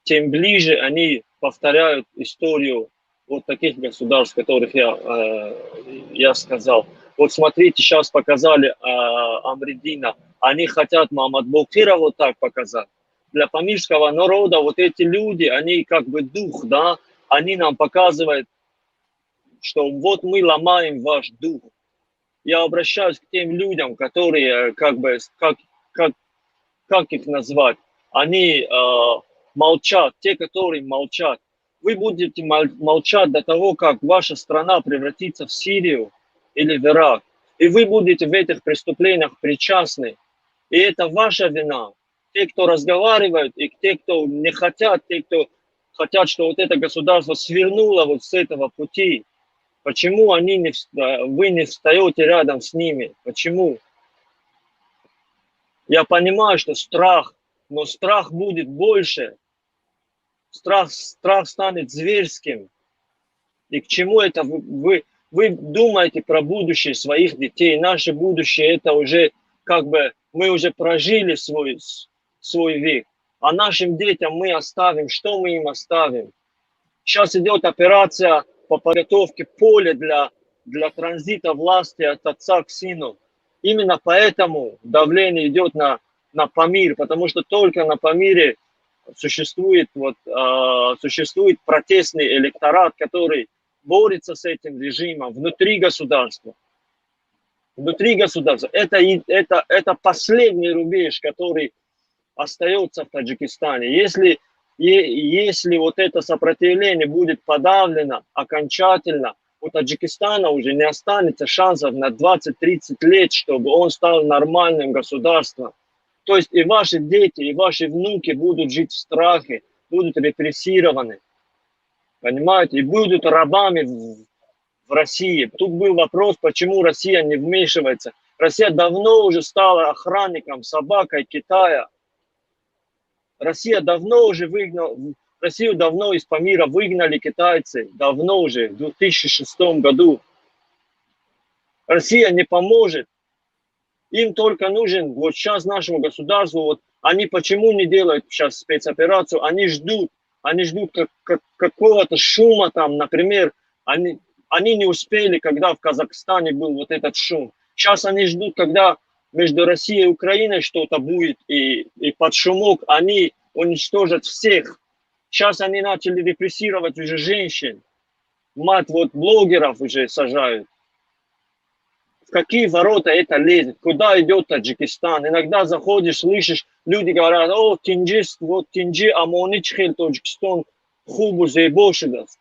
тем ближе они повторяют историю вот таких государств, которых я сказал. Вот смотрите, сейчас показали Амридина. Они хотят Мамад Бокира вот так показать. Для памирского народа вот эти люди, они как бы дух, да, они нам показывают, что вот мы ломаем ваш дух. Я обращаюсь к тем людям, которые, как бы, как их назвать, они молчат, те, которые молчат. Вы будете молчать до того, как ваша страна превратится в Сирию или в Ирак. И вы будете в этих преступлениях причастны. И это ваша вина. Те, кто разговаривают, и те, кто не хотят, те, кто хотят, что вот это государство свернуло вот с этого пути. Почему они не, вы не встаете рядом с ними? Почему? Я понимаю, что страх, но страх будет больше. Страх станет зверским. И к чему это вы думаете про будущее своих детей? Наше будущее это уже как бы мы уже прожили свой век. А нашим детям мы оставим, что мы им оставим? Сейчас идет операция по подготовке поля для транзита власти от отца к сыну. Именно поэтому давление идет на Памир, потому что только на Памире существует, существует протестный электорат, который борется с этим режимом внутри государства. Внутри государства. Это последний рубеж, который остается в Таджикистане. Если вот это сопротивление будет подавлено окончательно, у Таджикистана уже не останется шансов на 20-30 лет, чтобы он стал нормальным государством. То есть и ваши дети, и ваши внуки будут жить в страхе, будут репрессированы, понимаете, и будут рабами в России. Тут был вопрос, почему Россия не вмешивается. Россия давно уже стала охранником, собакой Китая. Россия давно уже выгнала, Россию давно из Памира выгнали китайцы, давно уже, в 2006 году. Россия не поможет. Им только нужен, вот сейчас нашему государству, вот они почему не делают сейчас спецоперацию, они ждут какого-то шума там, например, они не успели, когда в Казахстане был вот этот шум. Сейчас они ждут, когда между Россией и Украиной что-то будет, и под шумок они уничтожат всех. Сейчас они начали репрессировать уже женщин. Мать, вот блогеров уже сажают. В какие ворота это лезет? Куда идет Таджикистан? Иногда заходишь, слышишь, люди говорят, о, тинджист, вот тинджи, амоничхел, Таджикистан, хубу зейбошидас.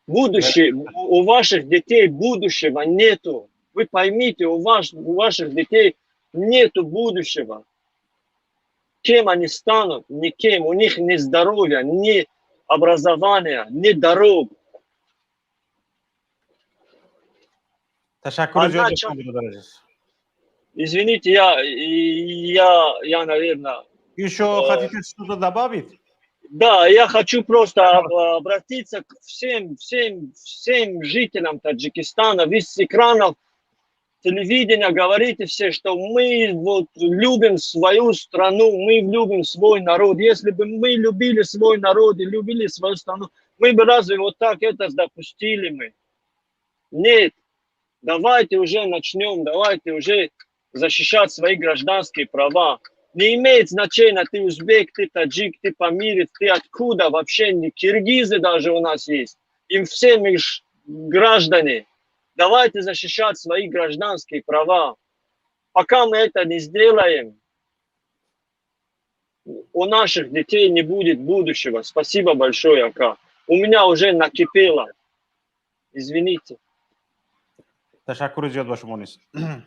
Будущее, у ваших детей будущего нету. Вы поймите, у ваших детей нету будущего. Кем они станут? Никем. У них ни здоровья, ни образования, ни дорог. Извините, я, наверное... Еще хотите что-то добавить? Да, я хочу просто обратиться к всем жителям Таджикистана. Вы с экранов телевидения говорите все, что мы вот любим свою страну, мы любим свой народ. Если бы мы любили свой народ и любили свою страну, мы бы разве вот так это допустили мы? Нет, давайте уже начнем, давайте уже защищать свои гражданские права. Не имеет значения, ты узбек, ты таджик, ты памирец, ты откуда вообще, не киргизы даже у нас есть. Им все мы граждане. Давайте защищать свои гражданские права. Пока мы это не сделаем, у наших детей не будет будущего. Спасибо большое, Ака. У меня уже накипело. Извините. Ташаккури зиёд ба шумо низ.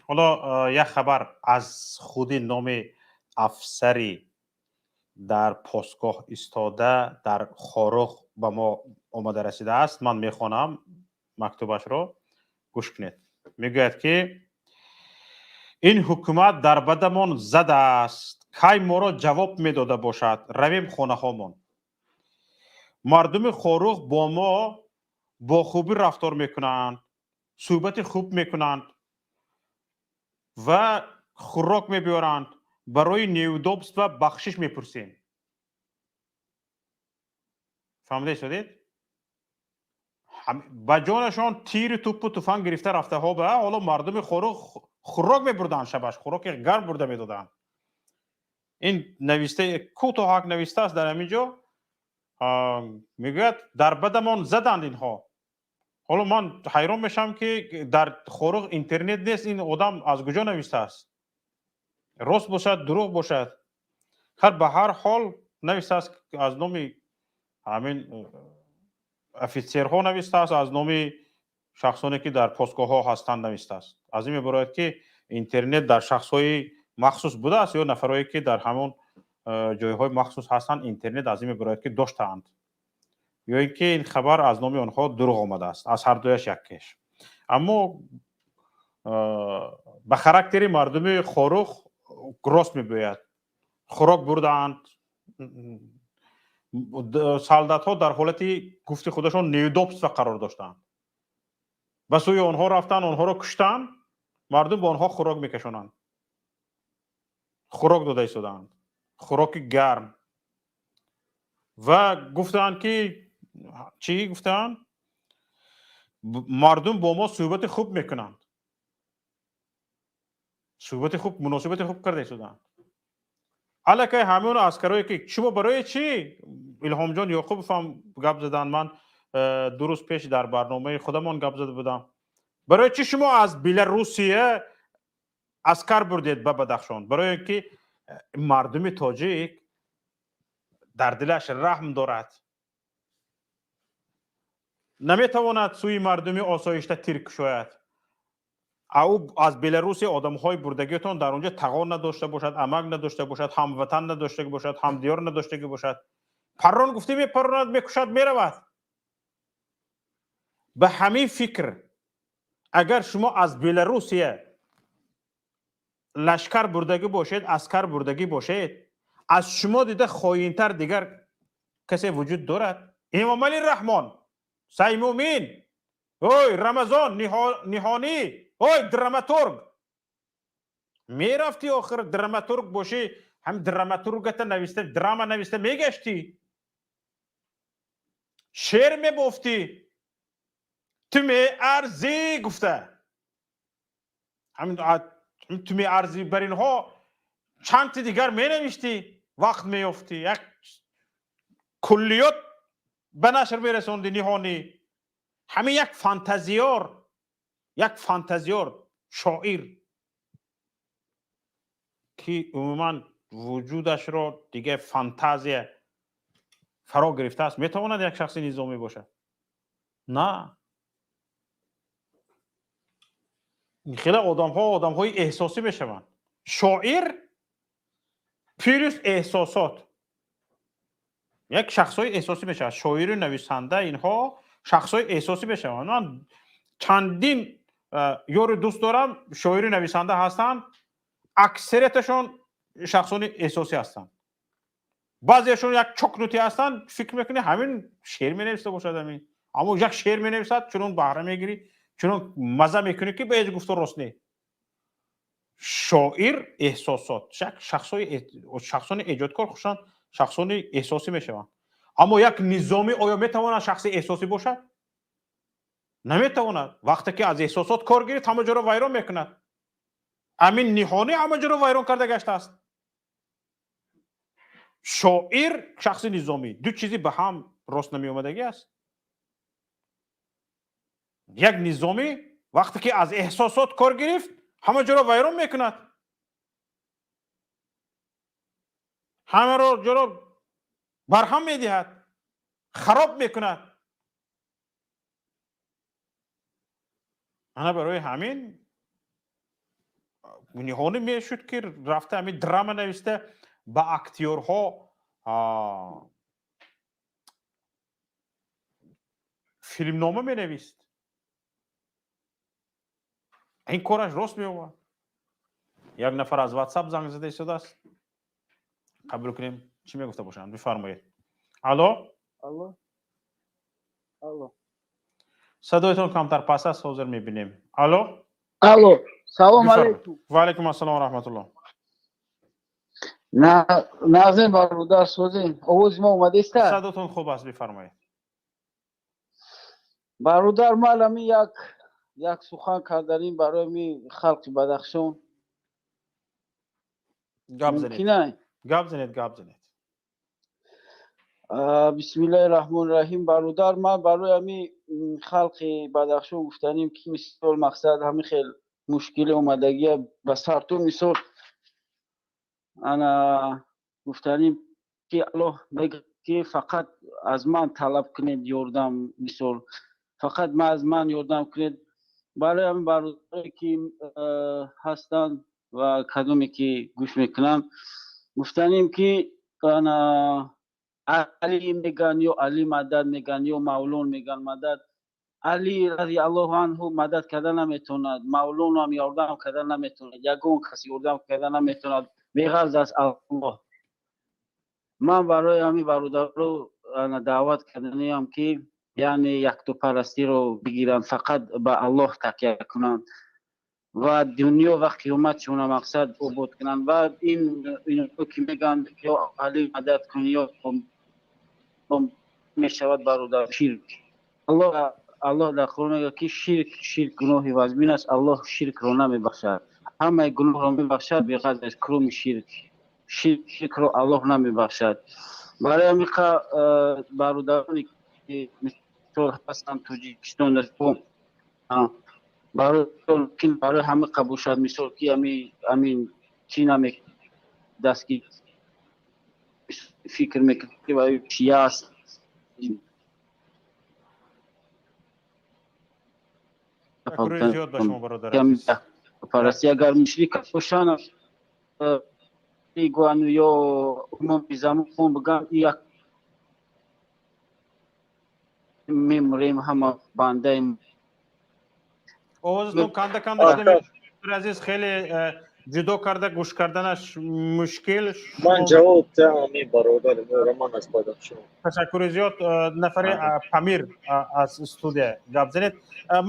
Ҳоло як хабар аз худи номи афсари дар постгоҳ истода дар Хоруғ ба мо омада расидааст. Ман мехонам мактубашро, гӯш кунед. Мегӯяд ки ин ҳукумат дар бадамон задааст, кай моро ҷавоб медода бошад, равем хонаҳомон. Мардуми Хоруғ бо мо бо хубӣ рафтор мекунанд, суҳбати хуб мекунанд. Ва хӯрок мебиёранд. Барои неудобства бахшиш мепурсем. Фаҳмида истодед? Ба ҷонашон тири туппу туфанг гирифта рафтаҳо ба ҳоло мардуми Хоруғ хӯрок мебурданд, шабаш хӯроки гарм бурда медоданд. Ин нависта кӯтоҳак навистааст дар ҳамин ҷо, мегӯяд, дар бадамон заданд инҳо. Ҳоло ман ҳайрон мешавам, ки дар Хоруғ интернет нест, ин одам аз куҷо навистааст? Рост бошад, дурӯғ бошад, ҳар ба ҳар ҳол навистааст, аз номи ҳамин офитсерҳо навистааст, аз номи шахсоне ки дар постгоҳҳо ҳастанд навистааст. Аз ин мебарояд, ки интернет дар шахсҳои махсус будааст ё нафарое ки дар ҳамон ҷойҳои махсус ҳастанд, интернет аз ин мебарояд, ки доштаанд, ё ин ки ин хабар аз номи онҳо дурӯғ омадааст. Аз ҳар дуяш якеш. Аммо ба характери мардуми Хоруғ рост мебиёяд. Хӯрок бурдаанд, солдатҳо дар ҳолати, гуфти худашон, неудобства қарор доштанд, ба сӯи онҳо рафтанд, онҳоро куштанд, мардум ба онҳо хӯрок мекашонанд, хӯрок дода истодаанд, хӯроки гарм. Ва гуфтаанд ки чӣ гуфтаанд? Мардум бо мо суҳбати хуб мекунанд, суҳбати хуб, муносибати хуб карда истодаанд. Аллакай ҳамон аскарое ки шумо барои чӣ, Илҳомҷон Ёқубов ҳам гап заданд, ман 2 рӯз пеш дар барномаи худамон гап зада будам, барои чӣ шумо аз Беларусия аскар бурдед ба Бадахшон? Барои ин ки мардуми тоҷик дар дилаш раҳм дорад, наметавонад сӯи мардуми осоишта тир кушояд. Ау аз Беларусия одамҳои бурдагиатон дар онҷо тағон надошта бошад, амак надошта бошад, ҳамватан надошта бошад, ҳамдиёр надоштагӣ бошад, паррон гуфтӣ мепаронад, мекушад, меравад. Ба ҳамин фикр, агар шумо аз Беларусия лашкар бурдагӣ бошед, аскар бурдагӣ бошед, аз шумо дида хоинтар дигар касе вуҷуд дорад? Эмомалӣ Раҳмон, Саймумин, ой Рамазон Ниҳонӣ, ой драматург, мерафтӣ, охир драматург бошӣ, ҳам драматургата нависта, драма нависта мегаштӣ, шеър мебофтӣ, ту меарзӣ гуфта, ту меарзӣ бар инҳо чандти дигар менавиштӣ, вақт меёфтӣ, як куллиёт ба нашр мерасонди. Ниҳонӣ, ҳамин як фантазиёр, як фантазиёр шоир, ки умуман вуҷудашро дига фантазия фаро гирифтааст, метавонад як шахси низомӣ бошад? На, хеле одамҳо одамҳои эҳсосӣ мешаванд. Шоир плюс эҳсосот, як шахсҳои эҳсосӣ мешавад. Шоиру нависанда инҳо шахсҳои эҳсосӣ мешаванд. Ман чандин ёру дӯст дорам, шоиру нависанда ҳастанд, аксарияташон шахсони эҳсосӣ ҳастанд. Баъзеашон як чокнутый ҳастанд, фикр мекунӣ ҳамин шеър менависта бошад ҳамин, аммо як шеър менависад, чунон баҳра мегирӣ, чунон маза мекунӣ, ки ба ҳеҷ гуфто рост не. Шоир эҳсосот, шахсони эҷодкор хусусан шахсони эҳсосӣ мешаванд. Аммо як низомӣ оё метавонад шахси эҳсосӣ бошад? Наметавонад. Вақте ки аз эҳсосот кор гирифт, ҳама ҷоро вайрон мекунад. Амин Ниҳонӣ ҳама ҷоро вайрон карда гаштааст. Шоир, шахси низомӣ, ду чизи ба ҳам рост намеомадагӣ аст. Як низомӣ вақте ки аз эҳсосот кор гирифт, ҳама ҷоро вайрон мекунад, ҳамаро ҷоро барҳам медиҳад, хароб мекунад. Ана барои ҳамин Ниҳонӣ мешуд, ки рафта ҳамин драма нависта, ба актёрҳо филмнома менавист, ин кораш рост меомад. Як нафар аз Ватсап занг зада истодааст, қабул кунем, чӣ мегуфта бошанд. Бифармоед. Алло. Алло, алло. Садоятон камтар пас аст, ҳозир мебинем. Алло. Алло. Салом алейкум. Ва алейкум ассалом ва раҳматуллоҳ. Назим бародар, созин, овози мо омадеста? Садотон хуб аст, бифармоед. Бародар, ман ами як сухан карданим барои ми халқи Бадахшон. Гап занед, гап занед, гап занед. Бисмиллаҳи раҳмони раҳим. Бародар, ман барои ами халқи Бадахшон гуфтаним, ки мисол мақсад ҳами хел мушкили омадагия ба сарту, мисол ана гуфтаним, ки Аллоҳ мегӯяд, ки фақат аз ман талаб кунед ёрдам, мисол фақат аз ман ёрдам кунед. Барои ҳамин бародаре ки ҳастанд ва кадоме ки гӯш мекунанд, гуфтаним, ки ана Али меган ё Али мадад меган ё Мавлон меган мадад, Али разиаллоҳу анҳу мадад карда наметавонад, Мавлонам ёрдам карда наметавонад, ягон кас ёрдам карда наметавонад беғарз аз Аллоҳ. Ман барои ҳамин бародаро даъват карданиам, ки яъне яктопарастиро бигиранд, фақат ба Аллоҳ такя кунанд ва дунё ва қиёматшона мақсад обод кунанд. Ва ин ки мегӯянд ё Али мадад кун ё мешавад, бародар, ширк. Аллоҳ дар Қуръон мегӯяд, ки ширк гуноҳи вазмин аст, Аллоҳ ширкро намебахшад. Ҳамаи гуноҳро мебахшад беғарз аз кроми ширк. Ширкро Аллоҳ намебахшад. Барои ҳамин бародароне ки мисол ҳастанд Тоҷикистон, барои ҳама қабул шавад, мисол ки ҳамин чӣ наме дастги фикр мекунад, ки шия аст. Зиёд ба шумо, бародар. Парасти агар мушрик бошанд гӯянд ё умуми замон бигӯянд, як мемурем, ҳама бандаем. Овозатон канда канда шуда, азиз, хеле ҷудо карда гӯш карданаш мушкил. Ман ҷавоб диҳам ин бародари мо, аз Бадахшон. Ташаккури зиёд. Нафари Памир аз студия гап занед.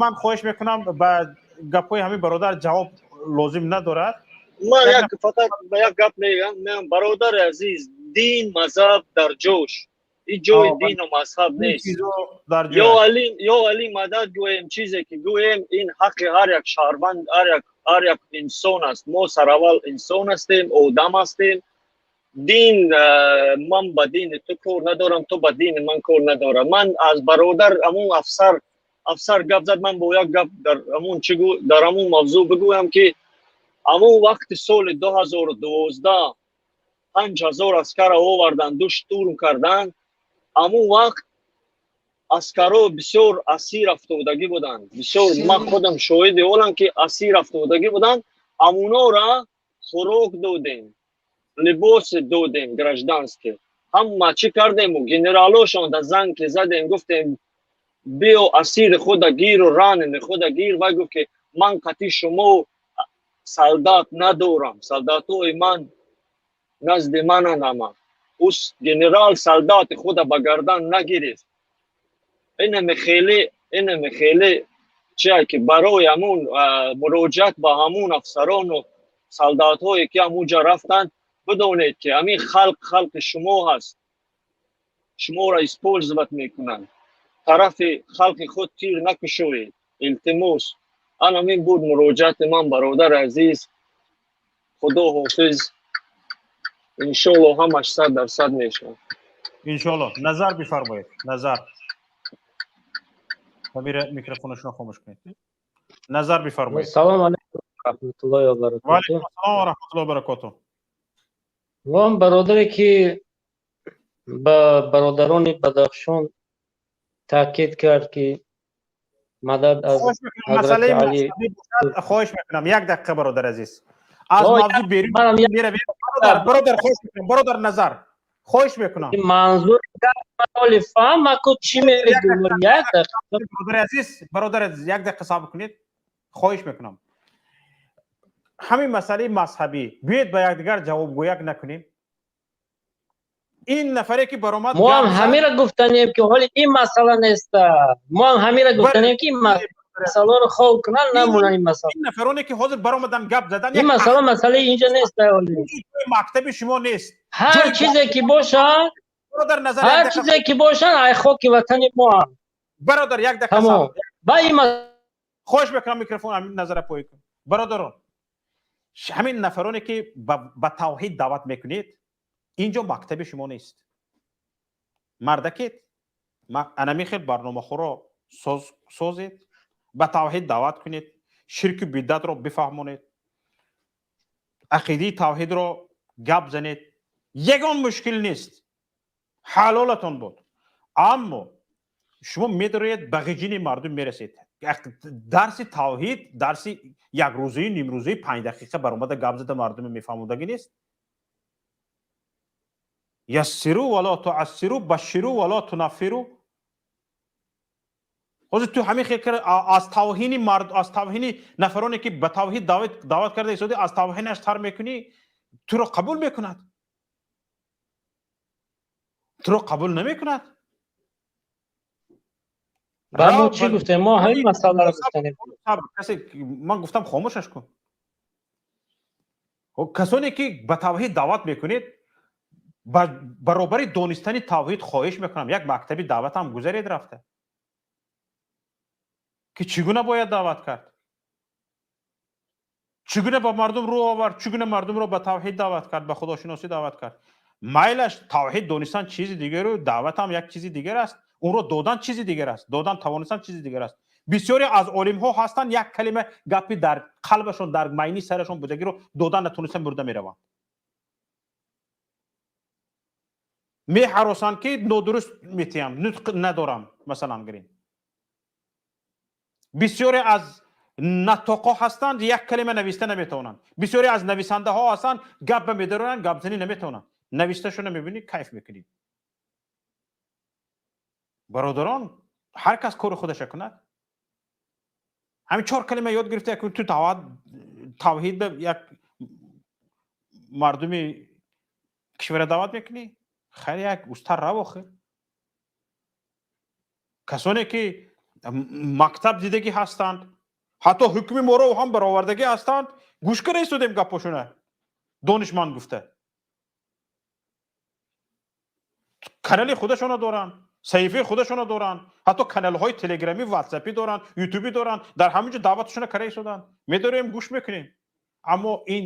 Ман хоҳиш мекунам, ба гапҳои ҳамин бародар ҷавоб лозим надорад. Ман як фақат як гап мегӯям, бародари азиз: дин, мазҳаб дар ҷош, ин ҷои дину мазҳаб нест. Ё Али, ё Али мадад гӯем, чизе ки гӯем, ин ҳаққи ҳар як шаҳрванд, ҳар як инсон аст. Мо сараввал инсон ҳастем, одам ҳастем. Дин, ман ба дини ту кор надорам, ту ба дини ман кор надорам. Ман аз бародар ҳамун афсар гап зад, ман бо як гап дар ҳамун чӣ дар ҳамун мавзӯъ бигӯям, ки ҳамун вақти соли 2012 5000 аскара овардан, ду штурм карданд. Ҳамун вақт аскаро бисёр асир афтодагӣ буданд, бисёр. Ман худам шоҳиди олам, ки асир афтодагӣ буданд. Ҳамунора хӯрок додем, либос додем, гражданский, ҳама чӣ кардему. Генералошон да занг ки задем, гуфтем: «Биё, асири худа гиру ранени худа гир». Вай гуфт, ки ман қати шумо солдат надорам, солдатҳои ман назди мананд ҳама. Ӯ генерал солдати худа ба гардан нагирифт. Инаме хеле чия, ки барои ҳамун муроҷиат ба ҳамун афсарону солдатҳое, ки ҳамунҷа рафтанд: бидонед, ки ҳамин халқ халқи шумо ҳаст, шуморо использовать мекунанд. Тарафи халқи худ тир накушоед, илтимос. Анамин буд муроҷиати ман, бародари азиз. Худо ҳофиз, иншолло ҳамаш 100% мешавад. Иншолло. Назар бифармоед, Назар. Памира, микрофонашро хомӯш кунед. Назар бифармоед. Салом алейкум раҳматуллоҳи ва баракоту. Ва алейкум ассалом ва раҳматуллоҳи ва баракоту. Ман бародаре ки ба бародарони Бадахшон таъкид кард, ки мадад аз ҳазрати Али. Хоҳиш мекунам, як дақиқа, бародар азиз, аз мавзӯъ берун меравем. Бародар, хоҳиш мекунам, бародар Назар, хоҳиш мекунам. Манзур оли фаҳм аку чӣ мегӯям, як дақиқа. Бародари азиз, бародари азиз, як дақиқа сабр кунед, хоҳиш мекунам. Ҳамин масъалаи мазҳабӣ, биёед ба якдигар ҷавобгӯяк накунем. Ин нафаре ки баромад Мо ҳам ҳамира гуфтанем, ки ҳоли ин масъала неста. Мо ҳам ҳамира гуфтанем, ки ин Масъаларо хов кунанд, намонанд ин масъала. Ин нафароне ки ҳозир баромадан гап задан, ин масъала масъалаи инҷа нест. Мактаби шумо нест. Ҳар чизе ки бошад, бародар Назар, ҳар чизе ки бошанд, ай хоки ватани мо. Бародар, як дақиқа. Тамом. Ба ин хоҳиш мекунам, микрофон ҳамин Назара пой кун. Бародарон, ҳамин нафароне ки ба тавҳид даъват мекунед, инҷо мактаби шумо нест. Мардакед, анами хел барномаҳоро созед, ба тавҳид даъват кунед, ширку бидъатро бифаҳмонед, ақидаи тавҳидро гап занед, ягон мушкил нест, ҳалолатон буд. Аммо шумо медороед, ба ғиҷини мардум мерасед. Дарси тавҳид дарси якрӯзаи, нимрӯзаи, 5 дақиқа баромада гап зада мардуме мефаҳмодагӣ нест. Яссиру вало туассиру, баширу вало тунаффиру. Ҳозир ту ҳамин хел аз тавҳини мард, аз тавҳини нафароне ки ба тавҳид даъват карда истоди, аз тавҳинаш тар мекунӣ, туро қабул мекунад? Туро қабул намекунад. Ба мо чӣ гуфтем? Мо ҳамин масъаларо гуфтанем. Касе ман гуфтам, хомӯшаш кун. Касоне ки ба тавҳид даъват мекунед, баробари донистани тавҳид, хоҳиш мекунам, як мактаби даъватам гузаред рафта, ки чӣ гуна бояд даъват кард, чӣ гуна ба мардум рӯ овард, чӣ гуна мардумро ба тавҳид даъват кард, ба худошиносӣ даъват кард. Майлаш, тавҳид донистан чизи дигару даъватам як чизи дигар аст, онро додан чизи дигар аст, додан тавонистан чизи дигар аст. Бисёре аз олимҳо ҳастанд, як калима гапи дар қалбашон, дар майни сарашон будагиро додан натонистан, бурда мераванд, меҳаросанд, ки нодуруст метиҳам, нутқ надорам. Масалан гирем, бисёре аз натоқҳо ҳастанд, як калима нависта наметавонанд. Бисёре аз нависандаҳо ҳастанд, гапа медароянд, гапзанӣ наметавонанд, нависташона мебинӣ, кайф мекунӣ. Бародарон, ҳар кас кори худаша кунад. Ҳамин чор калима ёд гирифта, ту тавҳид ба як мардуми кишвара даъват мекунӣ? Хайр, як устар рав охир. Касоне ки мактаб дидагӣ ҳастанд, ҳатто ҳукми моро ҳам баровардагӣ ҳастанд, гӯш кара истодем гапошуна, донишманд гуфта канали худашона доранд, саҳифаи худашона доранд, ҳатто каналҳои телеграмӣ, ватсапӣ доранд, ютубӣ доранд, дар ҳамин ҷо даъватшона кара истоданд, медорем, гӯш мекунем. Аммо ин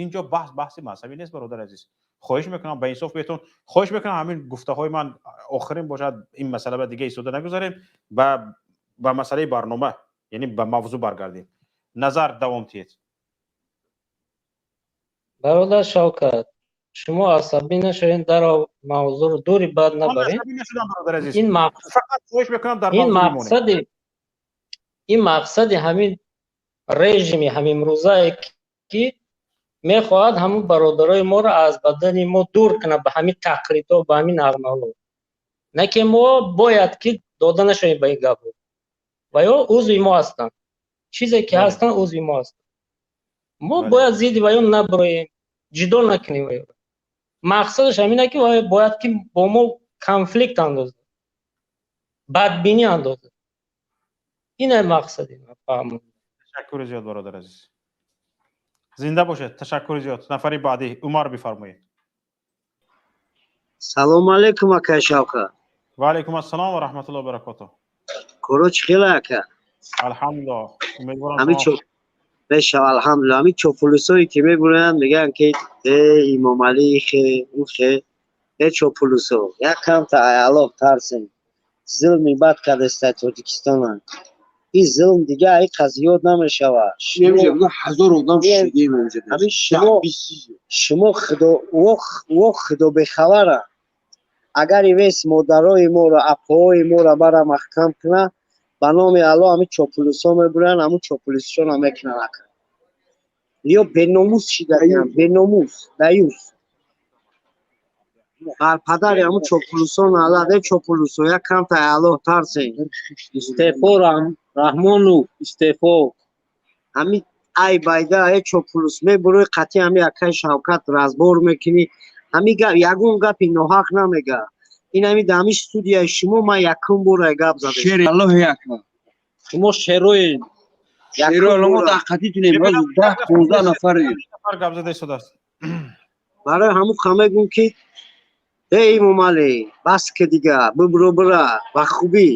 инҷо баҳс баҳси мазҳабӣ нест, бародар азиз. Хоҳиш мекунам, ба инсоф бетон. Хоҳиш мекунам, ҳамин гуфтаҳои ман охирин бошад. Ин масъала ба дига истода нагузарем, ба масъалаи барнома, яъне ба мавзӯъ баргардем. Назар, давом диҳед. Бародар Шавкат, шумо асабӣ нашавед, дар мавзӯъро дури бад набаред. Ин фақат хоҳиш мекунам, дар ин мақсади, ин мақсади ҳамин режими ҳамимрӯзае ки мехоҳад ҳамун бародарои моро аз бадани мо дур кунад ба ҳамин тақридҳо, ба ҳамин нағмаҳо. На ки мо бояд ки дода нашавем ба ин гапҳо. Ва ё узви мо ҳастанд, чизе ки ҳастанд, узви мо ҳастанд. Мо бояд зидди ваё наброем, ҷидо накунем ваёро. Мақсадаш ҳамин ки бояд ки бо мо конфликт андозад, бадбинӣ андозад. Ин мақсади фаҳм. Ташаккури зиёд, бародар азиз, зинда бошед. Ташаккури зиёд. Нафари баъдӣ, Умар, бифармоед. Салому алейкум, акай Шавкат. Ва алейкум ассалом ва раҳматуллоҳи ва баракотуҳ. Коро чӣ хела, ака? Алҳамдулиллоҳ, умедворам. Ҳамин чо мешава, алҳамдулиллоҳ. Ҳамин чопулусое ки мегӯянд, мегӯянд ки э Имомалӣ хе, ӯ хе, э чопулусо, як камта ай Аллоҳ тарсем. Зулми бад кардеста Тоҷикистона. Ин зулм дига ай зиёд намешавад. Ҳазор одам. Ҳамин шумо худо во худо бехабара. Агар ивес модарои моро, апоҳои моро бара маҳкам кунад, ба номи Аллоҳ, ҳамин чопулусо мебуранд, ҳамун чопулусшона мекунанд, ака. Ё беномус шидаям, беномус, даюс. Бар падари ҳамун чопулусон аллоҳ, э чопулусо, як камта Аллоҳ тарсен. Истеъфо, Раҳмонов, истеъфо. Ҳамин ай байда, э чопулус, мебурои қатъи ҳамин акаи Шавкат разбор мекунӣ, ҳамин гап ягон гапи ноҳақ намега. Ин ҳамин дар ҳамин студияи шумо ман якум бора гап задем. Шери Аллоҳи акбар. Шумо шероед. Шерои мо дар қатитунем, 10 15 нафарем. Нафар гап зада истодааст. Барои ҳамун ха мегӯм, ки эй Эмомалӣ, бас ки дига бибро, бира ба хубӣ.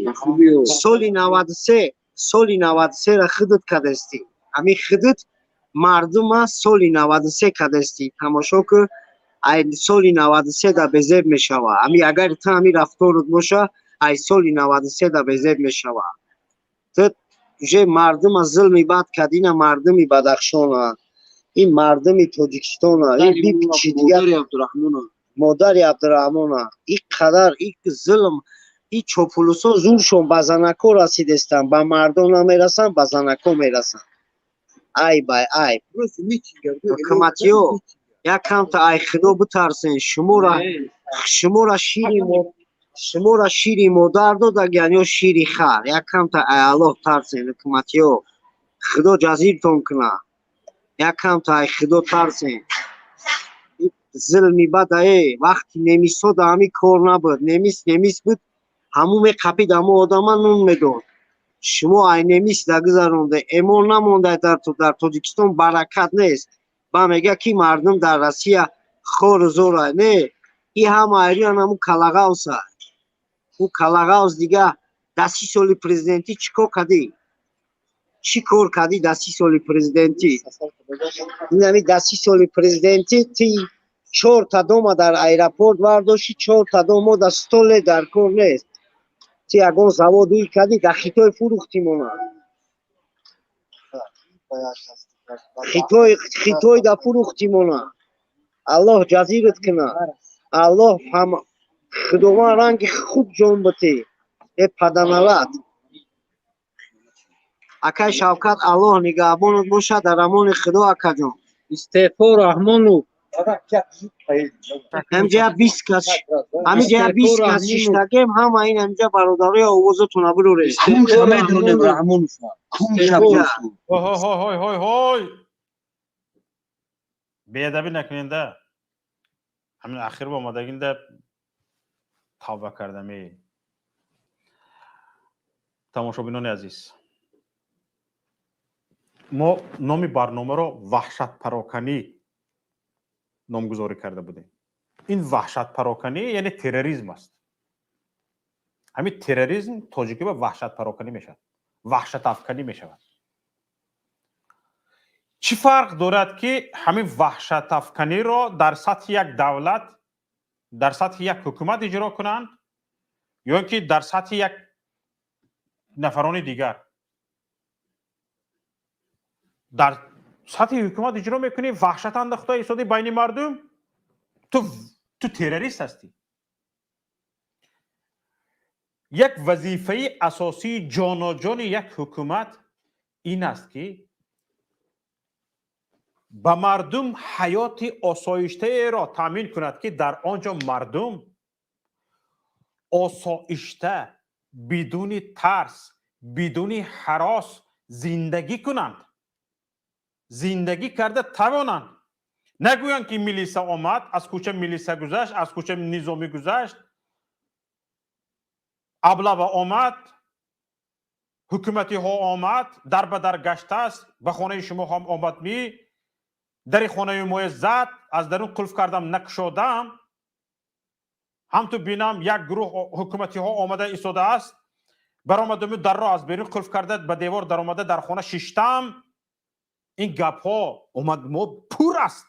Соли 93, соли 93-ра худат кадастӣ, ҳамин худат мардума соли 93 кадастӣ. Тамошо ки, ай соли 93 да безеб мешава. Ами агар ту ҳами рафторут боша, ай соли 93 да безеб мешава. Ту уже мардума зулми бад кардина, мардуми Бадахшона, ин мардуми Тоҷикистона, ин бипичи дигар модари Абдураҳмона. Ин қадар ин зулм, ин чопулусо зуршон ба занако расидестанд, ба мардон намерасанд, ба занако мерасанд. Айб, ай айб, ҳукуматиё, як камта ай худо битарсен. Шуморо шири модар додагиян ё шири хар? Як камта ай Аллоҳ тарсен, ҳукуматиё, худо ҷазиртон кунад. Як камта ай худо тарсен. Зулми бад ае. Вақти немисҳо да ҳамин кор набуд. Немис немис буд, ҳамун меқапид, ҳамун одама нун медод. Шумо ай немис да гузаронде, эмон намонда, дар Тоҷикистон баракат нест. Ба мега, ки мардум дар Россия хору зора. Не, и ҳама айриан ҳамун калағавса. Ӯ калағавс дига дар 30 соли президентӣ чӣ кор кардӣ? Чӣ кор кардӣ дар 30 соли президентӣ? Инами дар 30 соли президентӣ ти чорта дома дар аэропорт вардошти, чорта домо дар столе дар кор нест. Ти ягон завод уй кардӣ? Дар Хитой фурӯхтӣ мона. Хитой да фурӯхтӣ мона. Аллоҳ ҷазират куна, Аллоҳ ҳам худованд ранги хуб ҷон битӣ, э паданалат. Акай Шавкат, Аллоҳ нигаҳбонат бошад, дар амони худо, акаҷон. Истеъфо Раҳмонов. Ҳамҷа 20 кас, ҳамиҷа 20 кас шиштагем, ҳама ин ҳамҷа бародарои овозатона бироред. Кумша медонем Раҳмонова. Кумша. Ҳой, ҳой, ҳой, ҳой, беадабӣ накуненда. Ҳамин ахир омадагинда тавба кардаме. Тамошобинони азиз, мо номи барномаро ваҳшатпароканӣ номгузорӣ карда будем. Ин ваҳшатпароканӣ яъне терроризм аст. Ҳамин терроризм тоҷикӣ ба ваҳшатпароканӣ мешавад, ваҳшатафканӣ мешавад. Чӣ фарқ дорад, ки ҳамин ваҳшатафканиро дар сатҳи як давлат, дар сатҳи як ҳукумат иҷро кунанд ё ин ки дар сатҳи як нафарони дигар? Дар сатҳи ҳукумат иҷро мекунӣ, ваҳшат андохта истоди байни мардум, ту террорист ҳастӣ. Як вазифаи асосии ҷоноҷони як ҳукумат ин аст, ки ба мардум ҳаёти осоиштаеро таъмин кунад, ки дар он ҷо мардум осоишта, бидуни тарс, бидуни ҳарос зиндагӣ кунанд, зиндагӣ карда тавонанд. Нагӯянд, ки милиса омад, аз кӯча милиса гузашт, аз кӯча низомӣ гузашт, облава омад, ҳукуматиҳо омад, дар ба дар гаштааст, ба хонаи шумо ҳам омад, ми дари хонаи моя зад, аз дарун қулф кардам, накушодам. Ҳам ту бинам, як гурӯҳ ҳукуматиҳо омада истодааст, баромадуму дарро аз берун қулф карда, ба девор даромада, дар хона шиштам. Ин гапҳо омад, мо пур аст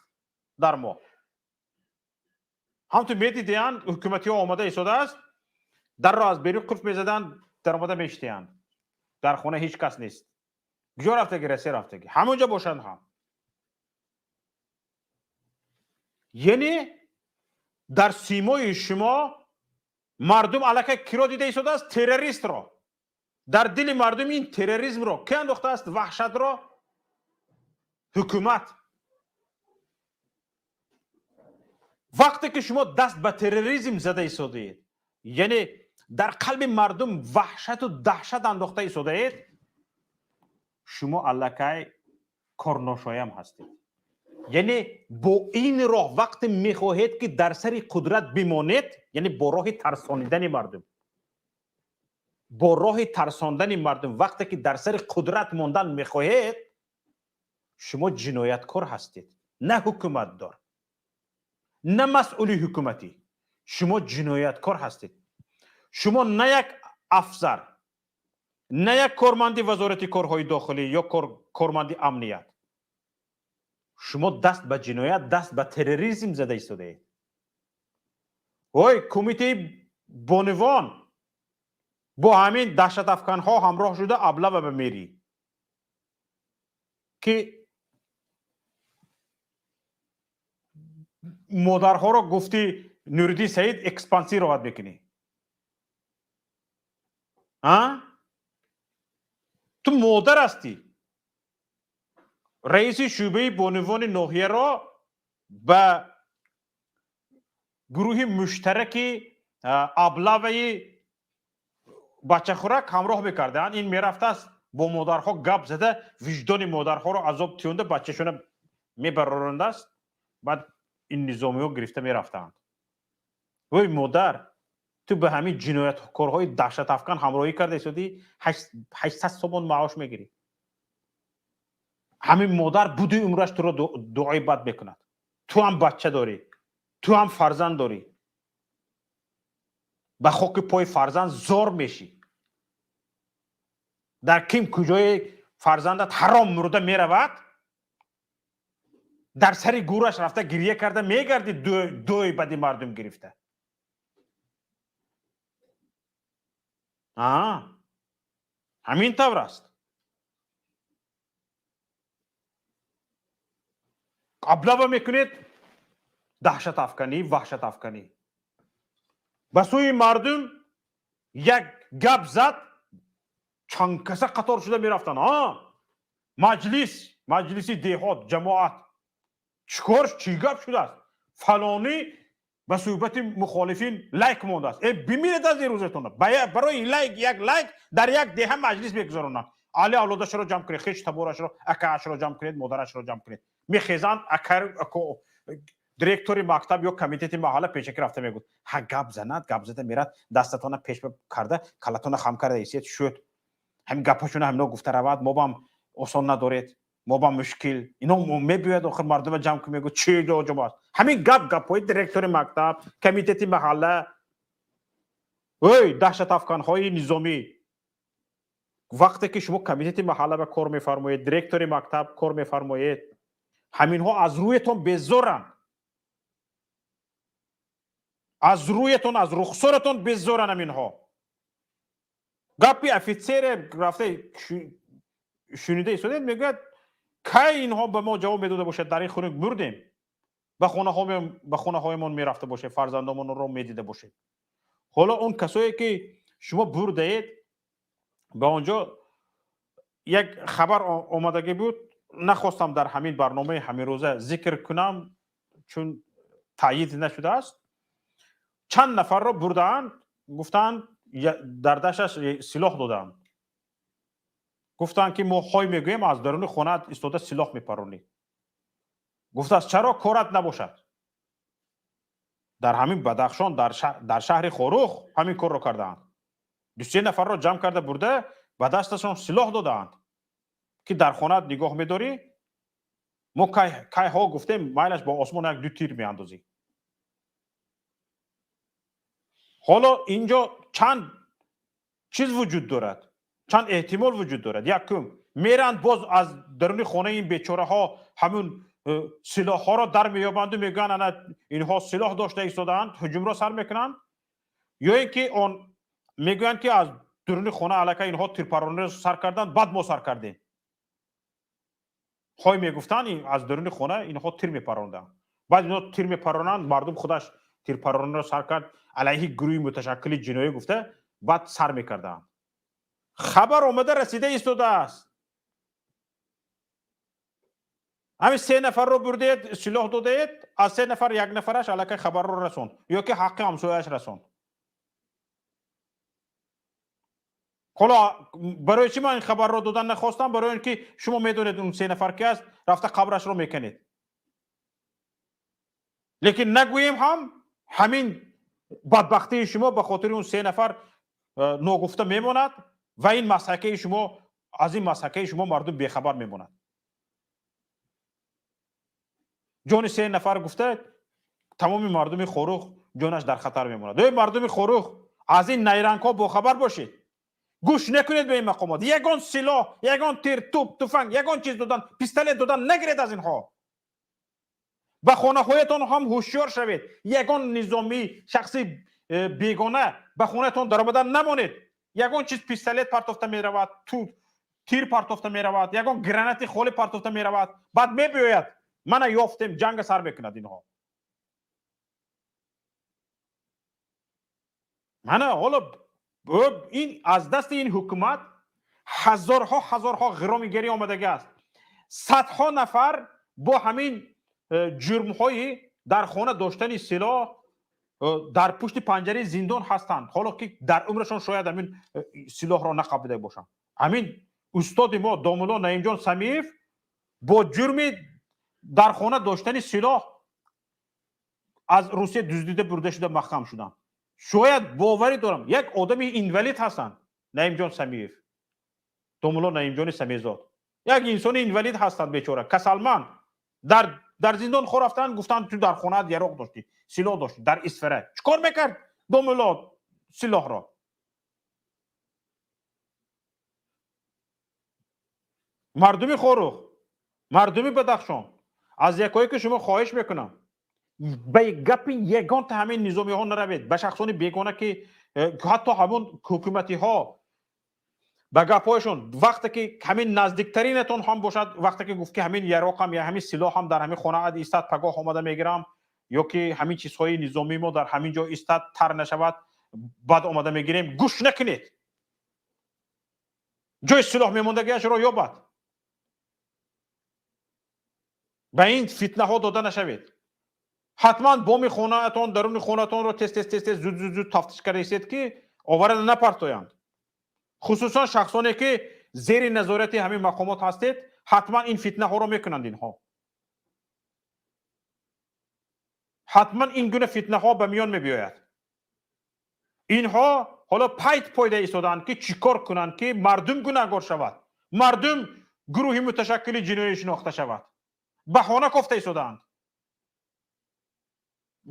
дар мо. Ҳам ту медидиянд, ҳукуматиҳо омада истодааст, дарро аз берун қулф мезаданд, даромада мешитиянд, дар хона ҳеҷ кас нест. Куҷо рафтаги? Россия рафтаги, ҳамонҷо бошанд ҳам. Яъне дар симои шумо мардум аллакай киро дида истодааст? Террористро. Дар дили мардум ин терроризмро ки андохтааст, ваҳшатро? Ҳукумат. Вақте ки шумо даст ба терроризм зада истодаед, яъне дар қалби мардум ваҳшату даҳшат андохта истодаед, шумо аллакай корношоям ҳастед. Яъне бо ин роҳ вақте мехоҳед, ки дар сари қудрат бимонед, яъне бо роҳи тарсонидани мардум. Бо роҳи тарсондани мардум вақте ки дар сари қудрат мондан мехоҳед, шумо ҷинояткор ҳастед, на ҳукуматдор, на масъули ҳукуматӣ, шумо ҷинояткор ҳастед. Шумо на як афсар, на як корманди Вазорати корҳои дохилӣ ё корманди амният, шумо даст ба ҷиноят, даст ба терроризм зада истодаед. Ой, кумитаи бонувон, бо ҳамин даҳшатафканҳо ҳамроҳ шуда облава ба мерӣ, ки модарҳоро гуфти Нуриддин Саид экспансировать мекунӣ. А ту модар ҳастӣ, раиси шӯъбаи бонувони ноҳияро ба гурӯҳи муштараки облаваи бачахӯрак ҳамроҳ мекарданд. Ин мерафтааст бо модарҳо гап зада, виҷдони модарҳоро азоб тиёнда, бачашона мебарондааст, баъд ин низомиҳо гирифта мерафтаанд. Ой модар, ту ба ҳамин ҷинояткорҳои даҳшатафкан ҳамроҳӣ карда истодӣ, 800 сомон маош мегирӣ. Ҳамин модар буди умраш туро дуои бад мекунад. Ту ҳам бача дорӣ, ту ҳам фарзанд дорӣ, ба хоки пои фарзанд зор мешӣ. Дар ким куҷое фарзандат ҳаром мурда меравад, дар сари гӯраш рафта гирья карда мегарди, дӯи бади мардум гирифта. Ҳамин тавр аст. Облава мекунед, даҳшатафканӣ, ваҳшатафканӣ. Ба сӯи мардум як гап зад, чанд каса қатор шуда мерафтанд. Маҷлис, маҷлиси деҳот, ҷамоат, чикор, чӣ гап шудааст? Фалонӣ ба суҳбати мухолифин лайк мондааст. Бимиред аз ин рӯзатон. Барои лайк, як лайк дар як деҳа маҷлис мегузаронанд. Али авлодашро ҷамъ кунед, хеш таборашро, акаашро ҷамъ кунед, модарашро ҷамъ кунед. Мехезанд, директори мактаб ё комитети маҳалла пешакӣ рафта мегӯд: ҳа, гап занад, гап зада мерад, дастатона пеш карда, калатона хам карда исед шуд. Ҳамин гапҳошона ҳамино гуфта равад, мо бам осон надоред, мо бам мушкил. Ино мебиёяд, охир мардума ҷамъ ку, мегӯд чӣ ҷоҷум аст. Ҳамин гап гапҳои директори мактаб, комитети маҳалла. Ой, даҳшатафканҳои низомӣ, вақте ки шумо комитети маҳалла ба кор мефармоед, директори мактаб кор мефармоед, ҳаминҳо аз рӯятон безоранд, аз рӯятон, аз рухсоратон безоранд ҳаминҳо. Гапи офитсере рафта шунида истодед, мегӯяд кай инҳо ба мо ҷавоб медода бошад, дар ин хунук мурдем, ба хонаҳоямон мерафта бошед, фарзандомонро медида бошед. Ҳоло он касое ки шумо бурдаед ба он ҷо, як хабар омадагӣ буд, нахостам дар ҳамин барномаи ҳаминрӯза зикр кунам, чун таъйид нашудааст. Чанд нафарро бурдаанд, гуфтаанд дар дасташ силоҳ додаанд, гуфтаанд ки мо ҳой мегӯем, аз даруни хонаат истода силоҳ мепаронӣ. Гуфтааст чаро корат набошад? Дар ҳамин Бадахшон, дар шаҳри Хоруғ ҳамин корро кардаанд. 2-3 нафарро ҷамъ карда бурда ба дасташон силоҳ додаанд ки дар хонаат нигоҳ медорӣ, мо кайҳо гуфтем, майлаш бо осмон 1-2 тир меандозӣ. Ҳоло инҷо чанд чиз вуҷуд дорад, чанд эҳтимол вуҷуд дорад. Якум, меранд боз аз даруни хонаи ин бечораҳо ҳамун силоҳҳоро дар меёбанду мегӯянд ана инҳо силоҳ дошта истодаанд, ҳуҷумро сар мекунанд. Ё ин ки он мегӯянд ки аз даруни хона аллакай инҳо тирпарониро сар карданд, баъд мо сар кардем. Ҳой мегуфтанд аз даруни хона инҳо тир мепаронданд, баъд инҳо тир мепаронанд, мардум худаш тирпарониро сар кард алайҳи гурӯҳи муташаккили ҷиноӣ гуфта, баъд сар мекарданд. Хабар омада расида истодааст. Ҳамин 3 нафарро бурдед, силоҳ додаед, аз 3 нафар 1 нафараш аллакай хабарро расонд ё ки ҳаққи ҳамсояаш расонд. Ҳоло барои чӣ ман ин хабарро додан нахостам? Барои ин ки шумо медонед он 3 нафар ки аст, рафта қабрашро мекунед. Лекин нагӯем ҳам ҳамин бадбахтии шумо ба хотири он 3 нафар Ногуфта мемонад ва ин масҳакаи шумо, аз ин масҳакаи шумо мардум бехабар мемонад. Ҷони се нафар гуфта, тамоми мардуми Хоруғ ҷонаш дар хатар мемонад. Эй мардуми Хоруғ, аз ин найрангҳо бохабар бошед. Гӯш накунед ба ин мақомот. Ягон силоҳ, ягон тир, туп, туфанг, ягон чиз додан, пистолет додан нагиред аз инҳо. Ба хонаҳоятон ҳам ҳушёр шавед. Ягон низомӣ, шахси бегона ба хонаатон даромадан намонед. Ягон чиз, пистолет партофта меравад, тир партофта меравад, ягон гранати холӣ партофта меравад, баъд мебиёяд, мана ёфтем, ҷанга сар мекунад инҳо. Мана ҳоло ин аз дасти ин ҳукумат ҳазорҳо ҳазорҳо ғиромигарӣ омадагӣ аст. Садҳо нафар бо ҳамин ҷурмҳои дар хона доштани силоҳ дар пушти панҷараи зиндон ҳастанд, ҳоло ки дар умрашон шояд ҳамин силоҳро нақабида бошанд. Ҳамин устоди мо домулло Наимҷон Самиев бо ҷурми дар хона доштани силоҳ аз Русия дуздида бурда шуда маҳкам шуданд. Шояд, боварӣ дорам, як одами инвалид ҳастанд Наимҷон Самиев, домулло Наимҷони Самиезод як инсони инвалид ҳастанд, бечора, касалманд, дар зиндон хо рафтанд, гуфтанд ту дар хонаат яроқ доштӣ, силоҳ доштӣ дар Исфара. Чӣ кор мекард домулло силоҳро? Мардуми Хоруғ, мардуми Бадахшон, аз якое ки шумо хоҳиш мекунам, ба гапи ягонта ҳамин низомиҳо наравед, ба шахсони бегона ки ҳатто ҳамон ҳукуматиҳо ба гапҳояшон, вақте ки ҳамин наздиктаринатон ҳам бошад, вақте ки гуфт ки ҳамин яроқам я ҳамин силоҳам дар ҳамин хонаат истад, пагоҳ омада мегирам, ё ки ҳамин чизҳои низомии мо дар ҳамин ҷо истад, тар нашавад, баъд омада мегирем, гӯш накунед. Ҷои силоҳ мемондагиашро ёбад. Ба ин фитнаҳо дода нашавед. Ҳатман боми хонаатон, даруни хонаатонро тез тез тез тез, зуд зуд зуд тафтиш карда истед, ки оварада напартоянд. Хусусан шахсоне ки зери назорати ҳамин мақомот ҳастед, ҳатман ин фитнаҳоро мекунанд инҳо. Ҳатман ин гуна фитнаҳо ба миён мебиёяд. Инҳо ҳоло пайт пойда истодаанд, ки чӣ кор кунанд, ки мардум гунаҳгор шавад, мардум гурӯҳи муташаккили ҷиноӣ шинохта шавад. Баҳона кофта истодаанд.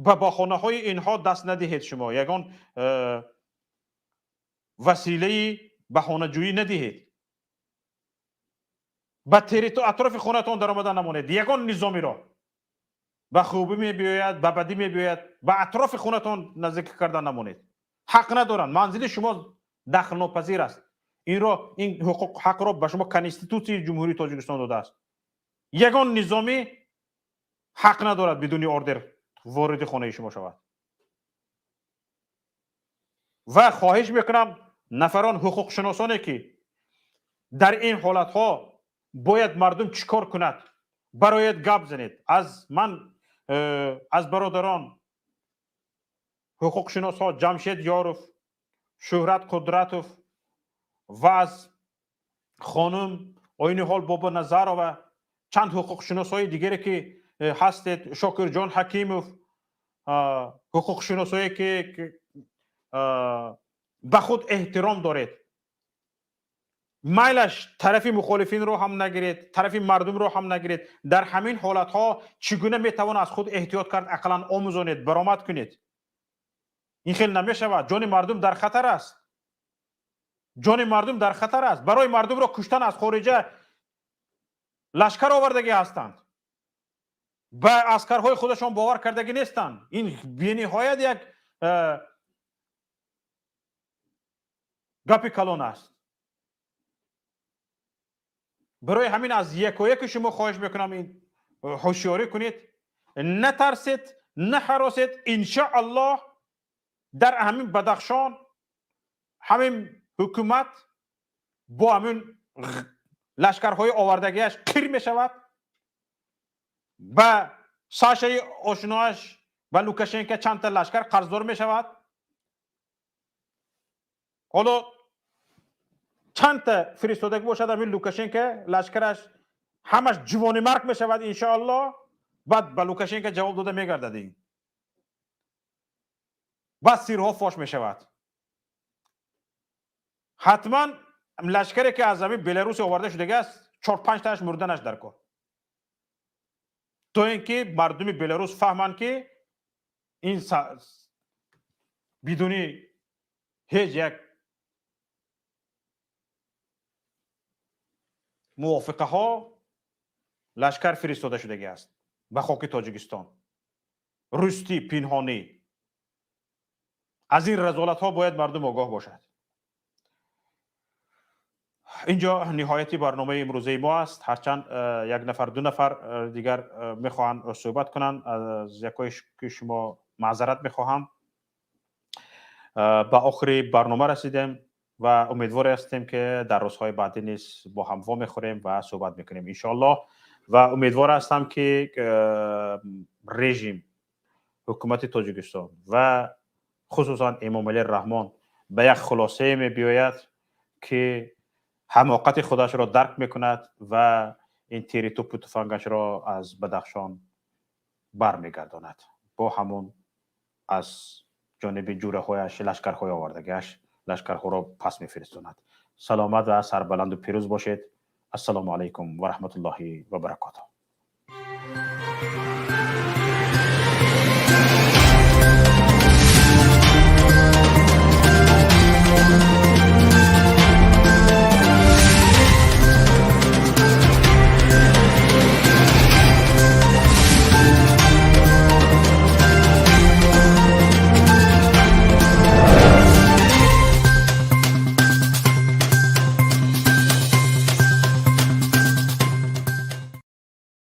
Ба баҳонаҳои инҳо даст надиҳед. Шумо ягон василаи баҳонаҷӯӣ надиҳед. Ба атрофи хонаатон даромада намонед. Ягон низомиро ба хубӣ мебиёяд, ба бадӣ мебиёяд, ба атрофи хонаатон наздикӣ карда намонед. Ҳақ надоранд, манзили шумо дахлнопазир аст. Инро, ин ҳуқуқ, ҳақро ба шумо Конститутсияи Ҷумҳурии Тоҷикистон додааст. Ягон низомӣ ҳақ надорад бидуни ордер вориди хонаи шумо шавад. Ва хоҳиш мекунам, нафарон ҳуқуқшиносоне ки дар ин ҳолатҳо бояд мардум чӣ кор кунад, барояд гап занед. Аз ман аз бародарон ҳуқуқшиносҳо Ҷамшед Ёров, Шӯҳрат Қудратов ва аз хонум Оиниҳол Бобоназарова, чанд ҳуқуқшиносҳои дигаре ки ҳастед, Шокирҷон Ҳакимов, ҳуқуқшиносое ки ба худ эҳтиром доред, майлаш тарафи мухолифинро ҳам нагиред, тарафи мардумро ҳам нагиред, дар ҳамин ҳолатҳо чӣ гуна метавон аз худ эҳтиёт кард, ақаллан омӯзонед, баромад кунед. Ин хел намешавад. Ҷони мардум дар хатар аст, ҷони мардум дар хатар аст. Барои мардумро куштан аз хориҷа лашкар овардагӣ ҳастанд, ба аскарҳои худашон бовар кардагӣ нестанд. Ин бениҳоят як гапи калон аст. Барои ҳамин аз якояки шумо хоҳиш мекунам, ин ҳушёрӣ кунед, натарсед, наҳаросед. Иншоаллоҳ дар ҳамин Бадахшон ҳамин ҳукумат бо ҳамин лашкарҳои овардагиаш қир мешавад, ба Сашаи ошиноаш, ба Лукашенко чандта лашкар қарздор мешавад. Ҳоло чандта фиристодагӣ бошад ҳамин Лукашенко, лашкараш ҳамаш ҷувонимарг мешавад иншоаллоҳ. Баъд ба Лукашенко ҷавоб дода мегардад, ин баъд сирҳо фош мешавад. Ҳатман лашкаре ки аз ҳамин Беларуси оварда шудагӣ аст, чор панҷ тааш мурданаш дар кор, то ин ки мардуми Беларус фаҳманд, ки ин бидуни ҳеҷ як мувофиқаҳо лашкар фиристода шудагӣ аст ба хоки Тоҷикистон, рустӣ пинҳонӣ. Аз ин разолатҳо бояд мардум огоҳ бошад. Инҷо ниҳояти барномаи имрӯзаи мо аст. Ҳарчанд як нафар, ду нафар дигар мехоҳанд суҳбат кунанд, аз якои ки шумо маъзарат мехоҳам. Ба охири барнома расидем ва умедворе ҳастем, ки дар рӯзҳои баъдӣ низ бо ҳам вомехӯрем ва суҳбат мекунем, иншоаллоҳ. Ва умедвор ҳастам, ки режим, ҳукумати Тоҷикистон ва хусусан Эмомалӣ Раҳмон ба як хулосае мебиёяд, ки ҳамоқати худашро дарк мекунад ва ин тири тӯпу туфангашро аз Бадахшон бармегардонад, бо ҳамон аз ҷониби ҷураҳояш, лашкарҳои овардагиаш, лашкарҳоро пас мефиристонад. Саломат ва сарбаланду пирӯз бошед. Ассалому алайкум ва раҳматуллоҳи ва баракотуҳ.